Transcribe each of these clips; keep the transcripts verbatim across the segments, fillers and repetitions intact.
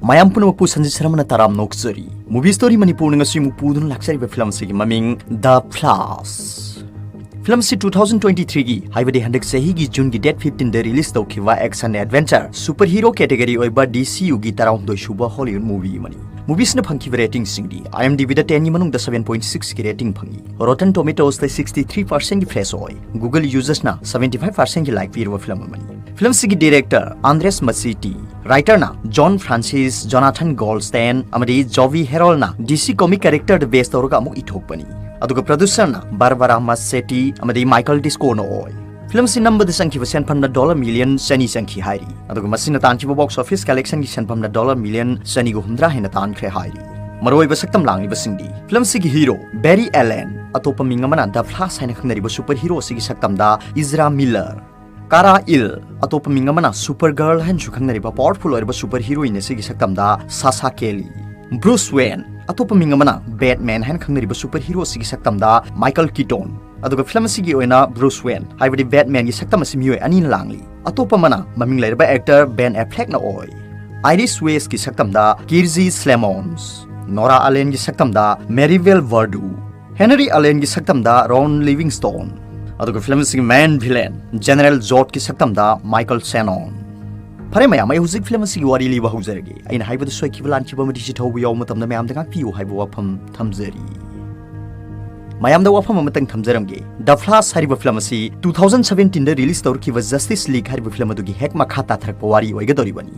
ꯃꯌꯥꯝ ꯄꯨꯝꯅꯃꯛꯄꯨ Sanjit ꯁꯔꯃꯅ ꯇꯔꯥꯝ ꯅꯣꯛꯆꯔꯤ꯫ Movie Story ꯃꯅꯤꯄꯨꯔꯅ ꯉꯁꯤ ꯑꯃꯨꯛ ꯄꯨꯗꯨꯅ ꯂꯥꯛꯆꯔꯤꯕ ꯐꯤꯂꯝ ꯑꯁꯤꯒꯤ ꯃꯃꯤꯡ The Flash꯫ ꯐꯤꯂꯝ ꯑꯁꯤ two thousand twenty three ꯒꯤ, ꯍꯥꯏꯕꯗꯤ ꯍꯟꯗꯛ ꯆꯍꯤꯒꯤ ꯖꯨꯟꯒꯤ date fifteen ꯗ release ꯇꯧꯈꯤꯕ action adventure super hero category ꯑꯣꯏꯕ D C U ꯒꯤ ꯇꯔꯥꯍꯨꯝꯗꯣꯏ ꯁꯨꯕ Hollywood movie ꯑꯃꯅꯤ꯫ Movie ꯁꯤꯅ ꯐꯪꯈꯤꯕ rating ꯁꯤꯡꯗꯤ IMDb ꯗ ten ꯒꯤ ꯃꯅꯨꯡꯗ seven point six ꯀꯤ rating ꯐꯪꯉꯤ꯫ Rotten Tomatoes ꯇ sixty three percent ꯀꯤ fresh ꯑꯣꯏ꯫ Google users ꯅ seventy five percent ꯀꯤ like ꯄꯤꯔꯕ ꯐꯤꯂꯝ ꯑꯃꯅꯤ꯫ ꯐꯤꯂꯝ ꯑꯁꯤꯒꯤ director Andres Muschietti, writer ꯅ John Francis, Jonathan Goldstein ꯑꯃꯗꯤ Jovi Herold ꯅ D C comic character ꯗ base ꯇꯧꯔꯒ ꯑꯃꯨꯛ ꯏꯊꯣꯛꯄꯅꯤ꯫ ꯑꯗꯨꯒ producer ꯅ Barbara Muschietti ꯑꯃꯗꯤ Michael Disco ꯅ ꯑꯣꯏ꯫ ꯐꯤꯂꯝ ꯑꯁꯤ ꯅꯝꯕꯗ ꯆꯪꯈꯤꯕ ꯁꯦꯟꯐꯝꯅ dollar million ꯆꯅꯤ ꯆꯪꯈꯤ ꯍꯥꯏꯔꯤ꯫ ꯑꯗꯨꯒ ꯃꯁꯤꯅ ꯇꯥꯟꯈꯤꯕ box office collection ꯒꯤ ꯁꯦꯟꯐꯝꯅ dollar million ꯆꯅꯤꯒ ꯍꯨꯝꯗ꯭ꯔꯥ ꯍꯦꯟꯅ ꯇꯥꯟꯈ꯭ꯔꯦ ꯍꯥꯏꯔꯤ꯫ ꯃꯔꯨꯑꯣꯏꯕ ꯁꯛꯇꯝ ꯂꯥꯡꯂꯤꯕꯁꯤꯡꯗꯤ ꯐꯤꯂꯝ ꯑꯁꯤꯒꯤ hero Barry Allen, ꯑꯇꯣꯞꯄ ꯃꯤꯡ ꯑꯃꯅ The Flash ꯍꯥꯏꯅ ꯈꯪꯅꯔꯤꯕ super hero ꯑꯁꯤꯒꯤ ꯁꯛꯇꯝꯗ Ezra Miller, Kara El, ꯑꯇꯣꯞꯄ ꯃꯤꯡ ꯑꯃꯅ Supergirl ꯍꯥꯏꯅꯁꯨ ꯈꯪꯅꯔꯤꯕ powerful ꯑꯣꯏꯔꯕ super heroine ꯑꯁꯤꯒꯤ ꯁꯛꯇꯝꯗ Sasha Calle, Bruce Wayne, ꯑꯇꯣꯞꯄ ꯃꯤꯡ ꯑꯃꯅ Batman ꯍꯥꯏꯅ ꯈꯪꯅꯔꯤꯕ super hero ꯑꯁꯤꯒꯤ ꯁꯛꯇꯝꯗ Michael Keaton꯫ ꯑꯗꯨꯒ ꯐꯤꯂꯝ ꯑꯁꯤꯒꯤ ꯑꯣꯏꯅ Bruce Wayne, ꯍꯥꯏꯕꯗꯤ Batman ꯒꯤ ꯁꯛꯇꯝ ꯑꯁꯤ ꯃꯤꯑꯣꯏ ꯑꯅꯤꯅ ꯂꯥꯡꯂꯤ꯫ ꯑꯇꯣꯞꯄ ꯑꯃꯅ ꯃꯃꯤꯡ ꯂꯩꯔꯕ actor Ben Affleck ꯅ ꯑꯣꯏ꯫ Iris West ꯀꯤ ꯁꯛꯇꯝꯗ Kyrsi Slemons, Nora Allen ꯒꯤ ꯁꯛꯇꯝꯗ Maribel Verdú, Henry Allen ꯒꯤ ꯁꯛꯇꯝꯗ Ron Livingstone, ꯑꯗꯨꯒ ꯐꯤꯂꯝ ꯑꯁꯤꯒꯤ main villain General Zod ꯀꯤ ꯁꯛꯇꯝꯗ Michael Shannon꯫ ꯐꯔꯦ ꯃꯌꯥꯝ, ꯑꯩ ꯍꯧꯖꯤꯛ ꯐꯤꯂꯝ ꯑꯁꯤꯒꯤ ꯋꯥꯔꯤ ꯂꯤꯕ ꯍꯧꯖꯔꯒꯦ꯫ ꯑꯩꯅ ꯍꯥꯏꯕꯗ ꯁꯣꯏꯈꯤꯕ ꯂꯥꯟꯈꯤꯕ ꯑꯃꯗꯤ ꯁꯤꯊꯧꯕ ꯌꯥꯎꯕ ꯃꯇꯝꯗ ꯃꯌꯥꯝꯗ ꯉꯥꯛꯄꯤꯌꯨ ꯍꯥꯏꯕ ꯋꯥꯐꯝ ꯊꯝꯖꯔꯤ꯫ ꯃꯌꯥꯝꯗ ꯋꯥꯐꯝ ꯑꯃꯇꯪ ꯊꯝꯖꯔꯝꯒꯦ꯫ The Flash ꯍꯥꯏꯔꯤꯕ ꯐꯤꯂꯝ ꯑꯁꯤ two thousand seventeen ꯗ release ꯇꯧꯔꯛꯈꯤꯕ Justice League ꯍꯥꯏꯔꯤꯕ ꯐꯤꯂꯝ ꯑꯗꯨꯒꯤ ꯍꯦꯛ ꯃꯈꯥ ꯇꯥꯊꯔꯛꯄ ꯋꯥꯔꯤ ꯑꯣꯏꯒꯗꯧꯔꯤꯕꯅꯤ꯫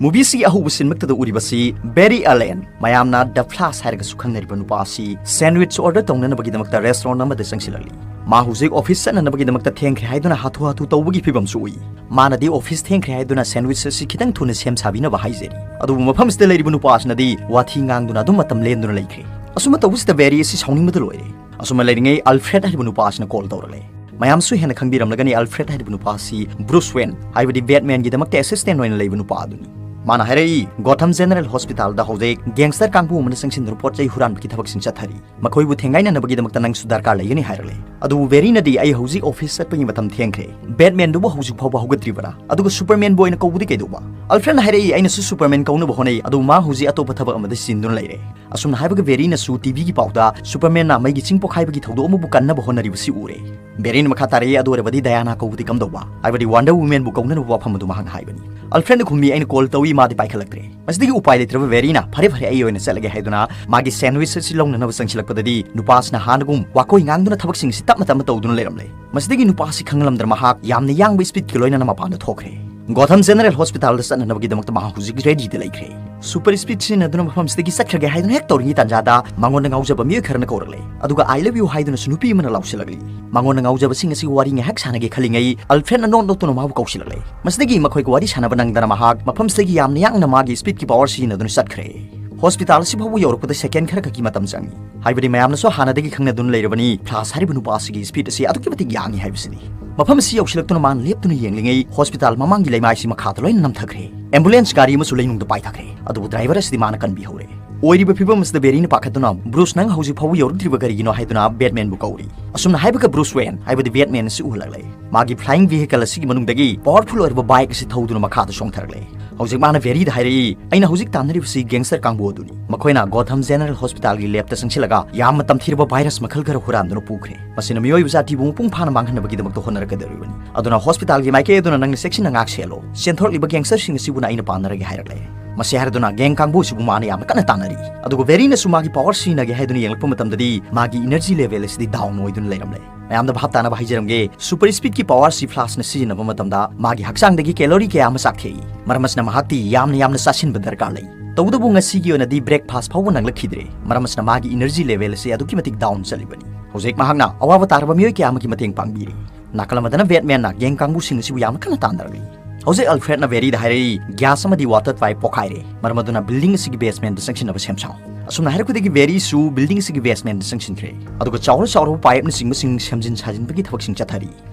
Movie ꯁꯤꯒꯤ ꯑꯍꯧꯕ scene ꯃꯛꯇꯗ ꯎꯔꯤꯕꯁꯤ Barry Allen, ꯃꯌꯥꯝꯅ The Flash ꯍꯥꯏꯔꯒꯁꯨ ꯈꯪꯅꯔꯤꯕ ꯅꯨꯄꯥ ꯑꯁꯤ sandwich order ꯇꯧꯅꯅꯕꯒꯤꯗꯃꯛꯇ restaurant ꯑꯃꯗ ꯆꯪꯁꯤꯜꯂꯛꯂꯤ꯫ ꯃꯥ ꯍꯧꯖꯤꯛ office ꯆꯠꯅꯅꯕꯒꯤꯗꯃꯛꯇ ꯊꯦꯡꯈ꯭ꯔꯦ ꯍꯥꯏꯗꯨꯅ ꯍꯥꯊꯨ ꯍꯥꯊꯨ ꯇꯧꯕꯒꯤ ꯐꯤꯕꯝꯁꯨ ꯎꯏ꯫ ꯃꯥꯅꯗꯤ office ꯊꯦꯡꯈ꯭ꯔꯦ ꯍꯥꯏꯗꯨꯅ sandwich ꯑꯁꯤ ꯈꯤꯇꯪ ꯊꯨꯅ ꯁꯦꯝ ꯁꯥꯕꯤꯅꯕ ꯍꯥꯏꯖꯔꯤ꯫ ꯑꯗꯨꯕꯨ ꯃꯐꯝꯁꯤꯗ ꯂꯩꯔꯤꯕ ꯅꯨꯄꯥ ꯑꯁꯤꯅꯗꯤ ꯋꯥꯊꯤ ꯉꯥꯡꯗꯨꯅ ꯑꯗꯨꯝ ꯃꯇꯝ ꯂꯦꯟꯗꯨꯅ ꯂꯩꯈ꯭ꯔꯦ꯫ ꯑꯁꯨꯝꯅ ꯇꯧꯕꯁꯤꯗ Barry ꯑꯁꯤ ꯁꯥꯎꯅꯤꯡꯕꯗ ꯂꯣꯏꯔꯦ꯫ ꯑꯁꯨꯝꯅ ꯂꯩꯔꯤꯉꯩ Alfred ꯍꯥꯏꯔꯤꯕ ꯅꯨꯄꯥ ꯑꯁꯤꯅ call ꯇꯧꯔꯛꯂꯦ꯫ ꯃꯌꯥꯝꯁꯨ ꯍꯦꯟꯅ ꯈꯪꯕꯤꯔꯝꯂꯒꯅꯤ, Alfred ꯍꯥꯏꯔꯤꯕ ꯅꯨꯄꯥ ꯑꯁꯤ Bruce Wayne, ꯍꯥꯏꯕꯗꯤ Batman ꯒꯤꯗꯃꯛꯇ assistant ꯑꯣꯏꯅ ꯂꯩꯕ ꯅꯨꯄꯥ ꯑꯗꯨꯅꯤ꯫ ꯃꯥꯅ ꯍꯥꯏꯔꯛꯏ, "ꯒꯣꯊꯝ ꯖꯦꯅꯔꯦꯜ ꯍꯣꯁꯄꯤꯇꯥꯜꯗ ꯍꯧꯖꯤꯛ ꯒꯦꯡꯁꯇꯔ ꯀꯥꯡꯕꯨ ꯑꯃꯅ ꯆꯪꯁꯤꯟꯗꯨꯅ ꯄꯣꯠ ꯆꯩ ꯍꯨꯔꯥꯟꯕꯒꯤ ꯊꯕꯛꯁꯤꯡ ꯆꯠꯊꯔꯤ꯫ ꯃꯈꯣꯏꯕꯨ ꯊꯦꯡꯒꯥꯏꯅꯅꯕꯒꯤꯗꯃꯛꯇ ꯅꯪꯁꯨ ꯗꯔꯀꯥꯔ ꯂꯩꯒꯅꯤ" ꯍꯥꯏꯔꯛꯂꯦ꯫ ꯑꯗꯨꯕꯨ ꯕꯦꯔꯤꯅꯗꯤ, "ꯑꯩ ꯍꯧꯖꯤꯛ ꯑꯣꯐꯤꯁ ꯆꯠꯄꯒꯤ ꯃꯇꯝ ꯊꯦꯡꯈ꯭ꯔꯦ꯫ ꯕꯦꯠꯃꯦꯟꯗꯨꯕꯨ ꯍꯧꯖꯤꯛ ꯐꯥꯎꯕ ꯍꯧꯒꯠꯇ꯭ꯔꯤꯕꯔꯥ? ꯑꯗꯨꯒ ꯁꯨꯄꯔꯃꯦꯟꯕꯨ ꯑꯣꯏꯅ ꯀꯧꯕꯗꯤ ꯀꯩꯗꯧꯕ?" ꯑꯜꯐ꯭ꯔꯦꯗꯅ ꯍꯥꯏꯔꯛꯏ, "ꯑꯩꯅꯁꯨ ꯁꯨꯄꯔꯃꯦꯟ ꯀꯧꯅꯕ ꯍꯣꯠꯅꯩ, ꯑꯗꯨꯕꯨ ꯃꯥ ꯍꯧꯖꯤꯛ ꯑꯇꯣꯞꯄ ꯊꯕꯛ ꯑꯃꯗ ꯆꯤꯟꯗꯨꯅ ꯂꯩꯔꯦ"꯫ ꯑꯁꯨꯝꯅ ꯍꯥꯏꯕꯒ ꯕꯦꯔꯤꯅꯁꯨ ꯇꯤꯚꯤꯒꯤ ꯄꯥꯎꯗ ꯁꯨꯄꯔꯃꯦꯟꯅ ꯃꯩꯒꯤ ꯆꯤꯡ ꯄꯣꯈꯥꯏꯕꯒꯤ ꯊꯧꯗꯣꯛ ꯑꯃꯕꯨ ꯀꯟꯅꯕ ꯍꯣꯠꯅꯔꯤꯕꯁꯤ ꯎꯔꯦ꯫ ꯕꯦꯔꯤꯅ ꯃꯈꯥ ꯇꯥꯔꯛꯏ, "ꯑꯗꯨ ꯑꯣꯏꯔꯕꯗꯤ ꯗꯌꯥꯅꯥ ꯀꯧꯕꯗꯤ ꯀꯝꯗꯧꯕ? ꯍꯥꯏꯕꯗꯤ ꯋꯥꯟꯗꯔ ꯋꯨꯃꯦꯟꯕꯨ ꯀꯧꯅꯅꯕ ꯋꯥꯐꯝ ꯑꯗꯨ ꯃꯍꯥꯛꯅ ꯍꯥꯏꯕꯅꯤ"꯫ ꯑꯜꯐ꯭ꯔꯦꯗꯅ ꯈꯨꯝꯃꯤ, "ꯑꯩꯅ ꯀꯣꯜ ꯇꯧꯏ, ꯃꯥꯗꯤ ꯄꯥꯏꯈꯠꯂꯛꯇ꯭ꯔꯦ"꯫ ꯃꯁꯤꯗꯒꯤ ꯎꯄꯥꯏ ꯂꯩꯇ꯭ꯔꯕ ꯕꯦꯔꯤꯅ, "ꯐꯔꯦ ꯐꯔꯦ, ꯑꯩ ꯑꯣꯏꯅ ꯆꯠꯂꯒꯦ" ꯍꯥꯏꯗꯨꯅ ꯃꯥꯒꯤ ꯁꯦꯟꯗꯋꯤꯆ ꯑꯁꯤ ꯂꯧꯅꯅꯕ ꯆꯪꯁꯤꯜꯂꯛꯄꯗꯗꯤ, ꯅꯨꯄꯥ ꯑꯁꯤꯅ ꯍꯥꯟꯅꯒꯨꯝ ꯋꯥꯀꯣꯏ ꯉꯥꯡꯗꯨꯅ ꯊꯕꯛꯁꯤꯡ ꯑꯁꯤ ꯇꯞꯅ ꯇꯞꯅ ꯇꯧꯗꯨꯅ ꯂꯩꯔꯝꯂꯦ꯫ ꯃꯁꯤꯗꯒꯤ ꯅꯨꯄꯥ ꯑꯁꯤ ꯈꯪꯂꯝꯗꯅ ꯃꯍꯥꯛ ꯌꯥꯝꯅ ꯌꯥꯡꯕ ꯁ꯭ꯄꯤꯗꯀꯤ ꯂꯣꯏꯅꯅ ꯃꯄꯥꯟꯗ ꯊꯣꯛꯈ꯭ꯔꯦ꯫ ꯒꯣꯊꯝ ꯖꯦꯅꯔꯦꯜ ꯍꯣꯁꯄꯤꯇꯥꯜꯗ ꯆꯠꯅꯅꯕꯒꯤꯗꯃꯛꯇ ꯃꯍꯥꯛ ꯍꯧꯖꯤꯛ ꯔꯦꯗꯤꯗ ꯂꯩꯈ꯭ꯔꯦ꯫ ꯁꯨꯄꯔ ꯁ꯭ꯄꯤꯗ ꯁꯤꯖꯤꯟꯅꯗꯨꯅ ꯃꯐꯝꯁꯤꯗꯒꯤ ꯆꯠꯈ꯭ꯔꯒꯦ ꯍꯥꯏꯗꯨꯅ ꯍꯦꯛ ꯇꯧꯔꯤꯉꯩ ꯇꯥꯟꯖꯥꯗ, ꯃꯉꯣꯟꯗ ꯉꯥꯎꯖꯕ ꯃꯤꯑꯣꯏ ꯈꯔꯅ ꯀꯧꯔꯛꯂꯦ꯫ ꯑꯗꯨꯒ "I love you" ꯍꯥꯏꯗꯨꯅꯁꯨ ꯅꯨꯄꯤ ꯑꯃꯅ ꯂꯥꯎꯁꯤꯜꯂꯛꯂꯤ꯫ ꯃꯉꯣꯟꯗ ꯉꯥꯎꯖꯕꯁꯤꯡ ꯑꯁꯤꯒ ꯋꯥꯔꯤ ꯉꯥꯏꯍꯥꯛ ꯁꯥꯟꯅꯒꯦ ꯈꯜꯂꯤꯉꯩ, ꯑꯜꯐ꯭ꯔꯦꯗꯅ ꯅꯣꯛ ꯅꯣꯛꯇꯨꯅ ꯃꯥꯕꯨ ꯀꯧꯁꯤꯜꯂꯛꯂꯦ꯫ ꯃꯁꯤꯗꯒꯤ ꯃꯈꯣꯏꯒ ꯋꯥꯔꯤ ꯁꯥꯟꯅꯕ ꯅꯪꯗꯅ ꯃꯍꯥꯛ ꯃꯐꯝꯁꯤꯗꯒꯤ ꯌꯥꯝꯅ ꯌꯥꯡꯅ ꯃꯥꯒꯤ ꯁ꯭ꯄꯤꯗꯀꯤ ꯄꯥꯋꯔ ꯁꯤꯖꯤꯟꯅꯗꯨꯅ ꯆꯠꯈ꯭ꯔꯦ꯫ ꯍꯣꯁꯄꯤꯇꯥꯜ ꯑꯁꯤ ꯐꯥꯎꯕ ꯌꯧꯔꯛꯄꯗ ꯁꯦꯀꯦꯟ ꯈꯔ ꯈꯛꯀꯤ ꯃꯇꯝ ꯆꯪꯏ꯫ ꯍꯥꯏꯕꯗꯤ ꯃꯌꯥꯝꯅꯁꯨ ꯍꯥꯟꯅꯗꯒꯤ ꯈꯪꯅꯗꯨꯅ ꯂꯩꯔꯕꯅꯤ, ꯐ꯭ꯂꯥꯁ ꯍꯥꯏꯔꯤꯕ ꯅꯨꯄꯥ ꯑꯁꯤꯒꯤ ꯁ꯭ꯄꯤꯗ ꯑꯁꯤ ꯑꯗꯨꯛꯀꯤ ꯃꯇꯤꯛ ꯌꯥꯡꯏ ꯍꯥꯏꯕꯁꯤꯅꯤ꯫ ꯃꯐꯝ ꯑꯁꯤ ꯌꯧꯁꯤꯜꯂꯛꯇꯨꯅ ꯃꯥꯅ ꯂꯦꯞꯇꯨꯅ ꯌꯦꯡꯂꯤꯉꯩ, ꯍꯣꯁꯄꯤꯇꯥꯜ ꯃꯃꯥꯡꯒꯤ ꯂꯩꯃꯥꯏꯁꯤ ꯃꯈꯥꯗ ꯂꯣꯏꯅ ꯅꯝꯊꯈ꯭ꯔꯦ꯫ ꯑꯦꯝꯕꯨꯂꯦꯟꯁ ꯒꯥꯔꯤ ꯑꯃꯁꯨ ꯂꯩꯅꯨꯡꯗ ꯄꯥꯏꯊꯈ꯭ꯔꯦ꯫ ꯑꯗꯨꯕꯨ ꯗ꯭ꯔꯥꯏꯚꯔ ꯑꯁꯤꯗꯤ ꯃꯥꯅ ꯀꯟꯕꯤꯍꯧꯔꯦ꯫ ꯑꯣꯏꯔꯤꯕ ꯐꯤꯕꯝ ꯑꯁꯤꯗ ꯕꯦꯔꯤꯅ ꯄꯥꯈꯠꯇꯨꯅ, "ꯕ꯭ꯔꯨꯁ, ꯅꯪ ꯍꯧꯖꯤꯛ ꯐꯥꯎꯕ ꯌꯧꯔꯛꯇ꯭ꯔꯤꯕ ꯀꯔꯤꯒꯤꯅꯣ?" ꯍꯥꯏꯗꯨꯅ ꯕꯦꯠꯃꯦꯟꯕꯨ ꯀꯧꯔꯤ꯫ ꯑꯁꯨꯝꯅ ꯍꯥꯏꯕꯒ ꯕ꯭ꯔꯨꯁ ꯋꯦꯟ, ꯍꯥꯏꯕꯗꯤ ꯕꯦꯠꯃꯦꯟ ꯑꯁꯤ ꯎꯍꯜꯂꯛꯂꯦ꯫ ꯃꯥꯒꯤ ꯐ꯭ꯂꯥꯏꯌꯤꯡ ꯚꯤꯍꯤꯀꯜ ꯑꯁꯤꯒꯤ ꯃꯅꯨꯡꯗꯒꯤ ꯄꯥꯋꯔꯐꯨꯜ ꯑꯣꯏꯔꯕ ꯕꯥꯏꯛ ꯑꯁꯤ ꯊꯧꯗꯨꯅ ꯃꯈꯥꯗ ꯆꯣꯡꯊꯔꯛꯂꯦ꯫ ꯍꯧꯖꯤꯛ ꯃꯥꯅ ꯕꯦꯔꯤꯗ ꯍꯥꯏꯔꯛꯏ, "ꯑꯩꯅ ꯍꯧꯖꯤꯛ ꯇꯥꯟꯅꯔꯤꯕꯁꯤ ꯒꯦꯡꯁꯇꯔ ꯀꯥꯡꯕꯨ ꯑꯗꯨꯅꯤ꯫ ꯃꯈꯣꯏꯅ ꯒꯣꯊꯝ ꯖꯦꯅꯔꯦꯜ ꯍꯣꯁꯄꯤꯇꯥꯜꯒꯤ ꯂꯦꯕꯇ ꯆꯪꯁꯤꯜꯂꯒ ꯌꯥꯝꯅ ꯇꯝꯊꯤꯔꯕ ꯚꯥꯏꯔꯁ ꯃꯈꯜ ꯈꯔ ꯍꯨꯔꯥꯟꯗꯨꯅ ꯄꯨꯈ꯭ꯔꯦ꯫ ꯃꯁꯤꯅ ꯃꯤꯑꯣꯏꯕ ꯖꯥꯇꯤꯕꯨ ꯃꯄꯨꯡ ꯐꯥꯅ ꯃꯥꯡꯍꯟꯅꯕꯒꯤꯗꯃꯛꯇ ꯍꯣꯠꯅꯔꯛꯀꯗꯧꯔꯤꯕꯅꯤ꯫ ꯑꯗꯨꯅ ꯍꯣꯁꯄꯤꯇꯥꯜꯒꯤ ꯃꯥꯏꯀꯩ ꯑꯗꯨꯅ ꯅꯪꯅ ꯆꯦꯛꯁꯤꯟꯅ ꯉꯥꯛ ꯁꯦꯜꯂꯣ꯫ ꯆꯦꯟꯊꯣꯔꯛꯂꯤꯕ ꯒꯦꯡꯁꯇꯔꯁꯤꯡ ꯑꯁꯤꯕꯨꯅ ꯑꯩꯅ ꯄꯥꯟꯅꯔꯒꯦ" ꯍꯥꯏꯔꯛꯂꯦ꯫ ꯃꯁꯤ ꯍꯥꯏꯔꯗꯨꯅ ꯒꯦꯡ ꯀꯥꯡꯕꯨ ꯑꯁꯤꯕꯨ ꯃꯥꯅ ꯌꯥꯝꯅ ꯀꯟꯅ ꯇꯥꯟꯅꯔꯤ꯫ ꯑꯗꯨꯒ ꯕꯦꯔꯤꯅꯁꯨ ꯃꯥꯒꯤ ꯄꯥꯋꯔ ꯁꯤꯖꯤꯟꯅꯒꯦ ꯍꯥꯏꯗꯨꯅ ꯌꯦꯡꯂꯛꯄ ꯃꯇꯝꯗꯗꯤ, ꯃꯥꯒꯤ ꯏꯅꯔꯖꯤ ꯂꯦꯚꯦꯜ ꯑꯁꯤꯗꯤ ꯗꯥꯎꯟ ꯑꯣꯏꯗꯨꯅ ꯂꯩꯔꯝꯂꯦ꯫ ꯃꯌꯥꯝꯗ ꯚꯥꯞ ꯇꯥꯅꯕ ꯍꯥꯏꯖꯔꯝꯒꯦ, ꯁꯨꯄꯔ ꯁ꯭ꯄꯤꯗꯀꯤ ꯄꯥꯋꯔ ꯑꯁꯤ ꯐ꯭ꯂꯥꯁꯅ ꯁꯤꯖꯤꯟꯅꯕ ꯃꯇꯝꯗ ꯃꯥꯒꯤ ꯍꯛꯆꯥꯡꯗꯒꯤ ꯀꯦꯂꯣꯔꯤ ꯀꯌꯥ ꯑꯃ ꯆꯥꯛꯊꯦꯛꯏ꯫ ꯃꯔꯝ ꯑꯁꯤꯅ ꯃꯍꯥꯛꯇꯤ ꯌꯥꯝꯅ ꯌꯥꯝꯅ ꯆꯥꯁꯤꯟꯕ ꯗꯔꯀꯥꯔ ꯂꯩ꯫ ꯇꯧꯕꯇꯕꯨ ꯉꯁꯤꯒꯤ ꯑꯣꯏꯅꯗꯤ ꯕ꯭ꯔꯦꯛꯐꯥꯁ ꯐꯥꯎꯕ ꯅꯪꯂꯛꯈꯤꯗ꯭ꯔꯦ꯫ ꯃꯔꯝ ꯑꯁꯤꯅ ꯃꯥꯒꯤ ꯏꯅꯔꯖꯤ ꯂꯦꯚꯦꯜ ꯑꯁꯤ ꯑꯗꯨꯛꯀꯤ ꯃꯇꯤꯛ ꯗꯥꯎꯟ ꯆꯠꯂꯤꯕꯅꯤ꯫ ꯍꯧꯖꯤꯛ ꯃꯍꯥꯛꯅ ꯑꯋꯥꯕ ꯇꯥꯔꯕ ꯃꯤꯑꯣꯏ ꯀꯌꯥ ꯑꯃꯒꯤ ꯃꯇꯦꯡ ꯄꯥꯡꯕꯤꯔꯤ꯫ ꯅꯥꯀꯜ ꯑꯃꯗꯅ ꯕꯦꯠꯃꯦꯟꯅ ꯒꯦꯡ ꯀꯥꯡꯕꯨꯁꯤꯡ ꯑꯁꯤꯕꯨ ꯌꯥꯝꯅ ꯀꯟꯅ ꯇꯥꯟꯅꯔꯤ꯫ ꯍꯧꯖꯤꯛ ꯑꯜꯐ꯭ꯔꯦꯗꯅ ꯕꯦꯔꯤꯗ ꯍꯥꯏꯔꯛꯏ, "ꯒ꯭ꯌꯥꯁ ꯑꯃꯗꯤ ꯋꯥꯇꯔ ꯄꯥꯏꯞ ꯄꯣꯈꯥꯏꯔꯦ꯫ ꯃꯔꯝ ꯑꯗꯨꯅ ꯕꯤꯜꯗꯤꯡ ꯑꯁꯤꯒꯤ ꯕꯦꯁꯃꯦꯟꯗ ꯆꯪꯁꯤꯟꯅꯕ ꯁꯦꯝ ꯁꯥꯎ"꯫ ꯑꯁꯨꯝꯅ ꯍꯥꯏꯔꯛꯄꯗꯒꯤ ꯕꯦꯔꯤꯁꯨ ꯕꯤꯜꯗꯤꯡ ꯑꯁꯤꯒꯤ ꯕꯦꯁꯃꯦꯟꯗ ꯆꯪꯁꯤꯟꯈ꯭ꯔꯦ꯫ ꯑꯗꯨꯒ ꯆꯥꯎꯔ ꯆꯥꯎꯔꯕ ꯄꯥꯏꯞꯅꯆꯤꯡꯕꯁꯤꯡ ꯁꯦꯝꯖꯤꯟ ꯁꯥꯖꯤꯟꯕꯒꯤ ꯊꯕꯛꯁꯤꯡ ꯆꯠꯊꯔꯤ꯫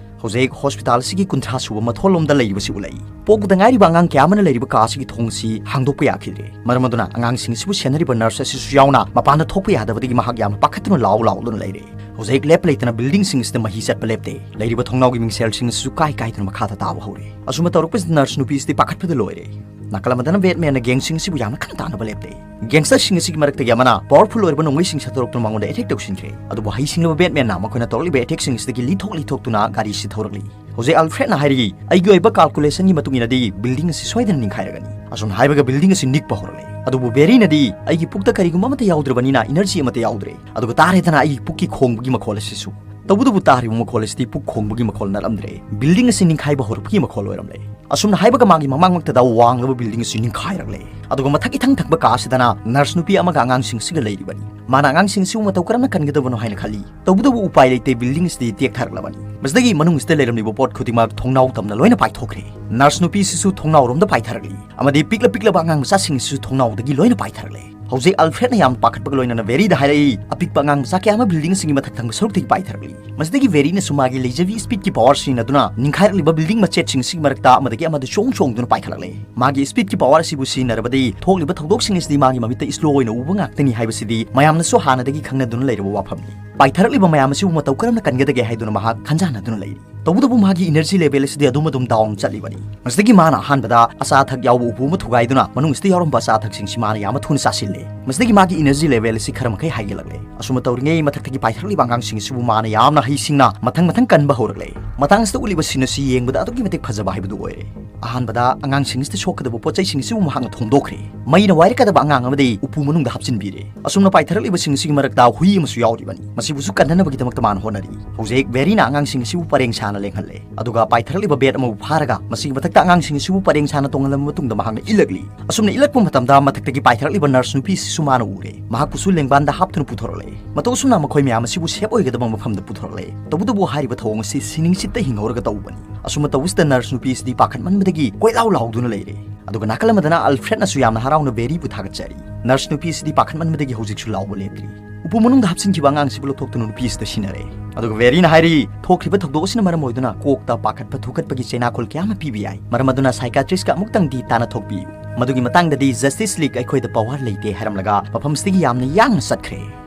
ꯍꯧꯖꯤꯛ ꯍꯣꯁꯄꯤꯇꯥꯜ ꯑꯁꯤꯒꯤ ꯀꯨꯟꯊ꯭ꯔꯥ ꯁꯨꯕ ꯃꯊꯣꯜ ꯂꯣꯝꯗ ꯂꯩꯔꯤꯕꯁꯤ ꯎꯠꯂꯛꯏ꯫ ꯄꯣꯛꯄꯗ ꯉꯥꯏꯔꯤꯕ ꯑꯉꯥꯡ ꯀꯌꯥ ꯑꯃꯅ ꯂꯩꯔꯤꯕ ꯀꯥ ꯑꯁꯤꯒꯤ ꯊꯣꯡ ꯑꯁꯤ ꯍꯥꯡꯗꯣꯛꯄ ꯌꯥꯈꯤꯗ꯭ꯔꯦ꯫ ꯃꯔꯝ ꯑꯗꯨꯅ ꯑꯉꯥꯡꯁꯤꯡ ꯑꯁꯤꯕꯨ ꯁꯦꯟꯅꯔꯤꯕ ꯅꯔꯁ ꯑꯁꯤꯁꯨ ꯌꯥꯎꯅ ꯃꯄꯥꯟꯗ ꯊꯣꯛꯄ ꯌꯥꯗꯕꯗꯒꯤ ꯃꯍꯥꯛ ꯌꯥꯝꯅ ꯄꯥꯈꯠꯇꯨꯅ ꯂꯥꯎ ꯂꯥꯎꯗꯨꯅ ꯂꯩꯔꯦ꯫ ꯍꯧꯖꯤꯛ ꯂꯦꯞ ꯂꯩꯇꯅ ꯕꯤꯜꯗꯤꯡꯁꯤꯡ ꯑꯁꯤꯗ ꯃꯍꯤ ꯆꯠꯄ ꯂꯦꯞꯇꯦ꯫ ꯂꯩꯔꯤꯕ ꯊꯣꯡꯅꯥꯎꯒꯤ ꯃꯤꯡꯁꯦꯜꯁꯤꯡ ꯑꯁꯤꯁꯨ ꯀꯥꯏ ꯀꯥꯏꯗꯨꯅ ꯃꯈꯥꯗ ꯇꯥꯕ ꯍꯧꯔꯦ꯫ ꯑꯁꯨꯝꯅ ꯇꯧꯔꯛꯄꯁꯤꯗ ꯅꯔꯁ ꯅꯨꯄꯤ ꯑꯁꯤꯗꯤ ꯄꯥꯈꯠꯄꯗ ꯂꯣꯏꯔꯦ꯫ ꯅꯥꯀꯜ ꯑꯃꯗꯅ ꯕꯦꯠꯃꯦꯟꯅ ꯒꯦꯡꯁꯤꯡ ꯑꯁꯤꯕꯨ ꯌꯥꯝꯅ ꯀꯟꯅ ꯇꯥꯟꯅꯕ ꯂꯦꯞꯇꯦ꯫ ꯒꯦꯡꯁꯇꯔꯁꯤꯡ ꯑꯁꯤꯒꯤ ꯃꯔꯛꯇꯒꯤ ꯑꯃꯅ ꯄꯥꯋꯔꯐꯨꯜ ꯑꯣꯏꯔꯕ ꯅꯣꯡꯃꯩꯁꯤꯡ ꯁꯠꯇꯣꯔꯛꯇꯨꯅ ꯃꯉꯣꯟꯗ ꯑꯦꯇꯦꯛ ꯇꯧꯁꯤꯟꯈ꯭ꯔꯦ꯫ ꯑꯗꯨꯕꯨ ꯍꯩꯁꯤꯡꯂꯕ ꯕꯦꯠꯃꯦꯟꯅ ꯃꯈꯣꯏꯅ ꯇꯧꯔꯛꯂꯤꯕ ꯑꯦꯇꯦꯛꯁꯤꯡ ꯑꯁꯤꯗꯒꯤ ꯂꯤꯊꯣꯛ ꯂꯤꯊꯣꯛꯇꯨꯅ ꯒꯥꯔꯤꯁꯤ ꯊꯧꯔꯛꯂꯤ꯫ ꯍꯧꯖꯤꯛ ꯑꯜꯐ꯭ꯔꯦꯗꯅ ꯍꯥꯏꯔꯤ, "ꯑꯩꯒꯤ ꯑꯣꯏꯕ ꯀꯥꯜꯀꯨꯂꯦꯁꯟꯒꯤ ꯃꯇꯨꯡ ꯏꯟꯅꯗꯤ ꯕꯤꯜꯗꯤꯡ ꯑꯁꯤ ꯁꯣꯏꯗꯅ ꯅꯤꯡꯈꯥꯏꯔꯒꯅꯤ"꯫ ꯑꯁꯨꯝꯅ ꯍꯥꯏꯕꯒ ꯕꯤꯜꯗꯤꯡ ꯑꯁꯤ ꯅꯤꯛꯄ ꯍꯧꯔꯛꯂꯦ꯫ ꯑꯗꯨꯕꯨ ꯕꯦꯔꯤꯅꯗꯤ, "ꯑꯩꯒꯤ ꯄꯨꯛꯇ ꯀꯔꯤꯒꯨꯝꯕ ꯑꯃꯠꯇ ꯌꯥꯎꯗ꯭ꯔꯕꯅꯤꯅ ꯏꯅꯔꯖꯤ ꯑꯃꯠꯇ ꯌꯥꯎꯗ꯭ꯔꯦ꯫ ꯑꯗꯨꯒ ꯇꯥꯔꯦꯗꯅ ꯑꯩꯒꯤ ꯄꯨꯛꯀꯤ ꯈꯣꯡꯕꯒꯤ ꯃꯈꯣꯜ ꯑꯁꯤꯁꯨ"꯫ ꯇꯧꯕꯇꯕꯨ ꯇꯥꯔꯤꯕ ꯃꯈꯣꯜ ꯑꯁꯤꯗꯤ ꯄꯨꯛ ꯈꯣꯡꯕꯒꯤ ꯃꯈꯣꯜ ꯅꯠꯂꯝꯗ꯭ꯔꯦ꯫ ꯕꯤꯜꯗꯤꯡ ꯑꯁꯤ ꯅꯤꯡꯈꯥꯏꯕ ꯍꯧꯔꯛꯄꯒꯤ ꯃꯈꯣꯜ ꯑꯣꯏꯔꯝꯂꯦ꯫ ꯑꯁꯨꯝꯅ ꯍꯥꯏꯕꯒ ꯃꯥꯒꯤ ꯃꯃꯥꯡꯃꯛꯇꯗ ꯋꯥꯡꯂꯕ ꯕꯤꯜꯗꯤꯡ ꯑꯁꯤ ꯅꯤꯡꯈꯥꯏꯔꯛꯂꯦ꯫ ꯑꯗꯨꯒ ꯃꯊꯛ ꯏꯊꯪ ꯊꯪꯕ ꯀꯥ ꯑꯁꯤꯗꯅ ꯅꯔꯁ ꯅꯨꯄꯤ ꯑꯃꯒ ꯑꯉꯥꯡꯁꯤꯡꯁꯤꯒ ꯂꯩꯔꯤꯕꯅꯤ꯫ ꯃꯥꯅ ꯑꯉꯥꯡꯁꯤꯡꯁꯤꯕꯨ ꯃꯇꯧ ꯀꯔꯝꯅ ꯀꯟꯒꯗꯕꯅꯣ ꯍꯥꯏꯅ ꯈꯜꯂꯤ꯫ ꯇꯧꯕꯇꯕꯨ ꯎꯄꯥꯏ ꯂꯩꯇꯦ, ꯕꯤꯜꯗꯤꯡ ꯑꯁꯤꯗꯤ ꯇꯦꯛꯊꯔꯛꯂꯕꯅꯤ꯫ ꯃꯁꯤꯗꯒꯤ ꯃꯅꯨꯡ ꯑꯁꯤꯗ ꯂꯩꯔꯝꯂꯤꯕ ꯄꯣꯠ ꯈꯨꯗꯤꯡꯃꯛ ꯊꯣꯡꯅꯥꯎ ꯇꯝꯅ ꯂꯣꯏꯅ ꯄꯥꯏꯊꯣꯛꯈ꯭ꯔꯦ꯫ ꯅꯔꯁ ꯅꯨꯄꯤꯁꯤꯁꯨ ꯊꯣꯡꯅꯥꯎꯔꯣꯝꯗ ꯄꯥꯏꯊꯔꯛꯂꯤ꯫ ꯑꯃꯗꯤ ꯄꯤꯛꯂ ꯄꯤꯛꯂꯕ ꯑꯉꯥꯡ ꯃꯆꯥꯁꯤꯡ ꯑꯁꯤꯁꯨ ꯊꯣꯡꯅꯥꯎꯗꯒꯤ ꯂꯣꯏꯅ ꯄꯥꯏꯊꯔꯛꯂꯦ꯫ ꯍꯧꯖꯤꯛ ꯑꯜꯐ꯭ꯔꯦꯗꯅ ꯌꯥꯝꯅ ꯄꯥꯈꯠꯄꯒ ꯂꯣꯏꯅꯅ ꯕꯦꯔꯤꯗ ꯍꯥꯏꯔꯛꯏ, "ꯑꯄꯤꯛꯄ ꯑꯉꯥꯡ ꯃꯆꯥ ꯀꯌꯥ ꯑꯃ ꯕꯤꯜꯗꯤꯡ ꯑꯁꯤꯒꯤ ꯃꯊꯛ ꯊꯪꯕ ꯁꯔꯨꯛꯇꯒꯤ ꯄꯥꯏꯊꯔꯛꯂꯤ"꯫ ꯃꯁꯤꯗꯒꯤ ꯕꯦꯔꯤꯅꯁꯨ ꯃꯥꯒꯤ ꯂꯩꯖꯕꯤ ꯁ꯭ꯄꯤꯗꯀꯤ ꯄꯥꯋꯔ ꯁꯤꯖꯤꯟꯅꯗꯨꯅ ꯅꯤꯡꯈꯥꯏꯔꯛꯂꯤꯕ ꯕꯤꯜꯗꯤꯡ ꯃꯆꯦꯠꯁꯤꯡ ꯑꯁꯤꯒꯤ ꯃꯔꯛꯇ ꯑꯃꯗꯒꯤ ꯑꯃꯗ ꯆꯣꯡ ꯆꯣꯡꯗꯨꯅ ꯄꯥꯏꯈꯠꯂꯛꯂꯦ꯫ ꯃꯥꯒꯤ ꯁ꯭ꯄꯤꯗꯀꯤ ꯄꯥꯋꯔ ꯑꯁꯤꯕꯨ ꯁꯤꯖꯤꯟꯅꯔꯕꯗꯤ ꯊꯣꯛꯂꯤꯕ ꯊꯧꯗꯣꯛꯁꯤꯡ ꯑꯁꯤꯗꯤ ꯃꯥꯒꯤ ꯃꯃꯤꯠꯇ ꯁ꯭ꯂꯣ ꯑꯣꯏꯅ ꯎꯕ ꯉꯥꯛꯇꯅꯤ ꯍꯥꯏꯕꯁꯤꯗꯤ ꯃꯌꯥꯝꯅꯁꯨ ꯍꯥꯟꯅꯗꯒꯤ ꯈꯪꯅꯗꯨꯅ ꯂꯩꯔꯕ ꯋꯥꯐꯝꯅꯤ꯫ ꯄꯥꯏꯊꯔꯛꯂꯤꯕ ꯃꯌꯥꯝ ꯑꯁꯤꯕꯨ ꯃꯇꯧ ꯀꯔꯝꯅ ꯀꯟꯒꯗꯒꯦ ꯍꯥꯏꯗꯨꯅ ꯃꯍꯥꯛ ꯈꯟꯖꯥꯟꯅꯗꯨꯅ ꯂꯩꯔꯤ꯫ ꯇꯧꯕꯇꯕꯨ ꯃꯥꯒꯤ ꯏꯅꯔꯖꯤ ꯂꯦꯚꯦꯜ ꯑꯁꯤꯗꯤ ꯑꯗꯨꯝ ꯑꯗꯨꯝ ꯗꯥꯎꯟ ꯆꯠꯂꯤꯕꯅꯤ꯫ ꯃꯁꯤꯗꯒꯤ ꯃꯥꯅ ꯑꯍꯥꯟꯕꯗ ꯑꯆꯥ ꯑꯊꯛ ꯌꯥꯎꯕ ꯎꯄꯨ ꯑꯃ ꯊꯨꯒꯥꯏꯗꯨꯅ ꯃꯅꯨꯡ ꯑꯁꯤꯗ ꯌꯥꯎꯔꯝꯕ ꯑꯆꯥ ꯑꯊꯛꯁꯤꯡꯁꯤ ꯃꯥꯅ ꯌꯥꯝꯅ ꯊꯨꯅ ꯆꯥꯁꯤꯜꯂꯦ꯫ ꯃꯁꯤꯗꯒꯤ ꯃꯥꯒꯤ ꯏꯅꯔꯖꯤ ꯂꯦꯚꯦꯜ ꯑꯁꯤ ꯈꯔ ꯃꯈꯩ ꯍꯥꯏꯒꯠꯂꯛꯂꯦ꯫ ꯑꯁꯨꯝꯅ ꯇꯧꯔꯤꯉꯩ ꯃꯊꯛꯇꯒꯤ ꯄꯥꯏꯊꯔꯛꯂꯤꯕ ꯑꯉꯥꯡꯁꯤꯡ ꯑꯁꯤꯕꯨ ꯃꯥꯅ ꯌꯥꯝꯅ ꯍꯩꯁꯤꯡꯅ ꯃꯊꯪ ꯃꯊꯪ ꯀꯟꯕ ꯍꯧꯔꯛꯂꯦ꯫ ꯃꯇꯥꯡ ꯑꯁꯤꯗ ꯎꯠꯂꯤꯕ ꯁꯤꯟ ꯑꯁꯤ ꯌꯦꯡꯕꯗ ꯑꯗꯨꯛꯀꯤ ꯃꯇꯤꯛ ꯐꯖꯕ ꯍꯥꯏꯕꯗꯨ ꯑꯣꯏꯔꯦ꯫ ꯑꯍꯥꯟꯕꯗ ꯑꯉꯥꯡꯁꯤꯡ ꯑꯁꯤꯗ ꯁꯣꯛꯀꯗꯕ ꯄꯣꯠ ꯆꯩꯁꯤꯡ ꯑꯁꯤꯕꯨ ꯃꯍꯥꯛꯅ ꯊꯣꯝꯗꯣꯛꯈ꯭ꯔꯦ꯫ ꯃꯩꯅ ꯋꯥꯏꯔꯛꯀꯗꯕ ꯑꯉꯥꯡ ꯑꯃꯗꯤ ꯎꯄꯨ ꯃꯅꯨꯡꯗ ꯍꯥꯞꯆꯤꯟꯕꯤꯔꯦ꯫ ꯑꯁꯨꯝꯅ ꯄꯥꯏꯊꯔꯛꯂꯤꯕꯁꯤꯡ ꯑꯁꯤꯒꯤ ꯃꯔꯛꯇ ꯍꯨꯏ ꯑꯃꯁꯨ ꯌꯥꯎꯔꯤꯕꯅꯤ꯫ ꯃꯁꯤꯕꯨꯁꯨ ꯀꯟꯅꯅꯕꯒꯤꯗꯃꯛꯇ ꯃꯥꯅ ꯍꯣꯠꯅꯔꯤ꯫ ꯍꯧꯖꯤꯛ ꯕꯦꯔꯤꯅ ꯑꯉꯥꯡꯁꯤꯡ ꯑꯁꯤꯕꯨ ꯄꯔꯦꯡ ꯁꯥꯅ ꯂꯦꯡꯍꯜꯂꯦ꯫ ꯑꯗꯨꯒ ꯄꯥꯏꯊꯔꯛꯂꯤꯕ ꯕꯦꯠ ꯑꯃꯕꯨ ꯐꯥꯔꯒ ꯃꯁꯤꯒꯤ ꯃꯊꯛꯇ ꯑꯉꯥꯡꯁꯤꯡ ꯑꯁꯤꯕꯨ ꯄꯔꯦꯡ ꯁꯥꯅ ꯇꯣꯡꯍꯜꯂꯕ ꯃꯇꯨꯡꯗ ꯃꯍꯥꯛꯅ ꯏꯜꯂꯛꯂꯤ꯫ ꯑꯁꯨꯝꯅ ꯏꯜꯂꯛꯄ ꯃꯇꯝꯗ ꯃꯊꯛꯇꯒꯤ ꯄꯥꯏꯊꯔꯛꯂꯤꯕ ꯅꯔꯁ ꯅꯨꯄꯤ ꯑꯁꯤꯁꯨ ꯃꯥꯅ ꯎꯔꯦ꯫ ꯃꯍꯥꯛꯄꯨꯁꯨ ꯂꯦꯡꯕꯥꯟꯗ ꯍꯥꯞꯇꯨꯅ ꯄꯨꯊꯣꯔꯛꯂꯦ꯫ ꯃꯇꯧ ꯑꯁꯨꯝꯅ ꯃꯈꯣꯏ ꯃꯌꯥꯝ ꯑꯁꯤꯕꯨ ꯁꯦꯐ ꯑꯣꯏꯒꯗꯕ ꯃꯐꯝꯗ ꯄꯨꯊꯣꯔꯛꯂꯦ꯫ ꯇꯧꯕꯇꯕꯨ ꯍꯥꯏꯔꯤꯕ ꯊꯧꯑꯣꯡ ꯑꯁꯤ ꯁꯤꯅꯤꯡꯆꯤꯠꯇ ꯍꯤꯡꯍꯧꯔꯒ ꯇꯧꯕꯅꯤ꯫ ꯑꯁꯨꯝꯅ ꯇꯧꯕꯁꯤꯗ ꯅꯔꯁ ꯅꯨꯄꯤ ꯑꯁꯤꯗꯤ ꯄꯥꯈꯠꯃꯟꯕꯗꯒꯤ ꯀꯣꯏꯂꯥꯎ ꯂꯥꯎꯗꯨꯅ ꯂꯩꯔꯦ꯫ ꯑꯗꯨꯒ ꯅꯥꯀꯜ ꯑꯃꯗꯅ ꯑꯜꯐ꯭ꯔꯦꯗꯅꯁꯨ ꯌꯥꯝꯅ ꯍꯔꯥꯎꯅ ꯕꯦꯔꯤꯕꯨ ꯊꯥꯒꯠꯆꯔꯤ꯫ ꯅꯔꯁ ꯅꯨꯄꯤ ꯑꯁꯤꯗꯤ ꯄꯥꯈꯠꯃꯟꯕꯗꯒꯤ ꯍꯧꯖꯤꯛꯁꯨ ꯂꯥꯎꯕ ꯂꯦꯞꯇ꯭ꯔꯤ꯫ ꯎꯄꯨ ꯃꯅꯨꯡꯗ ꯍꯥꯞꯆꯤꯟꯈꯤꯕ ꯑꯉꯥꯡꯁꯤꯕꯨ ꯂꯧꯊꯣꯛꯇꯨꯅ ꯅꯨꯄꯤ ꯑꯁꯤꯗ ꯁꯤꯟꯅꯔꯦ꯫ ꯑꯗꯨꯒ ꯕꯦꯔꯤꯅ ꯍꯥꯏꯔꯤ, ꯊꯣꯛꯈ꯭ꯔꯤꯕ ꯊꯧꯗꯣꯛ ꯑꯁꯤꯅ ꯃꯔꯝ ꯑꯣꯏꯗꯨꯅ ꯀꯣꯛꯇ ꯄꯥꯈꯠꯄ ꯊꯨꯀꯠꯄꯒꯤ ꯆꯩꯅꯥꯈꯣꯜ ꯀꯌꯥ ꯑꯃ ꯄꯤꯕ ꯌꯥꯏ, ꯃꯔꯝ ꯑꯗꯨꯅ psychiatrist ꯀ ꯑꯃꯨꯛꯇꯪꯗꯤ ꯇꯥꯟꯅ ꯊꯣꯛꯄꯤꯌꯨ꯫ ꯃꯗꯨꯒꯤ ꯃꯇꯥꯡꯗꯗꯤ Justice League ꯑꯩꯈꯣꯏꯗ power ꯂꯩꯇꯦ ꯍꯥꯏꯔꯝꯂꯒ ꯃꯐꯝꯁꯤꯗꯒꯤ ꯌꯥꯝꯅ ꯌꯥꯡꯅ ꯆꯠꯈ꯭ꯔꯦ꯫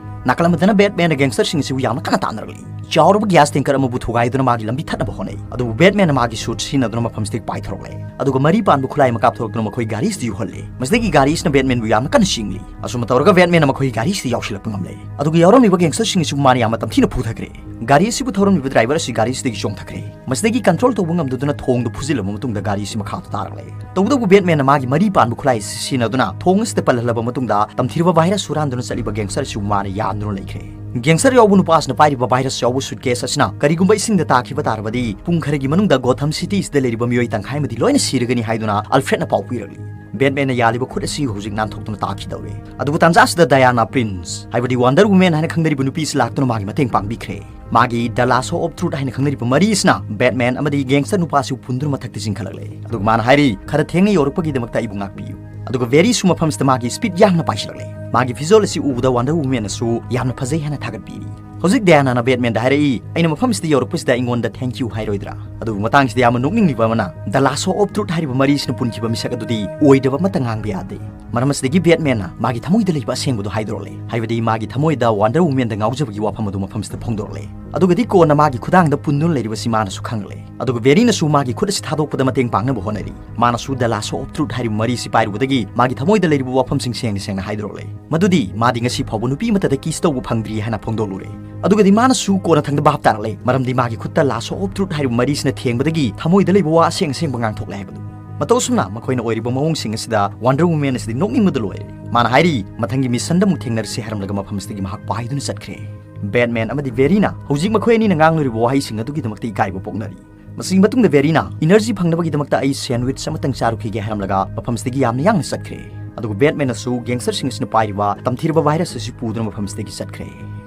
ꯅꯥꯀꯜ ꯑꯃꯗꯅ ꯕꯦꯠꯃꯦꯟꯅ gangster ꯁꯤꯡ ꯑꯁꯤꯕꯨ ꯌꯥꯝꯅ ꯀꯟꯅ ꯇꯥꯟꯅꯔꯛꯂꯤ꯫ ꯆꯥꯎꯔꯕ gas tanker ꯑꯃꯕꯨ ꯊꯨꯒꯥꯏꯗꯨꯅ ꯃꯥꯒꯤ ꯂꯝꯕꯤ ꯊꯠꯅꯕ ꯍꯣꯠꯅꯩ꯫ ꯑꯗꯨꯕꯨ ꯕꯦꯠꯃꯦꯟꯅ ꯃꯥꯒꯤ suit ꯁꯤꯖꯤꯟꯅꯗꯨꯅ ꯃꯐꯝꯁꯤꯗꯒꯤ ꯄꯥꯏꯊꯣꯔꯛꯂꯦ꯫ ꯑꯗꯨꯒ ꯃꯔꯤ ꯄꯥꯟꯕ ꯈꯨꯠꯂꯥꯏ ꯑꯃ ꯀꯥꯞꯊꯣꯔꯛꯇꯨꯅ ꯃꯈꯣꯏ ꯒꯥꯔꯤꯁꯤꯗ ꯌꯧꯍꯜꯂꯦ꯫ ꯃꯁꯤꯗꯒꯤ ꯒꯥꯔꯤ ꯑꯁꯤꯅ ꯕꯦꯠꯃꯦꯟꯕꯨ ꯌꯥꯝꯅ ꯀꯟꯅ ꯆꯤꯡꯂꯤ꯫ ꯑꯁꯨꯝꯅ ꯇꯧꯔꯒ ꯕꯦꯠꯃꯦꯟꯅ ꯃꯈꯣꯏꯒꯤ ꯒꯥꯔꯤꯁꯤꯗ ꯌꯥꯎꯁꯤꯜꯂꯛꯄ ꯉꯝꯂꯦ꯫ ꯑꯗꯨꯒ ꯌꯥꯎꯔꯝꯂꯤꯕ gangster ꯁꯤꯡ ꯑꯁꯤꯕꯨ ꯃꯥꯅ ꯌꯥꯝꯅ ꯇꯝꯊꯤꯅ ꯐꯨꯊꯈ꯭ꯔꯦ꯫ ꯒꯥꯔꯤ ꯑꯁꯤꯕꯨ ꯊꯧꯔꯝꯂꯤꯕ driver ꯑꯁꯤ ꯒꯥꯔꯤꯁꯤꯗꯒꯤ ꯆꯣꯡꯊꯈ꯭ꯔꯦ꯫ ꯃꯁꯤꯗꯒꯤ control ꯇꯧꯕ ꯉꯝꯗꯗꯨꯅ ꯊꯣꯡꯗꯨ ꯐꯨꯖꯤꯜꯂꯕ ꯃꯇꯨꯡꯗ ꯒꯥꯔꯤ ꯑꯁꯤ ꯃꯈꯥꯗ ꯇꯥꯔꯛꯂꯦ꯫ ꯇꯧꯕꯇꯕꯨ ꯕꯦꯠꯃꯦꯟꯅ ꯃꯥꯒꯤ ꯃꯔꯤ ꯄꯥꯟꯕ ꯈꯨꯠꯂꯥꯏ ꯑꯁꯤ ꯁꯤꯖꯤꯟꯅꯗꯨꯅ ꯊꯣꯡ ꯑꯁꯤꯗ ꯄꯜꯍꯜꯂꯕ ꯃꯇꯨꯡꯗ ꯇꯝꯊꯤꯔꯕ virus ꯍꯨꯔꯥꯟꯗꯨꯅ ꯆꯠꯂꯤꯕ gangster ꯑꯁꯤꯕꯨ ꯃꯥꯅ ꯌꯥꯟꯗꯨꯅ ꯂꯩꯈ꯭ꯔꯦ꯫ Gangster ꯌꯥꯎꯕ ꯅꯨꯄꯥ ꯑꯁꯤꯅ ꯄꯥꯏꯔꯤꯕ virus ꯌꯥꯎꯕ suitcase ꯑꯁꯤꯅ ꯀꯔꯤꯒꯨꯝꯕ ꯏꯁꯤꯡꯗ ꯇꯥꯈꯤꯕ ꯇꯥꯔꯕꯗꯤ ꯄꯨꯡ ꯈꯔꯒꯤ ꯃꯅꯨꯡꯗ Gotham City ꯑꯁꯤꯗ ꯂꯩꯔꯤꯕ ꯃꯤꯑꯣꯏ ꯇꯪꯈꯥꯏ ꯑꯃꯗꯤ ꯂꯣꯏꯅ ꯁꯤꯔꯒꯅꯤ ꯍꯥꯏꯗꯨꯅ Alfredꯅ ꯄꯥꯎ ꯄꯤꯔꯛꯂꯤ꯫ ꯕꯦꯠꯃꯦꯟꯅ ꯌꯥꯜꯂꯤꯕ ꯈꯨꯠ ꯑꯁꯤ ꯍꯧꯖꯤꯛ ꯅꯥꯟꯊꯣꯛꯇꯨꯅ ꯇꯥꯈꯤꯗꯧꯔꯦ꯫ ꯑꯗꯨꯕꯨ ꯇꯥꯟꯖꯥ ꯑꯁꯤꯗ Diana Prince, ꯍꯥꯏꯕꯗꯤ Wonder Woman ꯍꯥꯏꯅ ꯈꯪꯅꯔꯤꯕ ꯅꯨꯄꯤ ꯑꯁꯤ ꯂꯥꯛꯇꯨꯅ ꯃꯥꯒꯤ ꯃꯇꯦꯡ ꯄꯥꯡꯕꯤꯈ꯭ꯔꯦ꯫ ꯃꯥꯒꯤ The Lasso of Truth ꯍꯥꯏꯅ ꯈꯪꯅꯔꯤꯕ ꯃꯔꯤ ꯑꯁꯤꯅ ꯕꯦꯠꯃꯦꯟ ꯑꯃꯗꯤ gangster ꯅꯨꯄꯥ ꯑꯁꯤꯕꯨ ꯄꯨꯟꯗꯨꯅ ꯃꯊꯛꯇ ꯆꯤꯡꯈꯠꯂꯛꯂꯦ꯫ ꯑꯗꯨꯒ ꯃꯥꯅ ꯍꯥꯏꯔꯤ, "ꯈꯔ ꯊꯦꯡꯅ ꯌꯧꯔꯛꯄꯒꯤꯗꯃꯛꯇ ꯑꯩꯕꯨ ꯉꯥꯛꯄꯤꯌꯨ"꯫ ꯑꯗꯨꯒ ꯕꯦꯔꯤꯁꯨ ꯃꯐꯝꯁꯤꯗ ꯃꯥꯒꯤ speed ꯌꯥꯡꯅ ꯄꯥꯏꯁꯤꯜꯂꯛꯂꯦ꯫ ꯃꯥꯒꯤ ꯐꯤꯖꯣꯜ ꯑꯁꯤ ꯎꯕꯗ Wonder Womanꯅꯁꯨ ꯌꯥꯝꯅ ꯐꯖꯩ ꯍꯥꯏꯅ ꯊꯥꯒꯠꯄꯤꯔꯤ꯫ ꯍꯧꯖꯤꯛ Dianaꯅ ꯕꯦꯠꯃꯦꯟꯗ ꯍꯥꯏꯔꯛꯏ, "ꯑꯩꯅ ꯃꯐꯝꯁꯤꯗ ꯌꯧꯔꯛꯄꯁꯤꯗ ꯑꯩꯉꯣꯟꯗ thank you ꯍꯥꯏꯔꯣꯏꯗ꯭ꯔꯥ?" ꯑꯗꯨꯕꯨ ꯃꯇꯥꯡꯁꯤꯗ ꯌꯥꯝꯅ ꯅꯣꯛꯅꯤꯡꯂꯤꯕ ꯑꯃꯅ, The Lasso of Truth ꯍꯥꯏꯔꯤꯕ ꯃꯔꯤꯁꯤꯅ ꯄꯨꯟꯈꯤꯕ ꯃꯤꯁꯛ ꯑꯗꯨꯗꯤ ꯑꯣꯏꯗꯕ ꯑꯃꯠꯇ ꯉꯥꯡꯕ ꯌꯥꯗꯦ꯫ ꯃꯔꯝ ꯑꯁꯤꯗꯒꯤ ꯕꯦꯠꯃꯦꯟꯅ ꯃꯥꯒꯤ ꯊꯃꯣꯏꯗ ꯂꯩꯕ ꯑꯁꯦꯡꯕꯗꯨ ꯍꯥꯏꯗꯣꯔꯛꯂꯦ꯫ ꯍꯥꯏꯕꯗꯤ ꯃꯥꯒꯤ ꯊꯃꯣꯏꯗ Wonder Womanꯗ ꯉꯥꯎꯖꯕꯒꯤ ꯋꯥꯐꯝ ꯑꯗꯨ ꯃꯐꯝꯁꯤꯗ ꯐꯣꯡꯗꯣꯔꯛꯂꯦ꯫ ꯑꯗꯨꯒꯗꯤ ꯀꯣꯟꯅ ꯃꯥꯒꯤ ꯈꯨꯗꯥꯡꯗ ꯄꯨꯟꯗꯨꯅ ꯂꯩꯔꯤꯕꯁꯤ ꯃꯥꯅꯁꯨ ꯈꯪꯂꯦ꯫ ꯑꯗꯨꯒ ꯕꯦꯔꯤꯅꯁꯨ ꯃꯥꯒꯤ ꯈꯨꯠ ꯑꯁꯤ ꯊꯥꯗꯣꯛꯄꯗ ꯃꯇꯦꯡ ꯄꯥꯡꯅꯕ ꯍꯣꯠꯅꯔꯤ꯫ ꯃꯥꯅꯁꯨ The Lasso of Truth ꯍꯥꯏꯔꯤꯕ ꯃꯔꯤ ꯑꯁꯤ ꯄꯥꯏꯔꯨꯕꯗꯒꯤ ꯃꯥꯒꯤ ꯊꯃꯣꯏꯗ ꯂꯩꯔꯤꯕ ꯋꯥꯐꯝꯁꯤꯡ ꯁꯦꯡꯅ ꯁꯦꯡꯅ ꯍꯥꯏꯗꯣꯔꯛꯂꯦ꯫ ꯃꯗꯨꯗꯤ ꯃꯥꯗꯤ ꯉꯁꯤ ꯐꯥꯎꯕ ꯅꯨꯄꯤ ꯑꯃꯠꯇꯗ kiss ꯇꯧꯕ ꯐꯪꯗ꯭ꯔꯤ ꯍꯥꯏꯅ ꯐꯣꯡꯗꯣꯛꯂꯨꯔꯦ꯫ ꯑꯗꯨꯒꯗꯤ ꯃꯥꯅꯁꯨ ꯀꯣꯟꯅꯊꯪꯗ ꯚꯥꯞ ꯇꯥꯔꯛꯂꯦ, ꯃꯔꯝꯗꯤ ꯃꯥꯒꯤ ꯈꯨꯠꯇ Lasso of Truth ꯍꯥꯏꯔꯤꯕ ꯃꯔꯤꯁꯤꯅ ꯊꯦꯡꯕꯗꯒꯤ ꯊꯃꯣꯏꯗ ꯂꯩꯕ ꯋꯥ ꯑꯁꯦꯡ ꯑꯁꯦꯡꯕ ꯉꯥꯡꯊꯣꯛꯂꯦ ꯍꯥꯏꯕꯗꯨ꯫ ꯃꯇꯧ ꯑꯁꯨꯝꯅ ꯃꯈꯣꯏꯅ ꯑꯣꯏꯔꯤꯕ ꯃꯑꯣꯡꯁꯤꯡ ꯑꯁꯤꯗ Wonder Woman ꯑꯁꯤꯗꯤ ꯅꯣꯛꯅꯤꯡꯕꯗ ꯂꯣꯏꯔꯦ꯫ ꯃꯥꯅ ꯍꯥꯏꯔꯤ, "ꯃꯊꯪꯒꯤ missionꯗ ꯑꯃꯨꯛ ꯊꯦꯡꯅꯔꯁꯤ" ꯍꯥꯏꯔꯝꯂꯒ ꯃꯐꯝꯁꯤꯗꯒꯤ ꯃꯍꯥꯛ ꯄꯥꯏꯗꯨꯅ ꯆꯠꯈ꯭ꯔꯦ꯫ ꯕꯦꯠꯃꯦꯟ ꯑꯃꯗꯤ ꯕꯦꯔꯤꯅ ꯍꯧꯖꯤꯛ ꯃꯈꯣꯏ ꯑꯅꯤꯅ ꯉꯥꯡꯂꯨꯔꯤꯕ ꯋꯥꯍꯩꯁꯤꯡ ꯑꯗꯨꯒꯤꯗꯃꯛꯇ ꯏꯀꯥꯏꯕ ꯄꯣꯛꯅꯔꯤ꯫ ꯃꯁꯤꯒꯤ ꯃꯇꯨꯡꯗ ꯕꯦꯔꯤꯅ, "Energy ꯐꯪꯅꯕꯒꯤꯗꯃꯛꯇ ꯑꯩ sandwich ꯑꯃꯇꯪ ꯆꯥꯔꯨꯈꯤꯒꯦ" ꯍꯥꯏꯔꯝꯂꯒ ꯃꯐꯝꯁꯤꯗꯒꯤ ꯌꯥꯝꯅ ꯌꯥꯡꯅ ꯆꯠꯈ꯭ꯔꯦ꯫ ꯑꯗꯨꯒ ꯕꯦꯠꯃꯦꯟꯅꯁꯨ gangsterꯁꯤꯡ ꯑꯁꯤꯅ ꯄꯥꯏꯔꯤꯕ ꯇꯝꯊꯤꯔꯕ virus ꯑꯁꯤ ꯄꯨꯗꯨꯅ ꯃꯐꯝꯁꯤꯗꯒꯤ ꯆꯠꯈ꯭ꯔꯦ꯫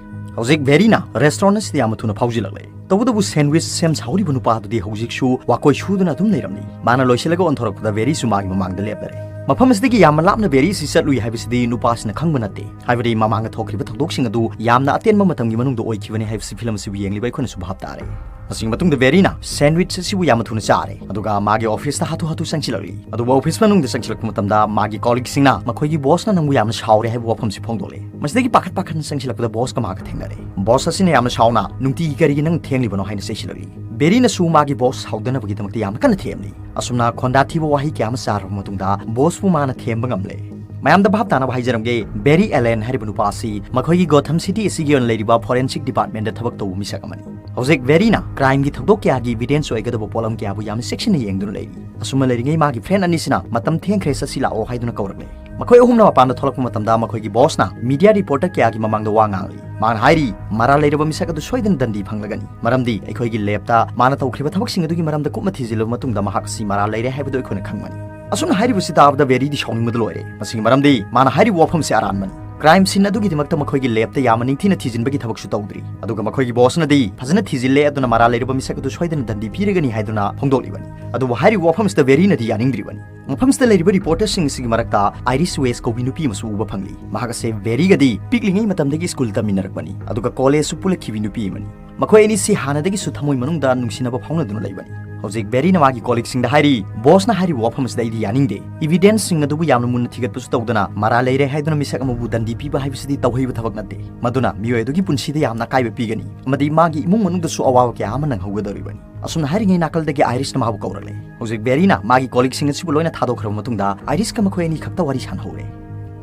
ꯍꯧꯖꯤꯛ ꯕꯦꯔꯤꯅ restaurant ꯑꯁꯤꯗ ꯌꯥꯝꯅ ꯊꯨꯅ ꯐꯥꯎꯖꯤꯜꯂꯛꯂꯦ꯫ ꯇꯧꯕꯇꯕꯨ sandwich ꯁꯦꯝ ꯁꯥꯍꯧꯔꯤꯕ ꯅꯨꯄꯥ ꯑꯗꯨꯗꯤ ꯍꯧꯖꯤꯛꯁꯨ ꯋꯥꯀꯣꯏ ꯁꯨꯗꯨꯅ ꯑꯗꯨꯝ ꯂꯩꯔꯝꯂꯤ꯫ ꯃꯥꯅ ꯂꯣꯏꯁꯤꯜꯂꯒ ꯑꯣꯟꯊꯣꯔꯛꯄꯗ ꯕꯦꯔꯤꯁꯨ ꯃꯥꯒꯤ ꯃꯃꯥꯡꯗ ꯂꯦꯞꯂꯔꯦ꯫ ꯃꯐꯝ ꯑꯁꯤꯗꯒꯤ ꯌꯥꯝꯅ ꯂꯥꯞꯅ ꯕꯦꯔꯤ ꯑꯁꯤ ꯆꯠꯂꯨꯏ ꯍꯥꯏꯕꯁꯤꯗꯤ ꯅꯨꯄꯥꯁꯤꯅ ꯈꯪꯕ ꯅꯠꯇꯦ꯫ ꯍꯥꯏꯕꯗꯤ ꯃꯃꯥꯡꯗ ꯊꯣꯛꯈꯤꯕ ꯊꯧꯗꯣꯛꯁꯤꯡ ꯑꯗꯨ ꯌꯥꯝꯅ ꯑꯇꯦꯟꯕ ꯃꯇꯝꯒꯤ ꯃꯅꯨꯡꯗ ꯑꯣꯏꯈꯤꯕꯅꯤ ꯍꯥꯏꯕꯁꯤ ꯐꯤꯂꯝ ꯑꯁꯤꯕꯨ ꯌꯦꯡꯂꯤꯕ ꯑꯩꯈꯣꯏꯅꯁꯨ ꯚꯥꯞ ꯇꯥꯔꯦ꯫ ꯃꯁꯤꯒꯤ ꯃꯇꯨꯡꯗ ꯕꯦꯔꯤꯅ ꯁꯦꯟꯗꯋꯤꯆ ꯑꯁꯤꯕꯨ ꯌꯥꯝꯅ ꯊꯨꯅ ꯆꯥꯔꯦ, ꯑꯗꯨꯒ ꯃꯥꯒꯤ ꯑꯣꯐꯤꯁꯇ ꯍꯥꯊꯨ ꯍꯥꯊꯨ ꯆꯪꯁꯤꯜꯂꯛꯂꯤ꯫ ꯑꯗꯨꯕꯨ ꯑꯣꯐꯤꯁ ꯃꯅꯨꯡꯗ ꯆꯪꯁꯤꯜꯂꯛꯄ ꯃꯇꯝꯗ ꯃꯥꯒꯤ ꯀꯣꯂꯤꯛꯁꯤꯡꯅ ꯃꯈꯣꯏꯒꯤ ꯕꯣꯁꯅ ꯅꯪꯕꯨ ꯌꯥꯝꯅ ꯁꯥꯎꯔꯦ ꯍꯥꯏꯕ ꯋꯥꯐꯝꯁꯤ ꯐꯣꯡꯗꯣꯛꯂꯦ꯫ ꯃꯁꯤꯗꯒꯤ ꯄꯥꯈꯠ ꯄꯥꯈꯠꯅ ꯆꯪꯁꯤꯜꯂꯛꯄꯗ ꯕꯣꯁꯀ ꯃꯥꯒ ꯊꯦꯡꯅꯔꯦ꯫ ꯕꯣꯁ ꯑꯁꯤꯅ ꯌꯥꯝꯅ ꯁꯥꯎꯅ, "ꯅꯨꯡꯇꯤꯒꯤ ꯀꯔꯤꯒꯤ ꯅꯪ ꯊꯦꯡꯂꯤꯕꯅꯣ?" ꯍꯥꯏꯅ ꯆꯩꯁꯤꯜꯂꯛꯂꯤ꯫ ꯕꯦꯔꯤꯅꯁꯨ ꯃꯥꯒꯤ ꯕꯣꯁ ꯁꯥꯎꯗꯅꯕꯒꯤꯗꯃꯛꯇ ꯌꯥꯝꯅ ꯀꯟꯅ ꯊꯦꯝꯂꯤ꯫ ꯑꯁꯨꯝꯅ ꯈꯣꯟꯗꯥ ꯊꯤꯕ ꯋꯥꯍꯩ ꯀꯌꯥ ꯑꯃ ꯆꯥꯔꯕ ꯃꯇꯨꯡꯗ ꯕꯣꯁꯄꯨ ꯃꯥꯅ ꯊꯦꯝꯕ ꯉꯝꯂꯦ꯫ ꯃꯌꯥꯝꯗ ꯚꯥꯞ ꯇꯥꯅꯕ ꯍꯥꯏꯖꯔꯝꯒꯦ, ꯕꯦꯔꯤ ꯑꯦꯂꯦꯟ ꯍꯥꯏꯔꯤꯕ ꯅꯨꯄꯥ ꯑꯁꯤ ꯃꯈꯣꯏꯒꯤ ꯒꯣꯊꯝ ꯁꯤꯇꯤ ꯑꯁꯤꯒꯤ ꯑꯣꯏꯅ ꯂꯩꯔꯤꯕ ꯐꯣꯔꯦꯟꯁꯤꯛ ꯗꯤꯄꯥꯔꯠꯃꯦꯟꯗ ꯊꯕꯛ ꯇꯧꯕ ꯃꯤꯁꯛ ꯑꯃꯅꯤ꯫ ꯍꯧꯖꯤꯛ ꯕꯦꯔꯤꯅ ꯀ꯭ꯔꯥꯏꯝꯒꯤ ꯊꯧꯗꯣꯛ ꯀꯌꯥꯒꯤ ꯏꯚꯤꯗꯦꯟꯁ ꯑꯣꯏꯒꯗꯕ ꯄꯣꯠꯂꯝ ꯀꯌꯥꯕꯨ ꯌꯥꯝꯅ ꯆꯦꯛꯁꯤꯟꯅ ꯌꯦꯡꯗꯨꯅ ꯂꯩꯔꯤ꯫ ꯑꯁꯨꯝꯅ ꯂꯩꯔꯤꯉꯩ ꯃꯥꯒꯤ ꯐ꯭ꯔꯦꯟ ꯑꯅꯤꯁꯤꯅ ꯃꯇꯝ ꯊꯦꯡꯈ꯭ꯔꯦ, ꯆꯠꯁꯤ ꯂꯥꯛꯑꯣ ꯍꯥꯏꯗꯨꯅ ꯀꯧꯔꯛꯂꯦ꯫ ꯃꯈꯣꯏ ꯑꯍꯨꯝꯅ ꯃꯄꯥꯟꯗ ꯊꯣꯛꯂꯛꯄ ꯃꯇꯝꯗ ꯃꯈꯣꯏꯒꯤ ꯕꯣꯁꯅ ꯃꯤꯗꯤꯌꯥ ꯔꯤꯄꯣꯔꯇꯔ ꯀꯌꯥꯒꯤ ꯃꯃꯥꯡꯗ ꯋꯥ ꯉꯥꯡꯂꯤ꯫ ꯃꯥꯅ ꯍꯥꯏꯔꯤ, "ꯃꯔꯥꯜ ꯂꯩꯔꯕ ꯃꯤꯁꯛ ꯑꯗꯨ ꯁꯣꯏꯗꯅ ꯗꯟꯗꯤ ꯐꯪꯂꯒꯅꯤ, ꯃꯔꯝꯗꯤ ꯑꯩꯈꯣꯏꯒꯤ ꯂꯦꯕꯇ ꯃꯥꯅ ꯇꯧꯈ꯭ꯔꯤꯕ ꯊꯕꯛꯁꯤꯡ ꯑꯗꯨꯒꯤ ꯃꯔꯝꯗ ꯀꯨꯞꯅ ꯊꯤꯖꯤꯜꯂꯕ ꯃꯇꯨꯡꯗ ꯃꯍꯥꯛ ꯑꯁꯤ ꯃꯔꯥꯜ ꯂꯩꯔꯦ ꯍꯥꯏꯕꯗꯨ ꯑꯩꯈꯣꯏꯅ ꯈꯪꯕꯅꯤ"꯫ ꯑꯁꯨꯝꯅ ꯍꯥꯏꯔꯤꯕꯁꯤ ꯇꯥꯕꯗ ꯕꯦꯔꯤꯗꯤ ꯁꯥꯎꯅꯤꯡꯕꯗ ꯂꯣꯏꯔꯦ꯫ ꯃꯁꯤꯒꯤ ꯃꯔꯝꯗꯤ ꯃꯥꯅ ꯍꯥꯏꯔꯤꯕ ꯋꯥꯐꯝꯁꯤ ꯑꯔꯥꯟꯕꯅꯤ꯫ ꯀ꯭ꯔꯥꯏꯝ ꯁꯤꯟ ꯑꯗꯨꯒꯤꯗꯃꯛꯇ ꯃꯈꯣꯏꯒꯤ ꯂꯦꯕꯇ ꯌꯥꯝꯅ ꯅꯤꯡꯊꯤꯅ ꯊꯤꯖꯤꯟꯕꯒꯤ ꯊꯕꯛꯁꯨ ꯇꯧꯗ꯭ꯔꯤ꯫ ꯑꯗꯨꯒ ꯃꯈꯣꯏꯒꯤ ꯕꯣꯁꯅꯗꯤ ꯐꯖꯅ ꯊꯤꯖꯤꯜꯂꯦ, ꯑꯗꯨꯅ ꯃꯔꯥꯜ ꯂꯩꯔꯕ ꯃꯤꯁꯛ ꯑꯗꯨ ꯁꯣꯏꯗꯅ ꯗꯟꯗꯤ ꯄꯤꯔꯒꯅꯤ ꯍꯥꯏꯗꯨꯅ ꯐꯣꯡꯗꯣꯛꯂꯤꯕꯅꯤ꯫ ꯑꯗꯨꯕꯨ ꯍꯥꯏꯔꯤꯕ ꯋꯥꯐꯝꯁꯤꯗ ꯕꯦꯔꯤꯅꯗꯤ ꯌꯥꯅꯤꯡꯗ꯭ꯔꯤꯕꯅꯤ꯫ ꯃꯐꯝꯁꯤꯗ ꯂꯩꯔꯤꯕ ꯔꯤꯄꯣꯔꯇꯔꯁꯤꯡ ꯑꯁꯤꯒꯤ ꯃꯔꯛꯇ ꯑꯥꯏꯔꯤꯁ ꯋꯦꯁ ꯀꯧꯕꯤ ꯅꯨꯄꯤ ꯑꯃꯁꯨ ꯎꯕ ꯐꯪꯂꯤ꯫ ꯃꯍꯥꯛ ꯑꯁꯦ ꯕꯦꯔꯤꯒꯗꯤ ꯄꯤꯛꯂꯤꯉꯩ ꯃꯇꯝꯗꯒꯤ ꯁ꯭ꯀꯨꯜ ꯇꯝꯃꯤꯟꯅꯔꯛꯄꯅꯤ, ꯑꯗꯨꯒ ꯀꯣꯂꯦꯖꯁꯨ ꯄꯨꯜꯂꯛꯈꯤꯕꯤ ꯅꯨꯄꯤ ꯑꯃꯅꯤ꯫ ꯃꯈꯣꯏ ꯑꯅꯤꯁꯤ ꯍꯥꯟꯅꯗꯒꯤꯁꯨ ꯊꯃꯣꯏ ꯃꯅꯨꯡꯗ ꯅꯨꯡꯁꯤꯅꯕ ꯐꯥꯎꯅꯗꯨꯅ ꯂꯩꯕꯅꯤ꯫ ꯍꯧꯖꯤꯛ ꯕꯦꯔꯤꯅ ꯃꯥꯒꯤ ꯀꯣꯂꯤꯛꯁꯤꯡꯗ ꯍꯥꯏꯔꯤ, "ꯕꯣꯁꯅ ꯍꯥꯏꯔꯤꯕ ꯋꯥꯐꯝ ꯑꯁꯤꯗ ꯑꯩꯗꯤ ꯌꯥꯅꯤꯡꯗꯦ꯫ ꯏꯚꯤꯗꯦꯟꯁꯁꯤꯡ ꯑꯗꯨꯕꯨ ꯌꯥꯝꯅ ꯃꯨꯟꯅ ꯊꯤꯒꯠꯄꯁꯨ ꯇꯧꯗꯅ ꯃꯔꯥꯜ ꯂꯩꯔꯦ ꯍꯥꯏꯗꯨꯅ ꯃꯤꯁꯛ ꯑꯃꯕꯨ ꯗꯟꯗꯤ ꯄꯤꯕ ꯍꯥꯏꯕꯁꯤꯗꯤ ꯇꯧꯍꯩꯕ ꯊꯕꯛ ꯅꯠꯇꯦ꯫ ꯃꯗꯨꯅ ꯃꯤꯑꯣꯏ ꯑꯗꯨꯒꯤ ꯄꯨꯟꯁꯤꯗ ꯌꯥꯝꯅ ꯑꯀꯥꯏꯕ ꯄꯤꯒꯅꯤ ꯑꯃꯗꯤ ꯃꯥꯒꯤ ꯏꯃꯨꯡ ꯃꯅꯨꯡꯗꯁꯨ ꯑꯋꯥꯕ ꯀꯌꯥ ꯑꯃ ꯅꯪꯍꯧꯒꯗꯧꯔꯤꯕꯅꯤ"꯫ ꯑꯁꯨꯝꯅ ꯍꯥꯏꯔꯤꯉꯩ ꯅꯥꯀꯜꯗꯒꯤ ꯑꯥꯏꯔꯤꯁꯅ ꯃꯍꯥꯛꯄꯨ ꯀꯧꯔꯛꯂꯦ꯫ ꯍꯧꯖꯤꯛ ꯕꯦꯔꯤꯅ ꯃꯥꯒꯤ ꯀꯣꯂꯤꯛꯁꯤꯡ ꯑꯁꯤꯕꯨ ꯂꯣꯏꯅ ꯊꯥꯗꯣꯛꯈ꯭ꯔꯕ ꯃꯇꯨꯡꯗ ꯑꯥꯏꯔꯤꯁꯀ ꯃꯈꯣꯏ ꯑꯅꯤ ꯈꯛꯇ ꯋꯥꯔꯤ ꯁꯥꯟꯅꯍꯧꯔꯦ꯫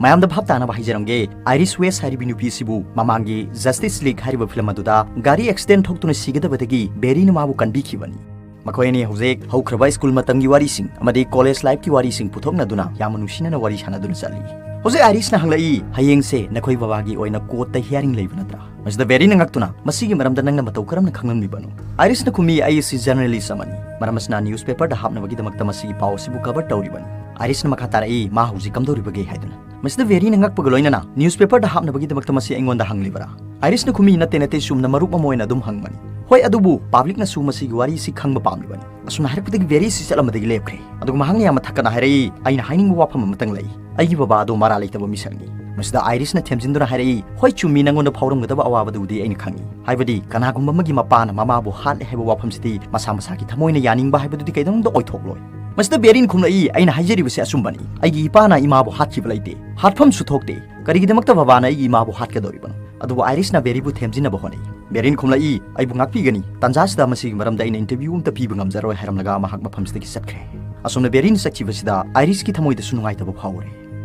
ꯃꯌꯥꯝꯗ ꯚꯥꯞ ꯇꯥꯅꯕ ꯍꯥꯏꯖꯔꯝꯒꯦ, ꯑꯥꯏꯔꯤꯁ ꯋꯦꯁ ꯍꯥꯏꯔꯤꯕꯤ ꯅꯨꯄꯤ ꯑꯁꯤꯕꯨ ꯃꯃꯥꯡꯒꯤ ꯖꯁꯇꯤꯁ ꯂꯤꯒ ꯍꯥꯏꯔꯤꯕ ꯐꯤꯂꯝ ꯑꯗꯨꯗ ꯒꯥꯔꯤ ꯑꯦꯛꯁꯤꯗꯦꯟꯠ ꯊꯣꯛꯇꯨꯅ ꯁꯤꯒꯗꯕꯗꯒꯤ ꯕꯦꯔꯤꯅ ꯃꯥꯕꯨ ꯀꯟꯕꯤꯈꯤꯕꯅꯤ꯫ ꯃꯈꯣꯏ ꯑꯅꯤ ꯍꯧꯖꯤꯛ ꯍꯧꯈ꯭ꯔꯕ ꯁ꯭ꯀꯨꯜ ꯃꯇꯝꯒꯤ ꯋꯥꯔꯤꯁꯤꯡ ꯑꯃꯗꯤ ꯀꯣꯂꯦꯖ ꯂꯥꯏꯐꯀꯤ ꯋꯥꯔꯤꯁꯤꯡ ꯄꯨꯊꯣꯛꯅꯗꯨꯅ ꯌꯥꯝꯅ ꯅꯨꯡꯁꯤꯅꯅ ꯋꯥꯔꯤ ꯁꯥꯟꯅꯗꯨꯅ ꯆꯠꯂꯤ꯫ ꯍꯧꯖꯤꯛ ꯑꯥꯏꯔꯤꯁꯅ ꯍꯪꯂꯛꯏ, "ꯍꯌꯦꯡꯁꯦ ꯅꯈꯣꯏ ꯕꯕꯥꯒꯤ ꯑꯣꯏꯅ ꯀꯣꯔꯠꯇ ꯍꯤꯌꯥꯔꯤꯡ ꯂꯩꯕ ꯅꯠꯇ꯭ꯔꯥ?" ꯃꯁꯤꯗ ꯕꯦꯔꯤꯅ ꯉꯛꯇꯨꯅ, "ꯃꯁꯤꯒꯤ ꯃꯔꯝꯗ ꯅꯪꯅ ꯃꯇꯧ ꯀꯔꯝꯅ ꯈꯪꯂꯝꯂꯤꯕꯅꯣ?" ꯑꯥꯏꯔꯤꯁꯅ ꯈꯨꯝꯃꯤ, "ꯑꯩ ꯑꯁꯤ ꯖꯔꯅꯦꯂꯤꯁ ꯑꯃꯅꯤ, ꯃꯔꯝ ꯑꯁꯤꯅ ꯅ꯭ꯌꯨꯁꯄꯦꯄꯔꯗ ꯍꯥꯞꯅꯕꯒꯤꯗꯃꯛꯇ ꯃꯁꯤꯒꯤ ꯄꯥꯎ ꯑꯁꯤꯕꯨ ꯀꯚꯔ ꯇꯧꯔꯤꯕꯅꯤ"꯫ ꯑꯥꯏꯔꯤꯁꯅ ꯃꯈꯥ ꯇꯥꯔꯛꯏ, "ꯃꯥ ꯍꯧꯖꯤꯛ ꯀꯝꯗꯧꯔꯤꯕꯒꯦ?" ꯍꯥꯏꯗꯨꯅ꯫ ꯃꯁꯤꯗ ꯕꯦꯔꯤꯅ ꯉꯛꯄꯒ ꯂꯣꯏꯅꯅ, "ꯅ꯭ꯌꯨꯁꯄꯦꯄꯔꯗ ꯍꯥꯞꯅꯕꯒꯤꯗꯃꯛꯇ ꯃꯁꯤ ꯑꯩꯉꯣꯟꯗ ꯍꯪꯂꯤꯕꯔꯥ?" ꯑꯥꯏꯔꯤꯁꯅ ꯈꯨꯝꯃꯤ, "ꯅꯠꯇꯦ, ꯅꯠꯇꯦ, ꯆꯨꯝꯅ ꯃꯔꯨꯞ ꯑꯃ ꯑꯣꯏꯅ ꯑꯗꯨꯝ ꯍꯪꯕꯅꯤ"꯫ ꯍꯣꯏ, ꯑꯗꯨꯕꯨ ꯄꯕ꯭ꯂꯤꯛꯅꯁꯨ ꯃꯁꯤꯒꯤ ꯋꯥꯔꯤꯁꯤ ꯈꯪꯕ ꯄꯥꯝꯂꯤꯕꯅꯤ꯫ ꯑꯁꯨꯝꯅ ꯍꯥꯏꯔꯛꯄꯗꯒꯤ ꯕꯦꯔꯤꯁꯤ ꯆꯠꯂꯝꯕꯗꯒꯤ ꯂꯦꯞꯈ꯭ꯔꯦ꯫ ꯑꯗꯨꯒ ꯃꯍꯥꯛꯅ ꯌꯥꯝꯅ ꯊꯛꯀꯠꯅ ꯍꯥꯏꯔꯛꯏ, "ꯑꯩꯅ ꯍꯥꯏꯅꯤꯡꯕ ꯋꯥꯐꯝ ꯑꯃꯇꯪ ꯂꯩ꯫ ꯑꯩꯒꯤ ꯕꯕꯥ ꯑꯗꯣ ꯃꯔꯥ ꯂꯩꯇꯕ ꯃꯤꯁꯛꯅꯤ꯫" ꯃꯁꯤꯗ ꯑꯥꯏꯔꯤꯁꯅ ꯊꯦꯝꯖꯤꯟꯗꯨꯅ ꯍꯥꯏꯔꯛꯏ, "ꯍꯣꯏ, ꯆꯨꯝꯃꯤ, ꯅꯪꯉꯣꯟꯗ ꯐꯥꯎꯔꯝꯒꯗꯕ ꯑꯋꯥꯕꯗꯨꯕꯨꯗꯤ ꯑꯩꯅ ꯈꯪꯏ꯫ ꯍꯥꯏꯕꯗꯤ ꯀꯅꯥꯒꯨꯝꯕ ꯑꯃꯒꯤ ꯃꯄꯥꯅ ꯃꯃꯥꯕꯨ ꯍꯥꯠꯂꯦ ꯍꯥꯏꯕ ꯋꯥꯐꯝꯁꯤꯗꯤ ꯃꯁꯥ ꯃꯁꯥꯒꯤ ꯊꯃꯣꯏꯅ ꯌꯥꯅꯤꯡꯕ ꯍꯥꯏꯕꯗꯨꯗꯤ ꯀꯩꯗꯧꯅꯨꯡꯗ ꯑꯣꯏꯊꯣꯛꯂꯣꯏ꯫" ꯃꯁꯤꯗ ꯕꯦꯔꯤꯅ ꯈꯨꯝꯂꯛꯏ, "ꯑꯩꯅ ꯍꯥꯏꯖꯔꯤꯕꯁꯤ ꯑꯆꯨꯝꯕꯅꯤ꯫ ꯑꯩꯒꯤ ꯏꯄꯥꯅ ꯏꯃꯥꯕꯨ ꯍꯥꯠꯈꯤꯕ ꯂꯩꯇꯦ꯫ ꯍꯥꯠꯐꯝꯁꯨ ꯊꯣꯛꯇꯦ꯫ ꯀꯔꯤꯒꯤꯗꯃꯛꯇ ꯕꯕꯥꯅ ꯑꯩꯒꯤ ꯏꯃꯥꯕꯨ ꯍꯥꯠꯀꯗꯧꯔꯤꯕꯅꯣ?" ꯑꯗꯨꯕꯨ ꯑꯥꯏꯔꯤꯁꯅ ꯕꯦꯔꯤꯕꯨ ꯊꯦꯝꯖꯤꯟꯅꯕ ꯍꯣꯠꯅꯩ꯫ ꯕꯦꯔꯤꯅ ꯈꯨꯝꯂꯛꯏ, "ꯑꯩꯕꯨ ꯉꯥꯛꯄꯤꯒꯅꯤ꯫ ꯇꯥꯟꯖꯥꯁꯤꯗ ꯃꯁꯤꯒꯤ ꯃꯔꯝꯗ ꯑꯩꯅ interview ꯑꯃꯇ ꯄꯤꯕ ꯉꯝꯖꯔꯣꯏ," ꯍꯥꯏꯔꯝꯂꯒ ꯃꯍꯥꯛ ꯃꯐꯝꯁꯤꯗꯒꯤ ꯆꯠꯈ꯭ꯔꯦ꯫ ꯑꯁꯨꯝꯅ ꯕꯦꯔꯤꯅ ꯆꯠꯈꯤꯕꯁꯤꯗ ꯑꯥꯏꯔꯤꯁꯀꯤ ꯊꯃꯣꯏꯗꯁꯨ ꯅꯨꯡꯉꯥꯏꯇꯕ ꯐꯥꯎꯔꯦ꯫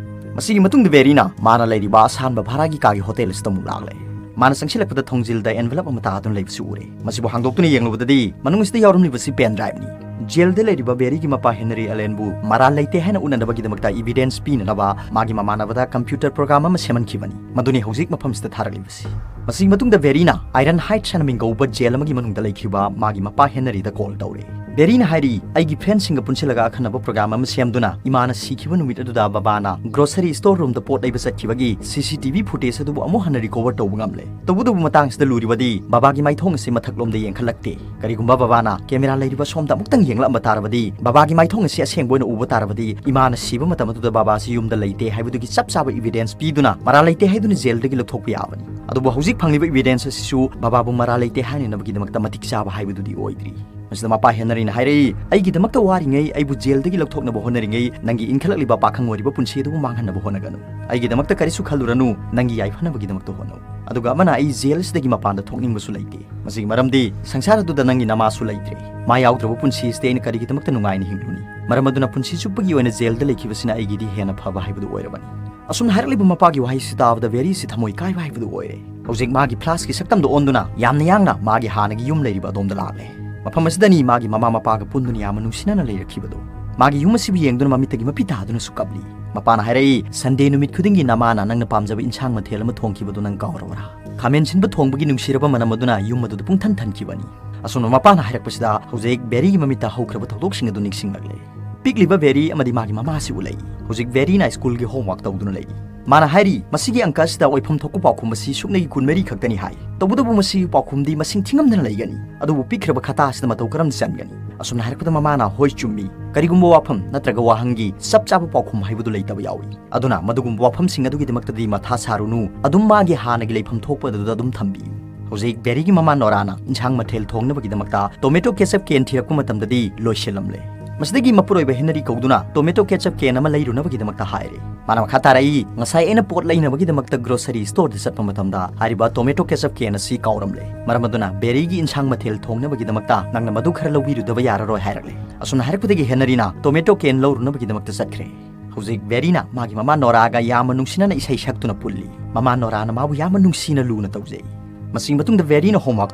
ꯃꯁꯤꯒꯤ ꯃꯇꯨꯡꯗ ꯕꯦꯔꯤꯅ ꯃꯥꯅ ꯂꯩꯔꯤꯕ ꯑꯁꯥꯟꯕ ꯚꯥꯔꯥꯒꯤ ꯀꯥꯒꯤ ꯍꯣꯇꯦꯜ ꯑꯁꯤꯗ ꯑꯃꯨꯛ ꯂꯥꯛꯂꯦ꯫ ꯃꯥꯅ ꯆꯪꯁꯤꯜꯂꯛꯄꯗ ꯊꯣꯡꯖꯤꯜꯗ envelope ꯑꯃ ꯇꯥꯗꯨꯅ ꯂꯩꯕꯁꯨ ꯎꯔꯦ꯫ ꯃꯁꯤꯕꯨ ꯍꯥꯡꯗꯣꯛꯇꯨꯅ ꯌꯦꯡꯂꯨꯕꯗꯗꯤ ꯃꯅꯨꯡ ꯑꯁꯤꯗ ꯌꯥꯎꯔꯝꯂꯤꯕꯁꯤ pen driveꯅꯤ꯫ ꯖꯦꯜꯗ ꯂꯩꯔꯤꯕ ꯕꯦꯔꯤꯒꯤ ꯃꯄꯥ ꯍꯦꯅꯔꯤ ꯑꯦꯂꯦꯟꯕꯨ ꯃꯔꯥꯜ ꯂꯩꯇꯦ ꯍꯥꯏꯅ ꯎꯅꯅꯕꯒꯤꯗꯃꯛꯇ evidence ꯄꯤꯅꯅꯕ ꯃꯥꯒꯤ ꯃꯃꯥꯟꯅꯕꯗ computer program ꯑꯃ ꯁꯦꯝꯍꯟꯈꯤꯕꯅꯤ꯫ ꯃꯗꯨꯅꯤ ꯍꯧꯖꯤꯛ ꯃꯐꯝꯁꯤꯗ ꯊꯥꯔꯛꯂꯤꯕꯁꯤ꯫ ꯃꯁꯤꯒꯤ ꯃꯇꯨꯡꯗ ꯕꯦꯔꯤꯅ Ironhide ꯍꯥꯏꯅ ꯃꯤꯡ ꯀꯧꯕ ꯖꯦꯜ ꯑꯃꯒꯤ ꯃꯅꯨꯡꯗ ꯂꯩꯈꯤꯕ ꯃꯥꯒꯤ ꯃꯄꯥ ꯍꯦꯅꯔꯤꯗ call ꯇꯧꯔꯦ꯫ ꯕꯦꯔꯤꯅ ꯍꯥꯏꯔꯤ, "ꯑꯩꯒꯤ friendꯁꯤꯡꯒ ꯄꯨꯟꯁꯤꯜꯂꯒ ꯑꯈꯟꯅꯕ program ꯑꯃ ꯁꯦꯝꯗꯨꯅ ꯏꯃꯥꯅ ꯁꯤꯈꯤꯕ ꯅꯨꯃꯤꯠ ꯑꯗꯨꯗ ꯕꯕꯥꯅ grocery store roomꯗ ꯄꯣꯠ ꯂꯩꯕ ꯆꯠꯈꯤꯕꯒꯤ CCTV footage ꯑꯗꯨꯕꯨ ꯑꯃꯨꯛ ꯍꯟꯅ recover ꯇꯧꯕ ꯉꯝꯂꯦ꯫ ꯇꯧꯕꯇꯕꯨ ꯃꯇꯥꯡꯁꯤꯗ ꯂꯨꯔꯤꯕꯗꯤ ꯕꯕꯥꯒꯤ ꯃꯥꯏꯊꯣꯡ ꯑꯁꯤ ꯃꯊꯛꯂꯣꯝꯗ ꯌꯦꯡꯈꯠꯂꯛꯇꯦ꯫ ꯀꯔꯤꯒꯨꯝꯕ ꯕꯕꯥꯅ camera ꯂꯩꯔꯤꯕ ꯁꯣꯝꯗ ꯑꯃꯨꯛꯇꯪ ꯌꯦꯡꯂꯛꯂꯝꯕ ꯇꯥꯔꯕꯗꯤ ꯕꯕꯥꯒꯤ ꯃꯥꯏꯊꯣꯡ ꯑꯁꯤ ꯑꯁꯦꯡꯕ ꯑꯣꯏꯅ ꯎꯕ ꯇꯥꯔꯕꯗꯤ ꯏꯃꯥꯅ ꯁꯤꯕ ꯃꯇꯝ ꯑꯗꯨꯗ ꯕꯕꯥꯁꯤ ꯌꯨꯝꯗ ꯂꯩꯇꯦ ꯍꯥꯏꯕꯗꯨꯒꯤ ꯆꯞ ꯆꯥꯕ evidence ꯄꯤꯗꯨꯅ ꯃꯔꯥꯜ ꯂꯩꯇꯦ ꯍꯥꯏꯗꯨꯅ ꯖꯦꯜꯗꯒꯤ ꯂꯧꯊꯣꯛꯄ ꯌꯥꯕꯅꯤ꯫ ꯑꯗꯨꯕꯨ ꯍꯧꯖꯤꯛ ꯐꯪꯂꯤꯕ evidence ꯑꯁꯤꯁꯨ ꯕꯕꯥꯕꯨ ꯃꯔꯥꯜ ꯂꯩꯇꯦ ꯍꯥꯏꯅꯅꯕꯒꯤꯗꯃꯛꯇ ꯃꯇꯤꯛ ꯆꯥꯕ ꯍꯥꯏꯕꯗꯨꯗꯤ ꯑꯣꯏꯗ꯭ꯔꯤ꯫" ꯃꯁꯤꯗ ꯃꯄꯥ ꯍꯦꯅꯔꯤꯅ ꯍꯥꯏꯔꯛꯏ, "ꯑꯩꯒꯤꯗꯃꯛꯇ ꯋꯥꯔꯤꯉꯩ, ꯑꯩꯕꯨ ꯖꯦꯜꯗꯒꯤ ꯂꯧꯊꯣꯛꯅꯕ ꯍꯣꯠꯅꯔꯤꯉꯩ, ꯅꯪꯒꯤ ꯏꯟꯈꯠꯂꯛꯂꯤꯕ ꯄꯥꯈꯪ ꯑꯣꯏꯔꯤꯕ ꯄꯨꯟꯁꯤ ꯑꯗꯨꯕꯨ ꯃꯥꯡꯍꯟꯅꯕ ꯍꯣꯠꯅꯒꯅꯨ꯫ ꯑꯩꯒꯤꯗꯃꯛꯇ ꯀꯔꯤꯁꯨ ꯈꯜꯂꯨꯔꯅꯨ, ꯅꯪꯒꯤ ꯌꯥꯏꯐꯅꯕꯒꯤꯗꯃꯛꯇ ꯍꯣꯠꯅꯧ꯫ ꯑꯗꯨꯒ ꯑꯃꯅ ꯑꯩ ꯖꯦꯜ ꯑꯁꯤꯗꯒꯤ ꯃꯄꯥꯟꯗ ꯊꯣꯛꯅꯤꯡꯕꯁꯨ ꯂꯩꯇꯦ꯫ ꯃꯁꯤꯒꯤ ꯃꯔꯝꯗꯤ ꯁꯪꯁꯥꯔ ꯑꯗꯨꯗ ꯅꯪꯒꯤ ꯅꯃꯥꯁꯨ ꯂꯩꯇ꯭ꯔꯦ꯫ ꯃꯥ ꯌꯥꯎꯗ꯭ꯔꯕ ꯄꯨꯟꯁꯤ ꯑꯁꯤꯗ ꯑꯩꯅ ꯀꯔꯤꯒꯤꯗꯃꯛꯇ ꯅꯨꯡꯉꯥꯏꯅ ꯍꯤꯡꯂꯨꯅꯤ? ꯃꯔꯝ ꯑꯗꯨꯅ ꯄꯨꯟꯁꯤ ꯆꯨꯞꯄꯒꯤ ꯑꯣꯏꯅ ꯖꯦꯜꯗ ꯂꯩꯈꯤꯕꯁꯤꯅ ꯑꯩꯒꯤꯗꯤ ꯍꯦꯟꯅ ꯐꯕ ꯍꯥꯏꯕꯗꯨ ꯑꯣꯏꯔꯕꯅꯤ꯫" ꯑꯁꯨꯝꯅ ꯍꯥꯏꯔꯛꯂꯤꯕ ꯃꯄꯥꯒꯤ ꯋꯥꯍꯩꯁꯤ ꯇꯥꯕꯗ ꯕꯦꯔꯤꯁꯤ ꯊꯃꯣꯏ ꯀꯥꯏꯕ ꯍꯥꯏꯕꯗꯨ ꯑꯣꯏꯔꯦ꯫ ꯍꯧꯖꯤꯛ ꯃꯥꯒꯤ flaskꯀꯤ ꯁꯛꯇꯝꯗ ꯑꯣꯟꯗꯨꯅ ꯌꯥꯝꯅ ꯌꯥꯡꯅ ꯃꯥꯒꯤ ꯍꯥꯟꯅꯒꯤ ꯌꯨꯝ ꯂꯩꯔꯤꯕ ꯑꯗꯣꯝꯗ ꯂꯥꯛꯂꯦ꯫ ꯃꯐꯝ ꯑꯁꯤꯗꯅꯤ ꯃꯥꯒꯤ ꯃꯃꯥ ꯃꯄꯥꯒ ꯄꯨꯟꯗꯨꯅ ꯌꯥꯝꯅ ꯅꯨꯡꯁꯤꯅꯅ ꯂꯩꯔꯛꯈꯤꯕꯗꯨ꯫ ꯃꯥꯒꯤ ꯌꯨꯝ ꯑꯁꯤꯕꯨ ꯌꯦꯡꯗꯨꯅ ꯃꯃꯤꯠꯇꯒꯤ ꯃꯄꯤ ꯇꯥꯗꯨꯅꯁꯨ ꯀꯞꯂꯤ꯫ ꯃꯄꯥꯅ ꯍꯥꯏꯔꯛꯏ, "Sunday ꯅꯨꯃꯤꯠ ꯈꯨꯗꯤꯡꯒꯤ ꯅꯃꯥꯅ ꯅꯪꯅ ꯄꯥꯝꯖꯕ ꯏꯟꯁꯥꯡ ꯃꯊꯦꯜ ꯑꯃ ꯊꯣꯡꯈꯤꯕꯗꯨ ꯅꯪ ꯀꯥꯎꯔꯕꯔꯥ?" ꯈꯥꯃꯦꯟ ꯁꯤꯟꯕ ꯊꯣꯡꯕꯒꯤ ꯅꯨꯡꯁꯤꯔꯕ ꯃꯅꯝ ꯑꯗꯨꯅ ꯌꯨꯝ ꯑꯗꯨꯗ ꯄꯨꯡꯊꯟ ꯊꯟꯈꯤꯕꯅꯤ꯫ ꯑꯁꯨꯝꯅ ꯃꯄꯥꯅ ꯍꯥꯏꯔꯛꯄꯁꯤꯗ ꯍꯧꯖꯤꯛ ꯕꯦꯔꯤꯒꯤ ꯃꯃꯤꯠꯇ ꯍꯧꯈ꯭ꯔꯕ ꯊꯧꯗꯣꯛꯁꯤꯡ ꯑꯗꯨ ꯅꯤꯡꯁꯤꯡꯂꯛꯂꯦ꯫ ꯄꯤꯛꯂꯤꯕ ꯕꯦꯔꯤ ꯑꯃꯗꯤ ꯃꯥꯒꯤ ꯃꯃꯥ ꯑꯁꯤ ꯎꯠꯂꯛꯏ꯫ ꯍꯧꯖꯤꯛ ꯕꯦꯔꯤꯅ ꯁ꯭ꯀꯨꯜꯒꯤ ꯍꯣꯝꯋꯥꯔꯛ ꯇꯧꯗꯨꯅ ꯂꯩꯔꯤ꯫ ꯃꯥꯅ ꯍꯥꯏꯔꯤ, ꯃꯁꯤꯒꯤ ꯑꯪꯀ ꯑꯁꯤꯗ ꯑꯣꯏꯐꯝ ꯊꯣꯛꯄ ꯄꯥꯎꯈꯨꯝ ꯑꯁꯤ ꯁꯨꯞꯅꯒꯤ ꯀꯨꯟꯃꯔꯤ ꯈꯛꯇꯅꯤ ꯍꯥꯏ꯫ ꯇꯧꯕꯇꯕꯨ ꯃꯁꯤꯒꯤ ꯄꯥꯎꯈꯨꯝꯗꯤ ꯃꯁꯤꯡ ꯊꯤꯉꯝꯗꯅ ꯂꯩꯒꯅꯤ, ꯑꯗꯨꯕꯨ ꯄꯤꯛꯈ꯭ꯔꯕ ꯈꯇꯥ ꯑꯁꯤꯗ ꯃꯇꯧ ꯀꯔꯝꯅ ꯆꯟꯒꯅꯤ? ꯑꯁꯨꯝꯅ ꯍꯥꯏꯔꯛꯄꯗ ꯃꯃꯥꯅ, "ꯍꯣꯏ, ꯆꯨꯝꯃꯤ꯫ ꯀꯔꯤꯒꯨꯝꯕ ꯋꯥꯐꯝ ꯅꯠꯇ꯭ꯔꯒ ꯋꯥꯍꯪꯒꯤ ꯆꯞ ꯆꯥꯕ ꯄꯥꯎꯈꯨꯝ ꯍꯥꯏꯕꯗꯨ ꯂꯩꯇꯕ ꯌꯥꯎꯏ꯫ ꯑꯗꯨꯅ ꯃꯗꯨꯒꯨꯝꯕ ꯋꯥꯐꯝꯁꯤꯡ ꯑꯗꯨꯒꯤꯗꯃꯛꯇꯗꯤ ꯃꯊꯥ ꯁꯥꯔꯨꯅꯨ, ꯑꯗꯨꯝ ꯃꯥꯒꯤ ꯍꯥꯟꯅꯒꯤ ꯂꯩꯐꯝ ꯊꯣꯛꯄ ꯑꯗꯨꯗ ꯑꯗꯨꯝ ꯊꯝꯕꯤꯌꯨ"꯫ ꯍꯧꯖꯤꯛ ꯕꯦꯔꯤꯒꯤ ꯃꯃꯥ ꯅꯣꯔꯥꯅ ꯏꯟꯁꯥꯡ ꯃꯊꯦꯜ ꯊꯣꯡꯅꯕꯒꯤꯗꯃꯛꯇ tomato ketchup can ꯊꯤꯔꯛꯄ ꯃꯇꯝꯗꯗꯤ ꯂꯣꯏꯁꯤꯜꯂꯝꯂꯦ꯫ ꯃꯁꯤꯗꯒꯤ ꯃꯄꯨꯔꯣꯏꯕ ꯍꯦꯅꯔꯤ ꯀꯧꯗꯨꯅ tomato ketchup can ꯑꯃ ꯂꯩꯔꯨꯅꯕꯒꯤꯗꯃꯛꯇ ꯍꯥꯏꯔꯦ꯫ ꯃꯥꯅ ꯃꯈꯥ ꯇꯥꯔꯛꯏ, "ꯉꯁꯥꯏ ꯑꯩꯅ ꯄꯣꯠ ꯂꯩꯅꯕꯒꯤꯗꯃꯛꯇ grocery storeꯗ ꯆꯠꯄ ꯃꯇꯝꯗ ꯍꯥꯏꯔꯤꯕ tomato ketchup can ꯑꯁꯤ ꯀꯥꯎꯔꯝꯂꯦ꯫ ꯃꯔꯝ ꯑꯗꯨꯅ ꯕꯦꯔꯤꯒꯤ ꯏꯟꯁꯥꯡ ꯃꯊꯦꯜ ꯊꯣꯡꯅꯕꯒꯤꯗꯃꯛꯇ ꯅꯪꯅ ꯃꯗꯨ ꯈꯔ ꯂꯧꯕꯤꯔꯨꯗꯕ ꯌꯥꯔꯔꯣꯏ" ꯍꯥꯏꯔꯛꯂꯦ꯫ ꯑꯁꯨꯝꯅ ꯍꯥꯏꯔꯛꯄꯗꯒꯤ ꯍꯦꯅꯔꯤꯅ tomato can ꯂꯧꯔꯨꯅꯕꯒꯤꯗꯃꯛꯇ ꯆꯠꯈ꯭ꯔꯦ꯫ ꯍꯧꯖꯤꯛ ꯕꯦꯔꯤꯅ ꯃꯥꯒꯤ ꯃꯃꯥ ꯅꯣꯔꯥꯒ ꯌꯥꯝꯅ ꯅꯨꯡꯁꯤꯅꯅ ꯏꯁꯩ ꯁꯛꯇꯨꯅ ꯄꯨꯜꯂꯤ꯫ ꯃꯃꯥ ꯅꯣꯔꯥꯅ ꯃꯥꯕꯨ ꯌꯥꯝꯅ ꯅꯨꯡꯁꯤꯅ ꯂꯨꯅ ꯇꯧꯖꯩ꯫ ꯃꯁꯤꯒꯤ ꯃꯇꯨꯡꯗ ꯕꯦꯔꯤꯅ ꯍꯣꯝꯋꯥꯔꯛ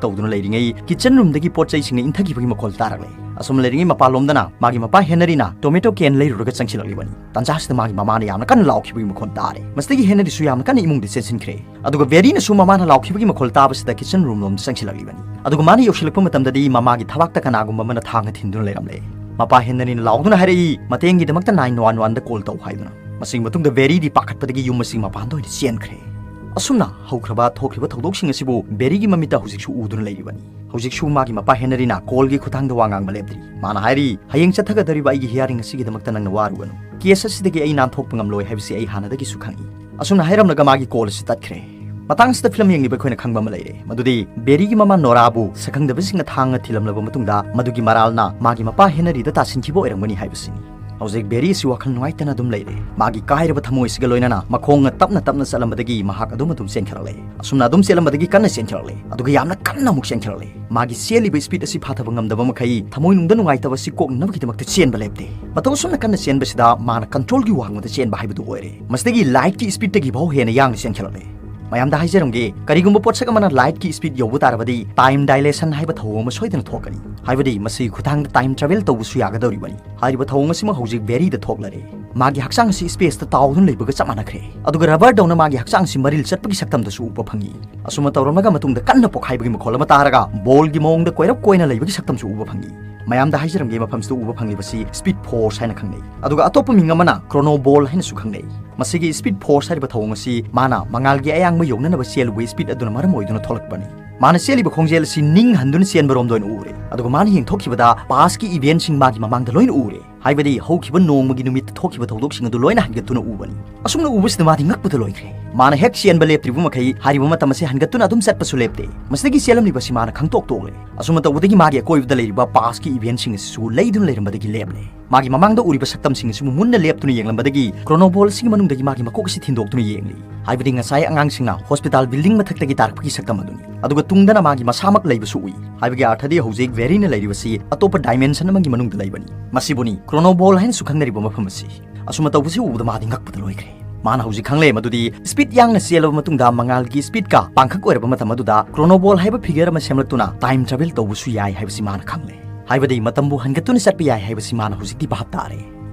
ꯇꯧꯗꯨꯅ ꯂꯩꯔꯤꯉꯩ kitchen roomꯗꯒꯤ ꯄꯣꯠ ꯆꯩꯁꯤꯡꯅ ꯏꯟꯊꯈꯤꯕꯒꯤ ꯃꯈꯣꯜ ꯇꯥꯔꯛꯂꯦ꯫ ꯑꯁꯨꯝ ꯂꯩꯔꯤꯉꯩ ꯃꯄꯥꯟꯂꯣꯝꯗꯅ ꯃꯥꯒꯤ ꯃꯄꯥ ꯍꯦꯅꯔꯤꯅ tomato can ꯂꯩꯔꯨꯔꯒ ꯆꯪꯁꯤꯜꯂꯛꯂꯤꯕꯅꯤ꯫ ꯇꯥꯟꯖꯥꯁꯤꯗ ꯃꯥꯒꯤ ꯃꯃꯥꯅ ꯌꯥꯝꯅ ꯀꯟꯅ ꯂꯥꯎꯈꯤꯕꯒꯤ ꯃꯈꯣꯜ ꯇꯥꯔꯦ꯫ ꯃꯁꯤꯗꯒꯤ ꯍꯦꯅꯔꯤꯁꯨ ꯌꯥꯝꯅ ꯀꯟꯅ ꯏꯃꯨꯡꯗ ꯆꯦꯟꯁꯤꯟꯈ꯭ꯔꯦ꯫ ꯑꯗꯨꯒ ꯕꯦꯔꯤꯅꯁꯨ ꯃꯃꯥꯅ ꯂꯥꯎꯈꯤꯕꯒꯤ ꯃꯈꯣꯜ ꯇꯥꯕꯁꯤꯗ kitchen roomꯂꯣꯝꯗ ꯆꯪꯁꯤꯜꯂꯛꯂꯤꯕꯅꯤ꯫ ꯑꯗꯨꯒ ꯃꯥꯅ ꯌꯧꯁꯤꯜꯂꯛꯄ ꯃꯇꯝꯗꯗꯤ ꯃꯃꯥꯒꯤ ꯊꯕꯥꯛꯇ ꯀꯅꯥꯒꯨꯝꯕ ꯑꯃꯅ ꯊꯥꯡꯅ ꯊꯤꯟꯗꯨꯅ ꯂꯩꯔꯝꯂꯦ꯫ ꯃꯄꯥ ꯍꯦꯅꯔꯤꯅ ꯂꯥꯎꯗꯨꯅ ꯍꯥꯏꯔꯛꯏ, "ꯃꯇꯦꯡꯒꯤꯗꯃꯛꯇ nine one oneꯗ call ꯇꯧ" ꯍꯥꯏꯗꯨꯅ꯫ ꯃꯁꯤꯒꯤ ꯃꯇꯨꯡꯗ ꯕꯦꯔꯤꯗꯤ ꯄꯥꯈꯠꯄꯗꯒꯤ ꯌꯨꯝ ꯑꯁꯤ ꯃꯄꯥꯟꯗ ꯑꯣꯏꯅ ꯆꯦꯟꯈ꯭ꯔꯦ꯫ ꯑꯁꯨꯝꯅ ꯍꯧꯈ꯭ꯔꯕ ꯊꯣꯛꯈ꯭ꯔꯤꯕ ꯊꯧꯗꯣꯛꯁꯤꯡ ꯑꯁꯤꯕꯨ ꯕꯦꯔꯤꯒꯤ ꯃꯃꯤꯠꯇ ꯍꯧꯖꯤꯛꯁꯨ ꯎꯗꯨꯅ ꯂꯩꯔꯤꯕꯅꯤ꯫ ꯍꯧꯖꯤꯛꯁꯨ ꯃꯥꯒꯤ ꯃꯄꯥ ꯍꯦꯅꯔꯤꯅ callꯒꯤ ꯈꯨꯠꯊꯥꯡꯗ ꯋꯥ ꯉꯥꯡꯕ ꯂꯦꯞꯇ꯭ꯔꯤ꯫ ꯃꯥꯅ ꯍꯥꯏꯔꯤ, "ꯍꯌꯦꯡ ꯆꯠꯊꯒꯗꯧꯔꯤꯕ ꯑꯩꯒꯤ hearing ꯑꯁꯤꯒꯤꯗꯃꯛꯇ ꯅꯪꯅ ꯋꯥꯔꯨꯒꯅꯨ꯫ Case ꯑꯁꯤꯗꯒꯤ ꯑꯩ ꯅꯥꯟꯊꯣꯛꯄ ꯉꯝꯂꯣꯏ ꯍꯥꯏꯕꯁꯤ ꯑꯩ ꯍꯥꯟꯅꯗꯒꯤꯁꯨ ꯈꯪꯏ"꯫ ꯑꯁꯨꯝꯅ ꯍꯥꯏꯔꯝꯂꯒ ꯃꯥꯒꯤ call ꯑꯁꯤ ꯇꯠꯈ꯭ꯔꯦ꯫ ꯃꯇꯥꯡꯁꯤꯗ ꯐꯤꯂꯝ ꯌꯦꯡꯂꯤꯕ ꯑꯩꯈꯣꯏꯅ ꯈꯪꯕ ꯑꯃ ꯂꯩꯔꯦ, ꯃꯗꯨꯗꯤ ꯕꯦꯔꯤꯒꯤ ꯃꯃꯥ ꯅꯣꯔꯥꯕꯨ ꯁꯛꯈꯪꯗꯕꯁꯤꯡꯅ ꯊꯥꯡꯅ ꯊꯤꯜꯂꯝꯂꯕ ꯃꯇꯨꯡꯗ ꯃꯗꯨꯒꯤ ꯃꯔꯥꯜꯅ ꯃꯥꯒꯤ ꯃꯄꯥ ꯍꯦꯅꯔꯤꯗ ꯇꯥꯁꯤꯟꯈꯤꯕ ꯑꯣꯏꯔꯝꯒꯅꯤ ꯍꯥꯏꯕꯁꯤꯅꯤ꯫ ꯍꯧꯖꯤꯛ ꯕꯦꯔꯤ ꯑꯁꯤ ꯋꯥꯈꯜ ꯅꯨꯡꯉꯥꯏꯇꯅ ꯑꯗꯨꯝ ꯂꯩꯔꯦ꯫ ꯃꯥꯒꯤ ꯀꯥꯏꯔꯕ ꯊꯃꯣꯏꯁꯤꯒ ꯂꯣꯏꯅꯅ ꯃꯈꯣꯡꯅ ꯇꯞꯅ ꯇꯞꯅ ꯆꯠꯂꯝꯕꯗꯒꯤ ꯃꯍꯥꯛ ꯑꯗꯨꯝ ꯑꯗꯨꯝ ꯆꯦꯟꯈꯠꯂꯛꯂꯦ꯫ ꯑꯁꯨꯝꯅ ꯑꯗꯨꯝ ꯆꯦꯜꯂꯝꯕꯗꯒꯤ ꯀꯟꯅ ꯆꯦꯟꯈꯠꯂꯛꯂꯦ꯫ ꯑꯗꯨꯒ ꯌꯥꯝꯅ ꯀꯟꯅ ꯑꯃꯨꯛ ꯆꯦꯟꯈꯠꯂꯛꯂꯦ꯫ ꯃꯥꯒꯤ ꯆꯦꯜꯂꯤꯕ speed ꯑꯁꯤ ꯐꯥꯊꯕ ꯉꯝꯗꯕ ꯃꯈꯩ ꯊꯃꯣꯏꯅꯨꯡꯗ ꯅꯨꯡꯉꯥꯏꯇꯕ ꯑꯁꯤ ꯀꯣꯛꯅꯅꯕꯒꯤꯗꯃꯛꯇ ꯆꯦꯟꯕ ꯂꯦꯞꯇꯦ꯫ ꯃꯇꯧ ꯑꯁꯨꯝꯅ ꯀꯟꯅ ꯆꯦꯟꯕꯁꯤꯗ ꯃꯥꯅ controlꯒꯤ ꯋꯥꯡꯃꯗ ꯆꯦꯟꯕ ꯍꯥꯏꯕꯗꯨ ꯑꯣꯏꯔꯦ꯫ ꯃꯁꯤꯗꯒꯤ lightꯀꯤ speedꯇꯒꯤ ꯐꯥꯎ ꯍꯦꯟꯅ ꯌꯥꯡꯅ ꯆꯦꯟꯈꯠꯂꯛꯂꯦ꯫ ꯃꯌꯥꯝꯗ ꯍꯥꯏꯖꯔꯝꯒꯦ, ꯀꯔꯤꯒꯨꯝꯕ ꯄꯣꯠꯁꯛ ꯑꯃꯅ lightꯀꯤ speed ꯌꯧꯕ ꯇꯥꯔꯕꯗꯤ time dilation ꯍꯥꯏꯕ ꯊꯧꯑꯣꯡ ꯑꯃ ꯁꯣꯏꯗꯅ ꯊꯣꯛꯀꯅꯤ꯫ ꯍꯥꯏꯕꯗꯤ ꯃꯁꯤꯒꯤ ꯈꯨꯠꯊꯥꯡꯗ time travel ꯇꯧꯕꯁꯨ ꯌꯥꯒꯗꯧꯔꯤꯕꯅꯤ꯫ ꯍꯥꯏꯔꯤꯕ ꯊꯧꯑꯣꯡ ꯑꯁꯤꯃꯛ ꯍꯧꯖꯤꯛ ꯕꯦꯔꯤꯗ ꯊꯣꯛꯂꯔꯦ꯫ ꯃꯥꯒꯤ ꯍꯛꯆꯥꯡ ꯑꯁꯤ spaceꯇ ꯇꯥꯎꯗꯨꯅ ꯂꯩꯕꯒ ꯆꯞ ꯃꯥꯟꯅꯈ꯭ꯔꯦ꯫ ꯑꯗꯨꯒ rubberꯗꯧꯅ ꯃꯥꯒꯤ ꯍꯛꯆꯥꯡ ꯑꯁꯤ ꯃꯔꯤꯜ ꯆꯠꯄꯒꯤ ꯁꯛꯇꯝꯗꯁꯨ ꯎꯕ ꯐꯪꯏ꯫ ꯑꯁꯨꯝꯅ ꯇꯧꯔꯝꯂꯒ ꯃꯇꯨꯡꯗ ꯀꯟꯅ ꯄꯣꯛꯈꯥꯏꯕꯒꯤ ꯃꯈꯣꯜ ꯑꯃ ꯇꯥꯔꯒ ballꯒꯤ ꯃꯑꯣꯡꯗ ꯀꯣꯏꯔꯞ ꯀꯣꯏꯅ ꯂꯩꯕꯒꯤ ꯁꯛꯇꯝꯁꯨ ꯎꯕ ꯐꯪꯏ꯫ ꯃꯌꯥꯝꯗ ꯍꯥꯏꯖꯔꯝꯒꯦ, ꯃꯐꯝꯁꯤꯗ ꯎꯕ ꯐꯪꯂꯤꯕꯁꯤ Speed Force ꯍꯥꯏꯅ ꯈꯪꯅꯩ, ꯑꯗꯨꯒ ꯑꯇꯣꯞꯄ ꯃꯤꯡ ꯑꯃꯅ Chronoball ꯍꯥꯏꯅꯁꯨ ꯈꯪꯅꯩ꯫ ꯃꯁꯤꯒꯤ Speed Force ꯍꯥꯏꯔꯤꯕ ꯊꯧꯑꯣꯡ ꯑꯁꯤ ꯃꯥꯅ ꯃꯉꯥꯜꯒꯤ ꯑꯌꯥꯡꯕ ꯌꯧꯅꯅꯕ ꯆꯦꯜꯂꯨꯕꯒꯤ speed ꯑꯗꯨꯅ ꯃꯔꯝ ꯑꯣꯏꯗꯨꯅ ꯊꯣꯛꯂꯛꯄꯅꯤ꯫ ꯃꯥꯅ ꯆꯦꯜꯂꯤꯕ ꯈꯣꯡꯖꯦꯜ ꯑꯁꯤ ꯅꯤꯡ ꯍꯟꯗꯨꯅ ꯆꯦꯟꯕꯔꯣꯝꯗ ꯑꯣꯏꯅ ꯎꯔꯦ, ꯑꯗꯨꯒ ꯃꯥꯅ ꯌꯦꯡꯊꯣꯛꯈꯤꯕꯗ past ꯀꯤ event ꯁꯤꯡ ꯃꯥꯒꯤ ꯃꯃꯥꯡꯗ ꯂꯣꯏꯅ ꯎꯔꯦ, ꯍꯥꯏꯕꯗꯤ ꯍꯧꯈꯤꯕ ꯅꯣꯡꯃꯒꯤ ꯅꯨꯃꯤꯠꯇ ꯊꯣꯛꯈꯤꯕ ꯊꯧꯗꯣꯛꯁꯤꯡ ꯑꯗꯨ ꯂꯣꯏꯅ ꯍꯟꯒꯠꯇꯨꯅ ꯎꯕꯅꯤ꯫ ꯑꯁꯨꯝꯅ ꯎꯕꯁꯤꯗ ꯃꯥꯗꯤ ꯉꯛꯄꯗ ꯂꯣꯏꯈ꯭ꯔꯦ꯫ ꯃꯥꯅ ꯍꯦꯛ ꯆꯦꯟꯕ ꯂꯦꯞꯇ꯭ꯔꯤꯕ ꯃꯈꯩ ꯍꯥꯏꯔꯤꯕ ꯃꯇꯝ ꯑꯁꯤ ꯍꯟꯒꯠꯇꯨꯅ ꯑꯗꯨꯝ ꯆꯠꯄꯁꯨ ꯂꯦꯞꯇꯦ꯫ ꯃꯁꯤꯗꯒꯤ ꯆꯦꯜꯂꯝꯂꯤꯕ ꯑꯁꯤ ꯃꯥꯅ ꯈꯪꯇꯣꯛ ꯇꯣꯛꯂꯦ꯫ ꯑꯁꯨꯝꯅ ꯇꯧꯕꯗꯒꯤ ꯃꯥꯒꯤ ꯑꯀꯣꯏꯕꯗ ꯂꯩꯔꯤꯕ past ꯀꯤ event ꯁꯤꯡ ꯑꯁꯤꯁꯨ ꯂꯩꯗꯨꯅ ꯂꯩꯔꯝꯕꯗꯒꯤ ꯂꯦꯞꯂꯦ꯫ ꯃꯥꯒꯤ ꯃꯃꯥꯡꯗ ꯎꯔꯤꯕ ꯁꯛꯇꯝꯁꯤꯡ ꯑꯁꯤꯕꯨ ꯃꯨꯟꯅ ꯂꯦꯞꯇꯨꯅ ꯌꯦꯡꯂꯝꯕꯗꯒꯤ Chronoball ꯑꯁꯤꯒꯤ ꯃꯅꯨꯡꯗꯒꯤ ꯃꯥꯒꯤ ꯃꯀꯣꯛ ꯑꯁꯤ ꯊꯤꯟꯗꯣꯛꯇꯨꯅ ꯌꯦꯡꯂꯤ꯫ ꯍꯥꯏꯕꯗꯤ ꯉꯁꯥꯏ ꯑꯉꯥꯡꯁꯤꯡꯅ hospital building ꯃꯊꯛꯇꯒꯤ ꯇꯥꯔꯛꯄꯒꯤ ꯁꯛꯇꯝ ꯑꯗꯨꯅꯤ꯫ ꯑꯗꯨꯒ ꯇꯨꯡꯗꯅ ꯃꯥꯒꯤ ꯃꯁꯥꯃꯛ ꯂꯩꯕꯁꯨ ꯎꯏ꯫ ꯍꯥꯏꯕꯒꯤ ꯑꯔꯊꯗꯤ ꯍꯧꯖꯤꯛ ꯚꯦꯔꯤꯅ ꯂꯩꯔꯤꯕꯁꯤ ꯑꯇꯣꯞꯄ dimension ꯑꯃꯒꯤ ꯃꯅꯨꯡꯗ ꯂꯩꯕꯅꯤ꯫ ꯃꯁꯤꯕꯨꯅꯤ Chronoball ꯍꯥꯏꯅꯁꯨ ꯈꯪꯅꯔꯤꯕ ꯃꯐꯝ ꯑꯁꯤ꯫ ꯑꯁꯨꯝꯅ ꯇꯧꯕꯁꯤ ꯎꯕꯗ ꯃꯥꯗꯤ ꯉꯛꯄꯗ ꯂꯣꯏꯈ꯭ꯔꯦ꯫ ꯃꯥꯅ ꯍꯧꯖꯤꯛ ꯈꯪꯂꯦ ꯃꯗꯨꯗꯤ speed ꯌꯥꯡꯅ ꯆꯦꯜꯂꯕ ꯃꯇꯨꯡꯗ ꯃꯉꯥꯜꯒꯤ speed ꯀ ꯄꯥꯡꯈꯛ ꯑꯣꯏꯔꯕ ꯃꯇꯝ ꯑꯗꯨꯗ Chronoball ꯍꯥꯏꯕ figure ꯑꯃ ꯁꯦꯝꯂꯛꯇꯨꯅ time travel ꯇꯧꯕꯁꯨ ꯌꯥꯏ ꯍꯥꯏꯕꯁꯤ ꯃꯥꯅ ꯈꯪꯂꯦ꯫ ꯍꯥꯏꯕꯗꯤ ꯃꯇꯝꯕꯨ ꯍꯟꯒꯠꯇꯨꯅ ꯆꯠꯄ ꯌꯥꯏ ꯍꯥꯏꯕꯁꯤ ꯃꯥꯅ ꯍꯧꯖꯤꯛꯇꯤ ꯚꯥꯞ ꯇꯥꯔꯦ꯫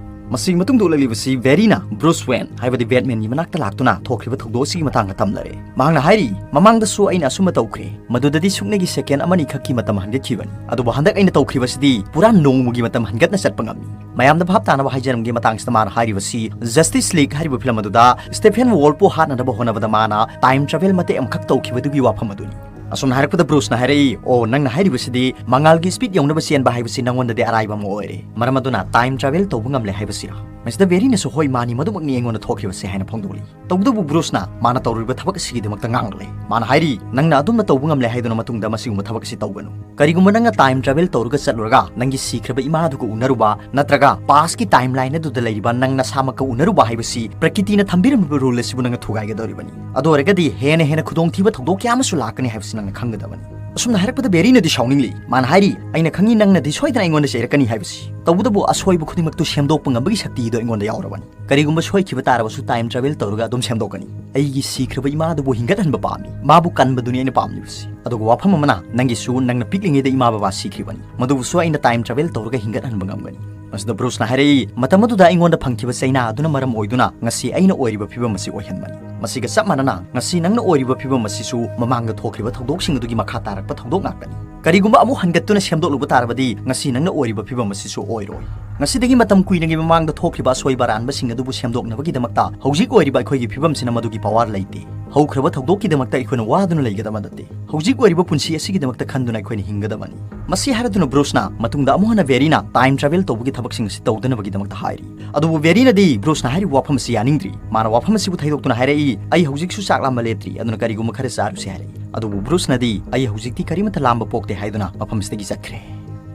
ꯃꯁꯤꯒꯤ ꯃꯇꯨꯡꯗ ꯎꯠꯂꯛꯂꯤꯕꯁꯤ ꯚꯦꯔꯤꯅ Bruce Wayne ꯍꯥꯏꯕꯗꯤ Batman ꯒꯤ ꯃꯅꯥꯛꯇ ꯂꯥꯛꯇꯨꯅ ꯊꯣꯛꯈ꯭ꯔꯤꯕ ꯊꯧꯗꯣꯛ ꯑꯁꯤꯒꯤ ꯃꯇꯥꯡꯗ ꯇꯝꯂꯔꯦ꯫ ꯃꯍꯥꯛꯅ ꯍꯥꯏꯔꯤ, "ꯃꯃꯥꯡꯗꯁꯨ ꯑꯩꯅ ꯑꯁꯨꯝꯅ ꯇꯧꯈ꯭ꯔꯦ, ꯃꯗꯨꯗꯗꯤ ꯁꯨꯞꯅꯒꯤ second ꯑꯃꯅꯤ ꯈꯛꯀꯤ ꯃꯇꯝ ꯍꯟꯒꯠꯈꯤꯕꯅꯤ, ꯑꯗꯨꯕꯨ ꯍꯟꯗꯛ ꯑꯩꯅ ꯇꯧꯈ꯭ꯔꯤꯕꯁꯤꯗꯤ ꯄꯨꯔꯥ ꯅꯣꯡꯃꯒꯤ ꯃꯇꯝ ꯍꯟꯒꯠꯅ ꯆꯠꯄ ꯉꯝꯃꯤ꯫" ꯃꯌꯥꯝꯗ ꯚꯥꯞ ꯇꯥꯅꯕ ꯍꯥꯏꯖꯔꯝꯒꯦ, ꯃꯇꯥꯡꯁꯤꯗ ꯃꯥꯅ ꯍꯥꯏꯔꯤꯕꯁꯤ Justice League ꯍꯥꯏꯔꯤꯕ film ꯑꯗꯨꯗ Steppenwolf ꯄꯨ ꯍꯥꯠꯅꯅꯕ ꯍꯣꯠꯅꯕꯗ ꯃꯥꯅ time travel ꯃꯇꯦꯛ ꯑꯃꯈꯛ ꯇꯧꯈꯤꯕꯗꯨꯒꯤ ꯋꯥꯐꯝ ꯑꯗꯨꯅꯤ꯫ ꯑꯁꯨꯝꯅ ꯍꯥꯏꯔꯛꯄꯗ Bruce ꯅ ꯍꯥꯏꯔꯛꯏ, "ꯑꯣ, ꯅꯪꯅ ꯍꯥꯏꯔꯤꯕꯁꯤꯗꯤ ꯃꯉꯥꯜꯒꯤ speed ꯌꯧꯅꯕ ꯆꯦꯟꯕ ꯍꯥꯏꯕꯁꯤ ꯅꯉꯣꯟꯗꯗꯤ ꯑꯔꯥꯏꯕ ꯑꯃ ꯑꯣꯏꯔꯦ, ꯃꯔꯝ ꯑꯗꯨꯅ time travel ꯇꯧꯕ ꯉꯝꯂꯦ ꯍꯥꯏꯕꯁꯤꯔꯥ?" ꯃꯁꯤꯗ ꯚꯦꯔꯤꯅꯁꯨ, "ꯍꯣꯏ, ꯃꯥꯅꯤ, ꯃꯗꯨꯃꯛꯅꯤ ꯑꯩꯉꯣꯟꯗ ꯊꯣꯛꯈꯤꯕꯁꯦ" ꯍꯥꯏꯅ ꯐꯣꯡꯗꯣꯛꯂꯤ꯫ ꯇꯧꯕꯇꯕꯨ Bruce ꯅ ꯃꯥꯅ ꯇꯧꯔꯤꯕ ꯊꯕꯛ ꯑꯁꯤꯒꯤꯗꯃꯛꯇ ꯉꯥꯡꯂꯦ꯫ ꯃꯥꯅ ꯍꯥꯏꯔꯤ, "ꯅꯪꯅ ꯑꯗꯨꯝꯅ ꯇꯧꯕ ꯉꯝꯂꯦ ꯍꯥꯏꯗꯨꯅ ꯃꯇꯨꯡꯗ ꯃꯁꯤꯒꯨꯝꯕ ꯊꯕꯛ ꯑꯁꯤ ꯇꯧꯒꯅꯨ꯫ ꯀꯔꯤꯒꯨꯝꯕ ꯅꯪꯅ time travel ꯇꯧꯔꯒ ꯆꯠꯂꯨꯔꯒ ꯅꯪꯒꯤ ꯁꯤꯈ꯭ꯔꯕ ꯏꯃꯥ ꯑꯗꯨꯒ ꯎꯅꯔꯨꯕ, ꯅꯠꯇ꯭ꯔꯒ past ꯀꯤ timeline ꯑꯗꯨꯗ ꯂꯩꯔꯤꯕ ꯅꯪ ꯅꯁꯥꯃꯛꯀ ꯎꯅꯔꯨꯕ ꯍꯥꯏꯕꯁꯤ ꯄ꯭ꯔꯀꯤꯇꯤꯅ ꯊꯝꯕꯤꯔꯝꯂꯤꯕ rule ꯑꯁꯤꯕꯨ ꯅꯪꯅ ꯊꯨꯒꯥꯏꯒꯗꯧꯔꯤꯕꯅꯤ꯫ ꯑꯗꯨ ꯑꯣꯏꯔꯒꯗꯤ ꯍꯦꯟꯅ ꯍꯦꯟꯅ ꯈꯨꯗꯣꯡꯊꯤꯕ ꯊꯧꯗꯣꯛ ꯀꯌꯥ ꯑꯃꯁꯨ ꯂꯥꯛꯀꯅꯤ ꯍꯥꯏꯕꯁꯤ ꯅꯪꯅ ꯈꯪꯒꯗꯕꯅꯤ꯫" ꯑꯁꯨꯝꯅ ꯍꯥꯏꯔꯛꯄꯗ ꯚꯦꯔꯤꯅꯗꯤ ꯁꯥꯎꯅꯤꯡꯂꯤ꯫ ꯃꯥꯅ ꯍꯥꯏꯔꯤ, "ꯑꯩꯅ ꯈꯪꯉꯤ, ꯅꯪꯅꯗꯤ ꯁꯣꯏꯗꯅ ꯑꯩꯉꯣꯟꯗ ꯆꯩꯔꯛꯀꯅꯤ ꯍꯥꯏꯕꯁꯤ꯫ ꯇꯧꯕꯇꯕꯨ ꯑꯁꯣꯏꯕ ꯈꯨꯗꯤꯡꯃꯛꯇꯨ ꯁꯦꯝꯗꯣꯛꯄ ꯉꯝꯕꯒꯤ ꯁꯛꯇꯤꯗꯣ ꯑꯩꯉꯣꯟꯗ ꯌꯥꯎꯔꯕꯅꯤ꯫ ꯀꯔꯤꯒꯨꯝꯕ ꯁꯣꯏꯈꯤꯕ ꯇꯥꯔꯕꯁꯨ time travel ꯇꯧꯔꯒ ꯑꯗꯨꯝ ꯁꯦꯝꯗꯣꯛꯀꯅꯤ꯫ ꯑꯩꯒꯤ ꯁꯤꯈ꯭ꯔꯕ ꯏꯃꯥ ꯑꯗꯨꯕꯨ ꯍꯤꯡꯒꯠꯍꯟꯕ ꯄꯥꯝꯃꯤ꯫ ꯃꯥꯕꯨ ꯀꯟꯕꯗꯨꯅꯤ ꯑꯩꯅ ꯄꯥꯝꯂꯤꯕꯁꯤ꯫ ꯑꯗꯨꯒ ꯋꯥꯐꯝ ꯑꯃꯅ, ꯅꯪꯒꯤꯁꯨ ꯅꯪꯅ ꯄꯤꯛꯂꯤꯉꯩꯗ ꯏꯃꯥ ꯕꯕꯥ ꯁꯤꯈ꯭ꯔꯤꯕꯅꯤ꯫ ꯃꯗꯨꯕꯨꯁꯨ ꯑꯩꯅ time travel ꯇꯧꯔꯒ ꯍꯤꯡꯒꯠꯍꯟꯕ ꯉꯝꯒꯅꯤ꯫" ꯃꯁꯤꯗ Bruce ꯅ ꯍꯥꯏꯔꯛꯏ, "ꯃꯇꯝ ꯑꯗꯨꯗ ꯑꯩꯉꯣꯟꯗ ꯐꯪꯈꯤꯕ ꯆꯩꯅꯥ ꯑꯗꯨꯅ ꯃꯔꯝ ꯑꯣꯏꯗꯨꯅ ꯉꯁꯤ ꯑꯩꯅ ꯑꯣꯏꯔꯤꯕ ꯐꯤꯕꯝ ꯑꯁꯤ ꯑꯣꯏꯍꯟꯕꯅꯤ꯫ ꯃꯁꯤꯒ ꯆꯞ ꯃꯥꯟꯅꯅ, ꯉꯁꯤ ꯅꯪꯅ ꯑꯣꯏꯔꯤꯕ ꯐꯤꯚꯝ ꯑꯁꯤꯁꯨ ꯃꯃꯥꯡꯗ ꯊꯣꯛꯈ꯭ꯔꯤꯕ ꯊꯧꯗꯣꯛꯁꯤꯡ ꯑꯗꯨꯒꯤ ꯃꯈꯥ ꯇꯥꯔꯛꯄ ꯊꯧꯗꯣꯛ ꯉꯥꯛꯇꯅꯤ꯫ ꯀꯔꯤꯒꯨꯝꯕ ꯑꯃꯨꯛ ꯍꯟꯒꯠꯇꯨꯅ ꯁꯦꯝꯗꯣꯛꯂꯨꯕ ꯇꯥꯔꯕꯗꯤ, ꯉꯁꯤ ꯅꯪꯅ ꯑꯣꯏꯔꯤꯕ ꯐꯤꯚꯝ ꯑꯁꯤꯁꯨ ꯑꯣꯏꯔꯣꯏ꯫ ꯉꯁꯤꯗꯒꯤ ꯃꯇꯝ ꯀꯨꯏꯅꯒꯤ ꯃꯃꯥꯡꯗ ꯊꯣꯛꯈ꯭ꯔꯤꯕ ꯑꯁꯣꯏꯕ ꯑꯔꯥꯟꯕꯁꯤꯡ ꯑꯗꯨꯕꯨ ꯁꯦꯝꯗꯣꯛꯅꯕꯒꯤꯗꯃꯛꯇ ꯍꯧꯖꯤꯛ ꯑꯣꯏꯔꯤꯕ ꯑꯩꯈꯣꯏꯒꯤ ꯐꯤꯚꯝꯁꯤꯅ ꯃꯗꯨꯒꯤ ꯄꯋꯥꯔ ꯂꯩꯇꯦ꯫ ꯍꯧꯈ꯭ꯔꯕ ꯊꯧꯗꯣꯛꯀꯤꯗꯃꯛꯇ ꯑꯩꯈꯣꯏꯅ ꯋꯥꯗꯨꯅ ꯂꯩꯒꯗꯕ ꯅꯠꯇꯦ꯫ ꯍꯧꯖꯤꯛ ꯑꯣꯏꯔꯤꯕ ꯄꯨꯟꯁꯤ ꯑꯁꯤꯒꯤꯗꯃꯛꯇ ꯈꯟꯗꯨꯅ ꯑꯩꯈꯣꯏꯅ ꯍꯤꯡꯒꯗꯕꯅꯤ꯫ ꯃꯁꯤ ꯍꯥꯏꯔꯗꯨꯅ ꯕ꯭ꯔꯨꯁꯅ ꯃꯇꯨꯡꯗ ꯑꯃꯨꯛ ꯍꯟꯅ ꯚꯦꯔꯤꯅ ꯇꯥꯏꯝ ꯇ꯭ꯔꯥꯚꯦꯜ ꯇꯧꯕꯒꯤ ꯊꯕꯛꯁꯤꯡ ꯑꯁꯤ ꯇꯧꯗꯅꯕꯒꯤꯗꯃꯛꯇ ꯍꯥꯏꯔꯤ꯫ ꯑꯗꯨꯕꯨ ꯚꯦꯔꯤꯅꯗꯤ ꯕ꯭ꯔꯨꯁꯅ ꯍꯥꯏꯔꯤꯕ ꯋꯥꯐꯝ ꯑꯁꯤ ꯌꯥꯅꯤꯡꯗ꯭ꯔꯤ꯫ ꯃꯥꯅ ꯋꯥꯐꯝ ꯑꯁꯤꯕꯨ ꯊꯩꯗꯣꯛꯇꯨꯅ ꯍꯥꯏꯔꯛꯏ, "ꯑꯩ ꯍꯧꯖꯤꯛꯁꯨ ꯆꯥꯛ ꯂꯥꯝꯕ ꯂꯦꯞꯇ꯭ꯔꯤ, ꯑꯗꯨꯅ ꯀꯔꯤꯒꯨꯝꯕ ꯈꯔ ꯆꯥꯔꯨꯁꯤ" ꯍꯥꯏꯔꯛꯏ꯫ ꯑꯗꯨꯕꯨ ꯕ꯭ꯔꯨꯁꯅꯗꯤ, "ꯑꯩ ꯍꯧꯖꯤꯛꯇꯤ ꯀꯔꯤꯃꯠꯇ ꯂꯥꯝꯕ ꯄꯣꯛꯇꯦ" ꯍꯥꯏꯗꯨꯅ ꯃꯐꯝꯁꯤꯗꯒꯤ ꯆꯠꯈ꯭ꯔꯦ꯫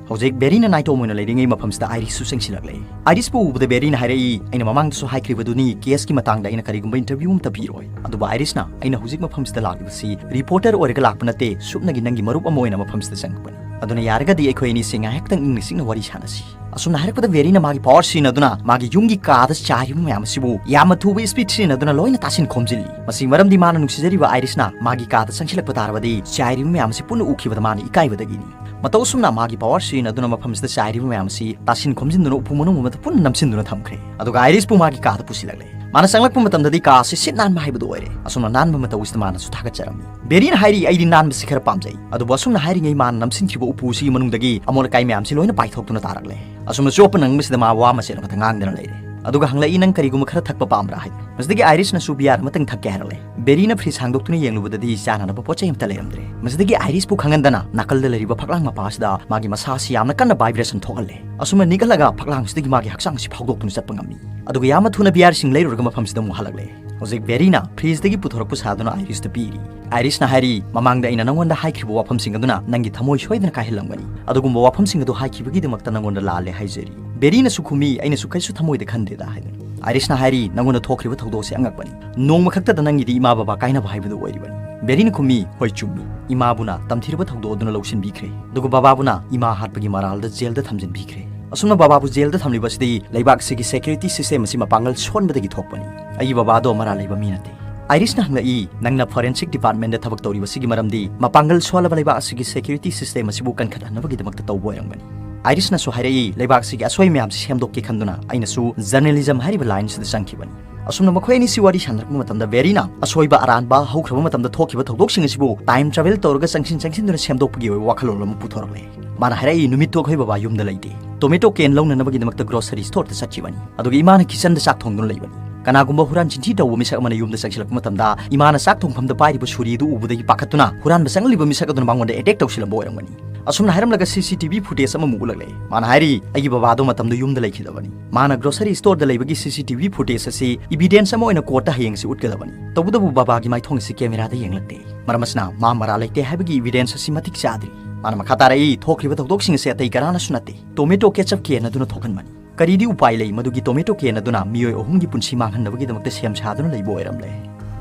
ꯍꯧꯖꯤꯛ ꯚꯦꯔꯤꯅ ꯅꯥꯏꯇꯣꯝ ꯑꯣꯏꯅ ꯂꯩꯔꯤꯉꯩ ꯃꯐꯝꯁꯤꯗ ꯑꯥꯏꯔꯤꯁꯁꯨ ꯆꯪꯁꯤꯜꯂꯛꯂꯦ꯫ ꯑꯥꯏꯔꯤꯁꯄꯨ ꯎꯕꯗ ꯚꯦꯔꯤꯅ ꯍꯥꯏꯔꯛꯏ, "ꯑꯩꯅ ꯃꯃꯥꯡꯗꯁꯨ ꯍꯥꯏꯈ꯭ꯔꯤꯕꯗꯨꯅꯤ, ꯀꯦꯁꯀꯤ ꯃꯇꯥꯡꯗ ꯑꯩꯅ ꯀꯔꯤꯒꯨꯝꯕ ꯏꯟꯇꯔꯚ꯭ꯌꯨ ꯑꯃꯠꯇ ꯄꯤꯔꯣꯏ"꯫ ꯑꯗꯨꯕꯨ ꯑꯥꯏꯔꯤꯁꯅ, "ꯑꯩꯅ ꯍꯧꯖꯤꯛ ꯃꯐꯝꯁꯤꯗ ꯂꯥꯛꯂꯤꯕꯁꯤ ꯔꯤꯄꯣꯔꯇꯔ ꯑꯣꯏꯔꯒ ꯂꯥꯛꯄ ꯅꯠꯇꯦ, ꯁꯨꯞꯅꯒꯤ ꯅꯪꯒꯤ ꯃꯔꯨꯞ ꯑꯃ ꯑꯣꯏꯅ ꯃꯐꯝꯁꯤꯗ ꯆꯪꯉꯛꯄꯅꯤ꯫ ꯑꯗꯨꯅ ꯌꯥꯔꯒꯗꯤ ꯑꯩꯈꯣꯏ ꯑꯅꯤꯁꯤ ꯉꯥꯏꯍꯥꯛꯇꯪ ꯏꯪꯅ ꯆꯤꯛꯅ ꯋꯥꯔꯤ ꯁꯥꯟꯅꯁꯤ"꯫ ꯑꯁꯨꯝꯅ ꯍꯥꯏꯔꯛꯄꯗ ꯚꯦꯔꯤꯅ ꯃꯥꯒꯤ ꯄꯋꯥꯔ ꯁꯤꯖꯤꯟꯅꯗꯨꯅ ꯃꯥꯒꯤ ꯌꯨꯝꯒꯤ ꯀꯥꯗ ꯆꯥꯏꯔꯤꯕ ꯃꯌꯥꯝ ꯑꯁꯤꯕꯨ ꯌꯥꯝꯅ ꯊꯨꯕ ꯁ꯭ꯄꯤꯗ ꯁꯤꯖꯤꯟꯅꯗꯨꯅ ꯂꯣꯏꯅ ꯇꯥꯁꯤꯟ ꯈꯣꯝꯖꯤꯜꯂꯤ꯫ ꯃꯁꯤꯒꯤ ꯃꯔꯝꯗꯤ ꯃꯥꯅ ꯅꯨꯡꯁꯤꯖꯔꯤꯕ ꯑꯥꯏꯔꯤꯁꯅ ꯃꯥꯒꯤ ꯀꯥꯗ ꯆꯪꯁꯤꯜꯂꯛꯄ ꯇꯥꯔꯕꯗꯤ ꯆꯥꯏꯔꯤꯕ ꯃꯌꯥꯝ ꯑꯁꯤ ꯄꯨꯟꯅ ꯎꯈꯤꯕꯗ ꯃꯥꯅ ꯏꯀꯥꯏꯕꯗꯒꯤꯅꯤ꯫ ꯃꯇꯧ ꯑꯁꯨꯝꯅ ꯃꯥꯒꯤ ꯄꯋꯥꯔ ꯁꯤꯖꯤꯟꯅꯗꯨꯅ ꯃꯐꯝꯁꯤꯗ ꯆꯥꯏꯔꯤꯕ ꯃꯌꯥꯝ ꯑꯁꯤ ꯇꯥꯁꯤꯟ ꯈꯣꯝꯖꯤꯟꯗꯨꯅ ꯎꯄꯨ ꯃꯅꯨꯡ ꯑꯃꯗ ꯄꯨꯟꯅ ꯅꯝꯁꯤꯟꯗꯨꯅ ꯊꯝꯈ꯭ꯔꯦ꯫ ꯑꯗꯨꯒ ꯑꯥꯏꯔꯤꯁꯄꯨ ꯃꯥꯒꯤ ꯀꯥꯗ ꯄꯨꯁꯤꯜꯂꯛꯂꯦ꯫ ꯃꯥꯅ ꯆꯪꯂꯛꯄ ꯃꯇꯝꯗꯗꯤ ꯀꯥ ꯑꯁꯤ ꯁꯤꯠ ꯅꯥꯟꯕ ꯍꯥꯏꯕꯗꯨ ꯑꯣꯏꯔꯦ꯫ ꯑꯁꯨꯝꯅ ꯅꯥꯟꯕ ꯃꯇꯧ ꯑꯁꯤꯗ ꯃꯥꯅꯁꯨ ꯊꯥꯒꯠꯆꯔꯝꯃꯤ꯫ ꯚꯦꯔꯤꯅ ꯍꯥꯏꯔꯤ, "ꯑꯩꯗꯤ ꯅꯥꯟꯕꯁꯤ ꯈꯔ ꯄꯥꯝꯖꯩ"꯫ ꯑꯗꯨꯕꯨ ꯑꯁꯨꯝꯅ ꯍꯥꯏꯔꯤꯉꯩ ꯃꯥꯅ ꯅꯝꯁꯤꯟꯈꯤꯕ ꯎꯄꯨ ꯑꯁꯤꯒꯤ ꯃꯅꯨꯡꯗꯒꯤ ꯑꯃꯣꯠ ꯑꯀꯥꯏ ꯃꯌꯥꯝꯁꯤ ꯂꯣꯏꯅ ꯄꯥꯏꯊꯣꯛꯇꯨꯅ ꯇꯥꯔꯛꯂꯦ꯫ ꯑꯁꯨꯝꯅ ꯆꯣꯞꯄ ꯅꯪꯕꯁꯤꯗ ꯃꯥ ꯋꯥ ꯃꯆꯦꯠ ꯑꯃꯠꯇ ꯉꯥꯡꯗꯅ ꯂꯩꯔꯦ꯫ ꯑꯗꯨꯒ ꯍꯪꯂꯛꯏ, "ꯅꯪ ꯀꯔꯤꯒꯨꯝꯕ ꯈꯔ ꯊꯛꯄ ꯄꯥꯝꯕ꯭ꯔꯥ?" ꯍꯥꯏꯗꯨꯅ꯫ ꯃꯁꯤꯗꯒꯤ ꯑꯥꯏꯔꯤꯁꯅꯁꯨ ꯕꯤꯌꯥꯔ ꯑꯃꯇꯪ ꯊꯛꯀꯦ ꯍꯥꯏꯔꯛꯂꯦ꯫ ꯚꯦꯔꯤꯅ ꯐ꯭ꯔꯤꯖ ꯍꯥꯡꯗꯣꯛꯇꯨꯅ ꯌꯦꯡꯂꯨꯕꯗꯗꯤ ꯆꯥꯅꯅꯕ ꯄꯣꯠ ꯆꯩ ꯑꯃꯠꯇ ꯂꯩꯔꯝꯗ꯭ꯔꯦ꯫ ꯃꯁꯤꯗꯒꯤ ꯑꯥꯏꯔꯤꯁꯄꯨ ꯈꯪꯍꯟꯗꯅ ꯅꯥꯀꯜꯗ ꯂꯩꯔꯤꯕ ꯐꯛꯂꯥꯡ ꯃꯄꯥ ꯑꯁꯤꯗ ꯃꯥꯒꯤ ꯃꯁꯥ ꯑꯁꯤ ꯌꯥꯝꯅ ꯀꯟꯅ ꯚꯥꯏꯕ꯭ꯔꯦꯁꯟ ꯊꯣꯛꯍꯜꯂꯦ꯫ ꯑꯁꯨꯝꯅ ꯅꯤꯛꯍꯜꯂꯒ ꯐꯛꯂꯥꯡ ꯑꯁꯤꯗꯒꯤ ꯃꯥꯒꯤ ꯍꯛꯆꯥꯡ ꯑꯁꯤ ꯐꯥꯎꯗꯣꯛꯇꯨꯅ ꯆꯠꯄ ꯉꯝꯃꯤ꯫ ꯑꯗꯨꯒ ꯌꯥꯝꯅ ꯊꯨꯅ ꯕꯤꯌꯥꯔꯁꯤꯡ ꯂꯩꯔꯨꯔꯒ ꯃꯐꯝꯁꯤꯗ ꯑꯃꯨꯛ ꯍꯜꯂꯛꯂꯦ꯫ ꯍꯧꯖꯤꯛ ꯚꯦꯔꯤꯅ ꯐ꯭ꯔꯤꯖꯇꯒꯤ ꯄꯨꯊꯣꯔꯛꯄ ꯁꯥꯗꯨꯅ ꯑꯥꯏꯔꯤꯁꯇ ꯄꯤꯔꯤ꯫ ꯑꯥꯏꯔꯤꯁꯅ ꯍꯥꯏꯔꯤ, "ꯃꯃꯥꯡꯗ ꯑꯩꯅ ꯅꯪꯉꯣꯟꯗ ꯍꯥꯏꯈ꯭ꯔꯤꯕ ꯋꯥꯐꯝꯁꯤꯡ ꯑꯗꯨꯅ ꯅꯪꯒꯤ ꯊꯃꯣꯏ ꯁꯣꯏꯗꯅ ꯀꯥꯏꯍꯜꯂꯝꯒꯅꯤ꯫ ꯑꯗꯨꯒꯨꯝꯕ ꯋꯥꯐꯝꯁꯤꯡ ꯑꯗꯨ ꯍꯥꯏꯈꯤꯕꯒꯤꯗꯃꯛꯇ ꯅꯪꯉꯣꯟꯗ ꯂꯥꯜꯂꯦ ꯍꯥꯏꯖꯔꯤ"꯫ ꯚꯦꯔꯤꯅꯁꯨ ꯈꯨꯝꯃꯤ, "ꯑꯩꯅꯁꯨ ꯀꯩꯁꯨ ꯊꯃꯣꯏꯗ ꯈꯟꯗꯦꯗ" ꯍꯥꯏꯗꯨꯅ꯫ ꯑꯥꯏꯔꯤꯁꯅ ꯍꯥꯏꯔꯤ, "ꯅꯪꯉꯣꯟꯗ ꯊꯣꯛꯈ꯭ꯔꯤꯕ ꯊꯧꯗꯣꯛ ꯑꯁꯤ ꯑꯉꯛꯄꯅꯤ꯫ ꯅꯣꯡꯃ ꯈꯛꯇꯗ ꯅꯪꯒꯤꯗꯤ ꯏꯃꯥ ꯕꯕꯥ ꯀꯥꯏꯅꯕ ꯍꯥꯏꯕꯗꯨ ꯑꯣꯏꯔꯤꯕꯅꯤ"꯫ ꯚꯦꯔꯤꯅ ꯈꯨꯝꯃꯤ, "ꯍꯣꯏ, ꯆꯨꯝꯃꯤ꯫ ꯏꯃꯥꯕꯨꯅ ꯇꯝꯊꯤꯔꯕ ꯊꯧꯗꯣꯛ ꯑꯗꯨꯅ ꯂꯧꯁꯤꯟꯕꯤꯈ꯭ꯔꯦ, ꯑꯗꯨꯒ ꯕꯕꯥꯕꯨꯅ ꯏꯃꯥ ꯍꯥꯠꯄꯒꯤ ꯃꯔꯥꯜꯗ ꯖꯦꯜꯗ ꯊꯝꯖꯤꯟꯕꯤꯈ꯭ꯔꯦ꯫ ꯑꯁꯨꯝꯅ ꯕꯕꯥꯕꯨ ꯖꯦꯜꯗ ꯊꯝꯂꯤꯕꯁꯤꯗꯤ ꯂꯩꯕꯥꯛ ꯑꯁꯤꯒꯤ ꯁꯦꯀ꯭ꯌꯨꯔꯤꯇꯤ ꯁꯤꯁꯇꯦꯝ ꯑꯁꯤ ꯃꯄꯥꯡꯒꯜ ꯁꯣꯟꯕꯗꯒꯤ ꯊꯣꯛꯄꯅꯤ꯫ ꯑꯩꯒꯤ ꯕꯕꯥꯗꯣ ꯃꯔꯥꯜ ꯂꯩꯕ ꯃꯤ ꯅꯠꯇꯦ"꯫ ꯑꯥꯏꯔꯤꯁꯅ ꯍꯪꯂꯛꯏ, "ꯅꯪꯅ ꯐꯣꯔꯦꯟꯁꯤꯛ ꯗꯤꯄꯥꯔꯠꯃꯦꯟꯗ ꯊꯕꯛ ꯇꯧꯔꯤꯕꯁꯤꯒꯤ ꯃꯔꯝꯗꯤ ꯃꯄꯥꯡꯒꯜ ꯁꯣꯜꯂꯕ ꯂꯩꯕꯥꯛ ꯑꯁꯤꯒꯤ ꯁꯦꯀ꯭ꯌꯨꯔꯤꯇꯤ ꯁꯤꯁꯇꯦꯝ ꯑꯁꯤꯕꯨ ꯀꯟꯈꯠꯍꯟꯅꯕꯒꯤꯗꯃꯛꯇ ꯇꯧꯕ ꯑꯣꯏꯔꯝꯒꯅꯤ"꯫ ꯑꯥꯏꯔꯤꯁꯅꯁꯨ ꯍꯥꯏꯔꯛꯏ, ꯂꯩꯕꯥꯛꯁꯤꯒꯤ ꯑꯁꯣꯏ ꯃꯌꯥꯝꯁꯤ ꯁꯦꯝꯗꯣꯛꯀꯦ ꯈꯟꯗꯨꯅ ꯑꯩꯅꯁꯨ ꯖꯔꯅꯦꯂꯤꯖꯝ ꯍꯥꯏꯔꯤꯕ ꯂꯥꯏꯟꯁꯤꯗ ꯆꯪꯈꯤꯕꯅꯤ꯫ ꯑꯁꯨꯝꯅ ꯃꯈꯣꯏ ꯑꯅꯤꯁꯤ ꯋꯥꯔꯤ ꯁꯥꯟꯅꯔꯛꯄ ꯃꯇꯝꯗ ꯕꯦꯔꯤꯅ ꯑꯁꯣꯏꯕ ꯑꯔꯥꯟꯕ ꯍꯧꯈ꯭ꯔꯕ ꯃꯇꯝꯗ ꯊꯣꯛꯈꯤꯕ ꯊꯧꯗꯣꯛꯁꯤꯡ ꯑꯁꯤꯕꯨ ꯇꯥꯏꯝ ꯇ꯭ꯔꯥꯚꯦꯜ ꯇꯧꯔꯒ ꯆꯪꯁꯤꯟ ꯆꯪꯁꯤꯟꯗꯨꯅ ꯁꯦꯝꯗꯣꯛꯄꯒꯤ ꯑꯣꯏꯕ ꯋꯥꯈꯜꯂꯣꯟ ꯑꯃ ꯄꯨꯊꯣꯔꯛꯂꯦ꯫ ꯃꯥꯅ ꯍꯥꯏꯔꯛꯏ, ꯅꯨꯃꯤꯠꯇꯨ ꯑꯩꯈꯣꯏ ꯕꯕꯥ ꯌꯨꯝꯗ ꯂꯩꯇꯦ, ꯇꯣꯃꯦꯇꯣ ꯀꯦꯟ ꯂꯧꯅꯅꯕꯒꯤꯗꯃꯛꯇ ꯒ꯭ꯔꯣꯁꯔꯤ ꯁ꯭ꯇꯣꯔꯗ ꯆꯠꯈꯤꯕꯅꯤ, ꯑꯗꯨꯒ ꯏꯃꯥꯅ ꯀꯤꯆꯟꯗ ꯆꯥꯛ ꯊꯣꯡꯗꯨꯅ ꯂꯩꯕꯅꯤ꯫ ꯀꯅꯥꯒꯨꯝꯕ ꯍꯨꯔꯥꯟ ꯆꯤꯟꯊꯤ ꯇꯧꯕ ꯃꯤꯁꯛ ꯑꯃꯅ ꯌꯨꯝꯗ ꯆꯪꯁꯤꯜꯂꯛꯄ ꯃꯇꯝꯗ ꯏꯃꯥꯅ ꯆꯥꯛ ꯊꯣꯡꯐꯝꯗ ꯄꯥꯏꯔꯤꯕ ꯁꯨꯔꯤ ꯑꯗꯨ ꯎꯕꯗꯒꯤ ꯄꯥꯈꯠꯇꯨꯅ ꯍꯨꯔꯥꯟꯕ ꯆꯪꯂꯤꯕ ꯃꯤꯁꯛ ꯑꯗꯨꯅ ꯃꯉꯣꯟꯗ ꯑꯦꯇꯦꯛ ꯇꯧꯁꯤꯜꯂꯝꯕ ꯑꯣꯏꯔꯝꯒꯅꯤ꯫ ꯑꯁꯨꯝꯅ ꯍꯥꯏꯔꯝꯂꯒ ꯁꯤ ꯁꯤ ꯇꯤ ꯚꯤ ꯐꯨꯇꯦꯖ ꯑꯃꯃꯨꯛ ꯎꯠꯂꯛꯂꯦ꯫ ꯃꯥꯅ ꯍꯥꯏꯔꯤ, ꯑꯩꯒꯤ ꯕꯕꯥꯗꯣ ꯃꯇꯝꯗꯨ ꯌꯨꯝꯗ ꯂꯩꯈꯤꯗꯕꯅꯤ꯫ ꯃꯥꯅ ꯒ꯭ꯔꯣꯁꯔꯤ ꯁ꯭ꯇꯣꯔꯗ ꯂꯩꯕꯒꯤ ꯁꯤ ꯁꯤ ꯇꯤ ꯚꯤ ꯐꯨꯇꯦꯖ ꯑꯁꯤ ꯏꯚꯤꯗꯦꯟꯁ ꯑꯃ ꯑꯣꯏꯅ ꯀꯣꯔꯠꯇ ꯍꯌꯦꯡꯁꯤ ꯎꯠꯀꯗꯕꯅꯤ꯫ ꯇꯧꯕꯇꯕꯨ ꯕꯕꯥꯒꯤ ꯃꯥꯏꯊꯣꯡ ꯑꯁꯤ ꯀꯦꯃꯦꯔꯥꯗ ꯌꯦꯡꯂꯛꯇꯦ꯫ ꯃꯔꯝ ꯑꯁꯤꯅ ꯃꯥ ꯃꯔꯥꯜ ꯂꯩꯇꯦ ꯍꯥꯏꯕꯒꯤ ꯏꯚꯤꯗꯦꯟꯁ ꯑꯁꯤ ꯃꯇꯤꯛ ꯆꯥꯗ꯭ꯔꯤ꯫ ꯃꯥꯅ ꯃꯈꯥ ꯇꯥꯔꯛꯏ, ꯊꯣꯛꯈ꯭ꯔꯤꯕ ꯊꯧꯗꯣꯛꯁꯤꯡ ꯑꯁꯤ ꯑꯇꯩ ꯀꯅꯥꯅꯁꯨ ꯅꯠꯇꯦ, ꯇꯣꯃꯦꯇꯣ ꯀꯦꯆꯞ ꯀꯦꯟ ꯑꯗꯨꯅ ꯊꯣꯛꯍꯟꯕꯅꯤ꯫ ꯀꯔꯤꯗꯤ ꯎꯄꯥꯏ ꯂꯩ, ꯃꯗꯨꯒꯤ ꯇꯣꯃꯦꯇꯣ ꯀꯦꯟ ꯑꯗꯨꯅ ꯃꯤꯑꯣꯏ ꯑꯍꯨꯝꯒꯤ ꯄꯨꯟꯁꯤ ꯃꯥꯡꯍꯟꯅꯕꯒꯤꯗꯃꯛꯇ ꯁꯦꯝ ꯁꯥꯗꯨꯅ ꯂꯩꯕ ꯑꯣꯏꯔꯝꯂꯦ꯫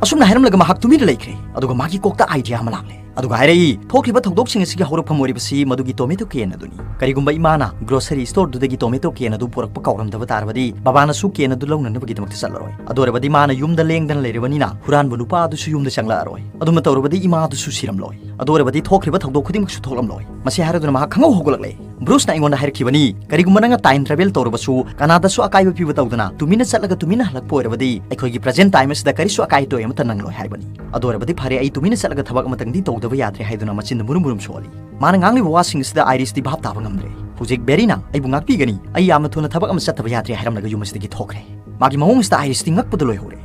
ꯑꯁꯨꯝꯅ ꯍꯥꯏꯔꯝꯂꯒ ꯃꯍꯥꯛ ꯇꯨꯃꯤꯟꯅ ꯂꯩꯈ꯭ꯔꯦ, ꯑꯗꯨꯒ ꯃꯥꯒꯤ ꯀꯣꯛꯇ ꯑꯥꯏꯗꯤꯌꯥ ꯑꯃ ꯂꯥꯛꯂꯦ꯫ ꯑꯗꯨꯒ ꯍꯥꯏꯔꯛꯏ, ꯊꯣꯛꯈ꯭ꯔꯤꯕ ꯊꯧꯗꯣꯛꯁꯤꯡ ꯑꯁꯤꯒꯤ ꯍꯧꯔꯛꯐꯝ ꯑꯣꯏꯔꯤꯕꯁꯤ ꯃꯗꯨꯒꯤ ꯇꯣꯃꯦꯇꯣ ꯀꯦꯟ ꯑꯗꯨꯅꯤ꯫ ꯀꯔꯤꯒꯨꯝꯕ ꯏꯃꯥꯅ ꯒ꯭ꯔꯣꯁꯔꯤ ꯁ꯭ꯇꯣꯔꯗꯨꯗꯒꯤ ꯇꯣꯃꯦꯇꯣ ꯀꯦꯟ ꯑꯗꯨ ꯄꯨꯔꯛꯄ ꯀꯥꯎꯔꯝꯗꯕ ꯇꯥꯔꯕꯗꯤ, ꯕꯕꯥꯅꯁꯨ ꯀꯦꯟ ꯑꯗꯨ ꯂꯧꯅꯅꯕꯒꯤꯗꯃꯛꯇ ꯆꯠꯂꯔꯣꯏ꯫ ꯑꯗꯨ ꯑꯣꯏꯔꯕꯗꯤ ꯃꯥꯅ ꯌꯨꯝꯗ ꯂꯦꯡꯗꯅ ꯂꯩꯔꯕꯅꯤꯅ ꯍꯨꯔꯥꯟꯕ ꯅꯨꯄꯥ ꯑꯗꯨꯁꯨ ꯌꯨꯝꯗ ꯆꯪꯂꯛꯑꯔꯣꯏ꯫ ꯑꯗꯨꯝꯅ ꯇꯧꯔꯕꯗꯤ ꯏꯃꯥ ꯑꯗꯨꯁꯨ ꯁꯤꯔꯝꯂꯣꯏ꯫ ꯑꯗꯨ ꯑꯣꯏꯔꯕꯗꯤ ꯊꯣꯛꯈ꯭ꯔꯤꯕ ꯊꯧꯗꯣꯛ ꯈꯨꯗꯤꯡꯃꯛꯁꯨ ꯊꯣꯛꯂꯝꯂꯣꯏ꯫ ꯃꯁꯤ ꯍꯥꯏꯔꯗꯨꯅ ꯃꯍꯥꯛ ꯈꯪꯍꯧ ꯍꯧꯒꯠꯂꯛꯂꯦ꯫ ꯕ꯭ꯔꯨꯁꯅ ꯑꯩꯉꯣꯟꯗ ꯍꯥꯏꯔꯛꯈꯤꯕꯅꯤ, ꯀꯔꯤꯒꯨꯝꯕ ꯅꯪꯅ ꯇꯥꯏꯝ ꯇ꯭ꯔꯥꯚꯦꯜ ꯇꯧꯔꯕꯁꯨ ꯀꯅꯥꯗꯁꯨ ꯑꯀꯥꯏꯕ ꯄꯤꯕ ꯇꯧꯗꯅ ꯇꯨꯃꯤꯟꯅ ꯆꯠꯂꯒ ꯇꯨꯃꯤꯟꯅ ꯍꯜꯂꯛꯄ ꯑꯣꯏꯔꯕꯗꯤ ꯑꯩꯈꯣꯏꯒꯤ ꯄ꯭ꯔꯖꯦꯟ ꯇꯥꯏꯝ ꯑꯁꯤꯗ ꯀꯔꯤꯁꯨ ꯑꯀꯥꯏ ꯑꯇꯣꯏ ꯑꯃꯠꯇ ꯅꯪꯂꯣꯏ ꯍꯥꯏꯕꯅꯤ꯫ ꯑꯗꯨ ꯑꯣꯏꯔꯕꯗꯤ ꯐꯔꯦ, ꯑꯩ ꯇꯨꯃꯤꯟꯅ ꯆꯠꯂꯒ ꯊꯕꯛ ꯑꯃꯇꯪꯗꯤ ꯇꯧꯗꯕ ꯌꯥꯗ꯭ꯔꯦ ꯍꯥꯏꯗꯨꯅ ꯃꯆꯤꯟꯗ ꯃꯨꯔꯨꯝ ꯃꯨꯔꯨꯝ ꯁꯣꯜꯂꯤ꯫ ꯃꯥꯅ ꯉꯥꯡꯂꯤꯕ ꯋꯥꯁꯤꯡ ꯑꯁꯤꯗ ꯑꯥꯏꯔꯤꯁꯇꯤ ꯚꯥꯞ ꯇꯥꯕ ꯉꯝꯗ꯭ꯔꯦ꯫ ꯍꯧꯖꯤꯛ ꯕꯦꯔꯤꯅ ꯑꯩꯕꯨ ꯉꯥꯛꯄꯤꯒꯅꯤ, ꯑꯩ ꯌꯥꯝꯅ ꯊꯨꯅ ꯊꯕꯛ ꯑꯃ ꯆꯠꯇꯕ ꯌꯥꯗ꯭ꯔꯦ ꯍꯥꯏꯔꯝꯂꯒ ꯌꯨꯝ ꯑꯁꯤꯗꯒꯤ ꯊꯣꯛꯈ꯭ꯔꯦ꯫ ꯃꯥꯒꯤ ꯃꯑꯣꯡ ꯑꯁꯤꯗ ꯑꯥꯏꯔꯤꯁꯇꯤ ꯉꯛꯄꯗ ꯂꯣꯏꯍꯧꯔꯦ꯫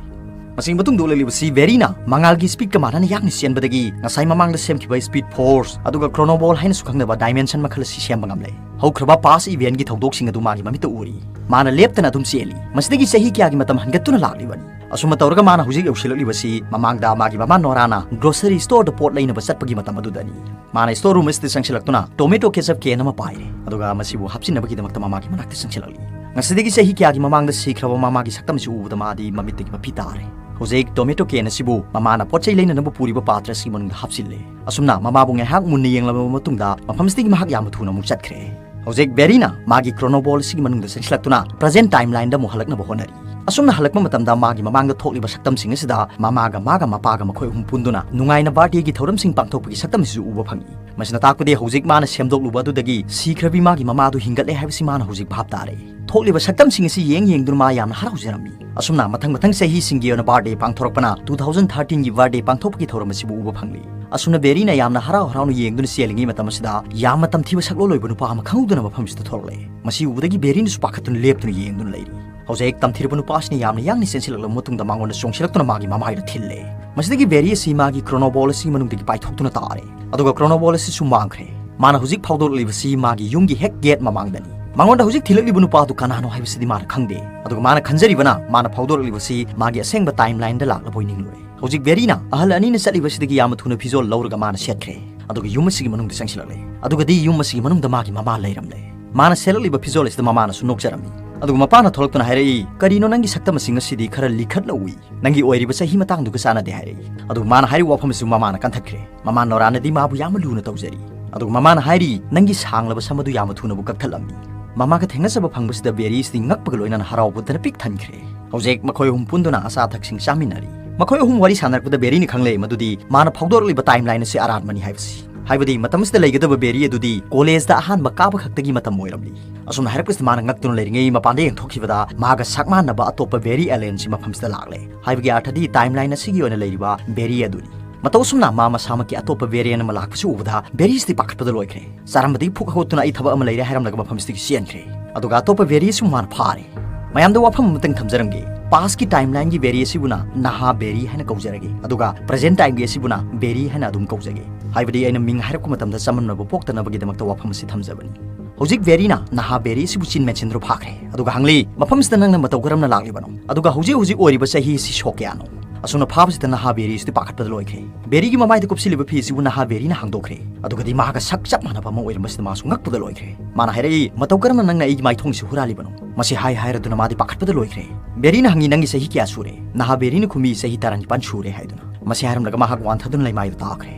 ꯃꯁꯤꯒꯤ ꯃꯇꯨꯡꯗ ꯎꯠꯂꯛꯂꯤꯕꯁꯤ ꯕꯦꯔꯤꯅ ꯃꯉꯥꯜꯒꯤ ꯁ꯭ꯄꯤꯗꯀ ꯃꯥꯟꯅꯅ ꯌꯥꯡꯅ ꯆꯦꯟꯕꯗꯒꯤ ꯉꯁꯥꯏ ꯃꯃꯥꯡꯗ ꯁꯦꯝꯈꯤꯕ ꯁ꯭ꯄꯤꯗ ꯐꯣꯔꯁ ꯑꯗꯨꯒ ꯀ꯭ꯔꯣꯅꯣꯕꯣꯜ ꯍꯥꯏꯅꯁꯨ ꯈꯪꯅꯕ ꯗꯥꯏꯃꯦꯟꯁꯟ ꯃꯈꯜ ꯑꯁꯤ ꯁꯦꯝꯕ ꯉꯝꯂꯦ꯫ ꯍꯧꯈ꯭ꯔꯕ ꯄꯥꯁ ꯏꯚꯦꯟꯠꯀꯤ ꯊꯧꯗꯣꯛꯁꯤꯡ ꯑꯗꯨ ꯃꯥꯒꯤ ꯃꯃꯤꯠꯇ ꯎꯔꯤ꯫ ꯃꯥꯅ ꯂꯦꯞꯇꯅ ꯑꯗꯨꯝ ꯆꯦꯜꯂꯤ꯫ ꯃꯁꯤꯗꯒꯤ ꯆꯍꯤ ꯀꯌꯥꯒꯤ ꯃꯇꯝ ꯍꯟꯒꯠꯇꯨꯅ ꯂꯥꯛꯂꯤꯕꯅꯤ꯫ ꯑꯁꯨꯝꯅ ꯇꯧꯔꯒ ꯃꯥꯅ ꯍꯧꯖꯤꯛ ꯌꯧꯁꯤꯜꯂꯛꯂꯤꯕꯁꯤ ꯃꯃꯥꯡꯗ ꯃꯥꯒꯤ ꯃꯃꯥ ꯅꯣꯔꯥꯅ ꯒ꯭ꯔꯣꯁꯔꯤ ꯁ꯭ꯇꯣꯔꯗ ꯄꯣꯠ ꯂꯩꯅꯕ ꯆꯠꯄꯒꯤ ꯃꯇꯝ ꯑꯗꯨꯗꯅꯤ꯫ ꯃꯥꯅ ꯁ꯭ꯇꯣꯔ ꯔꯨꯝ ꯑꯁꯤꯗ ꯆꯪꯁꯤꯜꯂꯛꯇꯨꯅ ꯇꯣꯃꯦꯇꯣ ꯀꯦꯆꯞ ꯀꯦꯟ ꯑꯃ ꯄꯥꯏꯔꯦ, ꯑꯗꯨꯒ ꯃꯁꯤꯕꯨ ꯍꯥꯞꯆꯤꯟꯅꯕꯒꯤꯗꯃꯛꯇ ꯃꯃꯥꯒꯤ ꯃꯅꯥꯛꯇ ꯆꯪꯁꯤꯜꯂꯛꯂꯤ꯫ ꯉꯁꯤꯗꯒꯤ ꯆꯍꯤ ꯀꯌꯥꯒꯤ ꯃꯃꯥꯡꯗ ꯁꯤꯈ꯭ꯔꯕ ꯃꯃꯥꯒꯤ ꯁꯛꯇꯝ ꯑꯁꯤ ꯎꯕꯗ ꯃꯥꯗꯤ ꯃꯃꯤꯠꯇꯒꯤ ꯃꯄꯤ ꯇꯥꯔꯦ꯫ ꯍꯧꯖꯤꯛ ꯇꯣꯃꯦꯇꯣ ꯀꯦꯟ ꯑꯁꯤꯕꯨ ꯃꯃꯥꯅ ꯄꯣꯠ ꯆꯩ ꯂꯩꯅꯅꯕ ꯄꯨꯔꯤꯕ ꯄꯥꯇ꯭ꯔ ꯑꯁꯤꯒꯤ ꯃꯅꯨꯡꯗ ꯍꯥꯞꯆꯤꯜꯂꯦ꯫ ꯑꯁꯨꯝꯅ ꯃꯃꯥꯕꯨ ꯉꯥꯏꯍꯥꯛ ꯃꯨꯟꯅ ꯌꯦꯡꯂꯕ ꯃꯇꯨꯡꯗ ꯃꯐꯝꯁꯤꯗꯒꯤ ꯃꯍꯥꯛ ꯌꯥꯝꯅ ꯊꯨꯅ ꯑꯃꯨꯛ ꯆꯠꯈ꯭ꯔꯦ꯫ ꯍꯧꯖꯤꯛ ꯕꯦꯔꯤꯅ ꯃꯥꯒꯤ ꯀ꯭ꯔꯣꯅꯣꯕꯣꯜ ꯑꯁꯤꯒꯤ ꯃꯅꯨꯡꯗ ꯆꯪꯁꯤꯜꯂꯛꯇꯨꯅ ꯄ꯭ꯔꯖꯦꯟ ꯇꯥꯏꯝ ꯂꯥꯏꯟꯗ ꯑꯃꯨꯛ ꯍꯜꯂꯛꯅꯕ ꯍꯣꯠꯅꯔꯤ꯫ ꯑꯁꯨꯝꯅ ꯍꯜꯂꯛꯄ ꯃꯇꯝꯗ ꯃꯥꯒꯤ ꯃꯃꯥꯡꯗ ꯊꯣꯛꯂꯤꯕ ꯁꯛꯇꯝꯁꯤꯡ ꯑꯁꯤꯗ ꯃꯃꯥꯒ ꯃꯥꯒ ꯃꯄꯥꯒ ꯃꯈꯣꯏ ꯑꯍꯨꯝ ꯄꯨꯟꯗꯨꯅ ꯅꯨꯡꯉꯥꯏꯅ ꯕꯥꯔꯗꯦꯒꯤ ꯊꯧꯔꯝꯁꯤꯡ ꯄꯥꯡꯊꯣꯛꯄꯒꯤ ꯁꯛꯇꯝ ꯑꯁꯤꯁꯨ ꯎꯕ ꯐꯪꯏ꯫ ꯃꯁꯤꯅ ꯇꯥꯛꯄꯗꯤ ꯍꯧꯖꯤꯛ ꯃꯥꯅ ꯁꯦꯝꯗꯣꯛꯂꯨꯕ ꯑꯗꯨꯗꯒꯤ ꯁꯤꯈ꯭ꯔꯕꯤ ꯃꯥꯒꯤ ꯃꯃꯥꯗꯨ ꯍꯤꯡꯒꯠꯂꯦ ꯍꯥꯏꯕꯁꯤ ꯃꯥꯅ ꯍꯧꯖꯤꯛ ꯚꯥꯞ ꯇꯥꯔꯦ꯫ ꯊꯣꯛꯂꯤꯕ ꯁꯛꯇꯝꯁꯤꯡ ꯑꯁꯤ ꯌꯦꯡ ꯌꯦꯡꯗꯨꯅ ꯃꯥ ꯌꯥꯝꯅ ꯍꯔꯥꯎꯖꯔꯝꯃꯤ꯫ ꯑꯁꯨꯝꯅ ꯃꯊꯪ ꯃꯊꯪ ꯆꯍꯤꯁꯤꯡꯒꯤ ꯑꯣꯏꯅ ꯕꯥꯔꯗꯦ ꯄꯥꯡꯊꯣꯔꯛꯄꯅ two thousand thirteen ꯒꯤ ꯕꯥꯔꯗꯦ ꯄꯥꯡꯊꯣꯛꯄꯒꯤ ꯊꯧꯔꯝ ꯑꯁꯤꯕꯨ ꯎꯕ ꯐꯪꯂꯤ꯫ ꯑꯁꯨꯝꯅ ꯕꯦꯔꯤꯅ ꯌꯥꯝꯅ ꯍꯔꯥꯎ ꯍꯔꯥꯎꯅ ꯌꯦꯡꯗꯨꯅ ꯆꯦꯜꯂꯤꯉꯩ ꯃꯇꯝ ꯑꯁꯤꯗ ꯌꯥꯝꯅ ꯇꯝꯊꯤꯕ ꯁꯛꯂꯣꯟ ꯑꯣꯏꯕ ꯅꯨꯄꯥ ꯑꯃ ꯈꯪꯍꯧꯗꯅ ꯃꯐꯝꯁꯤꯗ ꯊꯣꯛꯂꯛꯂꯦ꯫ ꯃꯁꯤ ꯎꯕꯗꯒꯤ ꯕꯦꯔꯤꯅꯁꯨ ꯄꯥꯈꯠꯇꯨꯅ ꯂꯦꯞꯇꯨꯅ ꯌꯦꯡꯗꯨꯅ ꯂꯩꯔꯤ꯫ ꯍꯧꯖꯤꯛ ꯇꯝꯊꯤꯔꯕ ꯅꯨꯄꯥ ꯑꯁꯤꯅ ꯌꯥꯝꯅ ꯌꯥꯡꯅ ꯆꯦꯟꯁꯤꯜꯂꯛꯂꯕ ꯃꯇꯨꯡꯗ ꯃꯉꯣꯟꯗ ꯆꯣꯡꯁꯤꯜꯂꯛꯇꯨꯅ ꯃꯥꯒꯤ ꯃꯃꯥꯏꯗ ꯊꯤꯜꯂꯦ꯫ ꯃꯁꯤꯗꯒꯤ ꯕꯦꯔꯤ ꯑꯁꯤ ꯃꯥꯒꯤ ꯀ꯭ꯔꯣꯅꯣ ꯕꯣꯜ ꯑꯁꯤꯒꯤ ꯃꯅꯨꯡꯗꯒꯤ ꯄꯥꯏꯊꯣꯛꯇꯨꯅ ꯇꯥꯔꯦ꯫ ꯑꯗꯨꯒ ꯀ꯭ꯔꯣꯅꯣ ꯕꯣꯜ ꯑꯁꯤꯁꯨ ꯃꯥꯡꯈ꯭ꯔꯦ꯫ ꯃꯥꯅ ꯍꯧꯖꯤꯛ ꯐꯥꯎꯗꯣꯔꯛꯂꯤꯕꯁꯤ ꯃꯥꯒꯤ ꯌꯨꯝꯒꯤ ꯍꯦꯛ ꯒꯦꯠ ꯃꯃꯥꯡꯗꯅꯤ꯫ ꯃꯉꯣꯟꯗ ꯍꯧꯖꯤꯛ ꯊꯤꯜꯂꯛꯂꯤꯕ ꯅꯨꯄꯥ ꯑꯗꯨ ꯀꯅꯥꯅꯣ ꯍꯥꯏꯕꯁꯤꯗꯤ ꯃꯥꯅ ꯈꯪꯗꯦ꯫ ꯑꯗꯨꯒ ꯃꯥꯅ ꯈꯟꯖꯔꯤꯕꯅ ꯃꯥꯅ ꯐꯥꯎꯗꯣꯔꯛꯂꯤꯕꯁꯤ ꯃꯥꯒꯤ ꯑꯁꯦꯡꯕ ꯇꯥꯏꯝ ꯂꯥꯏꯟꯗ ꯂꯥꯛꯂꯕꯣꯏ ꯅꯤꯡꯂꯨꯔꯦ꯫ ꯍꯧꯖꯤꯛ ꯕꯦꯔꯤꯅ ꯑꯍꯜ ꯑꯅꯤꯅ ꯆꯠꯂꯤꯕꯁꯤꯗꯒꯤ ꯌꯥꯝꯅ ꯊꯨꯅ ꯐꯤꯖꯣꯜ ꯂꯧꯔꯒ ꯃꯥꯅ ꯁꯦꯠꯈ꯭ꯔꯦ꯫ ꯑꯗꯨꯒ ꯌꯨꯝ ꯑꯁꯤꯒꯤ ꯃꯅꯨꯡꯗ ꯆꯪꯁꯤꯜꯂꯛꯂꯦ꯫ ꯑꯗꯨꯒꯗꯤ ꯌꯨꯝ ꯑꯁꯤꯒꯤ ꯃꯅꯨꯡꯗ ꯃꯥꯒꯤ ꯃꯃꯥ ꯂꯩꯔꯝꯂꯦ꯫ ꯃꯥꯅ ꯁꯦꯠꯂꯛꯂꯤꯕ ꯐꯤꯖꯣꯜ ꯑꯁꯤꯗ ꯃꯃꯥꯅꯁꯨ ꯅꯣꯛꯆꯔꯝꯃꯤ꯫ ꯑꯗꯨꯒ ꯃꯄꯥꯅ ꯊꯣꯛꯂꯛꯇꯨꯅ ꯍꯥꯏꯔꯛꯏ, "ꯀꯔꯤꯅꯣ ꯅꯪꯒꯤ ꯁꯛꯇꯝ ꯑꯁꯤ ꯉꯁꯤꯗꯤ ꯈꯔ ꯂꯤꯈꯠꯅ ꯎꯏ? ꯅꯪꯒꯤ ꯑꯣꯏꯔꯤꯕ ꯆꯍꯤ ꯃꯇꯥꯡꯗꯨꯒ ꯆꯥꯟꯅꯗꯦ" ꯍꯥꯏꯔꯛꯏ꯫ ꯑꯗꯨꯒ ꯃꯥꯅ ꯍꯥꯏꯔꯤꯕ ꯋꯥꯐꯝ ꯑꯁꯤꯕꯨ ꯃꯃꯥꯅ ꯀꯟꯊꯠꯈ꯭ꯔꯦ꯫ ꯃꯃꯥ ꯅꯣꯔꯥꯅꯗꯤ ꯃꯥꯕꯨ ꯌꯥꯝꯅ ꯂꯨꯅ ꯇꯧꯖꯔꯤ꯫ ꯑꯗꯨꯒ ꯃꯃꯥꯅ ꯍꯥꯏꯔꯤ, "ꯅꯪꯒꯤ ꯁꯥꯡꯂꯕ ꯁꯝ ꯑꯗꯨ ꯌꯥꯝꯅ ꯊꯨꯅꯕꯨ ꯀꯛꯊꯠꯂꯝꯃꯤ"꯫ ꯃꯃꯥꯒ ꯊꯦꯡꯅꯖꯕ ꯐꯪꯕꯁꯤꯗ ꯕꯦꯔꯤꯁꯤꯗꯤ ꯉꯛꯄꯒ ꯂꯣꯏꯅꯅ ꯍꯔꯥꯎꯕꯗꯅ ꯄꯤꯛ ꯊꯟꯈ꯭ꯔꯦ꯫ ꯍꯧꯖꯤꯛ ꯃꯈꯣꯏ ꯑꯍꯨꯝ ꯄꯨꯟꯗꯨꯅ ꯑꯆꯥ ꯑꯊꯛꯁꯤꯡ ꯆꯥꯃꯤꯟꯅꯔꯤ꯫ ꯃꯈꯣꯏ ꯑꯍꯨꯝ ꯋꯥꯔꯤ ꯁꯥꯟꯅꯔꯛꯄꯗ ꯕꯦꯔꯤꯅ ꯈꯪꯂꯦ ꯃꯗꯨꯗꯤ ꯃꯥꯅ ꯐꯥꯎꯗꯣꯔꯛꯂꯤꯕ ꯇꯥꯏꯝ ꯂꯥꯏꯟ ꯑꯁꯤ ꯑꯔꯥꯟꯕꯅꯤ ꯍꯥꯏꯕꯁꯤ꯫ ꯍꯥꯏꯕꯗꯤ ꯃꯇꯝ ꯑꯁꯤꯗ ꯂꯩꯒꯗꯕ ꯕꯦꯔꯤ ꯑꯗꯨꯗꯤ ꯀꯣꯂꯦꯖꯗ ꯑꯍꯥꯟꯕ ꯀꯥꯕ ꯈꯛꯇꯒꯤ ꯃꯇꯝ ꯑꯣꯏꯔꯝꯂꯤ꯫ ꯑꯁꯨꯝꯅ ꯍꯥꯏꯔꯛꯄꯁꯤꯗ ꯃꯥꯅ ꯉꯛꯇꯨꯅ ꯂꯩꯔꯤꯉꯩ ꯃꯄꯥꯟꯗ ꯌꯦꯡꯊꯣꯛꯈꯤꯕꯗ ꯃꯥꯒ ꯁꯛ ꯃꯥꯟꯅꯕ ꯑꯇꯣꯞꯄ ꯕꯦꯔꯤ ꯑꯦꯂꯦꯟꯁꯤ ꯃꯐꯝꯁꯤꯗ ꯂꯥꯛꯂꯦ꯫ ꯍꯥꯏꯕꯒꯤ ꯑꯥꯔꯊꯗꯤ ꯇꯥꯏꯝ ꯂꯥꯏꯟ ꯑꯁꯤꯒꯤ ꯑꯣꯏꯅ ꯂꯩꯔꯤꯕ ꯕꯦꯔꯤ ꯑꯗꯨꯅꯤ꯫ ꯃꯇꯧ ꯑꯁꯨꯝꯅ ꯃꯥ ꯃꯁꯥꯃꯛꯀꯤ ꯑꯇꯣꯞꯄ ꯕꯦꯔꯤꯌꯟ ꯑꯃ ꯂꯥꯛꯄꯁꯤ ꯎꯕꯗ ꯕꯦꯔꯤꯁꯤꯗꯤ ꯄꯥꯈꯠꯄꯗ ꯂꯣꯏꯈ꯭ꯔꯦ꯫ ꯆꯥꯔꯝꯕꯗꯒꯤ ꯐꯨꯛ ꯍꯧꯒꯠꯇꯨꯅ "ꯑꯩ ꯊꯕꯛ ꯑꯃ ꯂꯩꯔꯦ" ꯍꯥꯏꯔꯝꯂꯒ ꯃꯐꯝꯁꯤꯗꯒꯤ ꯆꯦꯟꯈ꯭ꯔꯦ꯫ ꯑꯗꯨꯒ ꯑꯇꯣꯞꯄ ꯕꯦꯔꯤ ꯑꯁꯤꯕꯨ ꯃꯥꯅ ꯐꯥꯔꯦ꯫ ꯃꯌꯥꯝꯗ ꯋꯥꯐꯝ ꯑꯃꯇꯪ ꯊꯝꯖꯔꯝꯒꯦ꯫ ꯄꯥꯁꯀꯤ ꯇꯥꯏꯝ ꯂꯥꯏꯟꯒꯤ ꯕꯦꯔꯤ ꯑꯁꯤꯕꯨꯅ ꯅꯍꯥ ꯕꯦꯔꯤ ꯍꯥꯏꯅ ꯀꯧꯖꯔꯒꯦ, ꯑꯗꯨꯒ ꯄ꯭ꯔꯖꯦꯟ ꯇꯥꯏꯝꯒꯤ ꯑꯁꯤꯕꯨꯅ ꯕꯦꯔꯤ ꯍꯥꯏꯅ ꯑꯗꯨꯝ ꯀꯧꯖꯒꯦ꯫ ꯍꯥꯏꯕꯗꯤ ꯑꯩꯅ ꯃꯤꯡ ꯍꯥꯏꯔꯛꯄ ꯃꯇꯝꯗ ꯆꯃꯝꯅꯕ ꯄꯣꯛꯇꯅꯕꯒꯤꯗꯃꯛꯇ ꯋꯥꯐꯝ ꯑꯁꯤ ꯊꯝꯖꯕꯅꯤ꯫ ꯍꯧꯖꯤꯛ ꯕꯦꯔꯤꯅ ꯅꯍꯥ ꯕꯦꯔꯤ ꯑꯁꯤꯕꯨ ꯆꯤꯟ ꯃꯦꯟꯁꯤꯟꯗꯨꯅ ꯐꯥꯈ꯭ꯔꯦ꯫ ꯑꯗꯨꯒ ꯍꯪꯂꯤ, "ꯃꯐꯝꯁꯤꯗ ꯅꯪꯅ ꯃꯇꯧ ꯀꯔꯝꯅ ꯂꯥꯛꯂꯤꯕꯅꯣ? ꯑꯗꯨꯒ ꯍꯧꯖꯤꯛ ꯍꯧꯖꯤꯛ ꯑꯣꯏꯔꯤꯕ ꯆꯍꯤ ꯑꯁꯤ ꯁꯣꯛ ꯀꯌꯥꯅꯣ?" ꯑꯁꯨꯝꯅ ꯐꯥꯕꯁꯤꯗ ꯅꯍꯥ ꯕꯦꯔꯤ ꯑꯁꯤꯗꯤ ꯄꯥꯈꯠꯄꯗ ꯂꯣꯏꯈ꯭ꯔꯦ꯫ ꯕꯦꯔꯤꯒꯤ ꯃꯃꯥꯏꯗ ꯀꯨꯞꯁꯤꯜꯂꯤꯕ ꯐꯤ ꯑꯁꯤꯕꯨ ꯅꯍꯥ ꯕꯦꯔꯤꯅ ꯍꯥꯡꯗꯣꯛꯈ꯭ꯔꯦ꯫ ꯑꯗꯨꯒꯗꯤ ꯃꯍꯥꯛꯀ ꯁꯛ ꯆꯞ ꯃꯥꯟꯅꯕ ꯑꯃ ꯑꯣꯏꯔꯝꯕꯁꯤꯗ ꯃꯥꯁꯨ ꯉꯛꯄꯗ ꯂꯣꯏꯈ꯭ꯔꯦ꯫ ꯃꯥꯅ ꯍꯥꯏꯔꯛꯏ, "ꯃꯇꯧ ꯀꯔꯝꯅ ꯅꯪꯅ ꯑꯩꯒꯤ ꯃꯥꯏꯊꯣꯡꯁꯤ ꯍꯨꯔꯥꯜꯂꯤꯕꯅꯣ?" ꯃꯁꯤ ꯍꯥꯏ ꯍꯥꯏꯔꯗꯨꯅ ꯃꯥꯗꯤ ꯄꯥꯈꯠꯄꯗ ꯂꯣꯏꯈ꯭ꯔꯦ꯫ ꯕꯦꯔꯤꯅ ꯍꯪꯉꯤ, "ꯅꯪꯒꯤ ꯆꯍꯤ ꯀꯌꯥ ꯁꯨꯔꯦ?" ꯅꯍꯥ ꯕꯦꯔꯤꯅ ꯈꯨꯝꯃꯤ, "ꯆꯍꯤ ꯇꯔꯥꯅꯤꯄꯥꯟ ꯁꯨꯔꯦ" ꯍꯥꯏꯗꯨꯅ꯫ ꯃꯁꯤ ꯍꯥꯏꯔꯝꯂꯒ ꯃꯍꯥꯛ ꯋꯥꯟꯊꯗꯨꯅ ꯂꯩꯃꯥꯏꯗ ꯇꯥꯈ꯭ꯔꯦ꯫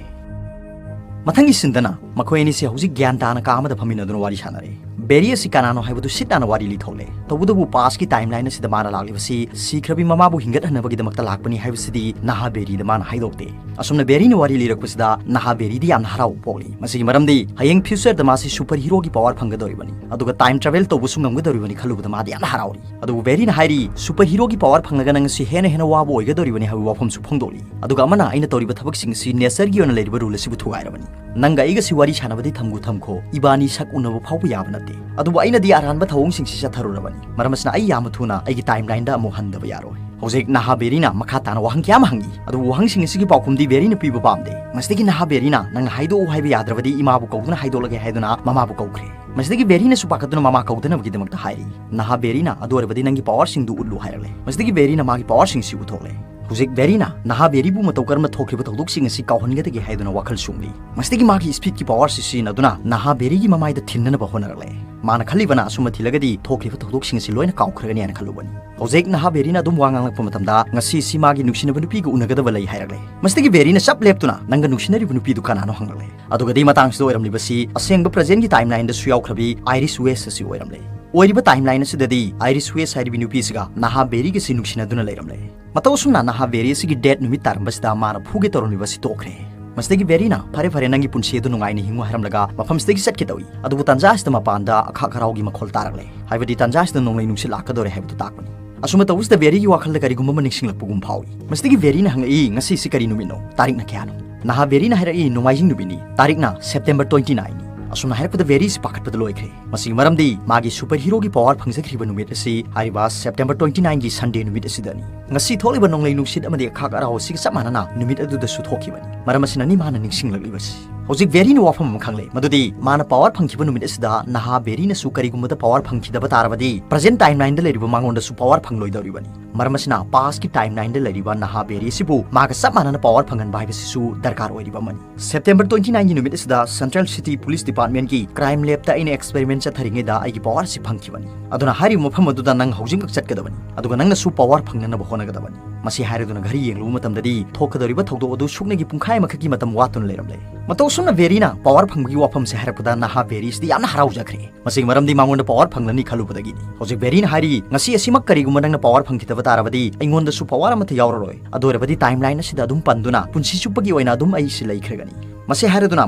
ꯃꯊꯪꯒꯤ ꯁꯤꯟꯗꯅ ꯃꯈꯣꯏ ꯑꯅꯤꯁꯦ ꯍꯧꯖꯤꯛ ꯒ꯭ꯌꯥꯟ ꯇꯥꯅ ꯀꯥ ꯑꯃꯗ ꯐꯝꯃꯤꯟꯅꯗꯨꯅ ꯋꯥꯔꯤ ꯁꯥꯟꯅꯔꯦ꯫ ꯕꯦꯔꯤ ꯑꯁꯤ ꯀꯅꯥꯅꯣ ꯍꯥꯏꯕꯗꯨ ꯁꯤꯠ ꯅꯥꯟꯅ ꯋꯥꯔꯤ ꯂꯤꯊꯣꯛꯂꯦ꯫ ꯇꯧꯕꯇꯕꯨ past ꯀꯤ timeline ꯑꯁꯤꯗ ꯃꯥꯅ ꯂꯥꯛꯂꯤꯕꯁꯤ ꯁꯤꯈ꯭ꯔꯕꯤ ꯃꯃꯥꯕꯨ ꯍꯤꯡꯒꯠꯍꯟꯅꯕꯒꯤꯗꯃꯛꯇ ꯂꯥꯛꯄꯅꯤ ꯍꯥꯏꯕꯁꯤꯗꯤ ꯅꯍꯥ ꯕꯦꯔꯤꯗ ꯃꯥꯅ ꯍꯥꯏꯗꯣꯛꯇꯦ꯫ ꯑꯁꯨꯝꯅ ꯕꯦꯔꯤꯅ ꯋꯥꯔꯤ ꯂꯤꯔꯛꯄꯁꯤꯗ ꯅꯍꯥ ꯕꯦꯔꯤꯗꯤ ꯌꯥꯝꯅ ꯍꯔꯥꯎꯕ ꯄꯣꯛꯂꯤ꯫ ꯃꯁꯤꯒꯤ ꯃꯔꯝꯗꯤ ꯍꯌꯦꯡ future ꯗ ꯃꯥꯁꯤ super hero ꯒꯤ power ꯐꯪꯒꯗꯧꯔꯤꯕꯅꯤ, ꯑꯗꯨꯒ time travel ꯇꯧꯕꯁꯨ ꯉꯝꯒꯗꯧꯔꯤꯕꯅꯤ ꯈꯜꯂꯨꯕꯗ ꯃꯥꯗꯤ ꯌꯥꯝꯅ ꯍꯔꯥꯎꯔꯤ꯫ ꯑꯗꯨꯕꯨ ꯕꯦꯔꯤꯅ ꯍꯥꯏꯔꯤ, super hero ꯒꯤ power ꯐꯪꯂꯒ ꯅꯪ ꯑꯁꯤ ꯍꯦꯟꯅ ꯍꯦꯟꯅ ꯋꯥꯕ ꯑꯣꯏꯒꯗꯧꯔꯤꯕꯅꯤ ꯍꯥꯏꯕ ꯋꯥꯐꯝꯁꯨ ꯐꯣꯡꯗꯣꯛꯂꯤ꯫ ꯑꯗꯨꯒ ꯑꯃꯅ, ꯑꯩꯅ ꯇꯧꯔꯤꯕ ꯊꯕꯛꯁꯤꯡ ꯑꯁꯤ nature ꯒꯤ ꯑꯣꯏꯅ ꯂꯩꯔꯤꯕ rule ꯑꯁꯤꯕꯨ ꯊꯨꯒꯥꯏꯔꯕꯅꯤ꯫ ꯅꯪꯒ ꯑꯩꯒꯁꯤ ꯋꯥꯔꯤ ꯁꯥꯟꯅꯕꯗꯤ ꯊꯝꯈꯣ ꯊꯝꯈꯣ, ꯏꯕꯥꯅꯤ ꯁꯛ ꯎꯅꯕ ꯐꯥꯎꯕ ꯌꯥꯕ ꯅꯠꯇꯦ꯫ ꯑꯗꯨꯕꯨ ꯑꯩꯅꯗꯤ ꯑꯔꯥꯟꯕ ꯊꯧꯑꯣꯡꯁꯤꯡꯁꯤ ꯆꯠꯊꯔꯨꯔꯕꯅꯤ꯫ ꯃꯔꯝ ꯑꯁꯤꯅ ꯑꯩ ꯌꯥꯝꯅ ꯊꯨꯅ ꯑꯩꯒꯤ timeline ꯗ ꯑꯃꯨꯛ ꯍꯟꯗꯕ ꯌꯥꯔꯣꯏ꯫ ꯍꯧꯖꯤꯛ ꯅꯍꯥ ꯕꯦꯔꯤꯅ ꯃꯈꯥ ꯇꯥꯅ ꯋꯥꯍꯪ ꯀꯌꯥ ꯑꯃ ꯍꯪꯏ, ꯑꯗꯨꯕꯨ ꯋꯥꯍꯪꯁꯤꯡ ꯑꯁꯤꯒꯤ ꯄꯥꯎꯈꯨꯝꯗꯤ ꯕꯦꯔꯤꯅ ꯄꯤꯕ ꯄꯥꯝꯗꯦ꯫ ꯃꯁꯤꯗꯒꯤ ꯅꯍꯥ ꯕꯦꯔꯤꯅ ꯅꯪꯅ ꯍꯥꯏꯗꯣꯛꯎ ꯍꯥꯏꯕ ꯌꯥꯗ꯭ꯔꯕꯗꯤ ꯏꯃꯥꯕꯨ ꯀꯧꯗꯨꯅ ꯍꯥꯏꯗꯣꯛꯂꯒꯦ ꯍꯥꯏꯗꯨꯅ ꯃꯃꯥꯕꯨ ꯀꯧꯈ꯭ꯔꯦ꯫ ꯃꯁꯤꯗꯒꯤ ꯕꯦꯔꯤꯅꯁꯨ ꯄꯥꯈꯠꯇꯨꯅ ꯃꯃꯥ ꯀꯧꯗꯅꯕꯒꯤꯗꯃꯛꯇ ꯍꯥꯏꯔꯤ꯫ ꯅꯍꯥ ꯕꯦꯔꯤꯅ ꯑꯗꯨ ꯑꯣꯏꯔꯕꯗꯤ ꯅꯪꯒꯤ power ꯁꯤꯡꯗꯨ ꯎꯠꯂꯨ ꯍꯥꯏꯔꯛꯂꯦ꯫ ꯃꯁꯤꯗꯒꯤ ꯕꯦꯔꯤꯅ ꯃꯥꯒꯤ power ꯁꯤꯡꯁꯤ ꯎꯠꯊꯣꯛꯂꯦ꯫ ꯍꯧꯖꯤꯛ ꯕꯦꯔꯤꯅ ꯅꯍꯥ ꯕꯦꯔꯤꯕꯨ ꯃꯇꯧ ꯀꯔꯝꯅ ꯊꯣꯛꯈꯤꯕ ꯊꯧꯗꯣꯛꯁꯤꯡ ꯑꯁꯤ ꯀꯥꯎꯍꯟꯒꯗꯒꯦ ꯍꯥꯏꯗꯨꯅ ꯋꯥꯈꯜ ꯁꯨꯡꯂꯤ꯫ ꯃꯁꯤꯗꯒꯤ ꯃꯥꯒꯤ speed ꯀꯤ power ꯁꯤ ꯁꯤꯖꯤꯟꯅꯗꯨꯅ ꯅꯍꯥ ꯕꯦꯔꯤꯒꯤ ꯃꯃꯥꯏꯗ ꯊꯤꯟꯅꯅꯕ ꯍꯣꯠꯅꯔꯛꯂꯦ꯫ ꯃꯥꯅ ꯈꯜꯂꯤꯕꯅ ꯑꯁꯨꯝꯅ ꯊꯤꯜꯂꯒꯗꯤ ꯊꯣꯛꯈꯤꯕ ꯊꯧꯗꯣꯛꯁꯤꯡ ꯑꯁꯤ ꯂꯣꯏꯅ ꯀꯥꯎꯈ꯭ꯔꯒꯅꯤ ꯍꯥꯏꯅ ꯈꯜꯂꯨꯕꯅꯤ꯫ ꯍꯧꯖꯤꯛ ꯅꯍꯥ ꯕꯦꯔꯤꯅ ꯑꯗꯨꯝ ꯋꯥ ꯉꯥꯡꯂꯛꯄ ꯃꯇꯝꯗ ꯉꯁꯤ ꯑꯁꯤ ꯃꯥꯒꯤ ꯅꯨꯡꯁꯤꯅꯕ ꯅꯨꯄꯤꯒ ꯎꯅꯒꯗꯕ ꯂꯩ ꯍꯥꯏꯔꯛꯂꯦ꯫ ꯃꯁꯤꯗꯒꯤ ꯕꯦꯔꯤꯅ ꯆꯞ ꯂꯦꯞꯇꯨꯅ ꯅꯪꯒ ꯅꯨꯡꯁꯤꯅꯔꯤꯕ ꯅꯨꯄꯤꯗꯨ ꯀꯅꯥꯅꯣ ꯍꯪꯂꯛꯂꯦ꯫ ꯑꯗꯨꯒꯗꯤ ꯃꯇꯥꯡꯁꯤꯗ ꯑꯣꯏꯔꯝꯂꯤꯕꯁꯤ ꯑꯁꯦꯡꯕ present ꯀꯤ timeline ꯗꯁꯨ ꯌꯥꯎꯈ꯭ꯔꯕꯤ ꯑꯥꯏꯔꯤꯁ ꯋꯦꯁ ꯑꯁꯤ ꯑꯣꯏꯔꯝꯂꯦ꯫ ꯑꯣꯏꯔꯤꯕ timeline ꯑꯁꯤꯗꯗꯤ ꯑꯥꯏꯔꯤꯁ ꯋꯦꯁ ꯍꯥꯏꯔꯤꯕꯤ ꯅꯨꯄꯤ ꯑꯁꯤꯒ ꯅꯍꯥ ꯕꯦꯔꯤꯒꯁꯤ ꯅꯨꯡꯁꯤꯅꯗꯨꯅ ꯂꯩꯔꯝꯂꯦ꯫ ꯃꯇꯧ ꯑꯁꯨꯝꯅ ꯅꯍꯥ ꯕꯦꯔꯤ ꯑꯁꯤꯒꯤ death ꯅꯨꯃꯤꯠ ꯇꯥꯔꯝꯕꯁꯤꯗ ꯃꯥꯅ ꯐꯨꯒꯦ ꯇꯧꯔꯝꯂꯤꯕ ꯑꯁꯤ ꯇꯣꯛꯈ꯭ꯔꯦ꯫ ꯃꯁꯤꯗꯒꯤ ꯕꯦꯔꯤꯅ "ꯐꯔꯦ ꯐꯔꯦ, ꯅꯪꯒꯤ ꯄꯨꯟꯁꯤ ꯑꯗꯨ ꯅꯨꯡꯉꯥꯏꯅ ꯍꯤꯡꯉꯨ" ꯍꯥꯏꯔꯝꯂꯒ ꯃꯐꯝꯁꯤꯗꯒꯤ ꯆꯠꯀꯦ ꯇꯧꯏ꯫ ꯑꯗꯨꯕꯨ ꯇꯥꯟꯖꯥ ꯑꯁꯤꯗ ꯃꯄꯥꯟꯗ ꯑꯈꯥꯛ ꯑꯔꯥꯎꯒꯤ ꯃꯈꯣꯜ ꯇꯥꯔꯛꯂꯦ꯫ ꯍꯥꯏꯕꯗꯤ ꯇꯥꯟꯖꯥ ꯑꯁꯤꯗ ꯅꯣꯡꯂꯩ ꯅꯨꯡꯁꯤꯠ ꯂꯥꯛꯀꯗꯧꯔꯦ ꯍꯥꯏꯕꯗꯨ ꯇꯥꯛꯄꯅꯤ꯫ ꯑꯁꯨꯝꯅ ꯇꯧꯕꯁꯤꯗ ꯕꯦꯔꯤꯒꯤ ꯋꯥꯈꯜꯗ ꯀꯔꯤꯒꯨꯝꯕ ꯑꯃ ꯅꯤꯡꯁꯤꯡꯂꯛꯄꯒꯨꯝ ꯐꯥꯎꯏ꯫ ꯃꯁꯤꯗꯒꯤ ꯕꯦꯔꯤꯅ ꯍꯪꯂꯛꯏ, "ꯉꯁꯤꯁꯤ ꯀꯔꯤ ꯅꯨꯃꯤꯠꯅꯣ? ꯇꯥꯔꯤꯛꯅ ꯀꯌꯥꯅꯣ?" ꯅꯍꯥ ꯕꯦꯔꯤꯅ ꯍꯥꯏꯔꯛꯏ, "ꯅꯣꯡꯃꯥꯏꯖꯤꯡ ꯅꯨꯃꯤꯠꯅꯤ, ꯇꯥꯔꯤꯛꯅ September twenty nine ꯅꯤ꯫" ꯑꯁꯨꯝꯅ ꯍꯥꯏꯔꯛꯄꯗ ꯕꯦꯔꯤꯁꯤ ꯄꯥꯈꯠꯄꯗ ꯂꯣꯏꯈ꯭ꯔꯦ꯫ ꯃꯁꯤꯒꯤ ꯃꯔꯝꯗꯤ ꯃꯥꯒꯤ super hero ꯒꯤ power ꯐꯪꯖꯈ꯭ꯔꯤꯕ ꯅꯨꯃꯤꯠ ꯑꯁꯤ ꯍꯥꯏꯔꯤꯕ September twenty nine ꯒꯤ Sunday ꯅꯨꯃꯤꯠ ꯑꯁꯤꯗꯅꯤ꯫ ꯉꯁꯤ ꯊꯣꯛꯂꯤꯕ ꯅꯣꯡꯂꯩ ꯅꯨꯡꯁꯤꯠ ꯑꯃꯗꯤ ꯑꯈꯥꯛ ꯑꯔꯥꯎ ꯑꯁꯤꯒ ꯆꯞ ꯃꯥꯟꯅꯅ ꯅꯨꯃꯤꯠ ꯑꯗꯨꯗꯁꯨ ꯊꯣꯛꯈꯤꯕꯅꯤ꯫ ꯃꯔꯝ ꯑꯁꯤꯅꯅꯤ ꯃꯥꯅ ꯅꯤꯡꯁꯤꯡꯂꯛꯂꯤꯕꯁꯤ꯫ ꯍꯧꯖꯤꯛ ꯕꯦꯔꯤꯅ ꯋꯥꯐꯝ ꯑꯃ ꯈꯪꯂꯦ, ꯃꯗꯨꯗꯤ ꯃꯥꯅ power ꯐꯪꯈꯤꯕ ꯅꯨꯃꯤꯠ ꯑꯁꯤꯗ ꯅꯍꯥ ꯕꯦꯔꯤꯅꯁꯨ ꯀꯔꯤꯒꯨꯝꯕꯗ power ꯐꯪꯈꯤꯗꯕ ꯇꯥꯔꯕꯗꯤ present timeline ꯗ ꯂꯩꯔꯤꯕ ꯃꯉꯣꯟꯗꯁꯨ power ꯐꯪꯂꯣꯏꯗꯧꯔꯤꯕꯅꯤ꯫ ꯃꯔꯝ ꯑꯁꯤꯅ past ꯀꯤ timeline ꯗ ꯂꯩꯔꯤꯕ ꯅꯍꯥ ꯕꯦꯔꯤ ꯑꯁꯤꯕꯨ ꯃꯥꯒ ꯆꯞ ꯃꯥꯟꯅꯅ power ꯐꯪꯍꯟꯕ ꯍꯥꯏꯕꯁꯤꯁꯨ ꯗꯔꯀꯥꯔ ꯑꯣꯏꯔꯤꯕ ꯑꯃꯅꯤ꯫ September twenty nine ꯒꯤ ꯅꯨꯃꯤꯠ ꯑꯁꯤꯗ Central City Police Department ꯀꯤ crime lab ꯇ ꯑꯩꯅ experiment ꯆꯠꯊꯔꯤꯉꯩꯗ ꯑꯩꯒꯤ power ꯑꯁꯤ ꯐꯪꯈꯤꯕꯅꯤ꯫ ꯑꯗꯨꯅ ꯍꯥꯏꯔꯤꯕ ꯃꯐꯝ ꯑꯗꯨꯗ ꯅꯪ ꯍꯧꯖꯤꯛꯃꯛ ꯆꯠꯀꯗꯕꯅꯤ, ꯑꯗꯨꯒ ꯅꯪꯅꯁꯨ power ꯐꯪꯅꯅꯕ ꯍꯣꯠꯅꯒꯗꯕꯅꯤ꯫ ꯃꯁꯤ ꯍꯥꯏꯔꯗꯨꯅ ꯘꯔꯤ ꯌꯦꯡꯂꯨꯕ ꯃꯇꯝꯗꯗꯤ ꯊꯣꯛꯀꯗꯧꯔꯤꯕ ꯊꯧꯗꯣꯛ ꯑꯗꯨ ꯁꯨꯞꯅꯒꯤ ꯄꯨꯡꯈꯥꯏ ꯑꯃꯈꯛꯀꯤ ꯃꯇꯝ ꯋꯥꯠꯇꯨꯅ ꯂꯩꯔꯝꯂꯦ꯫ ꯃꯇꯧ ꯑꯁꯨꯝꯅ ꯕꯦꯔꯤꯅ ꯄꯋꯥꯔ ꯐꯪꯕꯒꯤ ꯋꯥꯐꯝꯁꯦ ꯍꯥꯏꯔꯛꯄꯗ ꯅꯍꯥ ꯕꯦꯔꯤꯁꯤꯗꯤ ꯌꯥꯝꯅ ꯍꯔꯥꯎꯖꯈ꯭ꯔꯦ꯫ ꯃꯁꯤꯒꯤ ꯃꯔꯝꯗꯤ ꯃꯉꯣꯟꯗ ꯄꯋꯥꯔ ꯐꯪꯂꯅꯤ ꯈꯜꯂꯨꯕꯗꯒꯤꯅꯤ꯫ ꯍꯧꯖꯤꯛ ꯕꯦꯔꯤꯅ ꯍꯥꯏꯔꯤ, "ꯉꯁꯤ ꯑꯁꯤꯃꯛ ꯀꯔꯤꯒꯨꯝꯕ ꯅꯪꯅ ꯄꯋꯥꯔ ꯐꯪꯈꯤꯗꯕ ꯇꯥꯔꯕꯗꯤ ꯑꯩꯉꯣꯟꯗꯁꯨ ꯄꯋꯥꯔ ꯑꯃꯠꯇ ꯌꯥꯎꯔꯔꯣꯏ꯫ ꯑꯗꯨ ꯑꯣꯏꯔꯕꯗꯤ ꯇꯥꯏꯝ ꯂꯥꯏꯟ ꯑꯁꯤꯗ ꯑꯗꯨꯝ ꯄꯟꯗꯨꯅ ꯄꯨꯟꯁꯤ ꯆꯨꯞꯄꯒꯤ ꯑꯣꯏꯅ ꯑꯗꯨꯝ ꯑꯩ ꯁꯤ ꯂꯩꯈ꯭ꯔꯒꯅꯤ"꯫ ꯃꯁꯤ ꯍꯥꯏꯔꯗꯨꯅ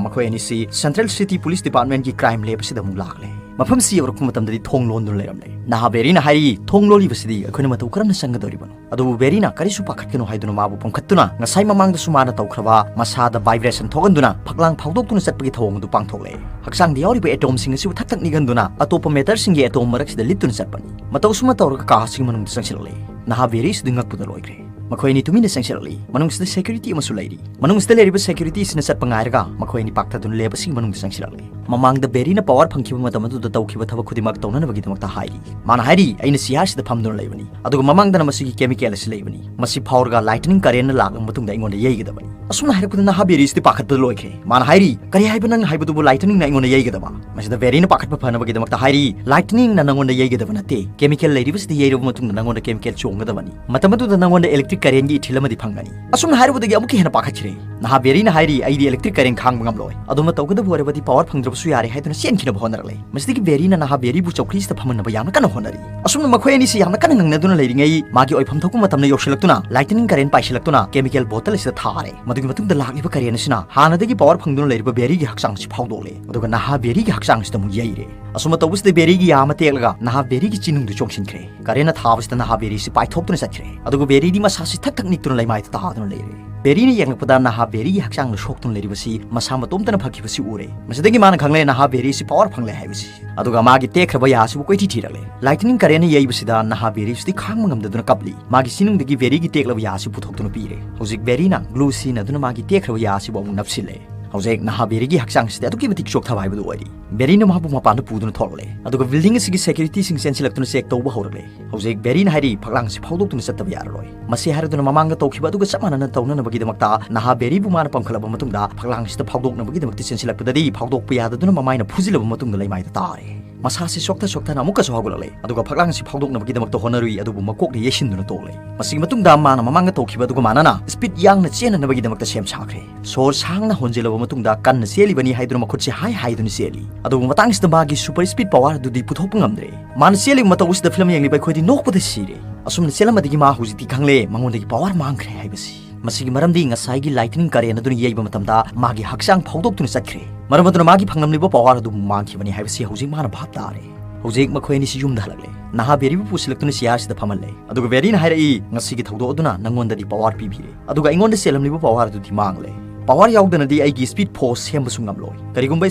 ꯃꯈꯣꯏ ꯑꯅꯤꯁꯤ ꯁꯦꯟꯇ꯭ꯔꯦꯜ ꯁꯤꯇꯤ ꯄꯨꯂꯤꯁ ꯗꯤꯄꯥꯔꯠꯃꯦꯟꯒꯤ ꯀ꯭ꯔꯥꯏꯝ ꯂꯦꯕ ꯑꯁꯤꯗ ꯑꯃꯨꯛ ꯂꯥꯛꯂꯦ꯫ ꯃꯐꯝꯁꯤ ꯌꯧꯔꯛꯄ ꯃꯇꯝꯗꯗꯤ ꯊꯣꯡ ꯂꯣꯟꯗꯨꯅ ꯂꯩꯔꯝꯂꯦ꯫ ꯅꯍꯥ ꯕꯦꯔꯤꯅ ꯍꯥꯏꯔꯤ, "ꯊꯣꯡ ꯂꯣꯜꯂꯤꯕꯁꯤꯗꯤ ꯑꯩꯈꯣꯏꯅ ꯃꯇꯧ ꯀꯔꯝꯅ ꯆꯪꯒꯗꯧꯔꯤꯕꯅꯣ?" ꯑꯗꯨꯕꯨ ꯕꯦꯔꯤꯅ ꯀꯔꯤꯁꯨ ꯄꯥꯈꯠꯀꯅꯨ ꯍꯥꯏꯗꯨꯅ ꯃꯥꯕꯨ ꯄꯝꯈꯠꯇꯨꯅ ꯉꯁꯥꯏ ꯃꯃꯥꯡꯗꯁꯨ ꯃꯥꯅ ꯇꯧꯈ꯭ꯔꯕ ꯃꯁꯥꯗ ꯚꯥꯏꯕ꯭ꯔꯦꯁꯟ ꯊꯣꯛꯍꯟꯗꯨꯅ ꯐꯛꯂꯥꯡ ꯐꯥꯎꯗꯣꯛꯇꯨꯅ ꯆꯠꯄꯒꯤ ꯊꯧꯑꯣꯡ ꯑꯗꯨ ꯄꯥꯡꯊꯣꯛꯂꯦ꯫ ꯍꯛꯆꯥꯡꯗ ꯌꯥꯎꯔꯤꯕ ꯑꯦꯇꯣꯝꯁꯤꯡ ꯑꯁꯤꯕꯨ ꯊꯛ ꯊꯛ ꯅꯤꯛꯍꯟꯗꯨꯅ ꯑꯇꯣꯞꯄ ꯃꯦꯇꯔꯁꯤꯡꯒꯤ ꯑꯦꯇꯣꯝ ꯃꯔꯛꯁꯤꯗ ꯂꯤꯠꯇꯨꯅ ꯆꯠꯄꯅꯤ꯫ ꯃꯇꯧ ꯑꯁꯨꯝꯅ ꯇꯧꯔꯒ ꯀꯥ ꯑꯁꯤꯒꯤ ꯃꯅꯨꯡꯗ ꯆꯪꯁꯤꯜꯂꯛꯂꯦ꯫ ꯅꯍꯥ ꯕꯦꯔꯤꯁꯤꯗꯤ ꯉꯛꯄꯗ ꯂꯣꯏꯈ꯭ꯔꯦ꯫ ꯃꯈꯣꯏ ꯑꯅꯤ ꯇꯨꯃꯤꯟꯅ ꯆꯪꯁꯤꯜꯂꯛꯂꯤ꯫ ꯃꯅꯨꯡꯁꯤꯗ ꯁꯦꯀ꯭ꯌꯨꯔꯤꯇꯤ ꯑꯃꯁꯨ ꯂꯩꯔꯤ꯫ ꯃꯅꯨꯡꯁꯤꯗ ꯂꯩꯔꯤꯕ ꯁꯦꯀ꯭ꯌꯨꯔꯤꯇꯤꯁꯤꯅ ꯆꯠꯄ ꯉꯥꯏꯔꯒ ꯃꯈꯣꯏ ꯑꯅꯤ ꯄꯥꯛꯊꯗꯨꯅ ꯂꯦꯕ ꯑꯁꯤꯒꯤ ꯃꯅꯨꯡꯗ ꯆꯪꯁꯤꯜꯂꯛꯂꯤ꯫ ꯃꯃꯥꯡꯗ ꯕꯦꯔꯤꯅ ꯄꯋꯥꯔ ꯐꯪꯈꯤꯕ ꯃꯇꯝ ꯑꯗꯨꯗ ꯇꯧꯈꯤꯕ ꯊꯕꯛ ꯈꯨꯗꯤꯡꯃꯛ ꯇꯧꯅꯅꯕꯒꯤꯗꯃꯛꯇ ꯍꯥꯏꯔꯤ꯫ ꯃꯥꯅ ꯍꯥꯏꯔꯤ, "ꯑꯩꯅ ꯁꯤꯌꯥꯔꯁꯤꯗ ꯐꯝꯗꯨꯅ ꯂꯩꯕꯅꯤ, ꯑꯗꯨꯒ ꯃꯃꯥꯡꯗꯅ ꯃꯁꯤꯒꯤ ꯀꯦꯃꯤꯀꯦꯜ ꯑꯁꯤ ꯂꯩꯕꯅꯤ꯫ ꯃꯁꯤ ꯐꯥꯎꯔꯒ ꯂꯥꯏꯇꯅꯤꯡ ꯀꯔꯦꯟꯅ ꯂꯥꯛꯂꯕ ꯃꯇꯨꯡꯗ ꯑꯩꯉꯣꯟꯗ ꯌꯩꯒꯗꯕꯅꯤ"꯫ ꯑꯁꯨꯝꯅ ꯍꯥꯏꯔꯛꯄꯗ ꯅꯍꯥ ꯕꯦꯔꯤꯁꯤꯗꯤ ꯄꯥꯈꯠꯄꯗ ꯂꯣꯏꯈ꯭ꯔꯦ꯫ ꯃꯥꯅ ꯍꯥꯏꯔꯤ, "ꯀꯔꯤ ꯍꯥꯏꯕ ꯅꯪ ꯍꯥꯏꯕꯗꯨꯕꯨ ꯂꯥꯏꯇꯅꯤꯡꯅ ꯑꯩꯉꯣꯟꯗ ꯌꯩꯒꯗꯕ?" ꯃꯁꯤꯗ ꯕꯦꯔꯤꯅ ꯄꯥꯈꯠꯄ ꯐꯅꯕꯒꯤꯗꯃꯛꯇ ꯍꯥꯏꯔꯤ, "ꯂꯥꯏꯇꯅꯤꯡꯅ ꯅꯪꯉꯣꯟꯗ ꯌꯩꯒꯗꯕ ꯅꯠꯇꯦ꯫ ꯀꯦꯃꯤꯀꯦꯜ ꯂꯩꯔꯤꯕꯁꯤꯗ ꯌꯩꯔꯕ ꯃꯇꯨꯡꯗ ꯅꯪꯉꯣꯟꯗ ꯀꯦꯃꯤꯀꯦꯜ ꯆꯣꯡꯒꯗꯕꯅꯤ꯫ ꯃꯇꯝ ꯑꯗꯨꯗ ꯅꯪꯉꯣꯟꯗ ꯏꯂꯦꯛꯇ꯭ꯔꯤꯛ ꯀꯔꯦꯟꯒꯤ ꯏꯊꯤꯜ ꯑꯃꯗꯤ ꯐꯪꯒꯅꯤ"꯫ ꯑꯁꯨꯝꯅ ꯍꯥꯏꯔꯨꯕꯗꯒꯤ ꯑꯃꯨꯛꯀ ꯍꯦꯟꯅ ꯄꯥꯈꯠꯈ꯭ꯔꯦ꯫ ꯅꯍꯥ ꯕꯦꯔꯤꯅ ꯍꯥꯏꯔꯤ, "ꯑꯩꯗꯤ ꯏꯂꯦꯛꯇ꯭ꯔꯤꯛ ꯀꯔꯦꯟ ꯈꯥꯡꯕ ꯉꯝꯂꯣꯏ꯫ ꯑꯗꯨꯝꯅ ꯇꯧꯒꯗꯕ ꯑꯣꯏꯔꯕꯗꯤ ꯄꯋꯥꯔ ꯐꯪꯗ꯭ꯔꯕꯁꯨ ꯌꯥꯔꯦ" ꯍꯥꯏꯗꯨꯅ ꯆꯦꯟꯈꯤꯅꯕ ꯍꯣꯠꯅꯔꯛꯂꯦ꯫ ꯃꯁꯤꯗꯒꯤ ꯕꯦꯔꯤꯅ ꯅꯍꯥ ꯕꯦꯔꯤꯕꯨ ꯆꯧꯀ꯭ꯔꯤꯁꯤꯗ ꯐꯝꯍꯟꯅꯕ ꯌꯥꯝꯅ ꯀꯟꯅ ꯍꯣꯠꯅꯔꯤ꯫ ꯑꯁꯨꯝꯅ ꯃꯈꯣꯏ ꯑꯅꯤꯁꯤ ꯌꯥꯝꯅ ꯀꯟꯅ ꯉꯪꯅꯗꯨꯅ ꯂꯩꯔꯤꯉꯩ, ꯃꯥꯒꯤ ꯑꯣꯏꯐꯝ ꯊꯣꯛꯄ ꯃꯇꯝꯅ ꯌꯧꯁꯤꯜꯂꯛꯇꯨꯅ ꯂꯥꯏꯇꯅꯤꯡ ꯀꯔꯦꯟ ꯄꯥꯏꯁꯤꯜꯂꯛꯇꯨꯅ ꯀꯦꯃꯤꯀꯦꯜ ꯕꯣꯇꯜ ꯑꯁꯤꯗ ꯊꯥꯔꯦ꯫ ꯃꯗꯨꯒꯤ ꯃꯇꯨꯡꯗ ꯂꯥꯛꯂꯤꯕ ꯀꯔꯦꯟ ꯑꯁꯤꯅ ꯍꯥꯟꯅꯗꯒꯤ ꯄꯋꯥꯔ ꯐꯪꯗꯨꯅ ꯂꯩꯔꯤꯕ ꯕꯦꯔꯤꯒꯤ ꯍꯛꯆꯥꯡ ꯑꯁꯤ ꯐꯥꯎꯗꯣꯛꯂꯦ꯫ ꯑꯗꯨꯒ ꯅꯍꯥ ꯕꯦꯔꯤꯒꯤ ꯍꯛꯆꯥꯡ ꯑꯁꯤꯗ ꯑꯃꯨꯛ ꯌꯩꯔꯦ꯫ ꯑꯁꯨꯝꯅ ꯇꯧꯕꯁꯤꯗ ꯕꯦꯔꯤꯒꯤ ꯌꯥ ꯑꯃ ꯇꯦꯛꯂꯒ ꯅꯍꯥ ꯕꯦꯔꯤꯒꯤ ꯆꯤꯅꯨꯡꯗ ꯆꯣꯡꯁꯤꯟꯈ꯭ꯔꯦ꯫ ꯀꯔꯦꯟꯅ ꯊꯥꯕꯁꯤꯗ ꯅꯍꯥ ꯕꯦꯔꯤꯁꯤ ꯄꯥꯏꯊꯣꯛꯇꯨꯅ ꯆꯠꯈ꯭ꯔꯦ꯫ ꯑꯗꯨꯒ ꯕꯦꯔꯤꯗꯤ ꯃꯁꯥꯁꯤ ꯊꯛ ꯊꯛ ꯅꯤꯛꯇꯨꯅ ꯂꯩꯃꯥꯏꯗ ꯇꯥꯗꯨꯅ ꯂꯩꯔꯦ꯫ ꯕꯦꯔꯤꯅ ꯌꯦꯡꯂꯛꯄꯗ ꯅꯍꯥ ꯕꯦꯔꯤꯒꯤ ꯍꯛꯆꯥꯡꯗ ꯁꯣꯛꯇꯨꯅ ꯂꯩꯔꯤꯕꯁꯤ ꯃꯁꯥ ꯃꯇꯣꯝꯇꯅ ꯐꯈꯤꯕꯁꯤ ꯎꯔꯦ꯫ ꯃꯁꯤꯗꯒꯤ ꯃꯥꯅ ꯈꯪꯂꯦ ꯅꯍꯥ ꯕꯦꯔꯤꯁꯤ ꯄꯋꯥꯔ ꯐꯪꯂꯦ ꯍꯥꯏꯕꯁꯤ꯫ ꯑꯗꯨꯒ ꯃꯥꯒꯤ ꯇꯦꯛꯈ꯭ꯔꯕ ꯌꯥ ꯑꯁꯤꯕꯨ ꯀꯣꯏꯊꯤ ꯊꯤꯔꯛꯂꯦ꯫ ꯂꯥꯏꯇꯅꯤꯡ ꯀꯔꯦꯟꯅ ꯌꯩꯕꯁꯤꯗ ꯅꯍꯥ ꯕꯦꯔꯤꯁꯤꯗꯤ ꯈꯥꯡꯕ ꯉꯝꯗꯗꯨꯅ ꯀꯞꯂꯤ꯫ ꯃꯥꯒꯤ ꯆꯤꯅꯨꯡꯗꯒꯤ ꯕꯦꯔꯤꯒꯤ ꯇꯦꯛꯂꯕ ꯌꯥ ꯑꯁꯤ ꯄꯨꯊꯣꯛꯇꯨꯅ ꯄꯤꯔꯦ꯫ ꯍꯧꯖꯤꯛ ꯕꯦꯔꯤꯅ ꯒ꯭ꯂꯨ ꯁꯤꯖꯤꯟꯅꯗꯨꯅ ꯃꯥꯒꯤ ꯇꯦꯛꯈ꯭ꯔꯕ ꯌꯥ ꯑꯁꯤꯕꯨ ꯑꯃꯨꯛ ꯅꯞꯁꯤꯜꯂꯦ꯫ ꯍꯧꯖꯤꯛ ꯅꯍꯥ ꯕꯦꯔꯤꯒꯤ ꯍꯛꯆꯥꯡꯁꯤꯗꯤ ꯑꯗꯨꯛꯀꯤ ꯃꯇꯤꯛ ꯆꯣꯛꯊꯕ ꯍꯥꯏꯕꯗꯨ ꯑꯣꯏꯔꯤ꯫ ꯕꯦꯔꯤꯅ ꯃꯍꯥꯛꯄꯨ ꯃꯄꯥꯟꯗ ꯄꯨꯗꯨꯅ ꯊꯣꯛꯂꯛꯂꯦ, ꯑꯗꯨꯒ building ꯑꯁꯤꯒꯤ security ꯁꯤꯡ ꯆꯦꯟꯁꯤꯜꯂꯛꯇꯨꯅ check ꯇꯧꯕ ꯍꯧꯔꯛꯂꯦ꯫ ꯍꯧꯖꯤꯛ ꯕꯦꯔꯤꯅ ꯍꯥꯏꯔꯤ, "ꯐꯛꯂꯥꯡꯁꯤ ꯐꯥꯎꯗꯣꯛꯇꯨꯅ ꯆꯠꯇꯕ ꯌꯥꯔꯔꯣꯏ"꯫ ꯃꯁꯤ ꯍꯥꯏꯔꯗꯨꯅ ꯃꯃꯥꯡꯗ ꯇꯧꯈꯤꯕ ꯑꯗꯨꯒ ꯆꯞ ꯃꯥꯟꯅꯅ ꯇꯧꯅꯅꯕꯒꯤꯗꯃꯛꯇ ꯅꯍꯥ ꯕꯦꯔꯤꯕꯨ ꯃꯥꯅ ꯄꯝꯈꯠꯂꯕ ꯃꯇꯨꯡꯗ ꯐꯛꯂꯥꯡꯁꯤꯗ ꯐꯥꯎꯗꯣꯛꯅꯕꯒꯤꯗꯃꯛꯇ ꯆꯦꯟꯁꯤꯜꯂꯛꯄꯗꯗꯤ ꯐꯥꯎꯗꯣꯛꯄ ꯌꯥꯗꯗꯨꯅ ꯃꯃꯥꯏꯅ ꯐꯨꯖꯤꯜꯂꯕ ꯃꯇꯨꯡꯗ ꯂꯩꯃꯥꯏꯗ ꯇꯥꯔꯦ꯫ ꯃꯁꯥꯁꯤ ꯁꯣꯛꯊ ꯁꯣꯛꯊꯅ ꯑꯃꯨꯛꯀꯁꯨ ꯍꯧꯒꯠꯂꯛꯂꯦ, ꯑꯗꯨꯒ ꯐꯛꯂꯥꯡꯁꯤ ꯐꯥꯎꯗꯣꯛꯅꯕꯒꯤꯗꯃꯛꯇ ꯍꯣꯠꯅꯔꯨꯏ, ꯑꯗꯨꯕꯨ ꯃꯀꯣꯛꯅ ꯌꯩꯁꯤꯟꯗꯨꯅ ꯇꯣꯛꯂꯦ꯫ ꯃꯁꯤꯒꯤ ꯃꯇꯨꯡꯗ ꯃꯥꯅ ꯃꯃꯥꯡꯗ ꯇꯧꯈꯤꯕ ꯑꯗꯨꯒ ꯃꯥꯟꯅꯅ speed ꯌꯥꯡꯅ ꯆꯦꯟꯅꯅꯕꯒꯤꯗꯃꯛꯇ ꯁꯦꯝ ꯁꯥꯈ꯭ꯔꯦ꯫ ꯁꯣꯔ ꯁꯥꯡꯅ ꯍꯣꯟꯖꯤꯜꯂꯕ ꯃꯇꯨꯡꯗ ꯀꯟꯅ ꯆꯦꯜꯂꯤꯕꯅꯤ ꯍꯥꯏꯗꯨꯅ ꯃꯈꯨꯠꯁꯤ ꯍꯥꯏ ꯍꯥꯏꯗꯨꯅ ꯆꯦꯜꯂꯤ꯫ ꯑꯗꯨꯕꯨ ꯃꯇꯥꯡꯁꯤꯗ ꯃꯥꯒꯤ super speed power ꯑꯗꯨꯗꯤ ꯄꯨꯊꯣꯛꯄ ꯉꯝꯗ꯭ꯔꯦ꯫ ꯃꯥꯅ ꯆꯦꯜꯂꯤꯕ ꯃꯇꯧ ꯑꯁꯤꯗ ꯐꯤꯂꯝ ꯌꯦꯡꯂꯤꯕ ꯑꯩꯈꯣꯏꯗꯤ ꯅꯣꯛꯄꯗ ꯁꯤꯔꯦ꯫ ꯑꯁꯨꯝꯅ ꯆꯦꯜꯂꯝꯕꯗꯒꯤ ꯃꯥ ꯍꯧꯖꯤꯛꯇꯤ ꯈꯪꯂꯦ ꯃꯉꯣꯟꯗꯒꯤ power ꯃꯥꯡꯈ꯭ꯔꯦ ꯍꯥꯏꯕꯁꯤ꯫ ꯃꯁꯤꯒꯤ ꯃꯔꯝꯗꯤ ꯉꯁꯥꯏꯒꯤ lightning current ꯑꯗꯨꯅ ꯌꯩꯕ ꯃꯇꯝꯗ ꯃꯥꯒꯤ ꯍꯛꯆꯥꯡ ꯐꯥꯎꯗꯣꯛꯇꯨꯅ ꯆꯠꯈ꯭ꯔꯦ꯫ ꯃꯔꯝ ꯑꯗꯨꯅ ꯃꯥꯒꯤ ꯐꯪꯂꯝꯂꯤꯕ power ꯑꯗꯨ ꯃꯥꯡꯈꯤꯕꯅꯤ ꯍꯥꯏꯕꯁꯤ ꯍꯧꯖꯤꯛ ꯃꯥꯅ ꯚꯥꯞ ꯇꯥꯔꯦ꯫ ꯍꯧꯖꯤꯛ ꯃꯈꯣꯏ ꯑꯅꯤꯁꯤ ꯌꯨꯝꯗ ꯍꯜꯂꯛꯂꯦ꯫ ꯅꯍꯥ ꯕꯦꯔꯤꯕꯨ ꯄꯨꯁꯤꯜꯂꯛꯇꯨꯅ chair ꯁꯤꯗ ꯐꯝꯍꯜꯂꯦ꯫ ꯑꯗꯨꯒ ꯕꯦꯔꯤꯅ ꯍꯥꯏꯔꯛꯏ, "ꯉꯁꯤꯒꯤ ꯊꯧꯗꯣꯛ ꯑꯗꯨꯅ ꯅꯪꯉꯣꯟꯗꯗꯤ power ꯄꯤꯕꯤꯔꯦ, ꯑꯗꯨꯒ ꯑꯩꯉꯣꯟꯗ ꯆꯦꯜꯂꯝꯂꯤꯕ power ꯑꯗꯨꯗꯤ ꯃꯥꯡꯂꯦ꯫ Power ꯌꯥꯎꯗꯅꯗꯤ ꯑꯩꯒꯤ speed force ꯁꯦꯝꯕꯁꯨ ꯉꯝꯂꯣꯏ꯫ ꯀꯔꯤꯒꯨꯝꯕ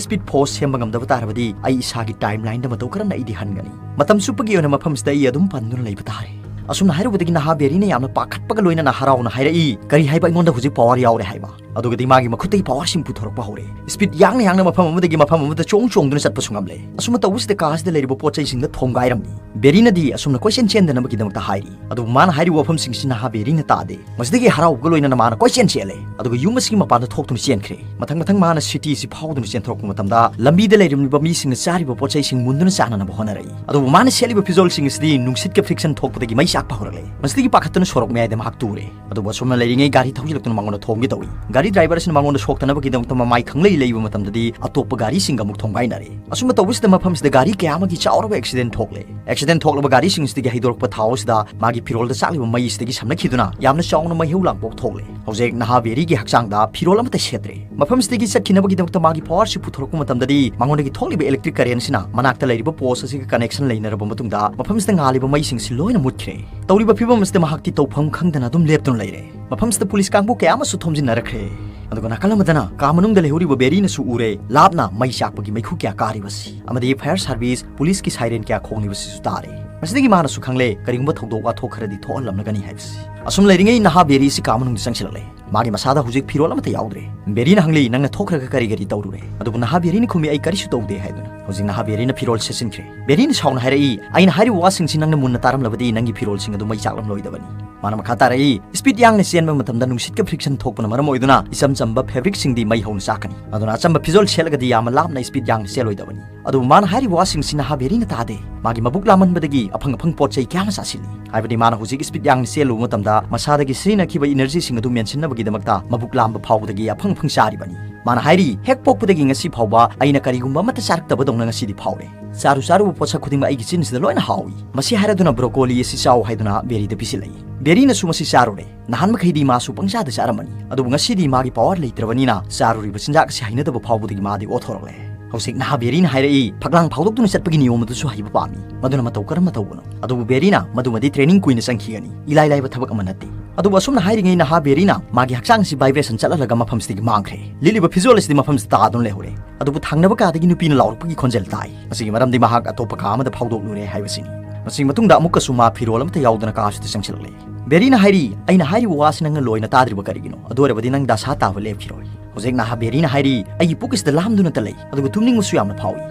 speed force ꯁꯦꯝꯕ ꯉꯝꯗꯕ ꯇꯥꯔꯕꯗꯤ ꯑꯩ ꯏꯁꯥꯒꯤ timeline ꯗ ꯃꯇꯧ ꯀꯔꯝꯅ ꯑꯩꯗꯤ ꯍꯟꯒꯅꯤ? ꯃꯇꯝ ꯆꯨꯞꯄꯒꯤ ꯑꯣꯏꯅ ꯃꯐꯝꯁꯤꯗ ꯑꯩ ꯑꯗꯨꯝ ꯄꯟꯗꯨꯅ ꯂꯩꯕ ꯇꯥꯔꯦ"꯫ ꯑꯁꯨꯝꯅ ꯍꯥꯏꯔꯨꯕꯗꯒꯤ ꯅꯍꯥ ꯕꯦꯔꯤꯅ ꯌꯥꯝꯅ ꯄꯥꯈꯠꯄꯒ ꯂꯣꯏꯅꯅ ꯍꯔꯥꯎꯅ ꯍꯥꯏꯔꯛꯏ, "ꯀꯔꯤ ꯍꯥꯏꯕ? ꯑꯩꯉꯣꯟꯗ ꯍꯧꯖꯤꯛ power ꯌꯥꯎꯔꯦ ꯍꯥꯏꯕ?" ꯑꯗꯨꯒꯗꯤ ꯃꯥꯒꯤ ꯃꯈꯨꯠꯇꯒꯤ power ꯁꯤꯡ ꯄꯨꯊꯣꯔꯛꯄ ꯍꯧꯔꯦ꯫ Speed ꯌꯥꯡꯅ ꯌꯥꯡꯅ ꯃꯐꯝ ꯑꯃꯗꯒꯤ ꯃꯐꯝ ꯑꯃꯗ ꯆꯣꯡ ꯆꯣꯡꯗꯨꯅ ꯆꯠꯄꯁꯨ ꯉꯝꯂꯦ꯫ ꯑꯁꯨꯝꯅ ꯇꯧꯕꯁꯤꯗ car ꯁꯤꯗ ꯂꯩꯔꯤꯕ ꯄꯣꯠ ꯆꯩꯁꯤꯡꯗ ꯊꯣꯝꯒꯥꯏꯔꯝꯃꯤ꯫ ꯕꯦꯔꯤꯅꯗꯤ ꯑꯁꯨꯝꯅ ꯀꯣꯏꯆꯦꯟ ꯆꯦꯟꯗꯅꯕꯒꯤꯗꯃꯛꯇ ꯍꯥꯏꯔꯤ, ꯑꯗꯨꯕꯨ ꯃꯥꯅ ꯍꯥꯏꯔꯤꯕ ꯋꯥꯐꯝꯁꯤꯡꯁꯤ ꯅꯍꯥ ꯕꯦꯔꯤꯅ ꯇꯥꯗꯦ꯫ ꯃꯁꯤꯗꯒꯤ ꯍꯔꯥꯎꯕꯒ ꯂꯣꯏꯅꯅ ꯃꯥꯅ ꯀꯣꯏꯆꯦꯟ ꯆꯦꯜꯂꯦ, ꯑꯗꯨꯒ ꯌꯨꯝ ꯑꯁꯤꯒꯤ ꯃꯄꯥꯟꯗ ꯊꯣꯛꯇꯨꯅ ꯆꯦꯟꯈ꯭ꯔꯦ꯫ ꯃꯊꯪ ꯃꯊꯪ ꯃꯥꯅ city ꯑꯁꯤ ꯐꯥꯎꯗꯨꯅ ꯆꯦꯟꯊꯣꯔꯛꯄ ꯃꯇꯝꯗ ꯂꯝꯕꯤꯗ ꯂꯩꯔꯝꯂꯤꯕ ꯃꯤꯁꯤꯡꯅ ꯆꯥꯔꯤꯕ ꯄꯣꯠ ꯆꯩꯁꯤꯡ ꯃꯨꯟꯗꯨꯅ ꯆꯥꯅꯅꯕ ꯍꯣꯠꯅꯔꯛꯏ꯫ ꯑꯗꯨꯕꯨ ꯃꯥꯅ ꯁꯦꯠꯂꯤꯕ ꯐꯤꯖꯣꯜꯁꯤꯡ ꯑꯁꯤꯗꯤ ꯅꯨꯡꯁꯤꯠꯀ friction ꯊꯣꯛꯄꯗꯒꯤ ꯃꯩ ꯆꯥꯛꯄ ꯍꯧꯔꯛꯂꯦ꯫ ꯃꯁꯤꯗꯒꯤ ꯄꯥꯈꯠꯇꯨꯅ ꯁꯣꯔꯣꯛ ꯃꯌꯥꯏꯗ ꯃꯍꯥꯛ ꯇꯨꯔꯦ꯫ ꯑꯗꯨꯕꯨ ꯑꯁꯨꯝꯅ ꯂꯩꯔꯤꯉꯩ ꯒꯥꯔꯤ ꯊꯧꯖꯤꯜꯂꯛꯇꯨꯅ ꯃꯉꯣꯟꯗ ꯊꯣꯝꯒꯦ ꯇꯧꯏ꯫ ꯒꯥꯔꯤ driver ꯑꯁꯤꯅ ꯃꯉꯣꯟꯗ ꯁꯣꯛꯇꯅꯕꯒꯤꯗꯃꯛꯇ ꯃꯃꯥꯏ ꯈꯪꯂꯩ ꯂꯩꯕ ꯃꯇꯝꯗꯗꯤ ꯑꯇꯣꯞꯄ ꯒꯥꯔꯤꯁꯤꯡꯒ ꯑꯃꯨꯛ ꯊꯣꯝꯒꯥꯏꯅꯔꯦ꯫ ꯑꯁꯨꯝꯅ ꯇꯧꯕꯁꯤꯗ ꯃꯐꯝꯁꯤꯗ ꯒꯥꯔꯤ ꯀꯌꯥ ꯑꯃꯒꯤ ꯆꯥꯎꯔꯕ accident ꯊꯣꯛꯂꯦ꯫ Accident ꯊꯣꯛꯂꯕ ꯒꯥꯔꯤꯁꯤꯡꯁꯤꯗꯒꯤ ꯍꯩꯗꯣꯔꯛꯄ ꯊꯥꯎ ꯑꯁꯤꯗ ꯃꯥꯒꯤ ꯐꯤꯔꯣꯜꯗ ꯆꯥꯛꯂꯤꯕ ꯃꯩ ꯑꯁꯤꯗꯒꯤ ꯁꯝꯅꯈꯤꯗꯨꯅ ꯌꯥꯝꯅ ꯆꯥꯎꯅ ꯃꯩꯍꯧ ꯂꯥꯡꯄꯣꯛ ꯊꯣꯛꯂꯦ꯫ ꯍꯧꯖꯤꯛ ꯅꯍꯥ ꯕꯦꯔꯤꯒꯤ ꯍꯛꯆꯥꯡꯗ ꯐꯤꯔꯣꯜ ꯑꯃꯠꯇ ꯁꯦꯠꯇ꯭ꯔꯦ꯫ ꯃꯐꯝꯁꯤꯗꯒꯤ ꯆꯠꯈꯤꯅꯕꯒꯤꯗꯃꯛꯇ ꯃꯥꯒꯤ power ꯁꯤ ꯄꯨꯊꯣꯔꯛꯄ ꯃꯇꯝꯗꯗꯤ ꯃꯉꯣꯟꯗꯒꯤ ꯊꯣꯛꯂꯤꯕ electric current ꯁꯤꯅ ꯃꯅꯥꯛꯇ ꯂꯩꯔꯤꯕ post ꯑꯁꯤꯒ connection ꯂꯩꯅꯔꯕ ꯃꯇꯨꯡꯗ ꯃꯐꯝꯁꯤꯗ ꯉꯥꯜꯂꯤꯕ ꯃꯩꯁꯤꯡꯁꯤ ꯂꯣꯏꯅ ꯃꯨꯠꯈ꯭ꯔꯦ꯫ ꯇꯧꯔꯤꯕ ꯐꯤꯕꯝ ꯑꯁꯤꯗ ꯃꯍꯥꯛꯇꯤ ꯇꯧꯐꯝ ꯈꯪꯗꯅ ꯑꯗꯨꯝ ꯂꯦꯞꯇꯨꯅ ꯂꯩꯔꯦ꯫ ꯃꯐꯝꯁꯤꯗ ꯄꯨꯂꯤꯁ ꯀꯥꯡꯕꯨ ꯀꯌꯥ ꯑꯃꯁꯨ ꯊꯣꯝꯖꯤꯟꯅꯔꯛꯈ꯭ꯔꯦ꯫ ꯑꯗꯨꯒ ꯅꯥꯀꯜ ꯑꯃꯗꯅ ꯀꯥ ꯃꯅꯨꯡꯗ ꯂꯩꯍꯧꯔꯤꯕ ꯕꯦꯔꯤꯅꯁꯨ ꯎꯔꯦ, ꯂꯥꯞꯅ ꯃꯩ ꯆꯥꯛꯄꯒꯤ ꯃꯩꯈꯨ ꯀꯌꯥ ꯀꯥꯔꯤꯕꯁꯤ ꯑꯃꯗꯤ fire service, ꯄꯨꯂꯤꯁꯀꯤ siren ꯀꯌꯥ ꯈꯣꯡꯂꯤꯕꯁꯤꯁꯨ ꯇꯥꯔꯦ꯫ ꯃꯁꯤꯗꯒꯤ ꯃꯥꯅꯁꯨ ꯈꯪꯂꯦ ꯀꯔꯤꯒꯨꯝꯕ ꯊꯧꯗꯣꯛ ꯋꯥꯊꯣꯛ ꯈꯔꯗꯤ ꯊꯣꯛꯍꯜꯂꯝꯂꯒꯅꯤ ꯍꯥꯏꯕꯁꯤ꯫ ꯑꯁꯨꯝ ꯂꯩꯔꯤꯉꯩ ꯅꯍꯥ ꯕꯦꯔꯤ ꯑꯁꯤ ꯀꯥ ꯃꯅꯨꯡꯗ ꯆꯪꯁꯤꯜꯂꯛꯂꯦ꯫ ꯃꯥꯒꯤ ꯃꯁꯥꯗ ꯍꯧꯖꯤꯛ ꯐꯤꯔꯣꯜ ꯑꯃꯠꯇ ꯌꯥꯎꯗ꯭ꯔꯦ꯫ ꯕꯦꯔꯤꯅ ꯍꯪꯂꯤ, "ꯅꯪꯅ ꯊꯣꯛꯈ꯭ꯔꯒ ꯀꯔꯤ ꯀꯔꯤ ꯇꯧꯔꯨꯔꯦ?" ꯑꯗꯨꯕꯨ ꯅꯍꯥ ꯕꯦꯔꯤꯅ ꯈꯨꯝꯃꯤ, "ꯑꯩ ꯀꯔꯤꯁꯨ ꯇꯧꯗꯦ" ꯍꯥꯏꯗꯨꯅ꯫ ꯍꯧꯖꯤꯛ ꯅꯍꯥ ꯕꯦꯔꯤꯅ ꯐꯤꯔꯣꯜ ꯁꯦꯠꯆꯤꯟꯈ꯭ꯔꯦ꯫ ꯕꯦꯔꯤꯅ ꯁꯥꯎꯅ ꯍꯥꯏꯔꯛꯏ, "ꯑꯩꯅ ꯍꯥꯏꯔꯤꯕ ꯋꯥꯁꯤꯡꯁꯤ ꯅꯪꯅ ꯃꯨꯟꯅ ꯇꯥꯔꯝꯂꯕꯗꯤ ꯅꯪꯒꯤ ꯐꯤꯔꯣꯜꯁꯤꯡ ꯑꯗꯨ ꯃꯩ ꯆꯥꯛꯂꯝꯂꯣꯏꯗꯕꯅꯤ"꯫ ꯃꯥꯅ ꯃꯈꯥ ꯇꯥꯔꯛꯏ, "ꯏꯁꯄꯤꯠ ꯌꯥꯡꯅ ꯆꯦꯟꯕ ꯃꯇꯝꯗ ꯅꯨꯡꯁꯤꯠꯀ ꯐ꯭ꯔꯤꯛꯁꯟ ꯊꯣꯛꯄꯅ ꯃꯔꯝ ꯑꯣꯏꯗꯨꯅ ꯏꯆꯝ ꯆꯝꯕ ꯐꯦꯕ꯭ꯔꯤꯛꯁꯤꯡꯗꯤ ꯃꯩ ꯍꯧꯅ ꯆꯥꯛꯀꯅꯤ꯫ ꯑꯗꯨꯅ ꯑꯆꯝꯕ ꯐꯤꯖꯣꯜ ꯁꯦꯠꯂꯒꯗꯤ ꯌꯥꯝꯅ ꯂꯥꯞꯅ ꯏꯁꯄꯤꯠ ꯌꯥꯡꯅ ꯆꯦꯜꯂꯣꯏꯗꯕꯅꯤ"꯫ ꯑꯗꯨꯕꯨ ꯃꯥꯅ ꯍꯥꯏꯔꯤꯕ ꯋꯥꯁꯤꯡꯁꯤ ꯅꯍꯥ ꯕꯦꯔꯤꯅ ꯇꯥꯗꯦ꯫ ꯃꯥꯒꯤ ꯃꯕꯨꯛ ꯂꯥꯝꯃꯟꯕꯗꯒꯤ ꯑꯐꯪ ꯑꯐꯪ ꯄꯣꯠ ꯆꯩ ꯀꯌꯥ ꯑꯃ ꯆꯥꯁꯤꯜꯂꯤ꯫ ꯍꯥꯏꯕꯗꯤ ꯃꯥꯅ ꯍꯧꯖꯤꯛ ꯏꯁꯄꯤꯠ ꯌꯥꯡꯅ ꯆꯦꯜꯂꯨꯕ ꯃꯇꯝꯗ ꯃꯁꯥꯗꯒꯤ ꯁꯤꯖꯤꯟꯅꯈꯤꯕ ꯏꯅꯔꯖꯤꯁꯤꯡ ꯑꯗꯨ ꯃꯦꯟꯁꯤꯟꯅꯕꯒꯤꯗꯃꯛꯇ ꯃꯕꯨꯛ ꯂꯥꯝꯕ ꯐꯥꯎꯕꯗꯒꯤ ꯑꯐꯪ ꯑꯐꯪ ꯆꯥꯔꯤꯕꯅꯤ꯫ ꯃꯥꯅ ꯍꯥꯏꯔꯤ, "ꯍꯦꯛ ꯄꯣꯛꯄꯗꯒꯤ ꯉꯁꯤ ꯐꯥꯎꯕ ꯑꯩꯅ ꯀꯔꯤꯒꯨꯝꯕ ꯑꯃꯠꯇ ꯆꯥꯔꯛꯇꯕꯗꯧꯅ ꯉꯁꯤꯗꯤ ꯐꯥꯎꯔꯦ꯫ ꯆꯥꯔꯨ ꯆꯥꯔꯨꯕ ꯄꯣꯠꯁꯛ ꯈꯨꯗꯤꯡꯃꯛ ꯑꯩꯒꯤ ꯆꯤꯟꯁꯤꯗ ꯂꯣꯏꯅ ꯍꯥꯎꯏ"꯫ ꯃꯁꯤ ꯍꯥꯏꯔꯗꯨꯅ ꯕ꯭ꯔꯣꯀꯣꯂꯤ ꯑꯁꯤ ꯆꯥꯎ ꯍꯥꯏꯗꯨꯅ ꯕꯦꯔꯤꯗ ꯄꯤꯁꯤꯜꯂꯛꯏ꯫ ꯕꯦꯔꯤꯅꯁꯨ ꯃꯁꯤ ꯆꯥꯔꯨꯔꯦ꯫ ꯅꯍꯥꯟ ꯃꯈꯩꯗꯤ ꯃꯥꯁꯨ ꯄꯪꯆꯥꯗ ꯆꯥꯔꯝꯕꯅꯤ, ꯑꯗꯨꯕꯨ ꯉꯁꯤꯗꯤ ꯃꯥꯒꯤ ꯄꯥꯋꯔ ꯂꯩꯇ꯭ꯔꯕꯅꯤꯅ ꯆꯥꯔꯨꯔꯤꯕ ꯆꯤꯟꯖꯥꯛ ꯑꯁꯤ ꯍꯩꯅꯗꯕ ꯐꯥꯎꯕꯗꯒꯤ ꯃꯥꯗꯤ ꯑꯣꯊꯣꯔꯛꯂꯦ꯫ ꯍꯧꯖꯤꯛ ꯅꯍꯥ ꯕꯦꯔꯤꯅ ꯍꯥꯏꯔꯛꯏ, "ꯐꯛꯂꯥꯡ ꯐꯥꯎꯗꯣꯛꯇꯨꯅ ꯆꯠꯄꯒꯤ ꯅꯤꯌꯣꯝ ꯑꯗꯨꯁꯨ ꯍꯩꯕ ꯄꯥꯝꯃꯤ, ꯃꯗꯨꯅ ꯃꯇꯧ ꯀꯔꯝꯅ ꯇꯧꯕꯅꯣ?" ꯑꯗꯨꯕꯨ ꯕꯦꯔꯤꯅ, "ꯃꯗꯨꯃꯗꯤ ꯇ꯭ꯔꯦꯅꯤꯡ ꯀꯨꯏꯅ ꯆꯪꯈꯤꯒꯅꯤ, ꯏꯂꯥꯏ ꯂꯥꯏꯕ ꯊꯕꯛ ꯑꯃ ꯅꯠꯇꯦ"꯫ ꯑꯗꯨꯕꯨ ꯑꯁꯨꯝꯅ ꯍꯥꯏꯔꯤꯉꯩ ꯅꯍꯥ ꯕꯦꯔꯤꯅ ꯃꯥꯒꯤ ꯍꯛꯆꯥꯡ ꯑꯁꯤ ꯚꯥꯏꯕ꯭ꯔꯦꯁꯟ ꯆꯠꯍꯜꯂꯒ ꯃꯐꯝꯁꯤꯗꯒꯤ ꯃꯥꯡꯈ꯭ꯔꯦ꯫ ꯂꯤꯠꯂꯤꯕ ꯐꯤꯖꯣꯜ ꯑꯁꯤꯗꯤ ꯃꯐꯝꯁꯤꯗ ꯇꯥꯗꯨꯅ ꯂꯩꯍꯧꯔꯦ꯫ ꯑꯗꯨꯕꯨ ꯊꯪꯅꯕ ꯀꯥꯗꯒꯤ ꯅꯨꯄꯤꯅ ꯂꯥꯎꯔꯛꯄꯒꯤ ꯈꯣꯟꯖꯦꯜ ꯇꯥꯏ꯫ ꯃꯁꯤꯒꯤ ꯃꯔꯝꯗꯤ ꯃꯍꯥꯛ ꯑꯇꯣꯞꯄ ꯀꯥ ꯑꯃꯗ ꯐꯥꯎꯗꯣꯛꯂꯨꯔꯦ ꯍꯥꯏꯕꯁꯤꯅꯤ꯫ ꯃꯁꯤꯒꯤ ꯃꯇꯨꯡꯗ ꯑꯃꯨꯛꯀꯁꯨ ꯃꯥ ꯐꯤꯔꯣꯜ ꯑꯃꯠꯇ ꯌꯥꯎꯗꯅ ꯀꯥ ꯑꯁꯤꯗ ꯆꯪꯁꯤꯜꯂꯛꯂꯦ꯫ ꯕꯦꯔꯤꯅ ꯍꯥꯏꯔꯤ, "ꯑꯩꯅ ꯍꯥꯏꯔꯤꯕ ꯋꯥꯁꯤ ꯅꯪꯅ ꯂꯣꯏꯅ ꯇꯥꯗ꯭ꯔꯤꯕ ꯀꯔꯤꯒꯤꯅꯣ? ꯑꯗꯨ ꯑꯣꯏꯔꯕꯗꯤ ꯅꯪ ꯗꯁꯥ ꯇꯥꯕ ꯂꯦꯞꯈꯤꯔꯣꯏ"꯫ ꯍꯧꯖꯤꯛ ꯅꯍꯥ ꯕꯦꯔꯤꯅ ꯍꯥꯏꯔꯤ, "ꯑꯩꯒꯤ ꯄꯨꯛ ꯑꯁꯤꯗ ꯂꯥꯝꯗꯨꯅꯇ ꯂꯩ, ꯑꯗꯨꯒ ꯇꯨꯝꯅꯤꯡꯕꯁꯨ ꯌꯥꯝꯅ ꯐꯥꯎꯏ"꯫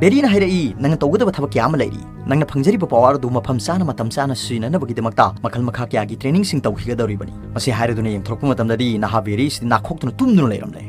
ꯕꯦꯔꯤꯅ ꯍꯥꯏꯔꯛꯏ, "ꯅꯪꯅ ꯇꯧꯒꯗꯕ ꯊꯕꯛ ꯀꯌꯥ ꯑꯃ ꯂꯩꯔꯤ꯫ ꯅꯪꯅ ꯐꯪꯖꯔꯤꯕ ꯄꯥꯋꯔ ꯑꯗꯨ ꯃꯐꯝ ꯆꯥꯅ ꯃꯇꯝ ꯆꯥꯅ ꯁꯤꯖꯤꯟꯅꯅꯕꯒꯤꯗꯃꯛꯇ ꯃꯈꯜ ꯃꯈꯥ ꯀꯌꯥꯒꯤ ꯇ꯭ꯔꯦꯅꯤꯡꯁꯤꯡ ꯇꯧꯈꯤꯒꯗꯧꯔꯤꯕꯅꯤ"꯫ ꯃꯁꯤ ꯍꯥꯏꯔꯗꯨꯅ ꯌꯦꯡꯊꯣꯔꯛꯄ ꯃꯇꯝꯗꯗꯤ ꯅꯍꯥ ꯕꯦꯔꯤ ꯑꯁꯤꯗꯤ ꯅꯥꯈꯣꯛꯇꯨꯅ ꯇꯨꯝꯗꯨꯅ ꯂꯩꯔꯝꯂꯦ꯫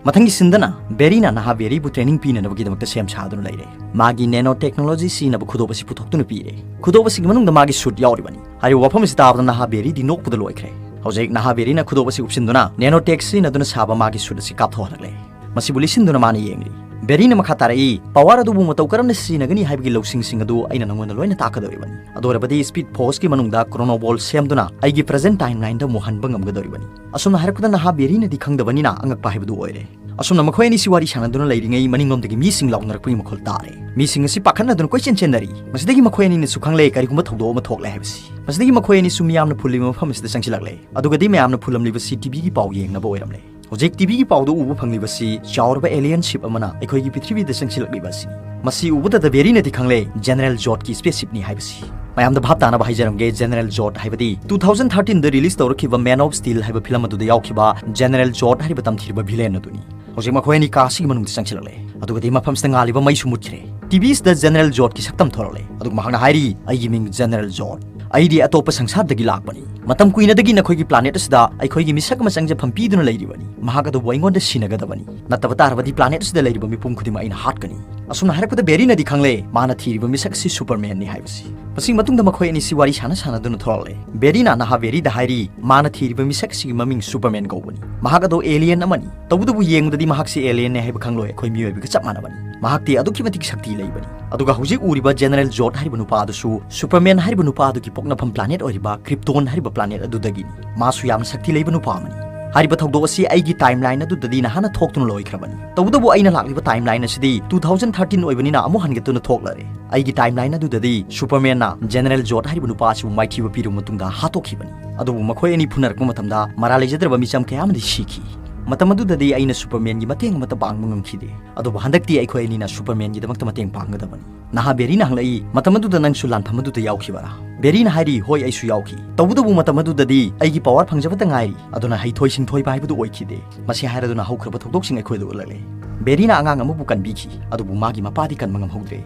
ꯃꯊꯪꯒꯤ ꯁꯤꯟꯗꯅ ꯕꯦꯔꯤꯅ ꯅꯍꯥ ꯕꯦꯔꯤꯕꯨ ꯇ꯭ꯔꯦꯅꯤꯡ ꯄꯤꯅꯅꯕꯒꯤꯗꯃꯛꯇ ꯁꯦꯝ ꯁꯥꯗꯨꯅ ꯂꯩꯔꯦ꯫ ꯃꯥꯒꯤ ꯅꯦꯅꯣ ꯇꯦꯛꯅꯣꯂꯣꯖꯤ ꯁꯤꯖꯤꯟꯅꯕ ꯈꯨꯗꯣꯞ ꯑꯁꯤ ꯄꯨꯊꯣꯛꯇꯨꯅ ꯄꯤꯔꯦ꯫ ꯈꯨꯗꯣꯞ ꯑꯁꯤꯒꯤ ꯃꯅꯨꯡꯗ ꯃꯥꯒꯤ ꯁꯨꯠ ꯌꯥꯎꯔꯤꯕꯅꯤ꯫ ꯍꯥꯏꯔꯤꯕ ꯋꯥꯐꯝ ꯑꯁꯤ ꯇꯥꯕꯗ ꯅꯍꯥ ꯕꯦꯔꯤꯗꯤ ꯅꯣꯛꯄꯗ ꯂꯣꯏꯈ꯭ꯔꯦ꯫ ꯍꯧꯖꯤꯛ ꯅꯍꯥ ꯕꯦꯔꯤꯅ ꯈꯨꯗꯣꯞ ꯑꯁꯤ ꯎꯞꯁꯤꯟꯗꯨꯅ ꯅꯦꯅꯣ ꯇꯦꯛ ꯁꯤꯖꯤꯟꯅꯗꯨꯅ ꯁꯥꯕ ꯃꯥꯒꯤ ꯁꯨꯠ ꯑꯁꯤ ꯀꯥꯞꯊꯣꯛꯍꯜꯂꯛꯂꯦ꯫ ꯃꯁꯤꯕꯨ ꯂꯤꯠꯁꯤꯟꯗꯨꯅ ꯃꯥꯅ ꯌꯦꯡꯂꯤ꯫ ꯕꯦꯔꯤꯅ ꯃꯈꯥ ꯇꯥꯔꯛꯏ, "ꯄꯥꯋꯔ ꯑꯗꯨꯕꯨ ꯃꯇꯧ ꯀꯔꯝꯅ ꯁꯤꯖꯤꯟꯅꯒꯅꯤ ꯍꯥꯏꯕꯒꯤ ꯂꯧꯁꯤꯡꯁꯤꯡ ꯑꯗꯨ ꯑꯩꯅ ꯅꯉꯣꯟꯗ ꯂꯣꯏꯅ ꯇꯥꯛꯀꯗꯧꯔꯤꯕꯅꯤ꯫ ꯑꯗꯨ ꯑꯣꯏꯔꯕꯗꯤ ꯏꯁꯄꯤꯠ ꯐꯣꯔꯁꯀꯤ ꯃꯅꯨꯡꯗ ꯀ꯭ꯔꯣꯅꯣꯕꯣꯜ ꯁꯦꯝꯗꯨꯅ ꯑꯩꯒꯤ ꯄ꯭ꯔꯖꯦꯟ ꯇꯥꯏꯝ ꯂꯥꯏꯟꯗ ꯑꯃꯨꯛ ꯍꯟꯕ ꯉꯝꯒꯗꯧꯔꯤꯕꯅꯤ"꯫ ꯑꯁꯨꯝꯅ ꯍꯥꯏꯔꯛꯄꯗ ꯅꯍꯥ ꯕꯦꯔꯤꯅꯗꯤ ꯈꯪꯗꯕꯅꯤꯅ ꯑꯉꯛꯄ ꯍꯥꯏꯕꯗꯨ ꯑꯣꯏꯔꯦ꯫ ꯑꯁꯨꯝꯅ ꯃꯈꯣꯏ ꯑꯅꯤꯁꯤ ꯋꯥꯔꯤ ꯁꯥꯟꯅꯗꯨꯅ ꯂꯩꯔꯤꯉꯩ ꯃꯅꯤꯡꯂꯣꯝꯗꯒꯤ ꯃꯤꯁꯤꯡ ꯂꯥꯎꯅꯔꯛꯄꯒꯤ ꯃꯈꯣꯜ ꯇꯥꯔꯦ꯫ ꯃꯤꯁꯤꯡ ꯑꯁꯤ ꯄꯥꯈꯠꯅꯗꯨꯅ ꯀꯣꯏꯆꯦꯟ ꯆꯦꯟꯅꯔꯤ꯫ ꯃꯁꯤꯗꯒꯤ ꯃꯈꯣꯏ ꯑꯅꯤꯅꯁꯨ ꯈꯪꯂꯦ ꯀꯔꯤꯒꯨꯝꯕ ꯊꯧꯗꯣꯛ ꯑꯃ ꯊꯣꯛꯂꯦ ꯍꯥꯏꯕꯁꯤ꯫ ꯃꯁꯤꯗꯒꯤ ꯃꯈꯣꯏ ꯑꯅꯤꯁꯨ ꯃꯤꯌꯥꯝꯅ ꯐꯨꯜꯂꯤꯕ ꯃꯐꯝ ꯑꯁꯤꯗ ꯆꯪꯁꯤꯜꯂꯛꯂꯦ꯫ ꯑꯗꯨꯒꯗꯤ ꯃꯌꯥꯝꯅ ꯐꯨꯜꯂꯝꯂꯤꯕꯁꯤ ꯇꯤꯚꯤꯒꯤ ꯄꯥꯎ ꯌꯦꯡꯅꯕ ꯑꯣꯏꯔꯝꯂꯦ꯫ ꯍꯧꯖꯤꯛ ꯇꯤꯚꯤꯒꯤ ꯄꯥꯎꯗ ꯎꯕ ꯐꯪꯂꯤꯕꯁꯤ ꯆꯥꯎꯔꯕ alien ship ꯑꯃꯅ ꯑꯩꯈꯣꯏꯒꯤ ꯄ꯭ꯔꯤꯊꯤꯕꯤꯗ ꯆꯪꯁꯤꯜꯂꯛꯂꯤꯕ ꯑꯁꯤꯅꯤ꯫ ꯃꯁꯤ ꯎꯕꯗꯗ ꯕꯦꯔꯤꯅꯗꯤ ꯈꯪꯂꯦ, ꯖꯦꯅꯦꯔꯦꯜ ꯖꯣꯔꯗꯀꯤ spaceshipꯅꯤ ꯍꯥꯏꯕꯁꯤ꯫ ꯃꯌꯥꯝꯗ ꯚꯥꯞ ꯇꯥꯅꯕ ꯍꯥꯏꯖꯔꯝꯒꯦ, ꯖꯦꯅꯦꯔꯦꯜ ꯖꯣꯔꯗ ꯍꯥꯏꯕꯗꯤ two thousand thirteenꯗ release ꯇꯧꯔꯛꯈꯤꯕ Man of Steel ꯍꯥꯏꯕ film ꯑꯗꯨꯗ ꯌꯥꯎꯈꯤꯕ ꯖꯦꯅꯦꯔꯦꯜ ꯖꯣꯔꯗ ꯍꯥꯏꯔꯤꯕ ꯇꯝꯊꯤꯔꯕ villain ꯑꯗꯨꯅꯤ꯫ ꯍꯧꯖꯤꯛ ꯃꯈꯣꯏ ꯑꯅꯤ ꯀꯥ ꯑꯁꯤꯒꯤ ꯃꯅꯨꯡꯗ ꯆꯪꯁꯤꯜꯂꯛꯂꯦ꯫ ꯑꯗꯨꯒꯗꯤ ꯃꯐꯝꯁꯤꯗ ꯉꯥꯜꯂꯤꯕ ꯃꯩꯁꯨ ꯃꯨꯠꯈ꯭ꯔꯦ꯫ ꯇꯤꯚꯤꯁꯤꯗ ꯖꯦꯅꯦꯔꯦꯜ ꯖꯣꯔꯗꯀꯤ ꯁꯛꯇꯝ ꯊꯣꯔꯛꯂꯦ꯫ ꯑꯗꯨꯒ ꯃꯍꯥꯛꯅ ꯍꯥꯏꯔꯤ, "ꯑꯩꯒꯤ ꯃꯤꯡ ꯖꯦꯅꯦꯔꯦꯜ ꯖꯣꯔꯗ꯫ ꯑꯩꯗꯤ ꯑꯇꯣꯞꯄ ꯁꯪꯁꯥꯔꯗꯒꯤ ꯂꯥꯛꯄꯅꯤ꯫ ꯃꯇꯝ ꯀꯨꯏꯅꯗꯒꯤ ꯅꯈꯣꯏꯒꯤ planet ꯑꯁꯤꯗ ꯑꯩꯈꯣꯏꯒꯤ ꯃꯤꯁꯛ ꯑꯃ ꯆꯪꯖꯐꯝ ꯄꯤꯗꯨꯅ ꯂꯩꯔꯤꯕꯅꯤ꯫ ꯃꯍꯥꯛ ꯑꯗꯨꯕꯨ ꯑꯩꯉꯣꯟꯗ ꯁꯤꯟꯅꯒꯗꯕꯅꯤ꯫ ꯅꯠꯇꯕ ꯇꯥꯔꯕꯗꯤ planet ꯑꯁꯤꯗ ꯂꯩꯔꯤꯕ ꯃꯤꯄꯨꯝ ꯈꯨꯗꯤꯡꯃꯛ ꯑꯩꯅ ꯍꯥꯠꯀꯅꯤ꯫" ꯑꯁꯨꯝꯅ ꯍꯥꯏꯔꯛꯄꯗ ꯕꯦꯔꯤꯅꯗꯤ ꯈꯪꯂꯦ, ꯃꯥꯅ ꯊꯤꯔꯤꯕ ꯃꯤꯁꯛ ꯑꯁꯤ ꯁꯨꯄꯔꯃꯦꯟꯅꯤ ꯍꯥꯏꯕꯁꯤ꯫ ꯃꯁꯤꯒꯤ ꯃꯇꯨꯡꯗ ꯃꯈꯣꯏ ꯑꯅꯤꯁꯤ ꯋꯥꯔꯤ ꯁꯥꯟꯅ ꯁꯥꯟꯅꯗꯨꯅ ꯊꯣꯔꯛꯂꯦ꯫ ꯕꯦꯔꯤꯅ ꯅꯍꯥ ꯕꯦꯔꯤꯗ ꯍꯥꯏꯔꯤ, ꯃꯥꯅ ꯊꯤꯔꯤꯕ ꯃꯤꯁꯛ ꯑꯁꯤꯒꯤ ꯃꯃꯤꯡ ꯁꯨꯄꯔꯃꯦꯟ ꯀꯧꯕꯅꯤ꯫ ꯃꯍꯥꯛ ꯑꯗꯣ alien ꯑꯃꯅꯤ꯫ ꯇꯧꯕꯇꯕꯨ ꯌꯦꯡꯕꯗꯗꯤ ꯃꯍꯥꯛꯁꯤ alienꯅꯦ ꯍꯥꯏꯕ ꯈꯪꯂꯣꯏ, ꯑꯩꯈꯣꯏ ꯃꯤꯑꯣꯏꯕꯒ ꯆꯞ ꯃꯥꯟꯅꯕꯅꯤ꯫ ꯃꯍꯥꯛꯇꯤ ꯑꯗꯨꯛꯀꯤ ꯃꯇꯤꯛ ꯁꯛꯇꯤ ꯂꯩꯕꯅꯤ꯫ ꯑꯗꯨꯒ ꯍꯧꯖꯤꯛ ꯎꯔꯤꯕ ꯖꯦꯅꯦꯔꯦꯜ ꯖꯣꯔꯗ ꯍꯥꯏꯔꯤꯕ ꯅꯨꯄꯥ ꯑꯗꯨꯁꯨ ꯁꯨꯄꯔꯃꯦꯟ ꯍꯥꯏꯔꯤꯕ ꯅꯨꯄꯥ ꯑꯗꯨꯒꯤ ꯄꯣꯛꯅꯐꯝ planet ꯑꯣꯏꯔꯤꯕ ꯀ꯭ꯔꯤꯞꯇꯣꯟ ꯍꯥꯏꯔꯤꯕ planet ꯑꯗꯨꯗꯒꯤꯅꯤ꯫ ꯃꯥꯁꯨ ꯌꯥꯝꯅ ꯁꯛꯇꯤ ꯂꯩꯕ ꯅꯨꯄꯥ ꯑꯃꯅꯤ꯫ ꯍꯥꯏꯔꯤꯕ ꯊꯧꯗꯣꯛ ꯑꯁꯤ ꯑꯩꯒꯤ timeline ꯑꯗꯨꯗꯗꯤ ꯅꯍꯥꯟꯅ ꯊꯣꯛꯇꯨꯅ ꯂꯣꯏꯈ꯭ꯔꯕꯅꯤ꯫ ꯇꯧꯕꯇꯕꯨ ꯑꯩꯅ ꯂꯥꯛꯂꯤꯕ timeline ꯑꯁꯤꯗꯤ two thousand thirteen ꯑꯣꯏꯕꯅꯤꯅ ꯑꯃꯨꯛ ꯍꯟꯒꯠꯇꯨꯅ ꯊꯣꯛꯂꯔꯦ꯫ ꯑꯩꯒꯤ timeline ꯑꯗꯨꯗꯗꯤ ꯁꯨꯄꯔꯃꯦꯟꯅ ꯖꯦꯅꯦꯔꯦꯜ ꯖꯣꯔꯗ ꯍꯥꯏꯔꯤꯕ ꯅꯨꯄꯥ ꯑꯁꯤꯕꯨ ꯃꯥꯏꯊꯤꯕ ꯄꯤꯔꯕ ꯃꯇꯨꯡꯗ ꯍꯥꯠꯇꯣꯛꯈꯤꯕꯅꯤ꯫ ꯑꯗꯨꯕꯨ ꯃꯈꯣꯏ ꯑꯅꯤ ꯐꯨꯅꯔꯛꯄ ꯃꯇꯝꯗ ꯃꯔꯥꯜ ꯂꯩꯖꯗ꯭ꯔꯕ ꯃꯤꯆꯝ ꯀꯌꯥ ꯑꯃꯗꯤ ꯁꯤꯈꯤ꯫ ꯃꯇꯝ ꯑꯗꯨꯗꯗꯤ ꯑꯩꯅ ꯁꯨꯄꯔꯃꯦꯟꯒꯤ ꯃꯇꯦꯡ ꯑꯃꯠꯇ ꯄꯥꯡꯕ ꯉꯝꯈꯤꯗꯦ꯫ ꯑꯗꯨꯕꯨ ꯍꯟꯗꯛꯇꯤ ꯑꯩꯈꯣꯏ ꯑꯅꯤꯅ ꯁꯨꯄꯔꯃꯦꯟꯒꯤꯗꯃꯛꯇ ꯃꯇꯦꯡ ꯄꯥꯡꯒꯗꯕꯅꯤ꯫ ꯅꯍꯥ ꯕꯦꯔꯤꯅ ꯍꯪꯂꯛꯏ, "ꯃꯇꯝ ꯑꯗꯨꯗ ꯅꯪꯁꯨ ꯂꯥꯟꯐꯝ ꯑꯗꯨꯗ ꯌꯥꯎꯈꯤꯕꯔꯥ?" ꯕꯦꯔꯤꯅ ꯍꯥꯏꯔꯤ, "ꯍꯣꯏ, ꯑꯩꯁꯨ ꯌꯥꯎꯈꯤ꯫ ꯇꯧꯕꯇꯕꯨ ꯃꯇꯝ ꯑꯗꯨꯗꯗꯤ ꯑꯩꯒꯤ power ꯐꯪꯖꯕꯇ ꯉꯥꯏꯔꯤ, ꯑꯗꯨꯅ ꯍꯩꯊꯣꯏ ꯁꯤꯡꯊꯣꯏꯕ ꯍꯥꯏꯕꯗꯨ ꯑꯣꯏꯈꯤꯗꯦ꯫" ꯃꯁꯤ ꯍꯥꯏꯔꯗꯨꯅ ꯍꯧꯈ꯭ꯔꯕ ꯊꯧꯗꯣꯛꯁꯤꯡ ꯑꯩꯈꯣꯏꯗ ꯎꯠꯂꯛꯂꯦ꯫ ꯕꯦꯔꯤꯅ ꯑꯉꯥꯡ ꯑꯃꯕꯨ ꯀꯟꯕꯤꯈꯤ, ꯑꯗꯨꯕꯨ ꯃꯥꯒꯤ ꯃꯄꯥꯗꯤ ꯀꯟꯕ ꯉꯝꯍꯧꯗ꯭ꯔꯦ꯫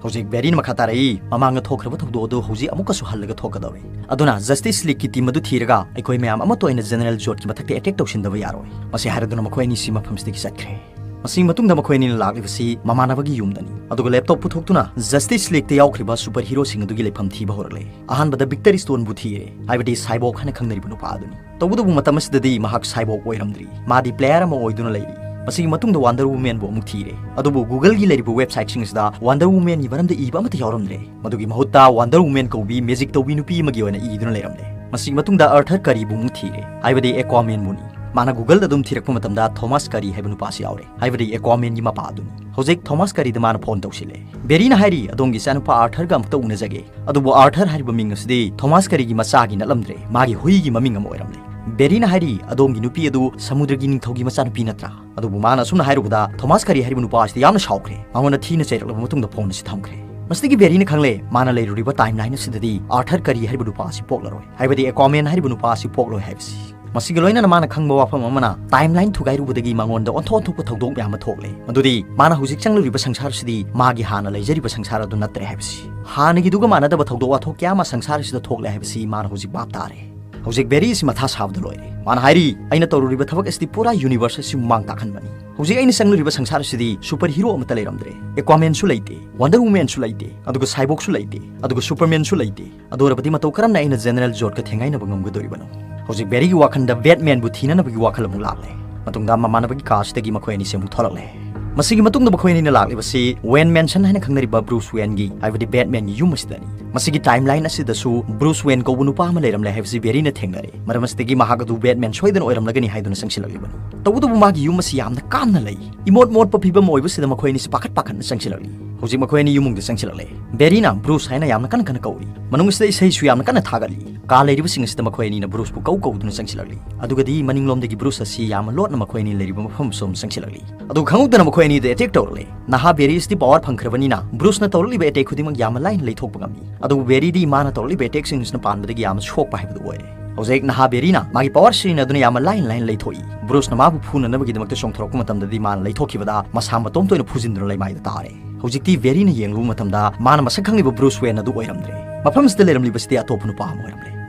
ꯍꯧꯖꯤꯛ ꯕꯦꯔꯤꯅ ꯃꯈꯥ ꯇꯥꯔꯛꯏ, "ꯃꯃꯥꯡꯗ ꯊꯣꯛꯈ꯭ꯔꯕ ꯊꯧꯗꯣꯛ ꯑꯗꯨ ꯍꯧꯖꯤꯛ ꯑꯃꯨꯛꯀꯁꯨ ꯍꯜꯂꯒ ꯊꯣꯛꯀꯗꯧꯔꯦ꯫ ꯑꯗꯨꯅ Justice Leagueꯀꯤ team ꯑꯗꯨ ꯊꯤꯔꯒ ꯑꯩꯈꯣꯏ ꯃꯌꯥꯝ ꯑꯃꯠꯇ ꯑꯣꯏꯅ ꯖꯦꯅꯦꯔꯦꯜ ꯖꯣꯔꯗꯀꯤ ꯃꯊꯛꯇ attack ꯇꯧꯁꯤꯟꯗꯕ ꯌꯥꯔꯣꯏ꯫" ꯃꯁꯤ ꯍꯥꯏꯔꯗꯨꯅ ꯃꯈꯣꯏ ꯑꯅꯤꯁꯤ ꯃꯐꯝꯁꯤꯗꯒꯤ ꯆꯠꯈ꯭ꯔꯦ꯫ ꯃꯁꯤꯒꯤ ꯃꯇꯨꯡꯗ ꯃꯈꯣꯏ ꯑꯅꯤꯅ ꯂꯥꯛꯂꯤꯕꯁꯤ ꯃꯃꯥꯟꯅꯕꯒꯤ ꯌꯨꯝꯗꯅꯤ꯫ ꯑꯗꯨꯒ laptop ꯄꯨꯊꯣꯛꯇꯨꯅ Justice Leagueꯇ ꯌꯥꯎꯈ꯭ꯔꯤꯕ super heroꯁꯤꯡ ꯑꯗꯨꯒꯤ ꯂꯩꯐꯝ ꯊꯤꯕ ꯍꯧꯔꯛꯂꯦ꯫ ꯑꯍꯥꯟꯕꯗ Victor Stoneꯕꯨ ꯊꯤꯔꯦ, ꯍꯥꯏꯕꯗꯤ Cyborg ꯍꯥꯏꯅ ꯈꯪꯅꯔꯤꯕ ꯅꯨꯄꯥ ꯑꯗꯨꯅꯤ꯫ ꯇꯧꯕꯇꯕꯨ ꯃꯇꯝ ꯑꯁꯤꯗꯗꯤ ꯃꯍꯥꯛ Cyborg ꯑꯣꯏꯔꯝꯗ꯭ꯔꯤ꯫ ꯃꯥꯗꯤ player ꯑꯃ ꯑꯣꯏꯗꯨꯅ ꯂꯩꯔꯤ꯫ ꯃꯁꯤꯒꯤ ꯃꯇꯨꯡꯗ Wonder Womanꯕꯨ ꯑꯃꯨꯛ ꯊꯤꯔꯦ꯫ ꯑꯗꯨꯕꯨ Googleꯒꯤ ꯂꯩꯔꯤꯕ websiteꯁꯤꯡ ꯑꯁꯤꯗ Wonder Womanꯒꯤ ꯃꯔꯝꯗ ꯏꯕ ꯑꯃꯠꯇ ꯌꯥꯎꯔꯝꯗ꯭ꯔꯦ꯫ ꯃꯗꯨꯒꯤ ꯃꯍꯨꯠꯇ Wonder Woman ꯀꯧꯕꯤ magic ꯇꯧꯕꯤ ꯅꯨꯄꯤ ꯑꯃꯒꯤ ꯑꯣꯏꯅ ꯏꯗꯨꯅ ꯂꯩꯔꯝꯂꯦ꯫ ꯃꯁꯤꯒꯤ ꯃꯇꯨꯡꯗ Arthur Curryꯕꯨ ꯑꯃꯨꯛ ꯊꯤꯔꯦ, ꯍꯥꯏꯕꯗꯤ Aquamanꯕꯨꯅꯤ꯫ ꯃꯥꯅ Googleꯗ ꯑꯗꯨꯝ ꯊꯤꯔꯛꯄ ꯃꯇꯝꯗ Thomas Curry ꯍꯥꯏꯕ ꯅꯨꯄꯥꯁꯤ ꯌꯥꯎꯔꯦ, ꯍꯥꯏꯕꯗꯤ Aquamanꯒꯤ ꯃꯄꯥ ꯑꯗꯨꯅꯤ꯫ ꯍꯧꯖꯤꯛ Thomas Curryꯗ ꯃꯥꯅ phone ꯇꯧꯁꯤꯜꯂꯦ꯫ ꯕꯦꯔꯤꯅ ꯍꯥꯏꯔꯤ, "ꯑꯗꯣꯝꯒꯤ ꯏꯆꯥꯅꯨꯄꯥ Arthurꯒ ꯑꯃꯨꯛꯇ ꯎꯅꯖꯒꯦ꯫" ꯑꯗꯨꯕꯨ Arthur ꯍꯥꯏꯔꯤꯕ ꯃꯤꯡ ꯑꯁꯤꯗꯤ Thomas Curryꯒꯤ ꯃꯆꯥꯒꯤ ꯅꯠꯂꯝꯗ꯭ꯔꯦ, ꯃꯥꯒꯤ ꯍꯨꯏꯒꯤ ꯃꯃꯤꯡ ꯑꯃ ꯑꯣꯏꯔꯝꯂꯦ꯫ ꯕꯦꯔꯤꯅ ꯍꯥꯏꯔꯤ, "ꯑꯗꯣꯝꯒꯤ ꯅꯨꯄꯤ ꯑꯗꯨ ꯁꯃꯨꯗ꯭ꯔꯒꯤ ꯅꯤꯡꯊꯧꯒꯤ ꯃꯆꯥꯅꯨꯄꯤ ꯅꯠꯇ꯭ꯔꯥ?" ꯑꯗꯨꯕꯨ ꯃꯥꯅ ꯑꯁꯨꯝꯅ ꯍꯥꯏꯔꯨꯕꯗ ꯊꯣꯃꯥꯁ ꯀꯔꯤ ꯍꯥꯏꯔꯤꯕ ꯅꯨꯄꯥ ꯑꯁꯤꯗ ꯌꯥꯝꯅ ꯁꯥꯎꯈ꯭ꯔꯦ꯫ ꯃꯉꯣꯟꯗ ꯊꯤꯅ ꯆꯩꯔꯛꯂꯕ ꯃꯇꯨꯡꯗ ꯐꯣꯟ ꯑꯁꯤ ꯊꯝꯈ꯭ꯔꯦ꯫ ꯃꯁꯤꯗꯒꯤ ꯕꯦꯔꯤꯅ ꯈꯪꯂꯦ, ꯃꯥꯅ ꯂꯩꯔꯨꯔꯤꯕ ꯇꯥꯏꯝꯂꯥꯏꯟ ꯑꯁꯤꯗꯗꯤ ꯑꯥꯔꯊꯔ ꯀꯔꯤ ꯍꯥꯏꯔꯤꯕ ꯅꯨꯄꯥ ꯑꯁꯤ ꯄꯣꯛꯂꯔꯣꯏ, ꯍꯥꯏꯕꯗꯤ ꯑꯦꯀ꯭ꯋꯥꯃꯦꯟ ꯍꯥꯏꯔꯤꯕ ꯅꯨꯄꯥ ꯑꯁꯤ ꯄꯣꯛꯂꯣꯏ ꯍꯥꯏꯕꯁꯤ꯫ ꯃꯁꯤꯒ ꯂꯣꯏꯅꯅ ꯃꯥꯅ ꯈꯪꯕ ꯋꯥꯐꯝ ꯑꯃꯅ, ꯇꯥꯏꯝꯂꯥꯏꯟ ꯊꯨꯒꯥꯏꯔꯨꯕꯗꯒꯤ ꯃꯉꯣꯟꯗ ꯑꯣꯟꯊꯣꯛ ꯑꯣꯟꯊꯣꯛꯄ ꯊꯧꯗꯣꯛ ꯃꯌꯥꯝ ꯑꯃ ꯊꯣꯛꯂꯦ꯫ ꯃꯗꯨꯗꯤ ꯃꯥꯅ ꯍꯧꯖꯤꯛ ꯆꯪꯂꯨꯔꯤꯕ ꯁꯪꯁꯥꯔꯁꯤꯗꯤ ꯃꯥꯒꯤ ꯍꯥꯟꯅ ꯂꯩꯖꯔꯤꯕ ꯁꯪꯁꯥꯔ ꯑꯗꯨ ꯅꯠꯇ꯭ꯔꯦ ꯍꯥꯏꯕꯁꯤ꯫ ꯍꯥꯟꯅꯒꯤꯗꯨꯒ ꯃꯥꯟꯅꯗꯕ ꯊꯧꯗꯣꯛ ꯋꯥꯊꯣꯛ ꯀꯌꯥ ꯑꯃ ꯁꯪꯁꯥꯔꯁꯤꯗ ꯊꯣꯛꯂꯦ ꯍꯥꯏꯕꯁꯤ ꯃꯥꯅ ꯍꯧꯖꯤꯛ ꯚꯥꯞ ꯇꯥꯔꯦ꯫ ꯍꯧꯖꯤꯛ ꯕꯦꯔꯤ ꯑꯁꯤ ꯃꯊꯥ ꯁꯥꯕꯗ ꯂꯣꯏꯔꯦ꯫ ꯃꯥꯅ ꯍꯥꯏꯔꯤ, "ꯑꯩꯅ ꯇꯧꯔꯨꯔꯤꯕ ꯊꯕꯛ ꯑꯁꯤꯗꯤ ꯄꯨꯔꯥ ꯌꯨꯅꯤꯚꯔꯁ ꯑꯁꯤ ꯃꯥꯡ ꯇꯥꯛꯍꯟꯕꯅꯤ꯫ ꯍꯧꯖꯤꯛ ꯑꯩꯅ ꯆꯪꯂꯨꯔꯤꯕ ꯁꯪꯁꯥꯔ ꯑꯁꯤꯗꯤ ꯁꯨꯄꯔ ꯍꯤꯔꯣ ꯑꯃꯠꯇ ꯂꯩꯔꯝꯗ꯭ꯔꯦ꯫ ꯑꯦꯀ꯭ꯋꯥꯃꯦꯟꯁꯨ ꯂꯩꯇꯦ, ꯋꯟꯗꯔ ꯋꯨꯃꯦꯟꯁꯨ ꯂꯩꯇꯦ, ꯑꯗꯨꯒ ꯁꯥꯏꯕꯣꯛꯁꯨ ꯂꯩꯇꯦ, ꯑꯗꯨꯒ ꯁꯨꯄꯔꯃꯦꯟꯁꯨ ꯂꯩꯇꯦ꯫ ꯑꯗꯨ ꯑꯣꯏꯔꯕꯗꯤ ꯃꯇꯧ ꯀꯔꯝꯅ ꯑꯩꯅ ꯖꯦꯅꯔꯦꯜ ꯖꯣꯗꯀ ꯊꯦꯡꯒꯥꯏꯅꯕ ꯉꯝꯒꯗꯧꯔꯤꯕꯅꯣ?" ꯍꯧꯖꯤꯛ ꯕꯦꯔꯤꯒꯤ ꯋꯥꯈꯜꯗ ꯕꯦꯠꯃꯦꯟꯕꯨ ꯊꯤꯅꯅꯕꯒꯤ ꯋꯥꯈꯜ ꯑꯃꯨꯛ ꯂꯥꯛꯂꯦ꯫ ꯃꯇꯨꯡꯗ ꯃꯃꯥꯟꯅꯕꯒꯤ ꯀꯥ ꯑꯁꯤꯗꯒꯤ ꯃꯈꯣꯏ ꯑꯅꯤꯁꯦ ꯑꯃꯨꯛ ꯊꯣꯛꯂꯛꯂꯦ꯫ ꯃꯁꯤꯒꯤ ꯃꯇꯨꯡꯗ ꯃꯈꯣꯏ ꯑꯅꯤꯅ ꯂꯥꯛꯂꯤꯕꯁꯤ ꯋꯦꯟ ꯃꯦꯟꯁꯟ ꯍꯥꯏꯅ ꯈꯪꯅꯔꯤꯕ ꯕ꯭ꯔꯨꯁ ꯋꯦꯟꯒꯤ, ꯍꯥꯏꯕꯗꯤ ꯕꯦꯠꯃꯦꯟꯒꯤ ꯌꯨꯝ ꯑꯁꯤꯗꯅꯤ꯫ ꯃꯁꯤꯒꯤ ꯇꯥꯏꯝꯂꯥꯏꯟ ꯑꯁꯤꯗꯁꯨ ꯕ꯭ꯔꯨꯁ ꯋꯦꯟ ꯀꯧꯕ ꯅꯨꯄꯥ ꯑꯃ ꯂꯩꯔꯝꯂꯦ ꯍꯥꯏꯕꯁꯤ ꯕꯦꯔꯤꯅ ꯊꯦꯡꯅꯔꯦ꯫ ꯃꯔꯝ ꯑꯁꯤꯗꯒꯤ ꯃꯍꯥꯛ ꯑꯗꯨ ꯕꯦꯠꯃꯦꯟ ꯁꯣꯏꯗꯅ ꯑꯣꯏꯔꯝꯂꯒꯅꯤ ꯍꯥꯏꯗꯨꯅ ꯆꯪꯁꯤꯜꯂꯛꯂꯤꯕꯅꯤ꯫ ꯇꯧꯕꯇꯕꯨ ꯃꯥꯒꯤ ꯌꯨꯝ ꯑꯁꯤ ꯌꯥꯝꯅ ꯀꯥꯝꯅ ꯂꯩ꯫ ꯏꯃꯣꯠ ꯃꯣꯠꯄ ꯐꯤꯕꯝ ꯑꯣꯏꯕꯁꯤꯗ ꯃꯈꯣꯏ ꯑꯅꯤꯁꯤ ꯄꯥꯈꯠ ꯄꯥꯈꯠꯅ ꯆꯪꯁꯤꯜꯂꯛꯂꯤ꯫ ꯍꯧꯖꯤꯛ ꯃꯈꯣꯏ ꯑꯅꯤ ꯏꯃꯨꯡꯗ ꯆꯪꯁꯤꯜꯂꯛꯂꯦ꯫ ꯕꯦꯔꯤꯅ ꯕ꯭ꯔꯨꯁ ꯍꯥꯏꯅ ꯌꯥꯝꯅ ꯀꯟꯅ ꯀꯟꯅ ꯀꯧꯔꯤ꯫ ꯃꯅꯨꯡ ꯑꯁꯤꯗ ꯏꯁꯩꯁꯨ ꯌꯥꯝꯅ ꯀꯟꯅ ꯊꯥꯒꯠꯂꯤ꯫ ꯀꯥ ꯂꯩꯔꯤꯕꯁꯤꯡ ꯑꯁꯤꯗ ꯃꯈꯣꯏ ꯑꯅꯤꯅ ꯕ꯭ꯔꯨꯁꯄꯨ ꯀꯧ ꯀꯧꯗꯨꯅ ꯆꯪꯁꯤꯜꯂꯛꯂꯤ꯫ ꯑꯗꯨꯒꯗꯤ ꯃꯅꯤꯡꯂꯣꯝꯗꯒꯤ ꯕ꯭ꯔꯨꯁ ꯑꯁꯤ ꯌꯥꯝꯅ ꯂꯣꯠꯅ ꯃꯈꯣꯏ ꯑꯅꯤ ꯂꯩꯔꯤꯕ ꯃꯐꯝꯁꯨ ꯑꯃꯨꯛ ꯆꯪꯁꯤꯜꯂꯛꯂꯤ꯫ ꯑꯗꯨ ꯈꯪꯍꯧꯗꯅ ꯃꯈꯣꯏ ꯑꯅꯤꯗ ꯑꯦꯇꯦꯛ ꯇꯧꯔꯛꯂꯦ꯫ ꯅꯍꯥ ꯕꯦꯔꯤ ꯑꯁꯤꯗꯤ ꯄꯋꯥꯔ ꯐꯪꯈ꯭ꯔꯕꯅꯤꯅ ꯕ꯭ꯔꯨꯁꯅ ꯇꯧꯔꯛꯂꯤꯕ ꯑꯦꯇꯦꯛ ꯈꯨꯗꯤꯡꯃꯛ ꯌꯥꯝꯅ ꯂꯥꯏꯅ ꯂꯩꯊꯣꯛꯄ ꯉꯝꯃꯤ꯫ ꯑꯗꯨꯕꯨ ꯕꯦꯔꯤꯗꯤ ꯃꯥꯅ ꯇꯧꯔꯛꯂꯤꯕ ꯑꯦꯇꯦꯛꯁꯤꯡꯁꯤꯅ ꯄꯥꯟꯕꯗꯒꯤ ꯌꯥꯝꯅ ꯁꯣꯛꯄ ꯍꯥꯏꯕꯗꯨ ꯑꯣꯏꯔꯦ꯫ ꯍꯧꯖꯤꯛ ꯅꯍꯥ ꯕꯦꯔꯤꯅ ꯃꯥꯒꯤ ꯄꯋꯥꯔ ꯁꯤꯖꯤꯟꯅꯗꯨꯅ ꯌꯥꯝꯅ ꯂꯥꯏꯅ ꯂꯥꯏꯅ ꯂꯩꯊꯣꯛꯏ꯫ ꯕ꯭ꯔꯨꯁꯅ ꯃꯥꯕꯨ ꯐꯨꯅꯅꯕꯒꯤꯗꯃꯛꯇ ꯆꯣꯡꯊꯣꯔꯛꯄ ꯃꯇꯝꯗꯗꯤ ꯃꯥꯅ ꯂꯩꯊꯣꯛꯈꯤꯕꯗ ꯃꯁꯥ ꯃꯇꯣꯝꯇ ꯑꯣꯏꯅ ꯐꯨꯖꯤꯟꯗꯨꯅ ꯂꯩꯃꯥꯏꯗ ꯇꯥꯔꯦ꯫ ꯍꯧꯖꯤꯛꯇꯤ ꯕꯦꯔꯤꯅ ꯌꯦꯡꯂꯨꯕ ꯃꯇꯝꯗ ꯃꯥꯅ ꯃꯁꯛ ꯈꯪꯂꯤꯕ ꯕ꯭ꯔꯨꯁ ꯋꯦꯟ ꯑꯗꯨ ꯑꯣꯏꯔꯝꯗ꯭ꯔꯦ꯫ ꯃꯐꯝꯁꯤꯗ ꯂꯩꯔꯝꯂꯤꯕꯁꯤꯗꯤ ꯑꯇꯣꯞꯄ ꯅꯨꯄꯥ ꯑꯃ ꯑꯣꯏꯔꯝꯂꯦ꯫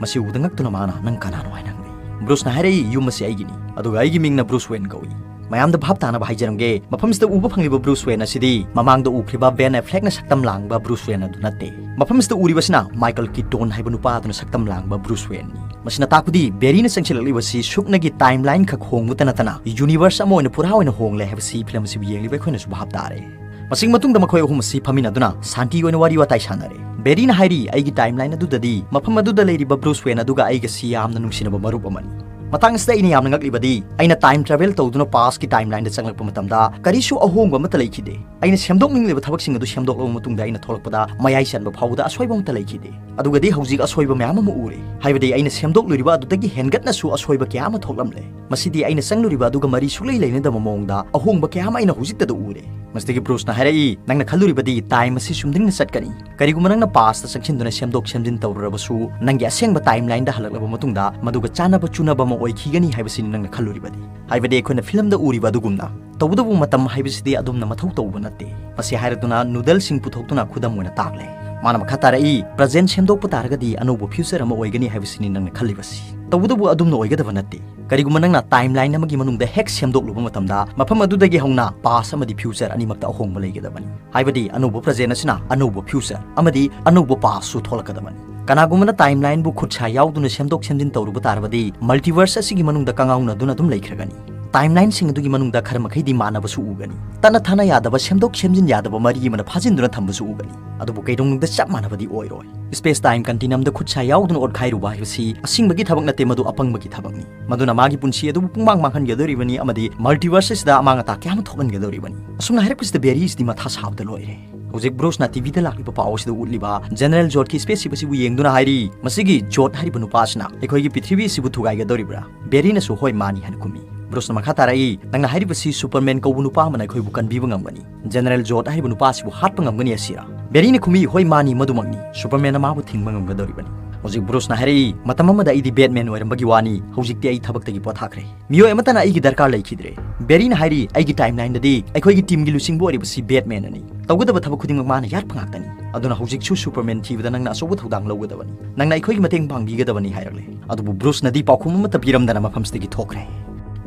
ꯃꯁꯤ ꯎꯕꯗ ꯉꯛꯇꯨꯅ ꯃꯥꯅ, "ꯅꯪ ꯀꯅꯥꯅꯣ?" ꯍꯥꯏꯅ ꯍꯪꯂꯤ꯫ ꯕ꯭ꯔꯨꯁꯅ ꯍꯥꯏꯔꯛꯏ, "ꯌꯨꯝ ꯑꯁꯤ ꯑꯩꯒꯤꯅꯤ, ꯑꯗꯨꯒ ꯑꯩꯒꯤ ꯃꯤꯡꯅ ꯕ꯭ꯔꯨꯁ ꯋꯦꯟ ꯀꯧꯏ꯫" ꯃꯌꯥꯝꯗ ꯚꯥꯞ ꯇꯥꯅꯕ ꯍꯥꯏꯖꯔꯝꯒꯦ, ꯃꯐꯝꯁꯤꯗ ꯎꯕ ꯐꯪꯂꯤꯕ ꯕ꯭ꯔꯨꯁ ꯋꯦꯟ ꯑꯁꯤꯗꯤ ꯃꯃꯥꯡꯗ ꯎꯈ꯭ꯔꯤꯕ ꯕꯦꯟ ꯑꯦꯐ꯭ꯂꯦꯛꯅ ꯁꯛꯇꯝ ꯂꯥꯡꯕ ꯕ꯭ꯔꯨꯁ ꯋꯦꯟ ꯑꯗꯨ ꯅꯠꯇꯦ꯫ ꯃꯐꯝꯁꯤꯗ ꯎꯔꯤꯕꯁꯤꯅ ꯃꯥꯏꯀꯜ ꯀꯤꯇꯣꯟ ꯍꯥꯏꯕ ꯅꯨꯄꯥ ꯑꯗꯨꯅ ꯁꯛꯇꯝ ꯂꯥꯡꯕ ꯕ꯭ꯔꯨꯁ ꯋꯦꯟꯅꯤ꯫ ꯃꯁꯤꯅ ꯇꯥꯛꯄꯗꯤ ꯕꯦꯔꯤꯅ ꯆꯪꯁꯤꯜꯂꯛꯂꯤꯕꯁꯤ ꯁꯨꯞꯅꯒꯤ ꯇꯥꯏꯝꯂꯥꯏꯟ ꯈꯛ ꯍꯣꯡꯕꯇ ꯅꯠꯇꯅ ꯌꯨꯅꯤꯚꯔꯁ ꯑꯃ ꯑꯣꯏꯅ ꯄꯨꯔꯥ ꯑꯣꯏꯅ ꯍꯣꯡꯂꯦ ꯍꯥꯏꯕꯁꯤ ꯐꯤꯂꯝ ꯑꯁꯤꯕꯨ ꯌꯦꯡꯂꯤꯕ ꯑꯩꯈꯣꯏꯅꯁꯨ ꯚꯥꯞ ꯇꯥꯔꯦ꯫ ꯃꯁꯤꯒꯤ ꯃꯇꯨꯡꯗ ꯃꯈꯣꯏ ꯑꯍꯨꯝ ꯑꯁꯤ ꯐꯝꯃꯤꯟꯅꯗꯨꯅ ꯁꯥꯟꯇꯤ ꯑꯣꯏꯅ ꯋꯥꯔꯤ ꯋꯥꯇꯥꯏ ꯁꯥꯟꯅꯔꯦ꯫ ꯕꯦꯔꯤꯅ ꯍꯥꯏꯔꯤ, "ꯑꯩꯒꯤ ꯇꯥꯏꯝꯂꯥꯏꯟ ꯑꯗꯨꯗꯗꯤ ꯃꯐꯝ ꯑꯗꯨꯗ ꯂꯩꯔꯤꯕ ꯕ꯭ꯔꯨꯁ ꯋꯦꯟ ꯑꯗꯨꯒ ꯑꯩꯒꯁꯤ ꯌꯥꯝꯅ ꯅꯨꯡꯁꯤꯅꯕ ꯃꯔꯨꯞ ꯑꯃꯅꯤ꯫ ꯃꯇꯥꯡ ꯑꯁꯤꯗ ꯑꯩꯅ ꯌꯥꯝꯅ ꯉꯛꯂꯤꯕꯗꯤ, ꯑꯩꯅ time travel ꯇꯧꯗꯨꯅ past ꯀꯤ timeline ꯗ ꯆꯪꯂꯛꯄ ꯃꯇꯝꯗ ꯀꯔꯤꯁꯨ ꯑꯍꯣꯡꯕ ꯑꯃꯠꯇ ꯂꯩꯈꯤꯗꯦ꯫ ꯑꯩꯅ ꯁꯦꯝꯗꯣꯛꯅꯤꯡꯂꯤꯕ ꯊꯕꯛꯁꯤꯡ ꯑꯗꯨ ꯁꯦꯝꯗꯣꯛꯂꯕ ꯃꯇꯨꯡꯗ ꯑꯩꯅ ꯊꯣꯛꯂꯛꯄꯗ ꯃꯌꯥꯏ ꯆꯟꯕ ꯐꯥꯎꯕꯗ ꯑꯁꯣꯏꯕ ꯑꯃꯠꯇ ꯂꯩꯈꯤꯗꯦ꯫ ꯑꯗꯨꯒꯗꯤ ꯍꯧꯖꯤꯛ ꯑꯁꯣꯏꯕ ꯃꯌꯥꯝ ꯑꯃ ꯎꯔꯦ꯫ ꯍꯥꯏꯕꯗꯤ ꯑꯩꯅ ꯁꯦꯝꯗꯣꯛꯂꯨꯔꯤꯕ ꯑꯗꯨꯗꯒꯤ ꯍꯦꯟꯒꯠꯅꯁꯨ ꯑꯁꯣꯏꯕ ꯀꯌꯥ ꯑꯃ ꯊꯣꯛꯂꯝꯂꯦ꯫ ꯃꯁꯤꯗꯤ ꯑꯩꯅ ꯆꯪꯂꯨꯔꯤꯕ ꯑꯗꯨꯒ ꯃꯔꯤ ꯁꯨꯛꯂꯩ ꯂꯩꯅꯗꯕ ꯃꯑꯣꯡꯗ ꯑꯍꯣꯡꯕ ꯀꯌꯥ ꯑꯃ ꯑꯩꯅ ꯍꯧꯖꯤꯛꯇꯗ ꯎꯔꯦ꯫ ꯃꯁꯤꯗꯒꯤ ꯕ꯭ꯔꯨꯁꯅ ꯍꯥꯏꯔꯛꯏ, "ꯅꯪꯅ ꯈꯜꯂꯨꯔꯤꯕꯗꯤ time ꯑꯁꯤ ꯆꯨꯝꯗ꯭ꯔꯤꯡꯅ ꯆꯠꯀꯅꯤ꯫ ꯀꯔꯤꯒꯨꯝꯕ ꯅꯪꯅ past ꯆꯪꯁꯤꯟꯗꯨꯅ ꯁꯦꯝꯗꯣꯛ ꯁꯦꯝꯖꯤꯟ ꯇꯧꯔꯨꯔꯕꯁꯨ, ꯅꯪꯒꯤ ꯑꯁꯦꯡꯕ timeline ꯗ ꯍꯜꯂꯛꯂꯕ ꯃꯇꯨꯡꯗ ꯃꯗꯨꯒ ꯆꯥꯅꯕ ꯆꯨꯅꯕ ꯑꯃ ꯑꯣꯏꯈꯤꯒꯅꯤ ꯍꯥꯏꯕꯁꯤꯅꯤ ꯅꯪꯅ ꯈꯜꯂꯨꯔꯤꯕꯗꯤ꯫ ꯍꯥꯏꯕꯗꯤ ꯑꯩꯈꯣꯏꯅ film ꯗ ꯎꯔꯤꯕ ꯑꯗꯨꯒꯨꯝꯅ꯫ ꯇꯧꯕꯇꯕꯨ ꯃꯇꯝ ꯍꯥꯏꯕꯁꯤꯗꯤ ꯑꯗꯨꯝꯅ ꯃꯊꯧ ꯇꯧꯕ ꯅꯠꯇꯦ꯫" ꯃꯁꯤ ꯍꯥꯏꯔꯗꯨꯅ noodle ꯁꯤꯡ ꯄꯨꯊꯣꯛꯇꯨꯅ ꯈꯨꯗꯝ ꯑꯣꯏꯅ ꯇꯥꯛꯂꯦ꯫ ꯃꯥꯅ ꯃꯈꯥ ꯇꯥꯔꯛꯏ, "Present ꯁꯦꯝꯗꯣꯛꯄ ꯇꯥꯔꯒꯗꯤ ꯑꯅꯧꯕ future ꯑꯃ ꯑꯣꯏꯒꯅꯤ ꯍꯥꯏꯕꯁꯤꯅꯤ ꯅꯪꯅ ꯈꯜꯂꯤꯕꯁꯤ꯫ ꯇꯧꯕꯇꯕꯨ ꯑꯗꯨꯝꯅ ꯑꯣꯏꯒꯗꯕ ꯅꯠꯇꯦ꯫ ꯀꯔꯤꯒꯨꯝꯕ ꯅꯪꯅ timeline ꯑꯃꯒꯤ ꯃꯅꯨꯡꯗ ꯍꯦꯛ ꯁꯦꯝꯗꯣꯛꯂꯨꯕ ꯃꯇꯝꯗ ꯃꯐꯝ ꯑꯗꯨꯗꯒꯤ ꯍꯧꯅ past ꯑꯃꯗꯤ future ꯑꯅꯤꯃꯛꯇ ꯑꯍꯣꯡꯕ ꯂꯩꯒꯗꯕꯅꯤ꯫ ꯍꯥꯏꯕꯗꯤ ꯑꯅꯧꯕ present ꯑꯁꯤꯅ ꯑꯅꯧꯕ future ꯑꯃꯗꯤ ꯑꯅꯧꯕ past ꯁꯨ ꯊꯣꯛꯂꯛꯀꯗꯕꯅꯤ꯫ ꯀꯅꯥꯒꯨꯝꯕꯅ timeline ꯕꯨ ꯈꯨꯠꯁꯥ ꯌꯥꯎꯗꯨꯅ ꯁꯦꯝꯗꯣꯛ ꯁꯦꯝꯖꯤꯟ ꯇꯧꯔꯨꯕ ꯇꯥꯔꯕꯗꯤ multiverse ꯑꯁꯤꯒꯤ ꯃꯅꯨꯡꯗ ꯀꯉꯥꯎꯅꯗꯨꯅ ꯑꯗꯨꯝ ꯂꯩꯈ꯭ꯔꯒꯅꯤ꯫ Timeline ꯁꯤꯡ ꯑꯗꯨꯒꯤ ꯃꯅꯨꯡꯗ ꯈꯔ ꯃꯈꯩꯗꯤ ꯃꯥꯟꯅꯕꯁꯨ ꯎꯒꯅꯤ꯫ ꯇꯠꯅ ꯊꯥꯅ ꯌꯥꯗꯕ ꯁꯦꯝꯗꯣꯛ ꯁꯦꯝꯖꯤꯟ ꯌꯥꯗꯕ ꯃꯔꯤ ꯑꯃꯅ ꯐꯥꯖꯤꯟꯗꯨꯅ ꯊꯝꯕꯁꯨ ꯎꯒꯅꯤ꯫ ꯑꯗꯨꯕꯨ ꯀꯩꯗꯧꯅꯨꯡꯗ ꯆꯞ ꯃꯥꯟꯅꯕꯗꯤ ꯑꯣꯏꯔꯣꯏ꯫ Space time continuum ꯗ ꯈꯨꯠꯁꯥ ꯌꯥꯎꯗꯨꯅ ꯑꯣꯠꯈꯥꯏꯔꯨꯕ ꯍꯥꯏꯕꯁꯤ ꯑꯁꯤꯡꯕꯒꯤ ꯊꯕꯛ ꯅꯠꯇꯦ, ꯃꯗꯨ ꯑꯄꯪꯕꯒꯤ ꯊꯕꯛꯅꯤ꯫ ꯃꯗꯨꯅ ꯃꯥꯒꯤ ꯄꯨꯟꯁꯤ ꯑꯗꯨꯕꯨ ꯄꯨꯡꯃꯥꯡ ꯃꯥꯡꯍꯟꯒꯗꯧꯔꯤꯕꯅꯤ ꯑꯃꯗꯤ multiverse ꯑꯁꯤꯗ ꯑꯃꯥꯡ ꯑꯇꯥ ꯀꯌꯥ ꯑꯃ ꯊꯣꯛꯍꯟꯒꯗꯧꯔꯤꯕꯅꯤ꯫ ꯑꯁꯨꯝꯅ ꯍꯥꯏꯔꯛꯄꯁꯤꯗ ꯕꯦꯔꯤ ꯑꯁꯤꯗꯤ ꯃꯊꯥ ꯁꯥꯕꯗ ꯂꯣꯏꯔꯦ꯫ ꯍꯧꯖꯤꯛ ꯕ꯭ꯔꯨꯁꯅ ꯇꯤ ꯚꯤꯗ ꯂꯥꯛꯂꯤꯕ ꯄꯥꯎ ꯑꯁꯤꯗ ꯎꯠꯂꯤꯕ General Zod ꯀꯤ spaceship ꯑꯁꯤꯕꯨ ꯌꯦꯡꯗꯨꯅ ꯍꯥꯏꯔꯤ, "ꯃꯁꯤꯒꯤ Zod ꯍꯥꯏꯔꯤꯕ ꯅꯨꯄꯥ ꯑꯁꯤꯅ ꯑꯩꯈꯣꯏꯒꯤ ꯄ꯭ꯔꯤꯊꯤꯕꯤ ꯑꯁꯤꯕꯨ ꯊꯨꯒꯥꯏꯒꯗꯧꯔꯤꯕ꯭ꯔꯥ?" ꯕꯦꯔꯤꯅꯁꯨ "ꯍꯣꯏ, ꯃꯥꯅꯤ" ꯍꯥꯏꯅ ꯈꯨꯝꯃꯤ꯫ ꯕ꯭ꯔꯨꯁꯅ ꯃꯈꯥ ꯇꯥꯔꯛꯏ, "ꯅꯪꯅ ꯍꯥꯏꯔꯤꯕꯁꯤ Superman ꯀꯧꯕ ꯅꯨꯄꯥ ꯑꯃꯅ ꯑꯩꯈꯣꯏꯕꯨ ꯀꯟꯕꯤꯕ ꯉꯝꯒꯅꯤ? General Zod ꯍꯥꯏꯔꯤꯕ ꯅꯨꯄꯥ ꯑꯁꯤꯕꯨ ꯍꯥꯠꯄ ꯉꯝꯒꯅꯤ ꯑꯁꯤꯔꯥ?" ꯕꯦꯔꯤꯅ ꯈꯨꯝꯃꯤ, "ꯍꯣꯏ, ꯃꯥꯅꯤ, ꯃꯗꯨꯃꯛꯅꯤ꯫ Superman ꯅ ꯃꯥꯕꯨ ꯊꯤꯡꯕ ꯉꯝꯒꯗꯧꯔꯤꯕꯅꯤ꯫" ꯍꯧꯖꯤꯛ ꯕ꯭ꯔꯨꯁꯅ ꯍꯥꯏꯔꯛꯏ, "ꯃꯇꯝ ꯑꯃꯗ ꯑꯩꯗꯤ Batman ꯑꯣꯏꯔꯝꯕꯒꯤ ꯋꯥꯅꯤ, ꯍꯧꯖꯤꯛꯇꯤ ꯑꯩ ꯊꯕꯛꯇꯒꯤ ꯄꯣꯊꯥꯈ꯭ꯔꯦ꯫ ꯃꯤꯑꯣꯏ ꯑꯃꯠꯇꯅ ꯑꯩꯒꯤ ꯗꯔꯀꯥꯔ ꯂꯩꯈꯤꯗ꯭ꯔꯦ꯫" ꯕꯦꯔꯤꯅ ꯍꯥꯏꯔꯤ, "ꯑꯩꯒꯤ timeline ꯗꯗꯤ ꯑꯩꯈꯣꯏꯒꯤ team ꯒꯤ ꯂꯨꯆꯤꯡꯕ ꯑꯣꯏꯔꯤꯕꯁꯤ Batman ꯅꯤ꯫ ꯇꯧꯒꯗꯕ ꯊꯕꯛ ꯈꯨꯗꯤꯡꯃꯛ ꯃꯥꯅ ꯌꯥꯠꯄ ꯉꯥꯛꯇꯅꯤ꯫ ꯑꯗꯨꯅ ꯍꯧꯖꯤꯛꯁꯨ Superman ꯊꯤꯕꯗ ꯅꯪꯅ ꯑꯆꯧꯕ ꯊꯧꯗꯥꯡ ꯂꯧꯒꯗꯕꯅꯤ꯫ ꯅꯪꯅ ꯑꯩꯈꯣꯏꯒꯤ ꯃꯇꯦꯡ ꯄꯥꯡꯕꯤꯒꯗꯕꯅꯤ" ꯍꯥꯏꯔꯛꯂꯦ꯫ ꯑꯗꯨꯕꯨ ꯕ꯭ꯔꯨꯁꯅꯗꯤ ꯄꯥꯎꯈꯨꯝ ꯑꯃꯠꯇ ꯄꯤꯔꯝꯗꯅ ꯃꯐꯝꯁꯤꯗꯒꯤ ꯊꯣꯛꯈ꯭ꯔꯦ꯫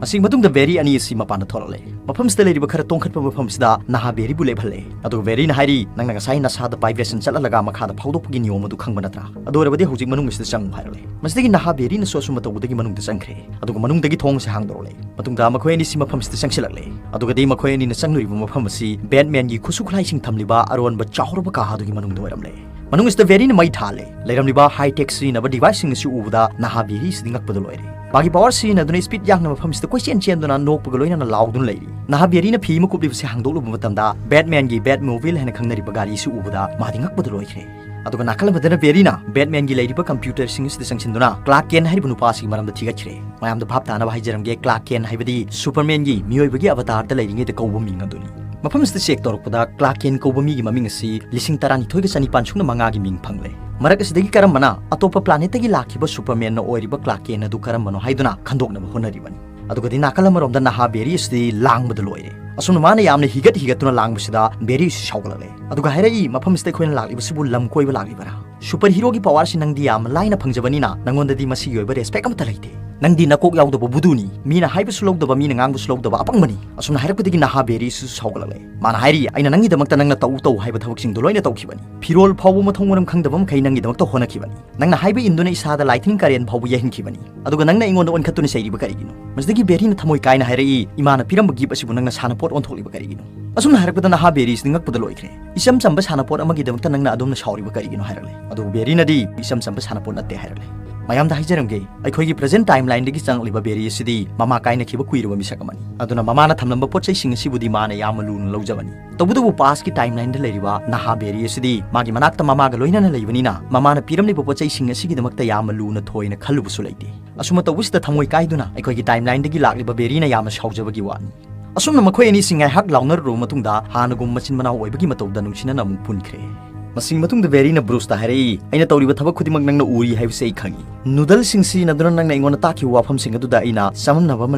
ꯃꯁꯤꯒꯤ ꯃꯇꯨꯡꯗ ꯕꯦꯔꯤ ꯑꯅꯤ ꯑꯁꯤ ꯃꯄꯥꯟꯗ ꯊꯣꯛꯂꯛꯂꯦ꯫ ꯃꯐꯝꯁꯤꯗ ꯂꯩꯔꯤꯕ ꯈꯔ ꯇꯣꯡꯈꯠꯄ ꯃꯐꯝꯁꯤꯗ ꯅꯍꯥ ꯕꯦꯔꯤꯕꯨ ꯂꯦꯞꯍꯜꯂꯦ꯫ ꯑꯗꯨꯒ ꯕꯦꯔꯤꯅ ꯍꯥꯏꯔꯤ, "ꯅꯪꯅ ꯉꯁꯥꯏ ꯅꯁꯥꯗ vibration ꯆꯠꯍꯜꯂꯒ ꯃꯈꯥꯗ ꯐꯥꯎꯗꯣꯛꯄꯒꯤ ꯅꯤꯌꯣꯝ ꯑꯗꯨ ꯈꯪꯕ ꯅꯠꯇ꯭ꯔꯥ? ꯑꯗꯨ ꯑꯣꯏꯔꯕꯗꯤ ꯍꯧꯖꯤꯛ ꯃꯅꯨꯡ ꯑꯁꯤꯗ ꯆꯪꯉꯨ" ꯍꯥꯏꯔꯛꯂꯦ꯫ ꯃꯁꯤꯗꯒꯤ ꯅꯍꯥ ꯕꯦꯔꯤꯅꯁꯨ ꯑꯁꯨꯝꯅ ꯇꯧꯕꯗꯒꯤ ꯃꯅꯨꯡꯗ ꯆꯪꯈ꯭ꯔꯦ꯫ ꯑꯗꯨꯒ ꯃꯅꯨꯡꯗꯒꯤ ꯊꯣꯡ ꯑꯁꯤ ꯍꯥꯡꯗꯣꯔꯛꯂꯦ꯫ ꯃꯇꯨꯡꯗ ꯃꯈꯣꯏ ꯑꯅꯤꯁꯤ ꯃꯐꯝꯁꯤꯗ ꯆꯪꯁꯤꯜꯂꯛꯂꯦ꯫ ꯑꯗꯨꯒꯗꯤ ꯃꯈꯣꯏ ꯑꯅꯤꯅ ꯆꯪꯂꯨꯔꯤꯕ ꯃꯐꯝ ꯑꯁꯤ Batman ꯒꯤ ꯈꯨꯠꯁꯨ ꯈꯨꯠꯂꯥꯏꯁꯤꯡ ꯊꯝꯂꯤꯕ ꯑꯔꯣꯟꯕ ꯆꯥꯎꯔꯕ ꯀꯥ ꯑꯗꯨꯒꯤ ꯃꯅꯨꯡꯗ ꯑꯣꯏꯔꯝꯂꯦ꯫ ꯃꯅꯨꯡ ꯑꯁꯤꯗ ꯕꯦꯔꯤꯅ ꯃꯩ ꯊꯥꯜꯂꯦ꯫ ꯂꯩꯔꯝꯂꯤꯕ high tech ꯁꯤꯖꯤꯟꯅꯕ device ꯁꯤꯡ ꯑꯁꯤ ꯎꯕꯗ ꯅꯍꯥ ꯕꯦꯔꯤ ꯑꯁꯤꯗꯤ ꯉꯛꯄꯗ ꯂꯣꯏꯔꯦ꯫ ꯃꯥꯒꯤ ꯄꯋꯥꯔ ꯁꯤꯖꯤꯟꯅꯗꯨꯅ ꯁ꯭ꯄꯤꯗ ꯌꯥꯡꯅ ꯃꯐꯝꯁꯤꯗ ꯀꯣꯏꯆꯦꯟ ꯆꯦꯟꯗꯨꯅ ꯅꯣꯛꯄꯒ ꯂꯣꯏꯅꯅ ꯂꯥꯎꯗꯨꯅ ꯂꯩꯔꯤ꯫ ꯅꯍꯥ ꯕꯦꯔꯤꯅ ꯐꯤ ꯑꯃ ꯀꯨꯞꯂꯤꯕꯁꯤ ꯍꯥꯡꯗꯣꯛꯂꯨꯕ ꯃꯇꯝꯗ ꯕꯦꯠꯃꯦꯟꯒꯤ ꯕꯦꯠ ꯃꯣꯕꯤꯜ ꯍꯥꯏꯅ ꯈꯪꯅꯔꯤꯕ ꯒꯥꯔꯤ ꯑꯁꯤ ꯎꯕꯗ ꯃꯥꯗꯤ ꯉꯛꯄꯗ ꯂꯣꯏꯈ꯭ꯔꯦ꯫ ꯑꯗꯨꯒ ꯅꯥꯀꯜ ꯑꯃꯗꯅ ꯕꯦꯔꯤꯅ ꯕꯦꯠꯃꯦꯟꯒꯤ ꯂꯩꯔꯤꯕ ꯀꯝꯄ꯭ꯌꯨꯇꯔꯁꯤꯡ ꯑꯁꯤꯗ ꯆꯪꯁꯤꯟꯗꯨꯅ ꯀ꯭ꯂꯥꯔꯛ ꯀꯦꯟ ꯍꯥꯏꯔꯤꯕ ꯅꯨꯄꯥ ꯑꯁꯤꯒꯤ ꯃꯔꯝꯗ ꯊꯤꯒꯠꯈ꯭ꯔꯦ꯫ ꯃꯌꯥꯝꯗ ꯚꯥꯞ ꯇꯥꯅꯕ ꯍꯥꯏꯖꯔꯝꯒꯦ, ꯀ꯭ꯂꯥꯔꯛ ꯀꯦꯟ ꯍꯥꯏꯕꯗꯤ ꯁꯨꯄꯔꯃꯦꯟꯒꯤ ꯃꯤꯑꯣꯏꯕꯒꯤ ꯑꯕꯇꯥꯔꯗ ꯂꯩꯔꯤꯉꯩꯗ ꯀꯧꯕ ꯃꯤꯡ ꯑꯗꯨꯅꯤ꯫ ꯃꯐꯝꯁꯤꯗ ꯆꯦꯛ ꯇꯧꯔꯛꯄꯗ ꯀ꯭ꯂꯥꯔꯛ ꯀꯦꯟ ꯀꯧꯕ ꯃꯤꯒꯤ ꯃꯃꯤꯡ ꯑꯁꯤ ꯂꯤꯁꯤꯡ ꯇꯔꯥꯅꯤꯊꯣꯏꯒ ꯆꯅꯤꯄꯥꯟ ꯁꯨꯞꯅ ꯃꯉꯥꯒꯤ ꯃꯤꯡ ꯐꯪꯂꯦ꯫ ꯃꯔꯛ ꯑꯁꯤꯗꯒꯤ ꯀꯔꯝꯕꯅ ꯑꯇꯣꯞꯄ ꯄ꯭ꯂꯥꯅꯦꯠꯇꯒꯤ ꯂꯥꯛꯈꯤꯕ ꯁꯨꯄꯔꯃꯦꯟꯅ ꯑꯣꯏꯔꯤꯕ ꯀ꯭ꯂꯥꯔꯛ ꯀꯦꯟ ꯑꯗꯨ ꯀꯔꯝꯕꯅꯣ ꯍꯥꯏꯗꯨꯅ ꯈꯟꯗꯣꯛꯅꯕ ꯍꯣꯠꯅꯔꯤꯕꯅꯤ꯫ ꯑꯗꯨꯒꯗꯤ ꯅꯥꯀꯜ ꯑꯃꯔꯣꯝꯗ ꯅꯍꯥ ꯕꯦꯔꯤ ꯑꯁꯤꯗꯤ ꯂꯥꯡꯕꯗ ꯂꯣꯏꯔꯦ꯫ ꯑꯁꯨꯝꯅ ꯃꯥꯅ ꯌꯥꯝꯅ ꯍꯤꯒꯠ ꯍꯤꯒꯠꯇꯨꯅ ꯂꯥꯡꯕꯁꯤꯗ ꯕꯦꯔꯤ ꯑꯁꯤ ꯁꯥꯎꯒꯠꯂꯛꯂꯦ꯫ ꯑꯗꯨꯒ ꯍꯥꯏꯔꯛꯏ, "ꯃꯐꯝꯁꯤꯗ ꯑꯩꯈꯣꯏꯅ ꯂꯥꯛꯂꯤꯕꯁꯤꯕꯨ ꯂꯝ ꯀꯣꯏꯕ ꯂꯥꯛꯂꯤꯕꯔꯥ? ꯁꯨꯄꯔ ꯍꯤꯔꯣꯒꯤ ꯄꯋꯥꯔꯁꯤ ꯅꯪꯗꯤ ꯌꯥꯝꯅ ꯂꯥꯏꯅ ꯐꯪꯖꯕꯅꯤꯅ ꯅꯪꯉꯣꯟꯗꯗꯤ ꯃꯁꯤꯒꯤ ꯑꯣꯏꯕ ꯔꯦꯁꯄꯦꯛ ꯑꯃꯠꯇ ꯂꯩꯇꯦ꯫ ꯅꯪꯗꯤ ꯅꯀꯣꯛ ꯌꯥꯎꯗꯕ ꯕꯨꯗꯨꯅꯤ꯫ ꯃꯤꯅ ꯍꯥꯏꯕꯁꯨ ꯂꯧꯗꯕ, ꯃꯤꯅ ꯉꯥꯡꯕꯁꯨ ꯂꯧꯗꯕ ꯑꯄꯪꯕꯅꯤ"꯫ ꯑꯁꯨꯝꯅ ꯍꯥꯏꯔꯛꯄꯗꯒꯤ ꯅꯍꯥ ꯕꯦꯔꯤ ꯑꯁꯤꯁꯨ ꯁꯥꯎꯒꯠꯂꯛꯂꯦ꯫ ꯃꯥꯅ ꯍꯥꯏꯔꯤ, "ꯑꯩꯅ ꯅꯪꯒꯤꯗꯃꯛꯇ ꯅꯪꯅ ꯇꯧ ꯇꯧ ꯍꯥꯏꯕ ꯊꯕꯛꯁꯤꯡꯗꯣ ꯂꯣꯏꯅ ꯇꯧꯈꯤꯕꯅꯤ꯫ ꯐꯤꯔꯣꯜ ꯐꯥꯎꯕ ꯃꯊꯣꯡ ꯃꯔꯝ ꯈꯪꯗꯕ ꯃꯈꯩ ꯅꯪꯒꯤꯗꯃꯛꯇ ꯍꯣꯠꯅꯈꯤꯕꯅꯤ꯫ ꯅꯪꯅ ꯍꯥꯏꯕ ꯏꯟꯗꯨꯅ ꯏꯁꯥꯗ ꯂꯥꯏꯊꯤꯡ ꯀꯥꯔꯦꯟ ꯐꯥꯎꯕ ꯌꯩꯍꯟꯈꯤꯕꯅꯤ꯫ ꯑꯗꯨꯒ ꯅꯪꯅ ꯑꯩꯉꯣꯟꯗ ꯑꯣꯟꯈꯠꯇꯨꯅ ꯆꯩꯔꯤꯕ ꯀꯔꯤꯒꯤꯅꯣ?" ꯃꯁꯤꯗꯒꯤ ꯕꯦꯔꯤꯅ ꯊꯃꯣꯏ ꯀꯥꯏꯅ ꯍꯥꯏꯔꯛꯏ, "ꯏꯃꯥꯅ ꯄꯤꯔꯝꯕ ꯒꯤꯐ ꯑꯁꯤꯕꯨ ꯅꯪꯅ ꯁꯥꯟꯅꯄꯣꯠ ꯑꯣꯟꯊꯣꯛꯂꯤꯕ ꯀꯔꯤꯒꯤꯅꯣ?" ꯑꯁꯨꯝꯅ ꯍꯥꯏꯔꯛꯄꯗ ꯅꯍꯥ ꯕꯦꯔꯤꯁꯤꯗꯤ ꯉꯛꯄꯗ ꯂꯣꯏꯈ꯭ꯔꯦ꯫ "ꯏꯆꯝ ꯆꯝꯕ ꯁꯥꯟꯅꯄꯣꯠ ꯑꯃꯒꯤꯗꯃꯛꯇ ꯅꯪꯅ ꯑꯗꯣꯝꯅ ꯁꯥꯎꯔꯤꯕ ꯀꯔꯤꯒꯤꯅꯣ?" ꯍꯥꯏꯔꯛꯂꯦ꯫ ꯑꯗꯨꯕꯨ ꯕꯦꯔꯤꯅꯗꯤ, "ꯏꯆꯝ ꯆꯝꯕ ꯁꯥꯟꯅꯄꯣꯠ ꯅꯠꯇꯦ" ꯍꯥꯏꯔꯛꯂꯦ꯫ ꯃꯌꯥꯝꯗ ꯍꯥꯏꯖꯔꯝꯒꯦ, ꯑꯩꯈꯣꯏꯒꯤ ꯄ꯭ꯔꯖꯦꯟ ꯇꯥꯏꯝ ꯂꯥꯏꯟꯗꯒꯤ ꯆꯪꯂꯛꯂꯤꯕ ꯕꯦꯔꯤ ꯑꯁꯤꯗꯤ ꯃꯃꯥ ꯀꯥꯏꯅꯈꯤꯕ ꯀꯨꯏꯔꯕ ꯃꯤꯁꯛ ꯑꯃꯅꯤ꯫ ꯑꯗꯨꯅ ꯃꯃꯥꯅ ꯊꯝꯂꯝꯕ ꯄꯣꯠ ꯆꯩꯁꯤꯡ ꯑꯁꯤꯕꯨꯗꯤ ꯃꯥꯅ ꯌꯥꯝꯅ ꯂꯨꯅ ꯂꯧꯖꯕꯅꯤ꯫ ꯇꯧꯕꯇꯕꯨ ꯄꯥꯁꯀꯤ ꯇꯥꯏꯝ ꯂꯥꯏꯟꯗ ꯂꯩꯔꯤꯕ ꯅꯍꯥ ꯕꯦꯔꯤ ꯑꯁꯤꯗꯤ ꯃꯥꯒꯤ ꯃꯅꯥꯛꯇ ꯃꯃꯥꯒ ꯂꯣꯏꯅꯅ ꯂꯩꯕꯅꯤꯅ ꯃꯃꯥꯅ ꯄꯤꯔꯝꯂꯤꯕ ꯄꯣꯠ ꯆꯩꯁꯤꯡ ꯑꯁꯤꯒꯤꯗꯃꯛꯇ ꯌꯥꯝꯅ ꯂꯨꯅ ꯊꯣꯏꯅ ꯈꯜꯂꯨꯕꯁꯨ ꯂꯩꯇꯦ꯫ ꯑꯁꯨꯝꯅ ꯇꯧꯕꯁꯤꯗ ꯊꯃꯣꯏ ꯀꯥꯏꯗꯨꯅ ꯑꯩꯈꯣꯏꯒꯤ ꯇꯥꯏꯝ ꯂꯥꯏꯟꯗꯒꯤ ꯂꯥꯛꯂꯤꯕ ꯕꯦꯔꯤꯅ ꯌꯥꯝꯅ ꯁꯥꯎꯖꯕꯒꯤ ꯋꯥꯅꯤ꯫ ꯑꯁꯨꯝꯅ ꯃꯈꯣꯏ ꯑꯅꯤꯁꯤ ꯉꯥꯏꯍꯥꯛ ꯂꯥꯎꯅꯔꯨꯔꯕ ꯃꯇꯨꯡꯗ ꯍꯥꯟꯅꯒꯨꯝ ꯃꯆꯤꯟ ꯃꯅꯥꯎ ꯑꯣꯏꯕꯒꯤ ꯃꯇꯧꯗ ꯅꯨꯡꯁꯤꯅꯅ ꯑꯃꯨꯛ ꯄꯨꯟꯈ꯭ꯔꯦ꯫ ꯃꯁꯤꯒꯤ ꯃꯇꯨꯡꯗ ꯕꯦꯔꯤꯅ ꯕ꯭ꯔꯨꯁꯇ ꯍꯥꯏꯔꯛꯏ, "ꯑꯩꯅ ꯇꯧꯔꯤꯕ ꯊꯕꯛ ꯈꯨꯗꯤꯡꯃꯛ ꯅꯪꯅ ꯎꯔꯤ ꯍꯥꯏꯕꯁꯤ ꯑꯩ ꯈꯪꯏ꯫ ꯅꯨꯗꯜꯁꯤꯡ ꯁꯤꯖꯤꯟꯅꯗꯨꯅ ꯅꯪꯅ ꯑꯩꯉꯣꯟꯗ ꯇꯥꯛꯈꯤꯕ ꯋꯥꯐꯝꯁꯤꯡ ꯑꯗꯨꯗ ꯑꯩꯅ ꯆꯃꯝꯅꯕ ꯑꯃ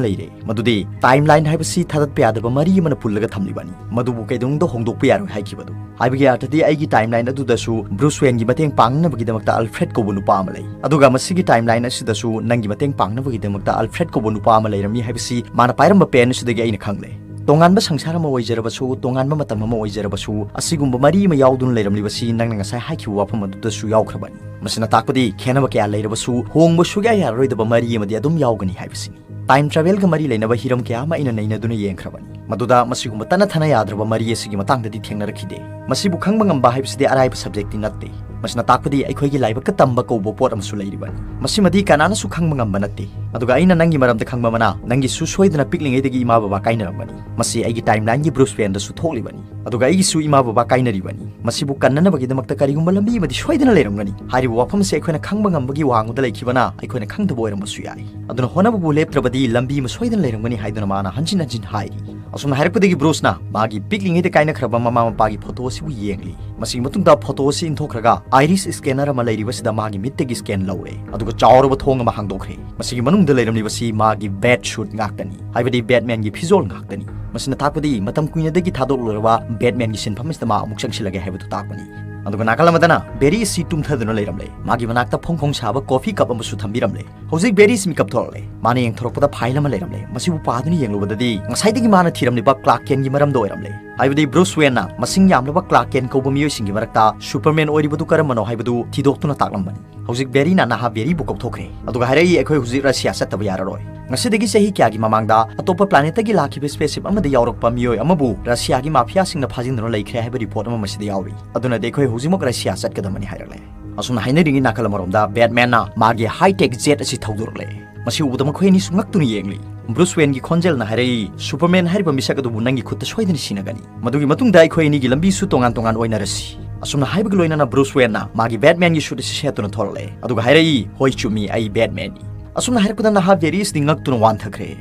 ꯂꯩꯔꯦ꯫ ꯃꯗꯨꯗꯤ ꯇꯥꯏꯝ ꯂꯥꯏꯟ ꯍꯥꯏꯕꯁꯤ ꯊꯥꯗꯠꯄ ꯌꯥꯗꯕ ꯃꯔꯤ ꯑꯃꯅ ꯄꯨꯜꯂꯒ ꯊꯝꯂꯤꯕꯅꯤ꯫ ꯃꯗꯨꯕꯨ ꯀꯩꯗꯧꯅꯨꯡꯗ ꯍꯣꯡꯗꯣꯛꯄ ꯌꯥꯔꯣꯏ" ꯍꯥꯏꯈꯤꯕꯗꯨ꯫ ꯍꯥꯏꯕꯒꯤ ꯑꯥꯔꯊꯗꯤ ꯑꯩꯒꯤ ꯇꯥꯏꯝ ꯂꯥꯏꯟ ꯑꯗꯨꯗꯁꯨ ꯕ꯭ꯔꯨꯁ ꯋꯦꯟꯒꯤ ꯃꯇꯦꯡ ꯄꯥꯡꯅꯅꯕꯒꯤꯗꯃꯛꯇ ꯑꯜꯐ꯭ꯔꯦꯗ ꯀꯧꯕ ꯅꯨꯄꯥ ꯑꯃ ꯂꯩ, ꯑꯗꯨꯒ ꯃꯁꯤꯒꯤ ꯇꯥꯏꯝ ꯂꯥꯏꯟ ꯑꯁꯤꯗꯁꯨ ꯅꯪꯒꯤ ꯃꯇꯦꯡ ꯄꯥꯡꯅꯕꯒꯤꯗꯃꯛꯇ ꯑꯜꯐ꯭ꯔꯦꯗ ꯀꯧꯕ ꯅꯨꯄꯥ ꯑꯃ ꯂꯩꯔꯝꯃꯤ ꯍꯥꯏꯕꯁꯤ ꯃꯥꯅ ꯄꯥꯏꯔꯝꯕ ꯄꯦꯟ ꯑꯁꯤꯗꯒꯤ ꯑꯩꯅ ꯈꯪꯂꯦ꯫ ꯇꯣꯉꯥꯟꯕ ꯁꯪꯁꯥꯔ ꯑꯃ ꯑꯣꯏꯖꯔꯕꯁꯨ, ꯇꯣꯉꯥꯟꯕ ꯃꯇꯝ ꯑꯃ ꯑꯣꯏꯖꯔꯕꯁꯨ, ꯑꯁꯤꯒꯨꯝꯕ ꯃꯔꯤ ꯑꯃ ꯌꯥꯎꯗꯨꯅ ꯂꯩꯔꯝꯂꯤꯕꯁꯤ ꯅꯪꯅ ꯉꯁꯥꯏ ꯍꯥꯏꯈꯤꯕ ꯋꯥꯐꯝ ꯑꯗꯨꯗꯁꯨ ꯌꯥꯎꯈ꯭ꯔꯕꯅꯤ꯫ ꯃꯁꯤꯅ ꯇꯥꯛꯄꯗꯤ ꯈꯦꯠꯅꯕ ꯀꯌꯥ ꯂꯩꯔꯕꯁꯨ ꯍꯣꯡꯕ ꯁꯨꯛꯌꯥ ꯌꯥꯔꯔꯣꯏꯗꯕ ꯃꯔꯤ ꯑꯃꯗꯤ ꯑꯗꯨꯝ ꯌꯥꯎꯒꯅꯤ ꯍꯥꯏꯕꯁꯤꯅꯤ꯫ ꯇꯥꯏꯝ ꯇ꯭ꯔꯥꯚꯦꯜꯒ ꯃꯔꯤ ꯂꯩꯅꯕ ꯍꯤꯔꯝ ꯀꯌꯥ ꯑꯃ ꯑꯩꯅ ꯅꯩꯅꯗꯨꯅ ꯌꯦꯡꯈ꯭ꯔꯕꯅꯤ꯫ ꯃꯗꯨꯗ ꯃꯁꯤꯒꯨꯝꯕ ꯇꯠꯅ ꯊꯥꯅ ꯌꯥꯗ꯭ꯔꯕ ꯃꯔꯤ ꯑꯁꯤꯒꯤ ꯃꯇꯥꯡꯗꯗꯤ ꯊꯦꯡꯅꯔꯛꯈꯤꯗꯦ꯫ ꯃꯁꯤꯕꯨ ꯈꯪꯕ ꯉꯝꯕ ꯍꯥꯏꯕꯁꯤꯗꯤ ꯑꯔꯥꯏꯕ ꯁꯕꯖꯦꯛꯇꯤ ꯅꯠꯇꯦ꯫ ꯃꯁꯤꯅ ꯇꯥꯛꯄꯗꯤ ꯑꯩꯈꯣꯏꯒꯤ ꯂꯥꯏꯕꯛꯀ ꯇꯝꯕ ꯀꯧꯕ ꯄꯣꯠ ꯑꯃꯁꯨ ꯂꯩꯔꯤꯕꯅꯤ꯫ ꯃꯁꯤꯃꯗꯤ ꯀꯅꯥꯅꯁꯨ ꯈꯪꯕ ꯉꯝꯕ ꯅꯠꯇꯦ꯫ ꯑꯗꯨꯒ ꯑꯩꯅ ꯅꯪꯒꯤ ꯃꯔꯝꯗ ꯈꯪꯕ ꯑꯃꯅ, ꯅꯪꯒꯤꯁꯨ ꯁꯣꯏꯗꯅ ꯄꯤꯛꯂꯤꯉꯩꯗꯒꯤ ꯏꯃꯥ ꯕꯕꯥ ꯀꯥꯏꯅꯔꯝꯒꯅꯤ꯫ ꯃꯁꯤ ꯑꯩꯒꯤ timeline ꯒꯤ Bruce Wayne ꯗꯁꯨ ꯊꯣꯛꯂꯤꯕꯅꯤ꯫ ꯑꯗꯨꯒ ꯑꯩꯒꯤꯁꯨ ꯏꯃꯥ ꯕꯕꯥ ꯀꯥꯏꯅꯔꯤꯕꯅꯤ꯫ ꯃꯁꯤꯕꯨ ꯀꯟꯅꯅꯕꯒꯤꯗꯃꯛꯇ ꯀꯔꯤꯒꯨꯝꯕ ꯂꯝꯕꯤ ꯑꯃꯗꯤ ꯁꯣꯏꯗꯅ ꯂꯩꯔꯝꯒꯅꯤ꯫ ꯍꯥꯏꯔꯤꯕ ꯋꯥꯐꯝ ꯑꯁꯤ ꯑꯩꯈꯣꯏꯅ ꯈꯪꯕ ꯉꯝꯕꯒꯤ ꯋꯥꯡꯃꯗ ꯂꯩꯈꯤꯕꯅ ꯑꯩꯈꯣꯏꯅ ꯈꯪꯗꯕ ꯑꯣꯏꯔꯝꯕꯁꯨ ꯌꯥꯏ꯫ ꯑꯗꯨꯅ ꯍꯣꯠꯅꯕꯕꯨ ꯂꯦꯞꯇ꯭ꯔꯕꯗꯤ ꯂꯝꯕꯤ ꯑꯃ ꯁꯣꯏꯗꯅ ꯂꯩꯔꯝꯒꯅꯤ ꯍꯥꯏꯗꯨꯅ ꯃꯥꯅ ꯍꯟꯖꯤꯟ ꯍꯟꯖꯤꯟ ꯍꯥꯏꯔꯤ꯫ ꯑꯁꯨꯝꯅ ꯍꯥꯏꯔꯛꯄꯗꯒꯤ Bruce ꯅ ꯃꯥꯒꯤ ꯄꯤꯛꯂꯤꯉꯩꯗ ꯀꯥꯏꯅꯈ꯭ꯔꯕ ꯃꯃꯥ ꯃꯄꯥꯒꯤ ꯐꯣꯇꯣ ꯑꯁꯤꯕꯨ ꯌꯦꯡꯂꯤ꯫ ꯃꯁꯤꯒꯤ ꯃꯇꯨꯡꯗ ꯐꯣꯇꯣ ꯑꯁꯤ ꯏꯟꯊꯣꯛꯈ꯭ꯔꯒ iris scanner ꯑꯃ ꯂꯩꯔꯤꯕꯁꯤꯗ ꯃꯥꯒꯤ ꯃꯤꯠꯇꯒꯤ scan ꯂꯧꯔꯦ꯫ ꯑꯗꯨꯒ ꯆꯥꯎꯔꯕ ꯊꯣꯡ ꯑꯃ ꯍꯥꯡꯗꯣꯛꯈ꯭ꯔꯦ꯫ ꯃꯁꯤꯒꯤ ꯃꯅꯨꯡꯗ ꯂꯩꯔꯝꯂꯤꯕꯁꯤ ꯃꯥꯒꯤ bat suit ꯉꯥꯛꯇꯅꯤ, ꯍꯥꯏꯕꯗꯤ Batman ꯒꯤ ꯐꯤꯖꯣꯜ ꯉꯥꯛꯇꯅꯤ꯫ ꯃꯁꯤꯅ ꯇꯥꯛꯄꯗꯤ ꯃꯇꯝ ꯀꯨꯏꯅꯗꯒꯤ ꯊꯥꯗꯣꯛꯂꯨꯔꯕ Batman ꯒꯤ ꯁꯤꯟꯐꯝ ꯑꯁꯤꯗ ꯃꯥ ꯑꯃꯨꯛ ꯆꯪꯁꯤꯜꯂꯒꯦ ꯍꯥꯏꯕꯗꯨ ꯇꯥꯛꯄꯅꯤ꯫ ꯑꯗꯨꯒ ꯅꯥꯀꯜ ꯑꯃꯗꯅ Barry ꯑꯁꯤ ꯇꯨꯝꯊꯗꯨꯅ ꯂꯩꯔꯝꯂꯦ꯫ ꯃꯥꯒꯤ ꯃꯅꯥꯛꯇ ꯐꯣꯡ ꯐꯣꯡ ꯁꯥꯕ coffee cup ꯑꯃꯁꯨ ꯊꯝꯕꯤꯔꯝꯂꯦ꯫ ꯍꯧꯖꯤꯛ Barry ꯑꯁꯤ ꯃꯤꯀꯞ ꯊꯣꯛꯂꯛꯂꯦ꯫ ꯃꯥꯅ ꯌꯦꯡꯊꯣꯔꯛꯄꯗ file ꯑꯃ ꯂꯩꯔꯝꯂꯦ꯫ ꯃꯁꯤꯕꯨ ꯄꯥꯗꯨꯅ ꯌꯦꯡꯂꯨꯕꯗꯗꯤ ꯉꯁꯥꯏꯗꯒꯤ ꯃꯥꯅ ꯊꯤꯔꯝꯂꯤꯕ Clark Kent ꯒꯤ ꯃꯔꯝꯗ ꯑꯣꯏꯔꯝꯂꯦ꯫ ꯍꯥꯏꯕꯗꯤ Bruce Wayne ꯅ ꯃꯁꯤꯡ ꯌꯥꯝꯂꯕ Clark Kent ꯀꯧꯕ ꯃꯤꯑꯣꯏꯁꯤꯡꯒꯤ ꯃꯔꯛꯇ Superman ꯑꯣꯏꯔꯤꯕꯗꯨ ꯀꯔꯝꯕꯅꯣ ꯍꯥꯏꯕꯗꯨ ꯊꯤꯗꯣꯛꯇꯨꯅ ꯇꯥꯛꯂꯝꯕꯅꯤ꯫ ꯍꯧꯖꯤꯛ Barry ꯅ ꯅꯍꯥ Barry ꯕꯨ ꯀꯧꯊꯣꯛꯈ꯭ꯔꯦ꯫ ꯑꯗꯨꯒ ꯍꯥꯏꯔꯛꯏ, "ꯑꯩꯈꯣꯏ ꯍꯧꯖꯤꯛ ꯔꯁꯤꯌꯥ ꯆꯠꯇꯕ ꯌꯥꯔꯔꯣꯏ꯫ ꯉꯁꯤꯗꯒꯤ ꯆꯍꯤ ꯀꯌꯥꯒꯤ ꯃꯃꯥꯡꯗ ꯑꯇꯣꯞꯄ planet ꯇꯒꯤ ꯂꯥꯛꯈꯤꯕ spaceship ꯑꯃꯗ ꯌꯥꯎꯔꯛꯄ ꯃꯤꯑꯣꯏ ꯑꯃꯕꯨ ꯔꯁꯤꯌꯥꯒꯤ ꯃꯥꯐꯤꯌꯥꯁꯤꯡꯅ ꯐꯥꯖꯤꯟꯗꯨꯅ ꯂꯩꯈ꯭ꯔꯦ ꯍꯥꯏꯕ report ꯑꯃ ꯃꯁꯤꯗ ꯌꯥꯎꯔꯤ꯫ ꯑꯗꯨꯅꯗꯤ ꯑꯩꯈꯣꯏ ꯍꯧꯖꯤꯛꯃꯛ ꯔꯁꯤꯌꯥ ꯆꯠꯀꯗꯕꯅꯤ" ꯍꯥꯏꯔꯛꯂꯦ꯫ ꯑꯁꯨꯝꯅ ꯍꯥꯏꯅꯔꯤꯉꯩ ꯅꯥꯀꯜ ꯑꯃꯔꯣꯝꯗ Batman ꯅ ꯃꯥꯒꯤ high tech jet ꯑꯁꯤ ꯊꯧꯗꯣꯔꯛꯂꯦ꯫ ꯃꯁꯤ ꯎꯕꯗ ꯃꯈꯣꯏ ꯑꯅꯤꯁꯨ ꯉꯛꯇꯨꯅ ꯌꯦꯡꯂꯤ꯫ Bruce Wayne ꯒꯤ ꯈꯣꯟꯖꯦꯜꯅ ꯍꯥꯏꯔꯛꯏ, "Superman ꯍꯥꯏꯔꯤꯕ ꯃꯤꯁꯛ ꯑꯗꯨꯕꯨ ꯅꯪꯒꯤ ꯈꯨꯠꯇ ꯁꯣꯏꯗꯅ ꯁꯤꯟꯅꯒꯅꯤ꯫ ꯃꯗꯨꯒꯤ ꯃꯇꯨꯡꯗ ꯑꯩꯈꯣꯏ ꯑꯅꯤꯒꯤ ꯂꯝꯕꯤꯁꯨ ꯇꯣꯉꯥꯟ ꯇꯣꯉꯥꯟ ꯑꯣꯏꯅꯔꯁꯤ"꯫ ꯑꯁꯨꯝꯅ ꯍꯥꯏꯕꯒ ꯂꯣꯏꯅꯅ Bruce Wayne ꯅ ꯃꯥꯒꯤ Batman ꯒꯤ suit ꯑꯁꯤ ꯁꯦꯠꯇꯨꯅ ꯊꯣꯔꯛꯂꯦ꯫ ꯑꯗꯨꯒ ꯍꯥꯏꯔꯛꯏ, "ꯍꯣꯏ ꯆꯨꯝꯃꯤ, ꯑꯩ Batman ꯅꯤ"꯫ ꯑꯁꯨꯝꯅ ꯍꯥꯏꯔꯛꯄꯗ ꯅꯍꯥ Barry ꯑꯁꯤꯗꯤ ꯉꯛꯇꯨꯅ ꯋꯥꯟꯊꯈ꯭ꯔꯦ꯫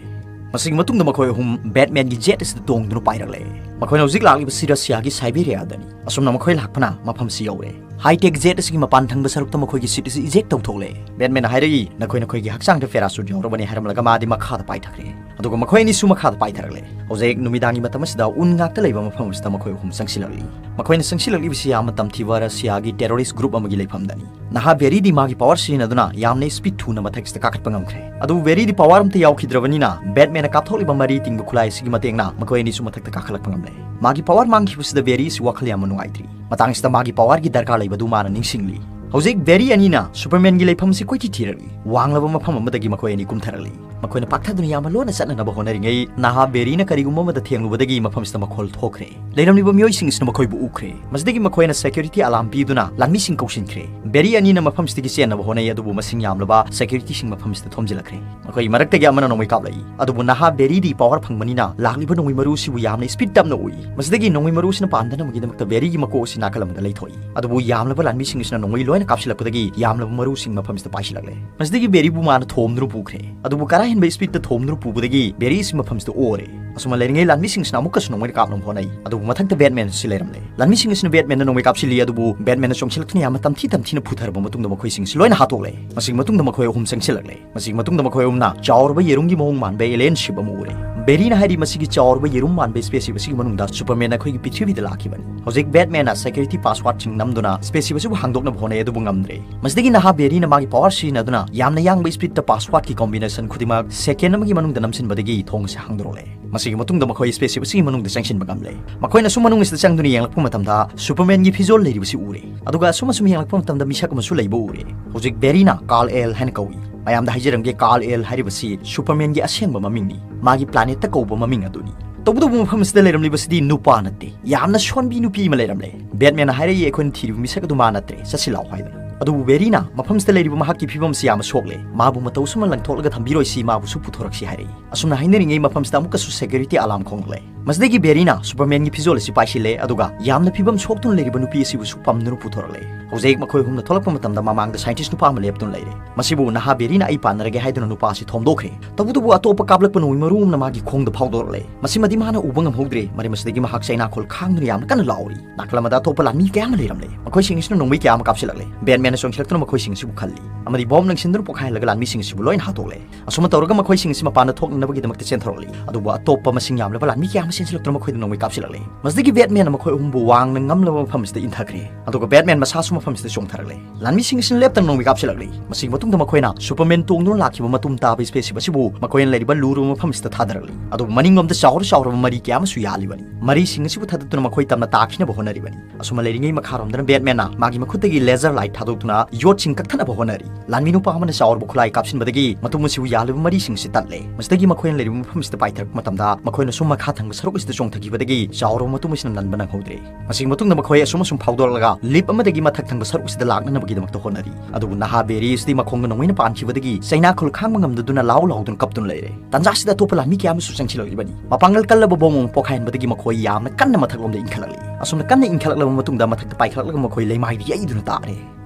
ꯃꯁꯤꯒꯤ ꯃꯇꯨꯡꯗ ꯃꯈꯣꯏ ꯑꯍꯨꯝ Batman ꯒꯤ jet ꯑꯁꯤꯗ ꯇꯣꯡꯗꯨꯅ ꯄꯥꯏꯔꯛꯂꯦ꯫ ꯃꯈꯣꯏꯅ ꯍꯧꯖꯤꯛ ꯂꯥꯛꯂꯤꯕꯁꯤ ꯔꯁꯤꯌꯥꯒꯤ Siberia ꯗꯅꯤ꯫ ꯑꯁꯨꯝꯅ ꯃꯈꯣꯏ ꯂꯥꯛꯄꯅ ꯃꯐꯝꯁꯤ ꯌꯧꯔꯦ꯫ High tech jet ꯑꯁꯤꯒꯤ ꯃꯄꯥꯟ ꯊꯪꯕ ꯁꯔꯨꯛꯇ ꯃꯈꯣꯏꯒꯤ seat ꯑꯁꯤ eject ꯇꯧꯊꯣꯛꯂꯦ꯫ Batman ꯅ ꯍꯥꯏꯔꯛꯏ, "ꯅꯈꯣꯏ ꯅꯈꯣꯏꯒꯤ ꯍꯛꯆꯥꯡꯗ parachute ꯌꯥꯎꯔꯕꯅꯤ" ꯍꯥꯏꯔꯝꯂꯒ ꯃꯥꯗꯤ ꯃꯈꯥꯗ ꯄꯥꯏꯊꯈ꯭ꯔꯦ꯫ ꯑꯗꯨꯒ ꯃꯈꯣꯏ ꯑꯅꯤꯁꯨ ꯃꯈꯥꯗ ꯄꯥꯏꯊꯔꯛꯂꯦ꯫ ꯍꯧꯖꯤꯛ ꯅꯨꯃꯤꯗꯥꯡꯒꯤ ꯃꯇꯝ ꯑꯁꯤꯗ ꯎꯟ ꯉꯥꯛꯇ ꯂꯩꯕ ꯃꯐꯝ ꯑꯁꯤꯗ ꯃꯈꯣꯏ ꯑꯍꯨꯝ ꯆꯪꯁꯤꯜꯂꯛꯂꯤ꯫ ꯃꯈꯣꯏꯅ ꯆꯪꯁꯤꯜꯂꯛꯂꯤꯕꯁꯤ ꯌꯥꯝꯅ ꯇꯝꯊꯤꯕ ꯔꯁꯤꯌꯥꯒꯤ terrorist group ꯑꯃꯒꯤ ꯂꯩꯐꯝꯗꯅꯤ꯫ ꯅꯍꯥ Barry ꯗꯤ ꯃꯥꯒꯤ power ꯁꯤꯖꯤꯟꯅꯗꯨꯅ ꯌꯥꯝꯅ speed ꯊꯨꯅ ꯃꯊꯛꯁꯤꯗ ꯀꯥꯈꯠꯄ ꯉꯝꯈ꯭ꯔꯦ꯫ ꯑꯗꯨꯕꯨ Barry ꯗꯤ power ꯑꯝꯇ ꯌꯥꯎꯈꯤꯗ꯭ꯔꯕꯅꯤꯅ Batman ꯅ ꯀꯥꯞꯊꯣꯛꯂꯤꯕ ꯃꯔꯤ ꯇꯤꯡꯕ ꯈꯨꯠꯂꯥꯏ ꯑꯁꯤꯒꯤ ꯃꯇꯦꯡꯅ ꯃꯈꯣꯏ ꯑꯅꯤꯁꯨ ꯃꯊꯛꯇ ꯀꯥꯈꯠꯂꯛꯄ ꯉꯝꯂꯦ꯫ ꯃꯥꯒꯤ power ꯃꯥꯡꯈꯤꯕꯁꯤꯗ Barry ꯑꯁꯤ ꯋꯥꯈꯜ ꯌꯥꯝꯅ ꯅꯨꯡꯉꯥꯏꯇ꯭ꯔꯤ꯫ ꯃꯇꯥꯡꯁꯤꯗ ꯃꯥꯒꯤ power ꯒꯤ ꯗꯔꯀꯥꯔ ꯂꯩꯕꯗꯨ ꯃꯥꯅ ꯅꯤꯡꯁꯤꯡꯂꯤ꯫ ꯍꯧꯖꯤꯛ ꯕꯦꯔꯤ ꯑꯅꯤꯅ ꯁꯨꯄꯔꯃꯦꯟꯒꯤ ꯂꯩꯐꯝ ꯑꯁꯤ ꯀꯣꯏꯊꯤ ꯊꯤꯔꯛꯂꯤ꯫ ꯋꯥꯡꯂꯕ ꯃꯐꯝ ꯑꯃꯗꯒꯤ ꯃꯈꯣꯏ ꯑꯅꯤ ꯀꯨꯝꯊꯔꯛꯂꯤ꯫ ꯃꯈꯣꯏꯅ ꯄꯥꯛꯊꯗꯨꯅ ꯌꯥꯝꯅ ꯂꯣꯟꯅ ꯆꯠꯅꯅꯕ ꯍꯣꯠꯅꯔꯤꯉꯩ, ꯅꯍꯥ ꯕꯦꯔꯤꯅ ꯀꯔꯤꯒꯨꯝꯕ ꯑꯃꯗ ꯊꯦꯡꯂꯨꯕꯗꯒꯤ ꯃꯐꯝꯁꯤꯗ ꯃꯈꯣꯜ ꯊꯣꯛꯈ꯭ꯔꯦ꯫ ꯂꯩꯔꯝꯂꯤꯕ ꯃꯤꯑꯣꯏꯁꯤꯡꯁꯤꯅ ꯃꯈꯣꯏꯕꯨ ꯎꯈ꯭ꯔꯦ꯫ ꯃꯁꯤꯗꯒꯤ ꯃꯈꯣꯏꯅ ꯁꯦꯀ꯭ꯌꯨꯔꯤꯇꯤ ꯑꯂꯥꯔꯝ ꯄꯤꯗꯨꯅ ꯂꯥꯟꯃꯤꯁꯤꯡ ꯀꯧꯁꯤꯟꯈ꯭ꯔꯦ꯫ ꯕꯦꯔꯤ ꯑꯅꯤꯅ ꯃꯐꯝꯁꯤꯗꯒꯤ ꯆꯦꯟꯅꯕ ꯍꯣꯠꯅꯩ, ꯑꯗꯨꯕꯨ ꯃꯁꯤꯡ ꯌꯥꯝꯂꯕ ꯁꯦꯀ꯭ꯌꯨꯔꯤꯇꯤꯁꯤꯡ ꯃꯐꯝꯁꯤꯗ ꯊꯣꯝꯖꯤꯜꯂꯛꯈ꯭ꯔꯦ꯫ ꯃꯈꯣꯏ ꯃꯔꯛꯇꯒꯤ ꯑꯃꯅ ꯅꯣꯡꯃꯩ ꯀꯥꯞꯂꯛꯏ, ꯑꯗꯨꯕꯨ ꯅꯍꯥ ꯕꯦꯔꯤꯗꯤ ꯄꯥꯋꯔ ꯐꯪꯕꯅꯤꯅ ꯂꯥꯛꯂꯤꯕ ꯅꯣꯡꯃꯩ ꯃꯔꯨ ꯑꯁꯤꯕꯨ ꯌꯥꯝꯅ ꯁ꯭ꯄꯤꯗ ꯇꯞꯅ ꯎꯏ꯫ ꯃꯁꯤꯗꯒꯤ ꯅꯣꯡꯃꯩ ꯃꯔꯨ ꯑꯁꯤꯅ ꯄꯥꯟꯗꯅꯕꯒꯤꯗꯃꯛꯇ ꯕꯦꯔꯤꯒꯤ ꯃꯀꯣꯛ ꯑꯁꯤ ꯅꯥꯀꯜ ꯑꯃꯗ ꯂꯩꯊꯣꯛꯏ꯫ ꯑꯗꯨꯕꯨ ꯌꯥꯝꯂꯕ ꯂꯥꯟꯃꯤꯁꯤꯡ ꯑꯁꯤꯅ ꯅꯣꯡꯃꯩ ꯂꯣꯏꯅ ꯀꯥꯞꯁꯤꯜꯂꯛꯄꯗꯒꯤ ꯌꯥꯝꯂꯕ ꯃꯔꯨꯁꯤꯡ ꯃꯐꯝꯁꯤꯗ ꯄꯥꯏꯁꯤꯜꯂꯛꯂꯦ꯫ ꯃꯁꯤꯗꯒꯤ ꯕꯦꯔꯤꯕꯨ ꯃꯥꯅ ꯊꯣꯝꯗꯨꯅ ꯄꯨꯈ꯭ꯔꯦ꯫ ꯑꯗꯨꯕꯨ ꯀꯔꯥ ꯍꯦꯟꯕ ꯁ꯭ꯄꯤꯗꯇ ꯊꯣꯝꯗꯨꯅ ꯄꯨꯕꯗꯒꯤ ꯕꯦꯔꯤ ꯑꯁꯤ ꯃꯐꯝꯁꯤꯗ ꯑꯣꯔꯦ꯫ ꯑꯁꯨꯝꯅ ꯂꯩꯔꯤꯉꯩ ꯂꯥꯟꯃꯤꯁꯤꯡꯁꯤꯅ ꯑꯃꯨꯛꯀꯁꯨ ꯅꯣꯡꯃꯩꯅ ꯀꯥꯞꯅꯕ ꯍꯣꯠꯅꯩ, ꯑꯗꯨꯕꯨ ꯃꯊꯛꯇ ꯕꯦꯠꯃꯦꯟ ꯑꯁꯤ ꯂꯩꯔꯝꯂꯦ꯫ ꯂꯥꯟꯃꯤꯁꯤꯡ ꯑꯁꯤꯅ ꯕꯦꯠꯃꯦꯟꯗ ꯅꯣꯡꯃꯩ ꯀꯥꯞꯁꯤꯜꯂꯤ, ꯑꯗꯨꯕꯨ ꯕꯦꯠꯃꯦꯟꯅ ꯆꯣꯡꯁꯤꯜꯂꯛꯇꯨꯅ ꯌꯥꯝꯅ ꯇꯝꯊꯤ ꯇꯝꯊꯤꯅ ꯐꯨꯊꯔꯕ ꯃꯇꯨꯡꯗ ꯃꯈꯣꯏꯁꯤꯡ ꯑꯁꯤ ꯂꯣꯏꯅ ꯍꯥꯠꯇꯣꯛꯂꯦ꯫ ꯃꯁꯤꯒꯤ ꯃꯇꯨꯡꯗ ꯃꯈꯣꯏ ꯑꯍꯨꯝ ꯆꯪꯁꯤꯜꯂꯛꯂꯦ꯫ ꯃꯁꯤꯒꯤ ꯃꯇꯨꯡꯗ ꯃꯈꯣꯏ ꯑꯍꯨꯝꯅ ꯆꯥꯎꯔꯕ ꯌꯦꯔꯨꯝꯒꯤ ꯃꯑꯣꯡ ꯃꯥꯟꯕ ꯑꯦꯂꯤꯌꯟ ꯁꯤꯞ ꯑꯃ ꯎꯔꯦ꯫ ꯕꯦꯔꯤꯅ ꯍꯥꯏꯔꯤ, ꯃꯁꯤꯒꯤ ꯆꯥꯎꯔꯕ ꯌꯦꯔꯨꯝ ꯃꯥꯟꯕ ꯁ꯭ꯄꯦꯁ ꯁꯤꯞ ꯑꯁꯤꯒꯤ ꯃꯅꯨꯡꯗ ꯁꯨꯄꯔꯃꯦꯟ ꯑꯩꯈꯣꯏꯒꯤ ꯄ꯭ꯔꯤꯊꯤꯕꯤꯗ ꯂꯥꯛꯈꯤꯕꯅꯤ꯫ ꯍꯧꯖꯤꯛ ꯕꯦꯠꯃꯦꯟꯅ ꯁꯦꯀ꯭ꯌꯨꯔꯤꯇꯤ ꯄꯥꯁꯋꯥꯔꯗꯁꯤꯡ ꯅꯝꯗꯨꯅ ꯁ꯭ꯄꯦꯁ ꯁꯤꯞ ꯑꯁꯤꯕꯨ ꯍꯥꯡꯗꯣꯛꯅꯕ ꯍꯣꯠꯅꯩ, ꯑꯗꯨꯕꯨ ꯉꯝꯗ꯭ꯔꯦ꯫ ꯃꯁꯤꯗꯒꯤ ꯅꯍꯥ ꯕꯦꯔꯤꯅ ꯃꯥꯒꯤ ꯄꯥꯋꯔ ꯁꯤꯖꯤꯟꯅꯗꯨꯅ ꯌꯥꯝꯅ ꯌꯥꯡꯕ ꯁ꯭ꯄꯤꯗꯇ ꯄꯥꯁꯋꯥꯔꯗꯀꯤ ꯀꯣꯝꯕꯤꯅꯦꯁꯟ ꯈꯨꯗꯤꯡꯃꯛ ꯁꯦꯀꯦꯟ ꯑꯃꯒꯤ ꯃꯅꯨꯡꯗ ꯅꯝꯁꯤꯟꯕꯗꯒꯤ ꯊꯣꯡ ꯑꯁꯤ ꯍꯥꯡꯗꯣꯔꯛꯂꯦ꯫ ꯃꯁꯤꯒꯤ ꯃꯇꯨꯡꯗ ꯃꯈꯣꯏ ꯁ꯭ꯄꯦꯁ ꯁꯤꯞ ꯑꯁꯤꯒꯤ ꯃꯅꯨꯡꯗ ꯆꯪꯁꯤꯟꯕ ꯉꯝꯂꯦ꯫ ꯃꯈꯣꯏꯅ ꯑꯁꯨꯝ ꯃꯅꯨꯡ ꯑꯁꯤꯗ ꯆꯪꯗꯨꯅ ꯌꯦꯡꯂꯛꯄ ꯃꯇꯝꯗ ꯁꯨꯄꯔꯃꯦꯟꯒꯤ ꯐꯤꯖꯣꯜ ꯂꯩꯔꯤꯕꯁꯤ ꯎꯔꯦ꯫ ꯑꯗꯨꯒ ꯑꯁꯨꯝ ꯑꯁꯨꯝ ꯌꯦꯡꯂꯛꯄ ꯃꯇꯝꯗ ꯃꯤꯁꯛ ꯑꯃꯁꯨ ꯂꯩꯕ ꯎꯔꯦ꯫ ꯍꯧꯖꯤꯛ ꯕꯦꯔꯤꯅ ꯀꯥꯔꯜ ꯑꯦꯜ ꯍꯥꯏꯅ ꯀꯧꯏ꯫ ꯃꯌꯥꯝꯗ ꯍꯥꯏꯖꯔꯝꯒꯦ, ꯀꯥꯔꯜ ꯑꯦꯜ ꯍꯥꯏꯔꯤꯕꯁꯤ ꯁꯨꯄꯔꯃꯦꯟꯒꯤ ꯑꯁꯦꯡꯕ ꯃꯃꯤꯡꯅꯤ꯫ ꯃꯥꯒꯤ ꯄ꯭ꯂꯥꯅꯦꯠꯇ ꯀꯧꯕ ꯃꯃꯤꯡ ꯑꯗꯨꯅꯤ꯫ ꯇꯧꯕꯇꯕꯨ ꯃꯐꯝ ꯑꯁꯤꯗ ꯂꯩꯔꯝꯂꯤꯕꯁꯤꯗꯤ ꯅꯨꯄꯥ ꯅꯠꯇꯦ, ꯌꯥꯝꯅ ꯁꯣꯟꯕꯤ ꯅꯨꯄꯤ ꯑꯃ ꯂꯩꯔꯝꯂꯦ꯫ ꯕꯦꯠꯃꯦꯟꯅ ꯍꯥꯏꯔꯛꯏ, "ꯑꯩꯈꯣꯏꯅ ꯊꯤꯔꯤꯕ ꯃꯤꯁꯛ ꯑꯗꯨ ꯃꯥ ꯅꯠꯇ꯭ꯔꯦ, ꯆꯠꯁꯤ ꯂꯥꯛꯑꯣ" ꯍꯥꯏꯗꯨꯅ꯫ ꯑꯗꯨꯕꯨ ꯕꯦꯔꯤꯅ ꯃꯐꯝꯁꯤꯗ ꯂꯩꯔꯤꯕ ꯃꯍꯥꯛꯀꯤ ꯐꯤꯕꯝꯁꯤ ꯌꯥꯝꯅ ꯁꯣꯛꯂꯦ, "ꯃꯥꯕꯨ ꯃꯇꯧ ꯑꯁꯨꯝꯅ ꯂꯪꯊꯣꯛꯂꯒ ꯊꯝꯕꯤꯔꯣꯏꯁꯤ, ꯃꯥꯕꯨꯁꯨ ꯄꯨꯊꯣꯔꯛꯁꯤ" ꯍꯥꯏꯔꯛꯏ꯫ ꯑꯁꯨꯝꯅ ꯍꯥꯏꯅꯔꯤꯉꯩ ꯃꯐꯝꯁꯤꯗ ꯑꯃꯨꯛꯀꯁꯨ ꯁꯦꯀ꯭ꯌꯨꯔꯤꯇꯤ ꯑꯂꯥꯔꯝ ꯈꯣꯡꯂꯛꯂꯦ꯫ ꯃꯁꯤꯗꯒꯤ ꯕꯦꯔꯤꯅ ꯁꯨꯄꯔꯃꯦꯟꯒꯤ ꯐꯤꯖꯣꯜ ꯑꯁꯤ ꯄꯥꯏꯁꯤꯜꯂꯦ, ꯑꯗꯨꯒ ꯌꯥꯝꯅ ꯐꯤꯕꯝ ꯁꯣꯛꯇꯨꯅ ꯂꯩꯔꯤꯕ ꯅꯨꯄꯤ ꯑꯁꯤꯕꯨꯁꯨ ꯄꯝꯗꯨꯅ ꯄꯨꯊꯣꯔꯛꯂꯦ꯫ ꯍꯧꯖꯤꯛ ꯃꯈꯣꯏ ꯑꯍꯨꯝꯅ ꯊꯣꯛꯂꯛꯄ ꯃꯇꯝꯗ ꯃꯃꯥꯡꯗ ꯁꯥꯏꯟꯇꯤꯁ ꯅꯨꯄꯥ ꯑꯃ ꯂꯦꯞꯇꯨꯅ ꯂꯩꯔꯦ꯫ ꯃꯁꯤꯕꯨ ꯅꯍꯥ ꯕꯦꯔꯤꯅ "ꯑꯩ ꯄꯥꯟꯅꯔꯒꯦ" ꯍꯥꯏꯗꯨꯅ ꯅꯨꯄꯥ ꯑꯁꯤ ꯊꯣꯝꯗꯣꯛꯈ꯭ꯔꯦ꯫ ꯇꯧꯕꯇꯕꯨ ꯑꯇꯣꯞꯄ ꯀꯥꯞꯂꯛꯄ ꯅꯣꯡꯃꯩ ꯃꯔꯨ ꯑꯃꯅ ꯃꯥꯒꯤ ꯈꯣꯡꯗ ꯐꯥꯎꯗꯣꯔꯛꯂꯦ꯫ ꯃꯁꯤꯃꯗꯤ ꯃꯥꯅ ꯎꯕ ꯉꯝꯍꯧꯗ꯭ꯔꯦ꯫ ꯃꯔꯝ ꯑꯁꯤꯗꯒꯤ ꯃꯍꯥꯛ ꯆꯩꯅꯥꯈꯣꯜ ꯈꯥꯡꯗꯨꯅ ꯌꯥꯝꯅ ꯀꯟꯅ ꯂꯥꯎꯔꯤ꯫ ꯅꯥꯀꯜ ꯑꯃꯗ ꯑꯇꯣꯞꯄ ꯂꯥꯟꯃꯤ ꯀꯌꯥ ꯑꯃ ꯂꯩꯔꯝꯂꯦ꯫ ꯃꯈꯣꯏꯁꯤꯡ ꯑꯁꯤꯅ ꯅꯣꯡꯃꯩ ꯀꯌꯥ ꯑꯃ ꯀꯥꯞꯁꯤꯜꯂꯛꯂꯦ꯫ ꯕꯦꯠꯃꯦꯟꯅ ꯆꯣꯡꯁꯤꯜꯂꯛꯇꯨꯅ ꯃꯈꯣꯏꯁꯤꯡ ꯑꯁꯤꯕꯨ ꯈꯜꯂꯤ ꯑꯃꯗꯤ ꯕꯣꯝ ꯂꯪꯁꯤꯟꯗꯨꯅ ꯄꯣꯈꯥꯏꯍꯜꯂꯒ ꯂꯥꯟꯃꯤꯁꯤꯡ ꯑꯁꯤꯕꯨ ꯂꯣꯏꯅ ꯍꯥꯠꯇꯣꯛꯂꯦ꯫ ꯑꯁꯨꯝꯅ ꯇꯧꯔꯒ ꯃꯈꯣꯏꯁꯤꯡ ꯑꯁꯤ ꯃꯄꯥꯟꯗ ꯊꯣꯛꯅꯅꯕꯒꯤꯗꯃꯛꯇ ꯆꯦꯟꯊꯣꯔꯛꯂꯤ꯫ ꯑꯗꯨꯕꯨ ꯑꯇꯣꯞꯄ ꯃꯁꯤꯡ ꯌꯥꯝꯂꯕ ꯂꯥꯟꯃꯤ ꯀꯌꯥ ꯑꯃ ꯆꯦꯟꯁꯤꯜꯂꯛꯇꯨꯅ ꯃꯈꯣꯏꯗ ꯅꯣꯡꯃꯩ ꯀꯥꯞꯁꯤꯜꯂꯛꯂꯦ꯫ ꯃꯁꯤꯗꯒꯤ ꯕꯦꯠꯃꯦꯟꯅ ꯃꯈꯣꯏ ꯑꯍꯨꯝꯕꯨ ꯋꯥꯡꯅ ꯉꯝꯂꯕ ꯃꯐꯝꯁꯤꯗ ꯏꯟꯊꯈ꯭ꯔꯦ꯫ ꯑꯗꯨꯒ ꯕꯦꯠꯃꯦꯟ ꯃꯁꯥꯁꯨ ꯃꯐꯝꯁꯤꯗ ꯆꯣꯡꯊꯔꯛꯂꯦ꯫ ꯂꯥꯟꯃꯤꯁꯤꯡ ꯑꯁꯤꯅ ꯂꯦꯞꯇꯅ ꯅꯣꯡꯃꯩ ꯀꯥꯞꯁꯤꯜꯂꯛꯂꯤ꯫ ꯃꯁꯤꯒꯤ ꯃꯇꯨꯡꯗ ꯃꯈꯣꯏꯅ ꯁꯨꯄꯔꯃꯦꯟ ꯇꯣꯡꯗꯨꯅ ꯂꯥꯛꯈꯤꯕ ꯃꯇꯨꯝ ꯇꯥꯕ ꯁ꯭ꯄꯦꯁꯁꯤꯞ ꯑꯁꯤꯕꯨ ꯃꯈꯣꯏꯅ ꯂꯩꯔꯤꯕ ꯂꯨꯔꯕ ꯃꯐꯝꯁꯤꯗ ꯊꯥꯗꯔꯛꯂꯤ꯫ ꯑꯗꯨꯕꯨ ꯃꯅꯤꯡꯂꯣꯝꯗ ꯆꯥꯎꯔ ꯆꯥꯎꯔꯕ ꯃꯔꯤ ꯀꯌꯥ ꯑꯃꯁꯨ ꯌꯥꯜꯂꯤꯕꯅꯤ꯫ ꯃꯔꯤꯁꯤꯡ ꯑꯁꯤꯕꯨ ꯊꯥꯗꯠꯇꯨꯅ ꯃꯈꯣꯏ ꯇꯝꯅ ꯇꯥꯈꯤꯅꯕ ꯍꯣꯠꯅꯔꯤꯕꯅꯤ꯫ ꯑꯁꯨꯝꯅ ꯂꯩꯔꯤꯉꯩ ꯃꯈꯥꯔꯣꯝꯗꯅ ꯕꯦꯠꯃꯦꯟꯅ ꯃꯥꯒꯤ ꯃꯈꯨꯠꯇꯒꯤ ꯂꯦꯖꯔ ꯂꯥꯏꯠ ꯊꯥꯗꯣꯛꯇꯨꯅ ꯌꯣꯠꯁꯤꯡ ꯀꯛꯊꯠꯅꯕ ꯍꯣꯠꯅꯔꯤ꯫ ꯂꯥꯟꯃꯤ ꯅꯨꯄꯥ ꯑꯃꯅ ꯆꯥꯎꯔꯕ ꯈꯨꯠꯂꯥꯏ ꯀꯥꯞꯁꯤꯟꯕꯗꯒꯤ ꯃꯇꯨꯝ ꯑꯁꯤꯕꯨ ꯌꯥꯜꯂꯤꯕ ꯃꯔꯤꯁꯤꯡ ꯑꯁꯤ ꯇꯠꯂꯦ꯫ ꯃꯁꯤꯗꯒꯤ ꯃꯈꯣꯏꯅ ꯂꯩꯔꯤꯕ ꯃꯐꯝꯁꯤꯗ ꯄꯥꯏꯊꯔꯛꯄ ꯃꯇꯝꯗ ꯃꯈꯣꯏꯅ ꯁꯨꯝ ꯃꯈꯥ ꯊꯪꯕ ꯁꯔꯨꯛ ꯑꯁꯤꯗ ꯆꯣꯡꯊꯈꯤꯕꯗꯒꯤ ꯆꯥꯎꯔꯕ ꯃꯇꯨꯝ ꯑꯁꯤꯅ ꯅꯟꯕ ꯅꯪꯍꯧꯗ꯭ꯔꯦ꯫ ꯃꯁꯤꯒꯤ ꯃꯇꯨꯡꯗ ꯃꯈꯣꯏ ꯑꯁꯨꯝ ꯑꯁꯨꯝ ꯐꯥꯎꯗꯣꯔꯛꯂꯒ ꯂꯤꯞ ꯑꯃꯗꯒꯤ ꯃꯊꯛ ꯊꯪꯕ ꯁꯔꯨꯛ ꯑꯁꯤꯗ ꯂꯥꯛꯅꯅꯕꯒꯤꯗꯃꯛꯇ ꯍꯣꯠꯅꯔꯤ꯫ ꯑꯗꯨꯕꯨ ꯅꯍꯥ ꯕꯦꯔꯤ ꯑꯁꯤꯗꯤ ꯃꯈꯣꯡꯗ ꯅꯣꯡꯃꯩꯅ ꯄꯥꯟꯈꯤꯕꯗꯒꯤ ꯆꯩꯅꯥ ꯈꯨꯜ ꯈꯥꯡꯕ ꯉꯝꯗꯗꯨꯅ ꯂꯥꯎ ꯂꯥꯎꯗꯨꯅ ꯀꯞꯇꯨꯅ ꯂꯩꯔꯦ꯫ ꯇꯥꯟꯖꯥꯁꯤꯗ ꯑꯇꯣꯞꯄ ꯂꯥꯟꯃꯤ ꯀꯌꯥ ꯑꯃꯁꯨ ꯆꯪꯁꯤꯜꯂꯛꯂꯤꯕꯅꯤ꯫ ꯃꯄꯥꯡꯒꯜ ꯀꯜꯂꯕ ꯕꯣꯝ ꯑꯃ ꯄꯣꯈꯥꯏꯍꯟꯕꯗꯒꯤ ꯃꯈꯣꯏ ꯌꯥꯝꯅ ꯀꯟꯅ ꯃꯊꯛꯂꯣꯝꯗ ꯏꯟꯈꯠꯂꯛꯂꯤ꯫ ꯑꯁꯨꯝꯅ ꯀꯟꯅ ꯏꯟꯈꯠꯂꯛꯂꯕ ꯃꯇꯨꯡꯗ ꯃꯊꯛꯇ ꯄꯥꯏꯈꯠꯂꯛꯂꯒ ꯃꯈꯣꯏ ꯂꯩꯃꯥꯏꯗ ꯌꯩꯗꯨꯅ ꯇꯥꯔꯦ꯫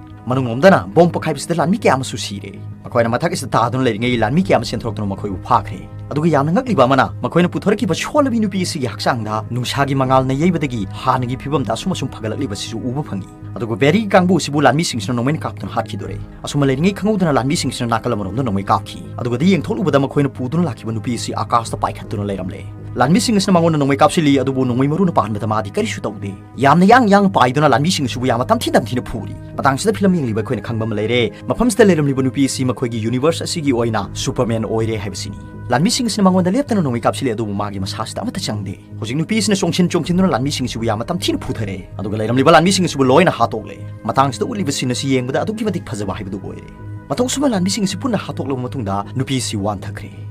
ꯃꯅꯨꯡꯂꯣꯝꯗꯅ ꯕꯣꯝ ꯄꯣꯈꯥꯏꯕꯁꯤꯗ ꯂꯥꯟꯃꯤ ꯀꯌꯥ ꯑꯃꯁꯨ ꯁꯤꯔꯦ꯫ ꯃꯈꯣꯏꯅ ꯃꯊꯛ ꯑꯁꯤꯗ ꯇꯥꯗꯨꯅ ꯂꯩꯔꯤꯉꯩ ꯂꯥꯟꯃꯤ ꯀꯌꯥ ꯑꯃ ꯆꯦꯟꯊꯣꯔꯛꯇꯨꯅ ꯃꯈꯣꯏꯕꯨ ꯐꯥꯈ꯭ꯔꯦ꯫ ꯑꯗꯨꯒ ꯌꯥꯝꯅ ꯉꯛꯂꯤꯕ ꯑꯃꯅ ꯃꯈꯣꯏꯅ ꯄꯨꯊꯣꯔꯛꯈꯤꯕ ꯁꯣꯜꯂꯕꯤ ꯅꯨꯄꯤ ꯑꯁꯤꯒꯤ ꯍꯛꯆꯥꯡꯗ ꯅꯨꯡꯁꯥꯒꯤ ꯃꯉꯥꯜꯅ ꯌꯩꯕꯗꯒꯤ ꯍꯥꯟꯅꯒꯤ ꯐꯤꯕꯝꯗ ꯑꯁꯨꯝ ꯑꯁꯨꯝ ꯐꯒꯠꯂꯛꯂꯤꯕꯁꯤꯁꯨ ꯎꯕ ꯐꯪꯉꯤ꯫ ꯑꯗꯨꯒ ꯕꯦꯔꯤ ꯀꯥꯡꯕꯨ ꯑꯁꯤꯕꯨ ꯂꯥꯟꯃꯤꯁꯤꯡꯁꯤꯅ ꯅꯣꯡꯃꯩꯅ ꯀꯥꯞꯇꯨꯅ ꯍꯥꯠꯈꯤꯗꯣꯔꯦ꯫ ꯑꯁꯨꯝꯅ ꯂꯩꯔꯤꯉꯩ ꯈꯪꯍꯧꯗꯅ ꯂꯥꯟꯃꯤꯁꯤꯡꯁꯤꯅ ꯅꯥꯀꯜ ꯑꯃꯔꯣꯝꯗ ꯅꯣꯡꯃꯩ ꯀꯥꯞꯈꯤ꯫ ꯑꯗꯨꯒꯗꯤ ꯌꯦꯡꯊꯣꯛꯂꯨꯕꯗ ꯃꯈꯣꯏꯅ ꯄꯨꯗꯨꯅ ꯂꯥꯛꯈꯤꯕ ꯅꯨꯄꯤ ꯑꯁꯤ ꯑꯥꯀꯥꯁꯇ ꯄꯥꯏꯈꯠꯇꯨꯅ ꯂꯩꯔꯝꯂꯦ꯫ ꯂꯥꯟꯃꯤꯁꯤꯡ ꯑꯁꯤꯅ ꯃꯉꯣꯟꯗ ꯅꯣꯡꯃꯩ ꯀꯥꯞꯁꯤꯜꯂꯤ, ꯑꯗꯨꯕꯨ ꯅꯣꯡꯃꯩ ꯃꯔꯨꯅ ꯄꯥꯟꯕꯗ ꯃꯥꯗꯤ ꯀꯔꯤꯁꯨ ꯇꯧꯗꯦ꯫ ꯌꯥꯝꯅ ꯌꯥꯡ ꯌꯥꯡ ꯄꯥꯏꯗꯨꯅ ꯂꯥꯟꯃꯤꯁꯤꯡ ꯑꯁꯤꯕꯨ ꯌꯥꯝꯅ ꯇꯝꯊꯤ ꯇꯝꯊꯤꯅ ꯐꯨꯔꯤ꯫ ꯃꯇꯥꯡꯁꯤꯗ ꯐꯤꯂꯝ ꯌꯦꯡꯂꯤꯕ ꯑꯩꯈꯣꯏꯅ ꯈꯪꯕ ꯑꯃ ꯂꯩꯔꯦ, ꯃꯐꯝꯁꯤꯗ ꯂꯩꯔꯝꯂꯤꯕ ꯅꯨꯄꯤ ꯑꯁꯤ ꯃꯈꯣꯏꯒꯤ ꯌꯨꯅꯤꯚꯔꯁ ꯑꯁꯤꯒꯤ ꯑꯣꯏꯅ ꯁꯨꯄꯔꯃꯦꯟ ꯑꯣꯏꯔꯦ ꯍꯥꯏꯕꯁꯤꯅꯤ꯫ ꯂꯥꯟꯃꯤꯁꯤꯡ ꯑꯁꯤꯅ ꯃꯉꯣꯟꯗ ꯂꯦꯞꯇꯅ ꯅꯣꯡꯃꯩ ꯀꯥꯞꯁꯤꯜꯂꯤ, ꯑꯗꯨꯕꯨ ꯃꯥꯒꯤ ꯃꯁꯥꯁꯤꯗ ꯑꯃꯠꯇ ꯆꯪꯗꯦ꯫ ꯍꯧꯖꯤꯛ ꯅꯨꯄꯤ ꯑꯁꯤꯅ ꯆꯣꯡꯁꯤꯟ ꯆꯣꯡꯁꯤꯟꯗꯨꯅ ꯂꯥꯟꯃꯤꯁꯤꯡ ꯑꯁꯤꯕꯨ ꯌꯥꯝꯅ ꯇꯝꯊꯤꯅ ꯐꯨꯊꯔꯦ, ꯑꯗꯨꯒ ꯂꯩꯔꯝꯂꯤꯕ ꯂꯥꯟꯃꯤꯁꯤꯡ ꯑꯁꯤꯕꯨ ꯂꯣꯏꯅ ꯍꯥꯠꯇꯣꯛꯂꯦ꯫ ꯃꯇꯥꯡꯁꯤꯗ ꯎꯠꯂꯤꯕ ꯁꯤꯟ ꯑꯁꯤ ꯌꯦꯡꯕꯗ ꯑꯗꯨꯛꯀꯤ ꯃꯇꯤꯛ ꯐꯖꯕ ꯍꯥꯏꯕꯗꯨ ꯑꯣꯏꯔꯦ꯫ ꯃꯇꯧ ꯑꯁꯨꯝꯅ ꯂꯥꯟꯃꯤꯁꯤꯡ ꯑꯁꯤ ꯄꯨꯟꯅ ꯍꯥꯠꯇꯣꯛꯂꯕ ꯃꯇꯨꯡꯗ ꯅꯨꯄꯤ ꯑꯁꯤ ꯋꯥꯟꯊꯈ꯭ꯔꯦ꯫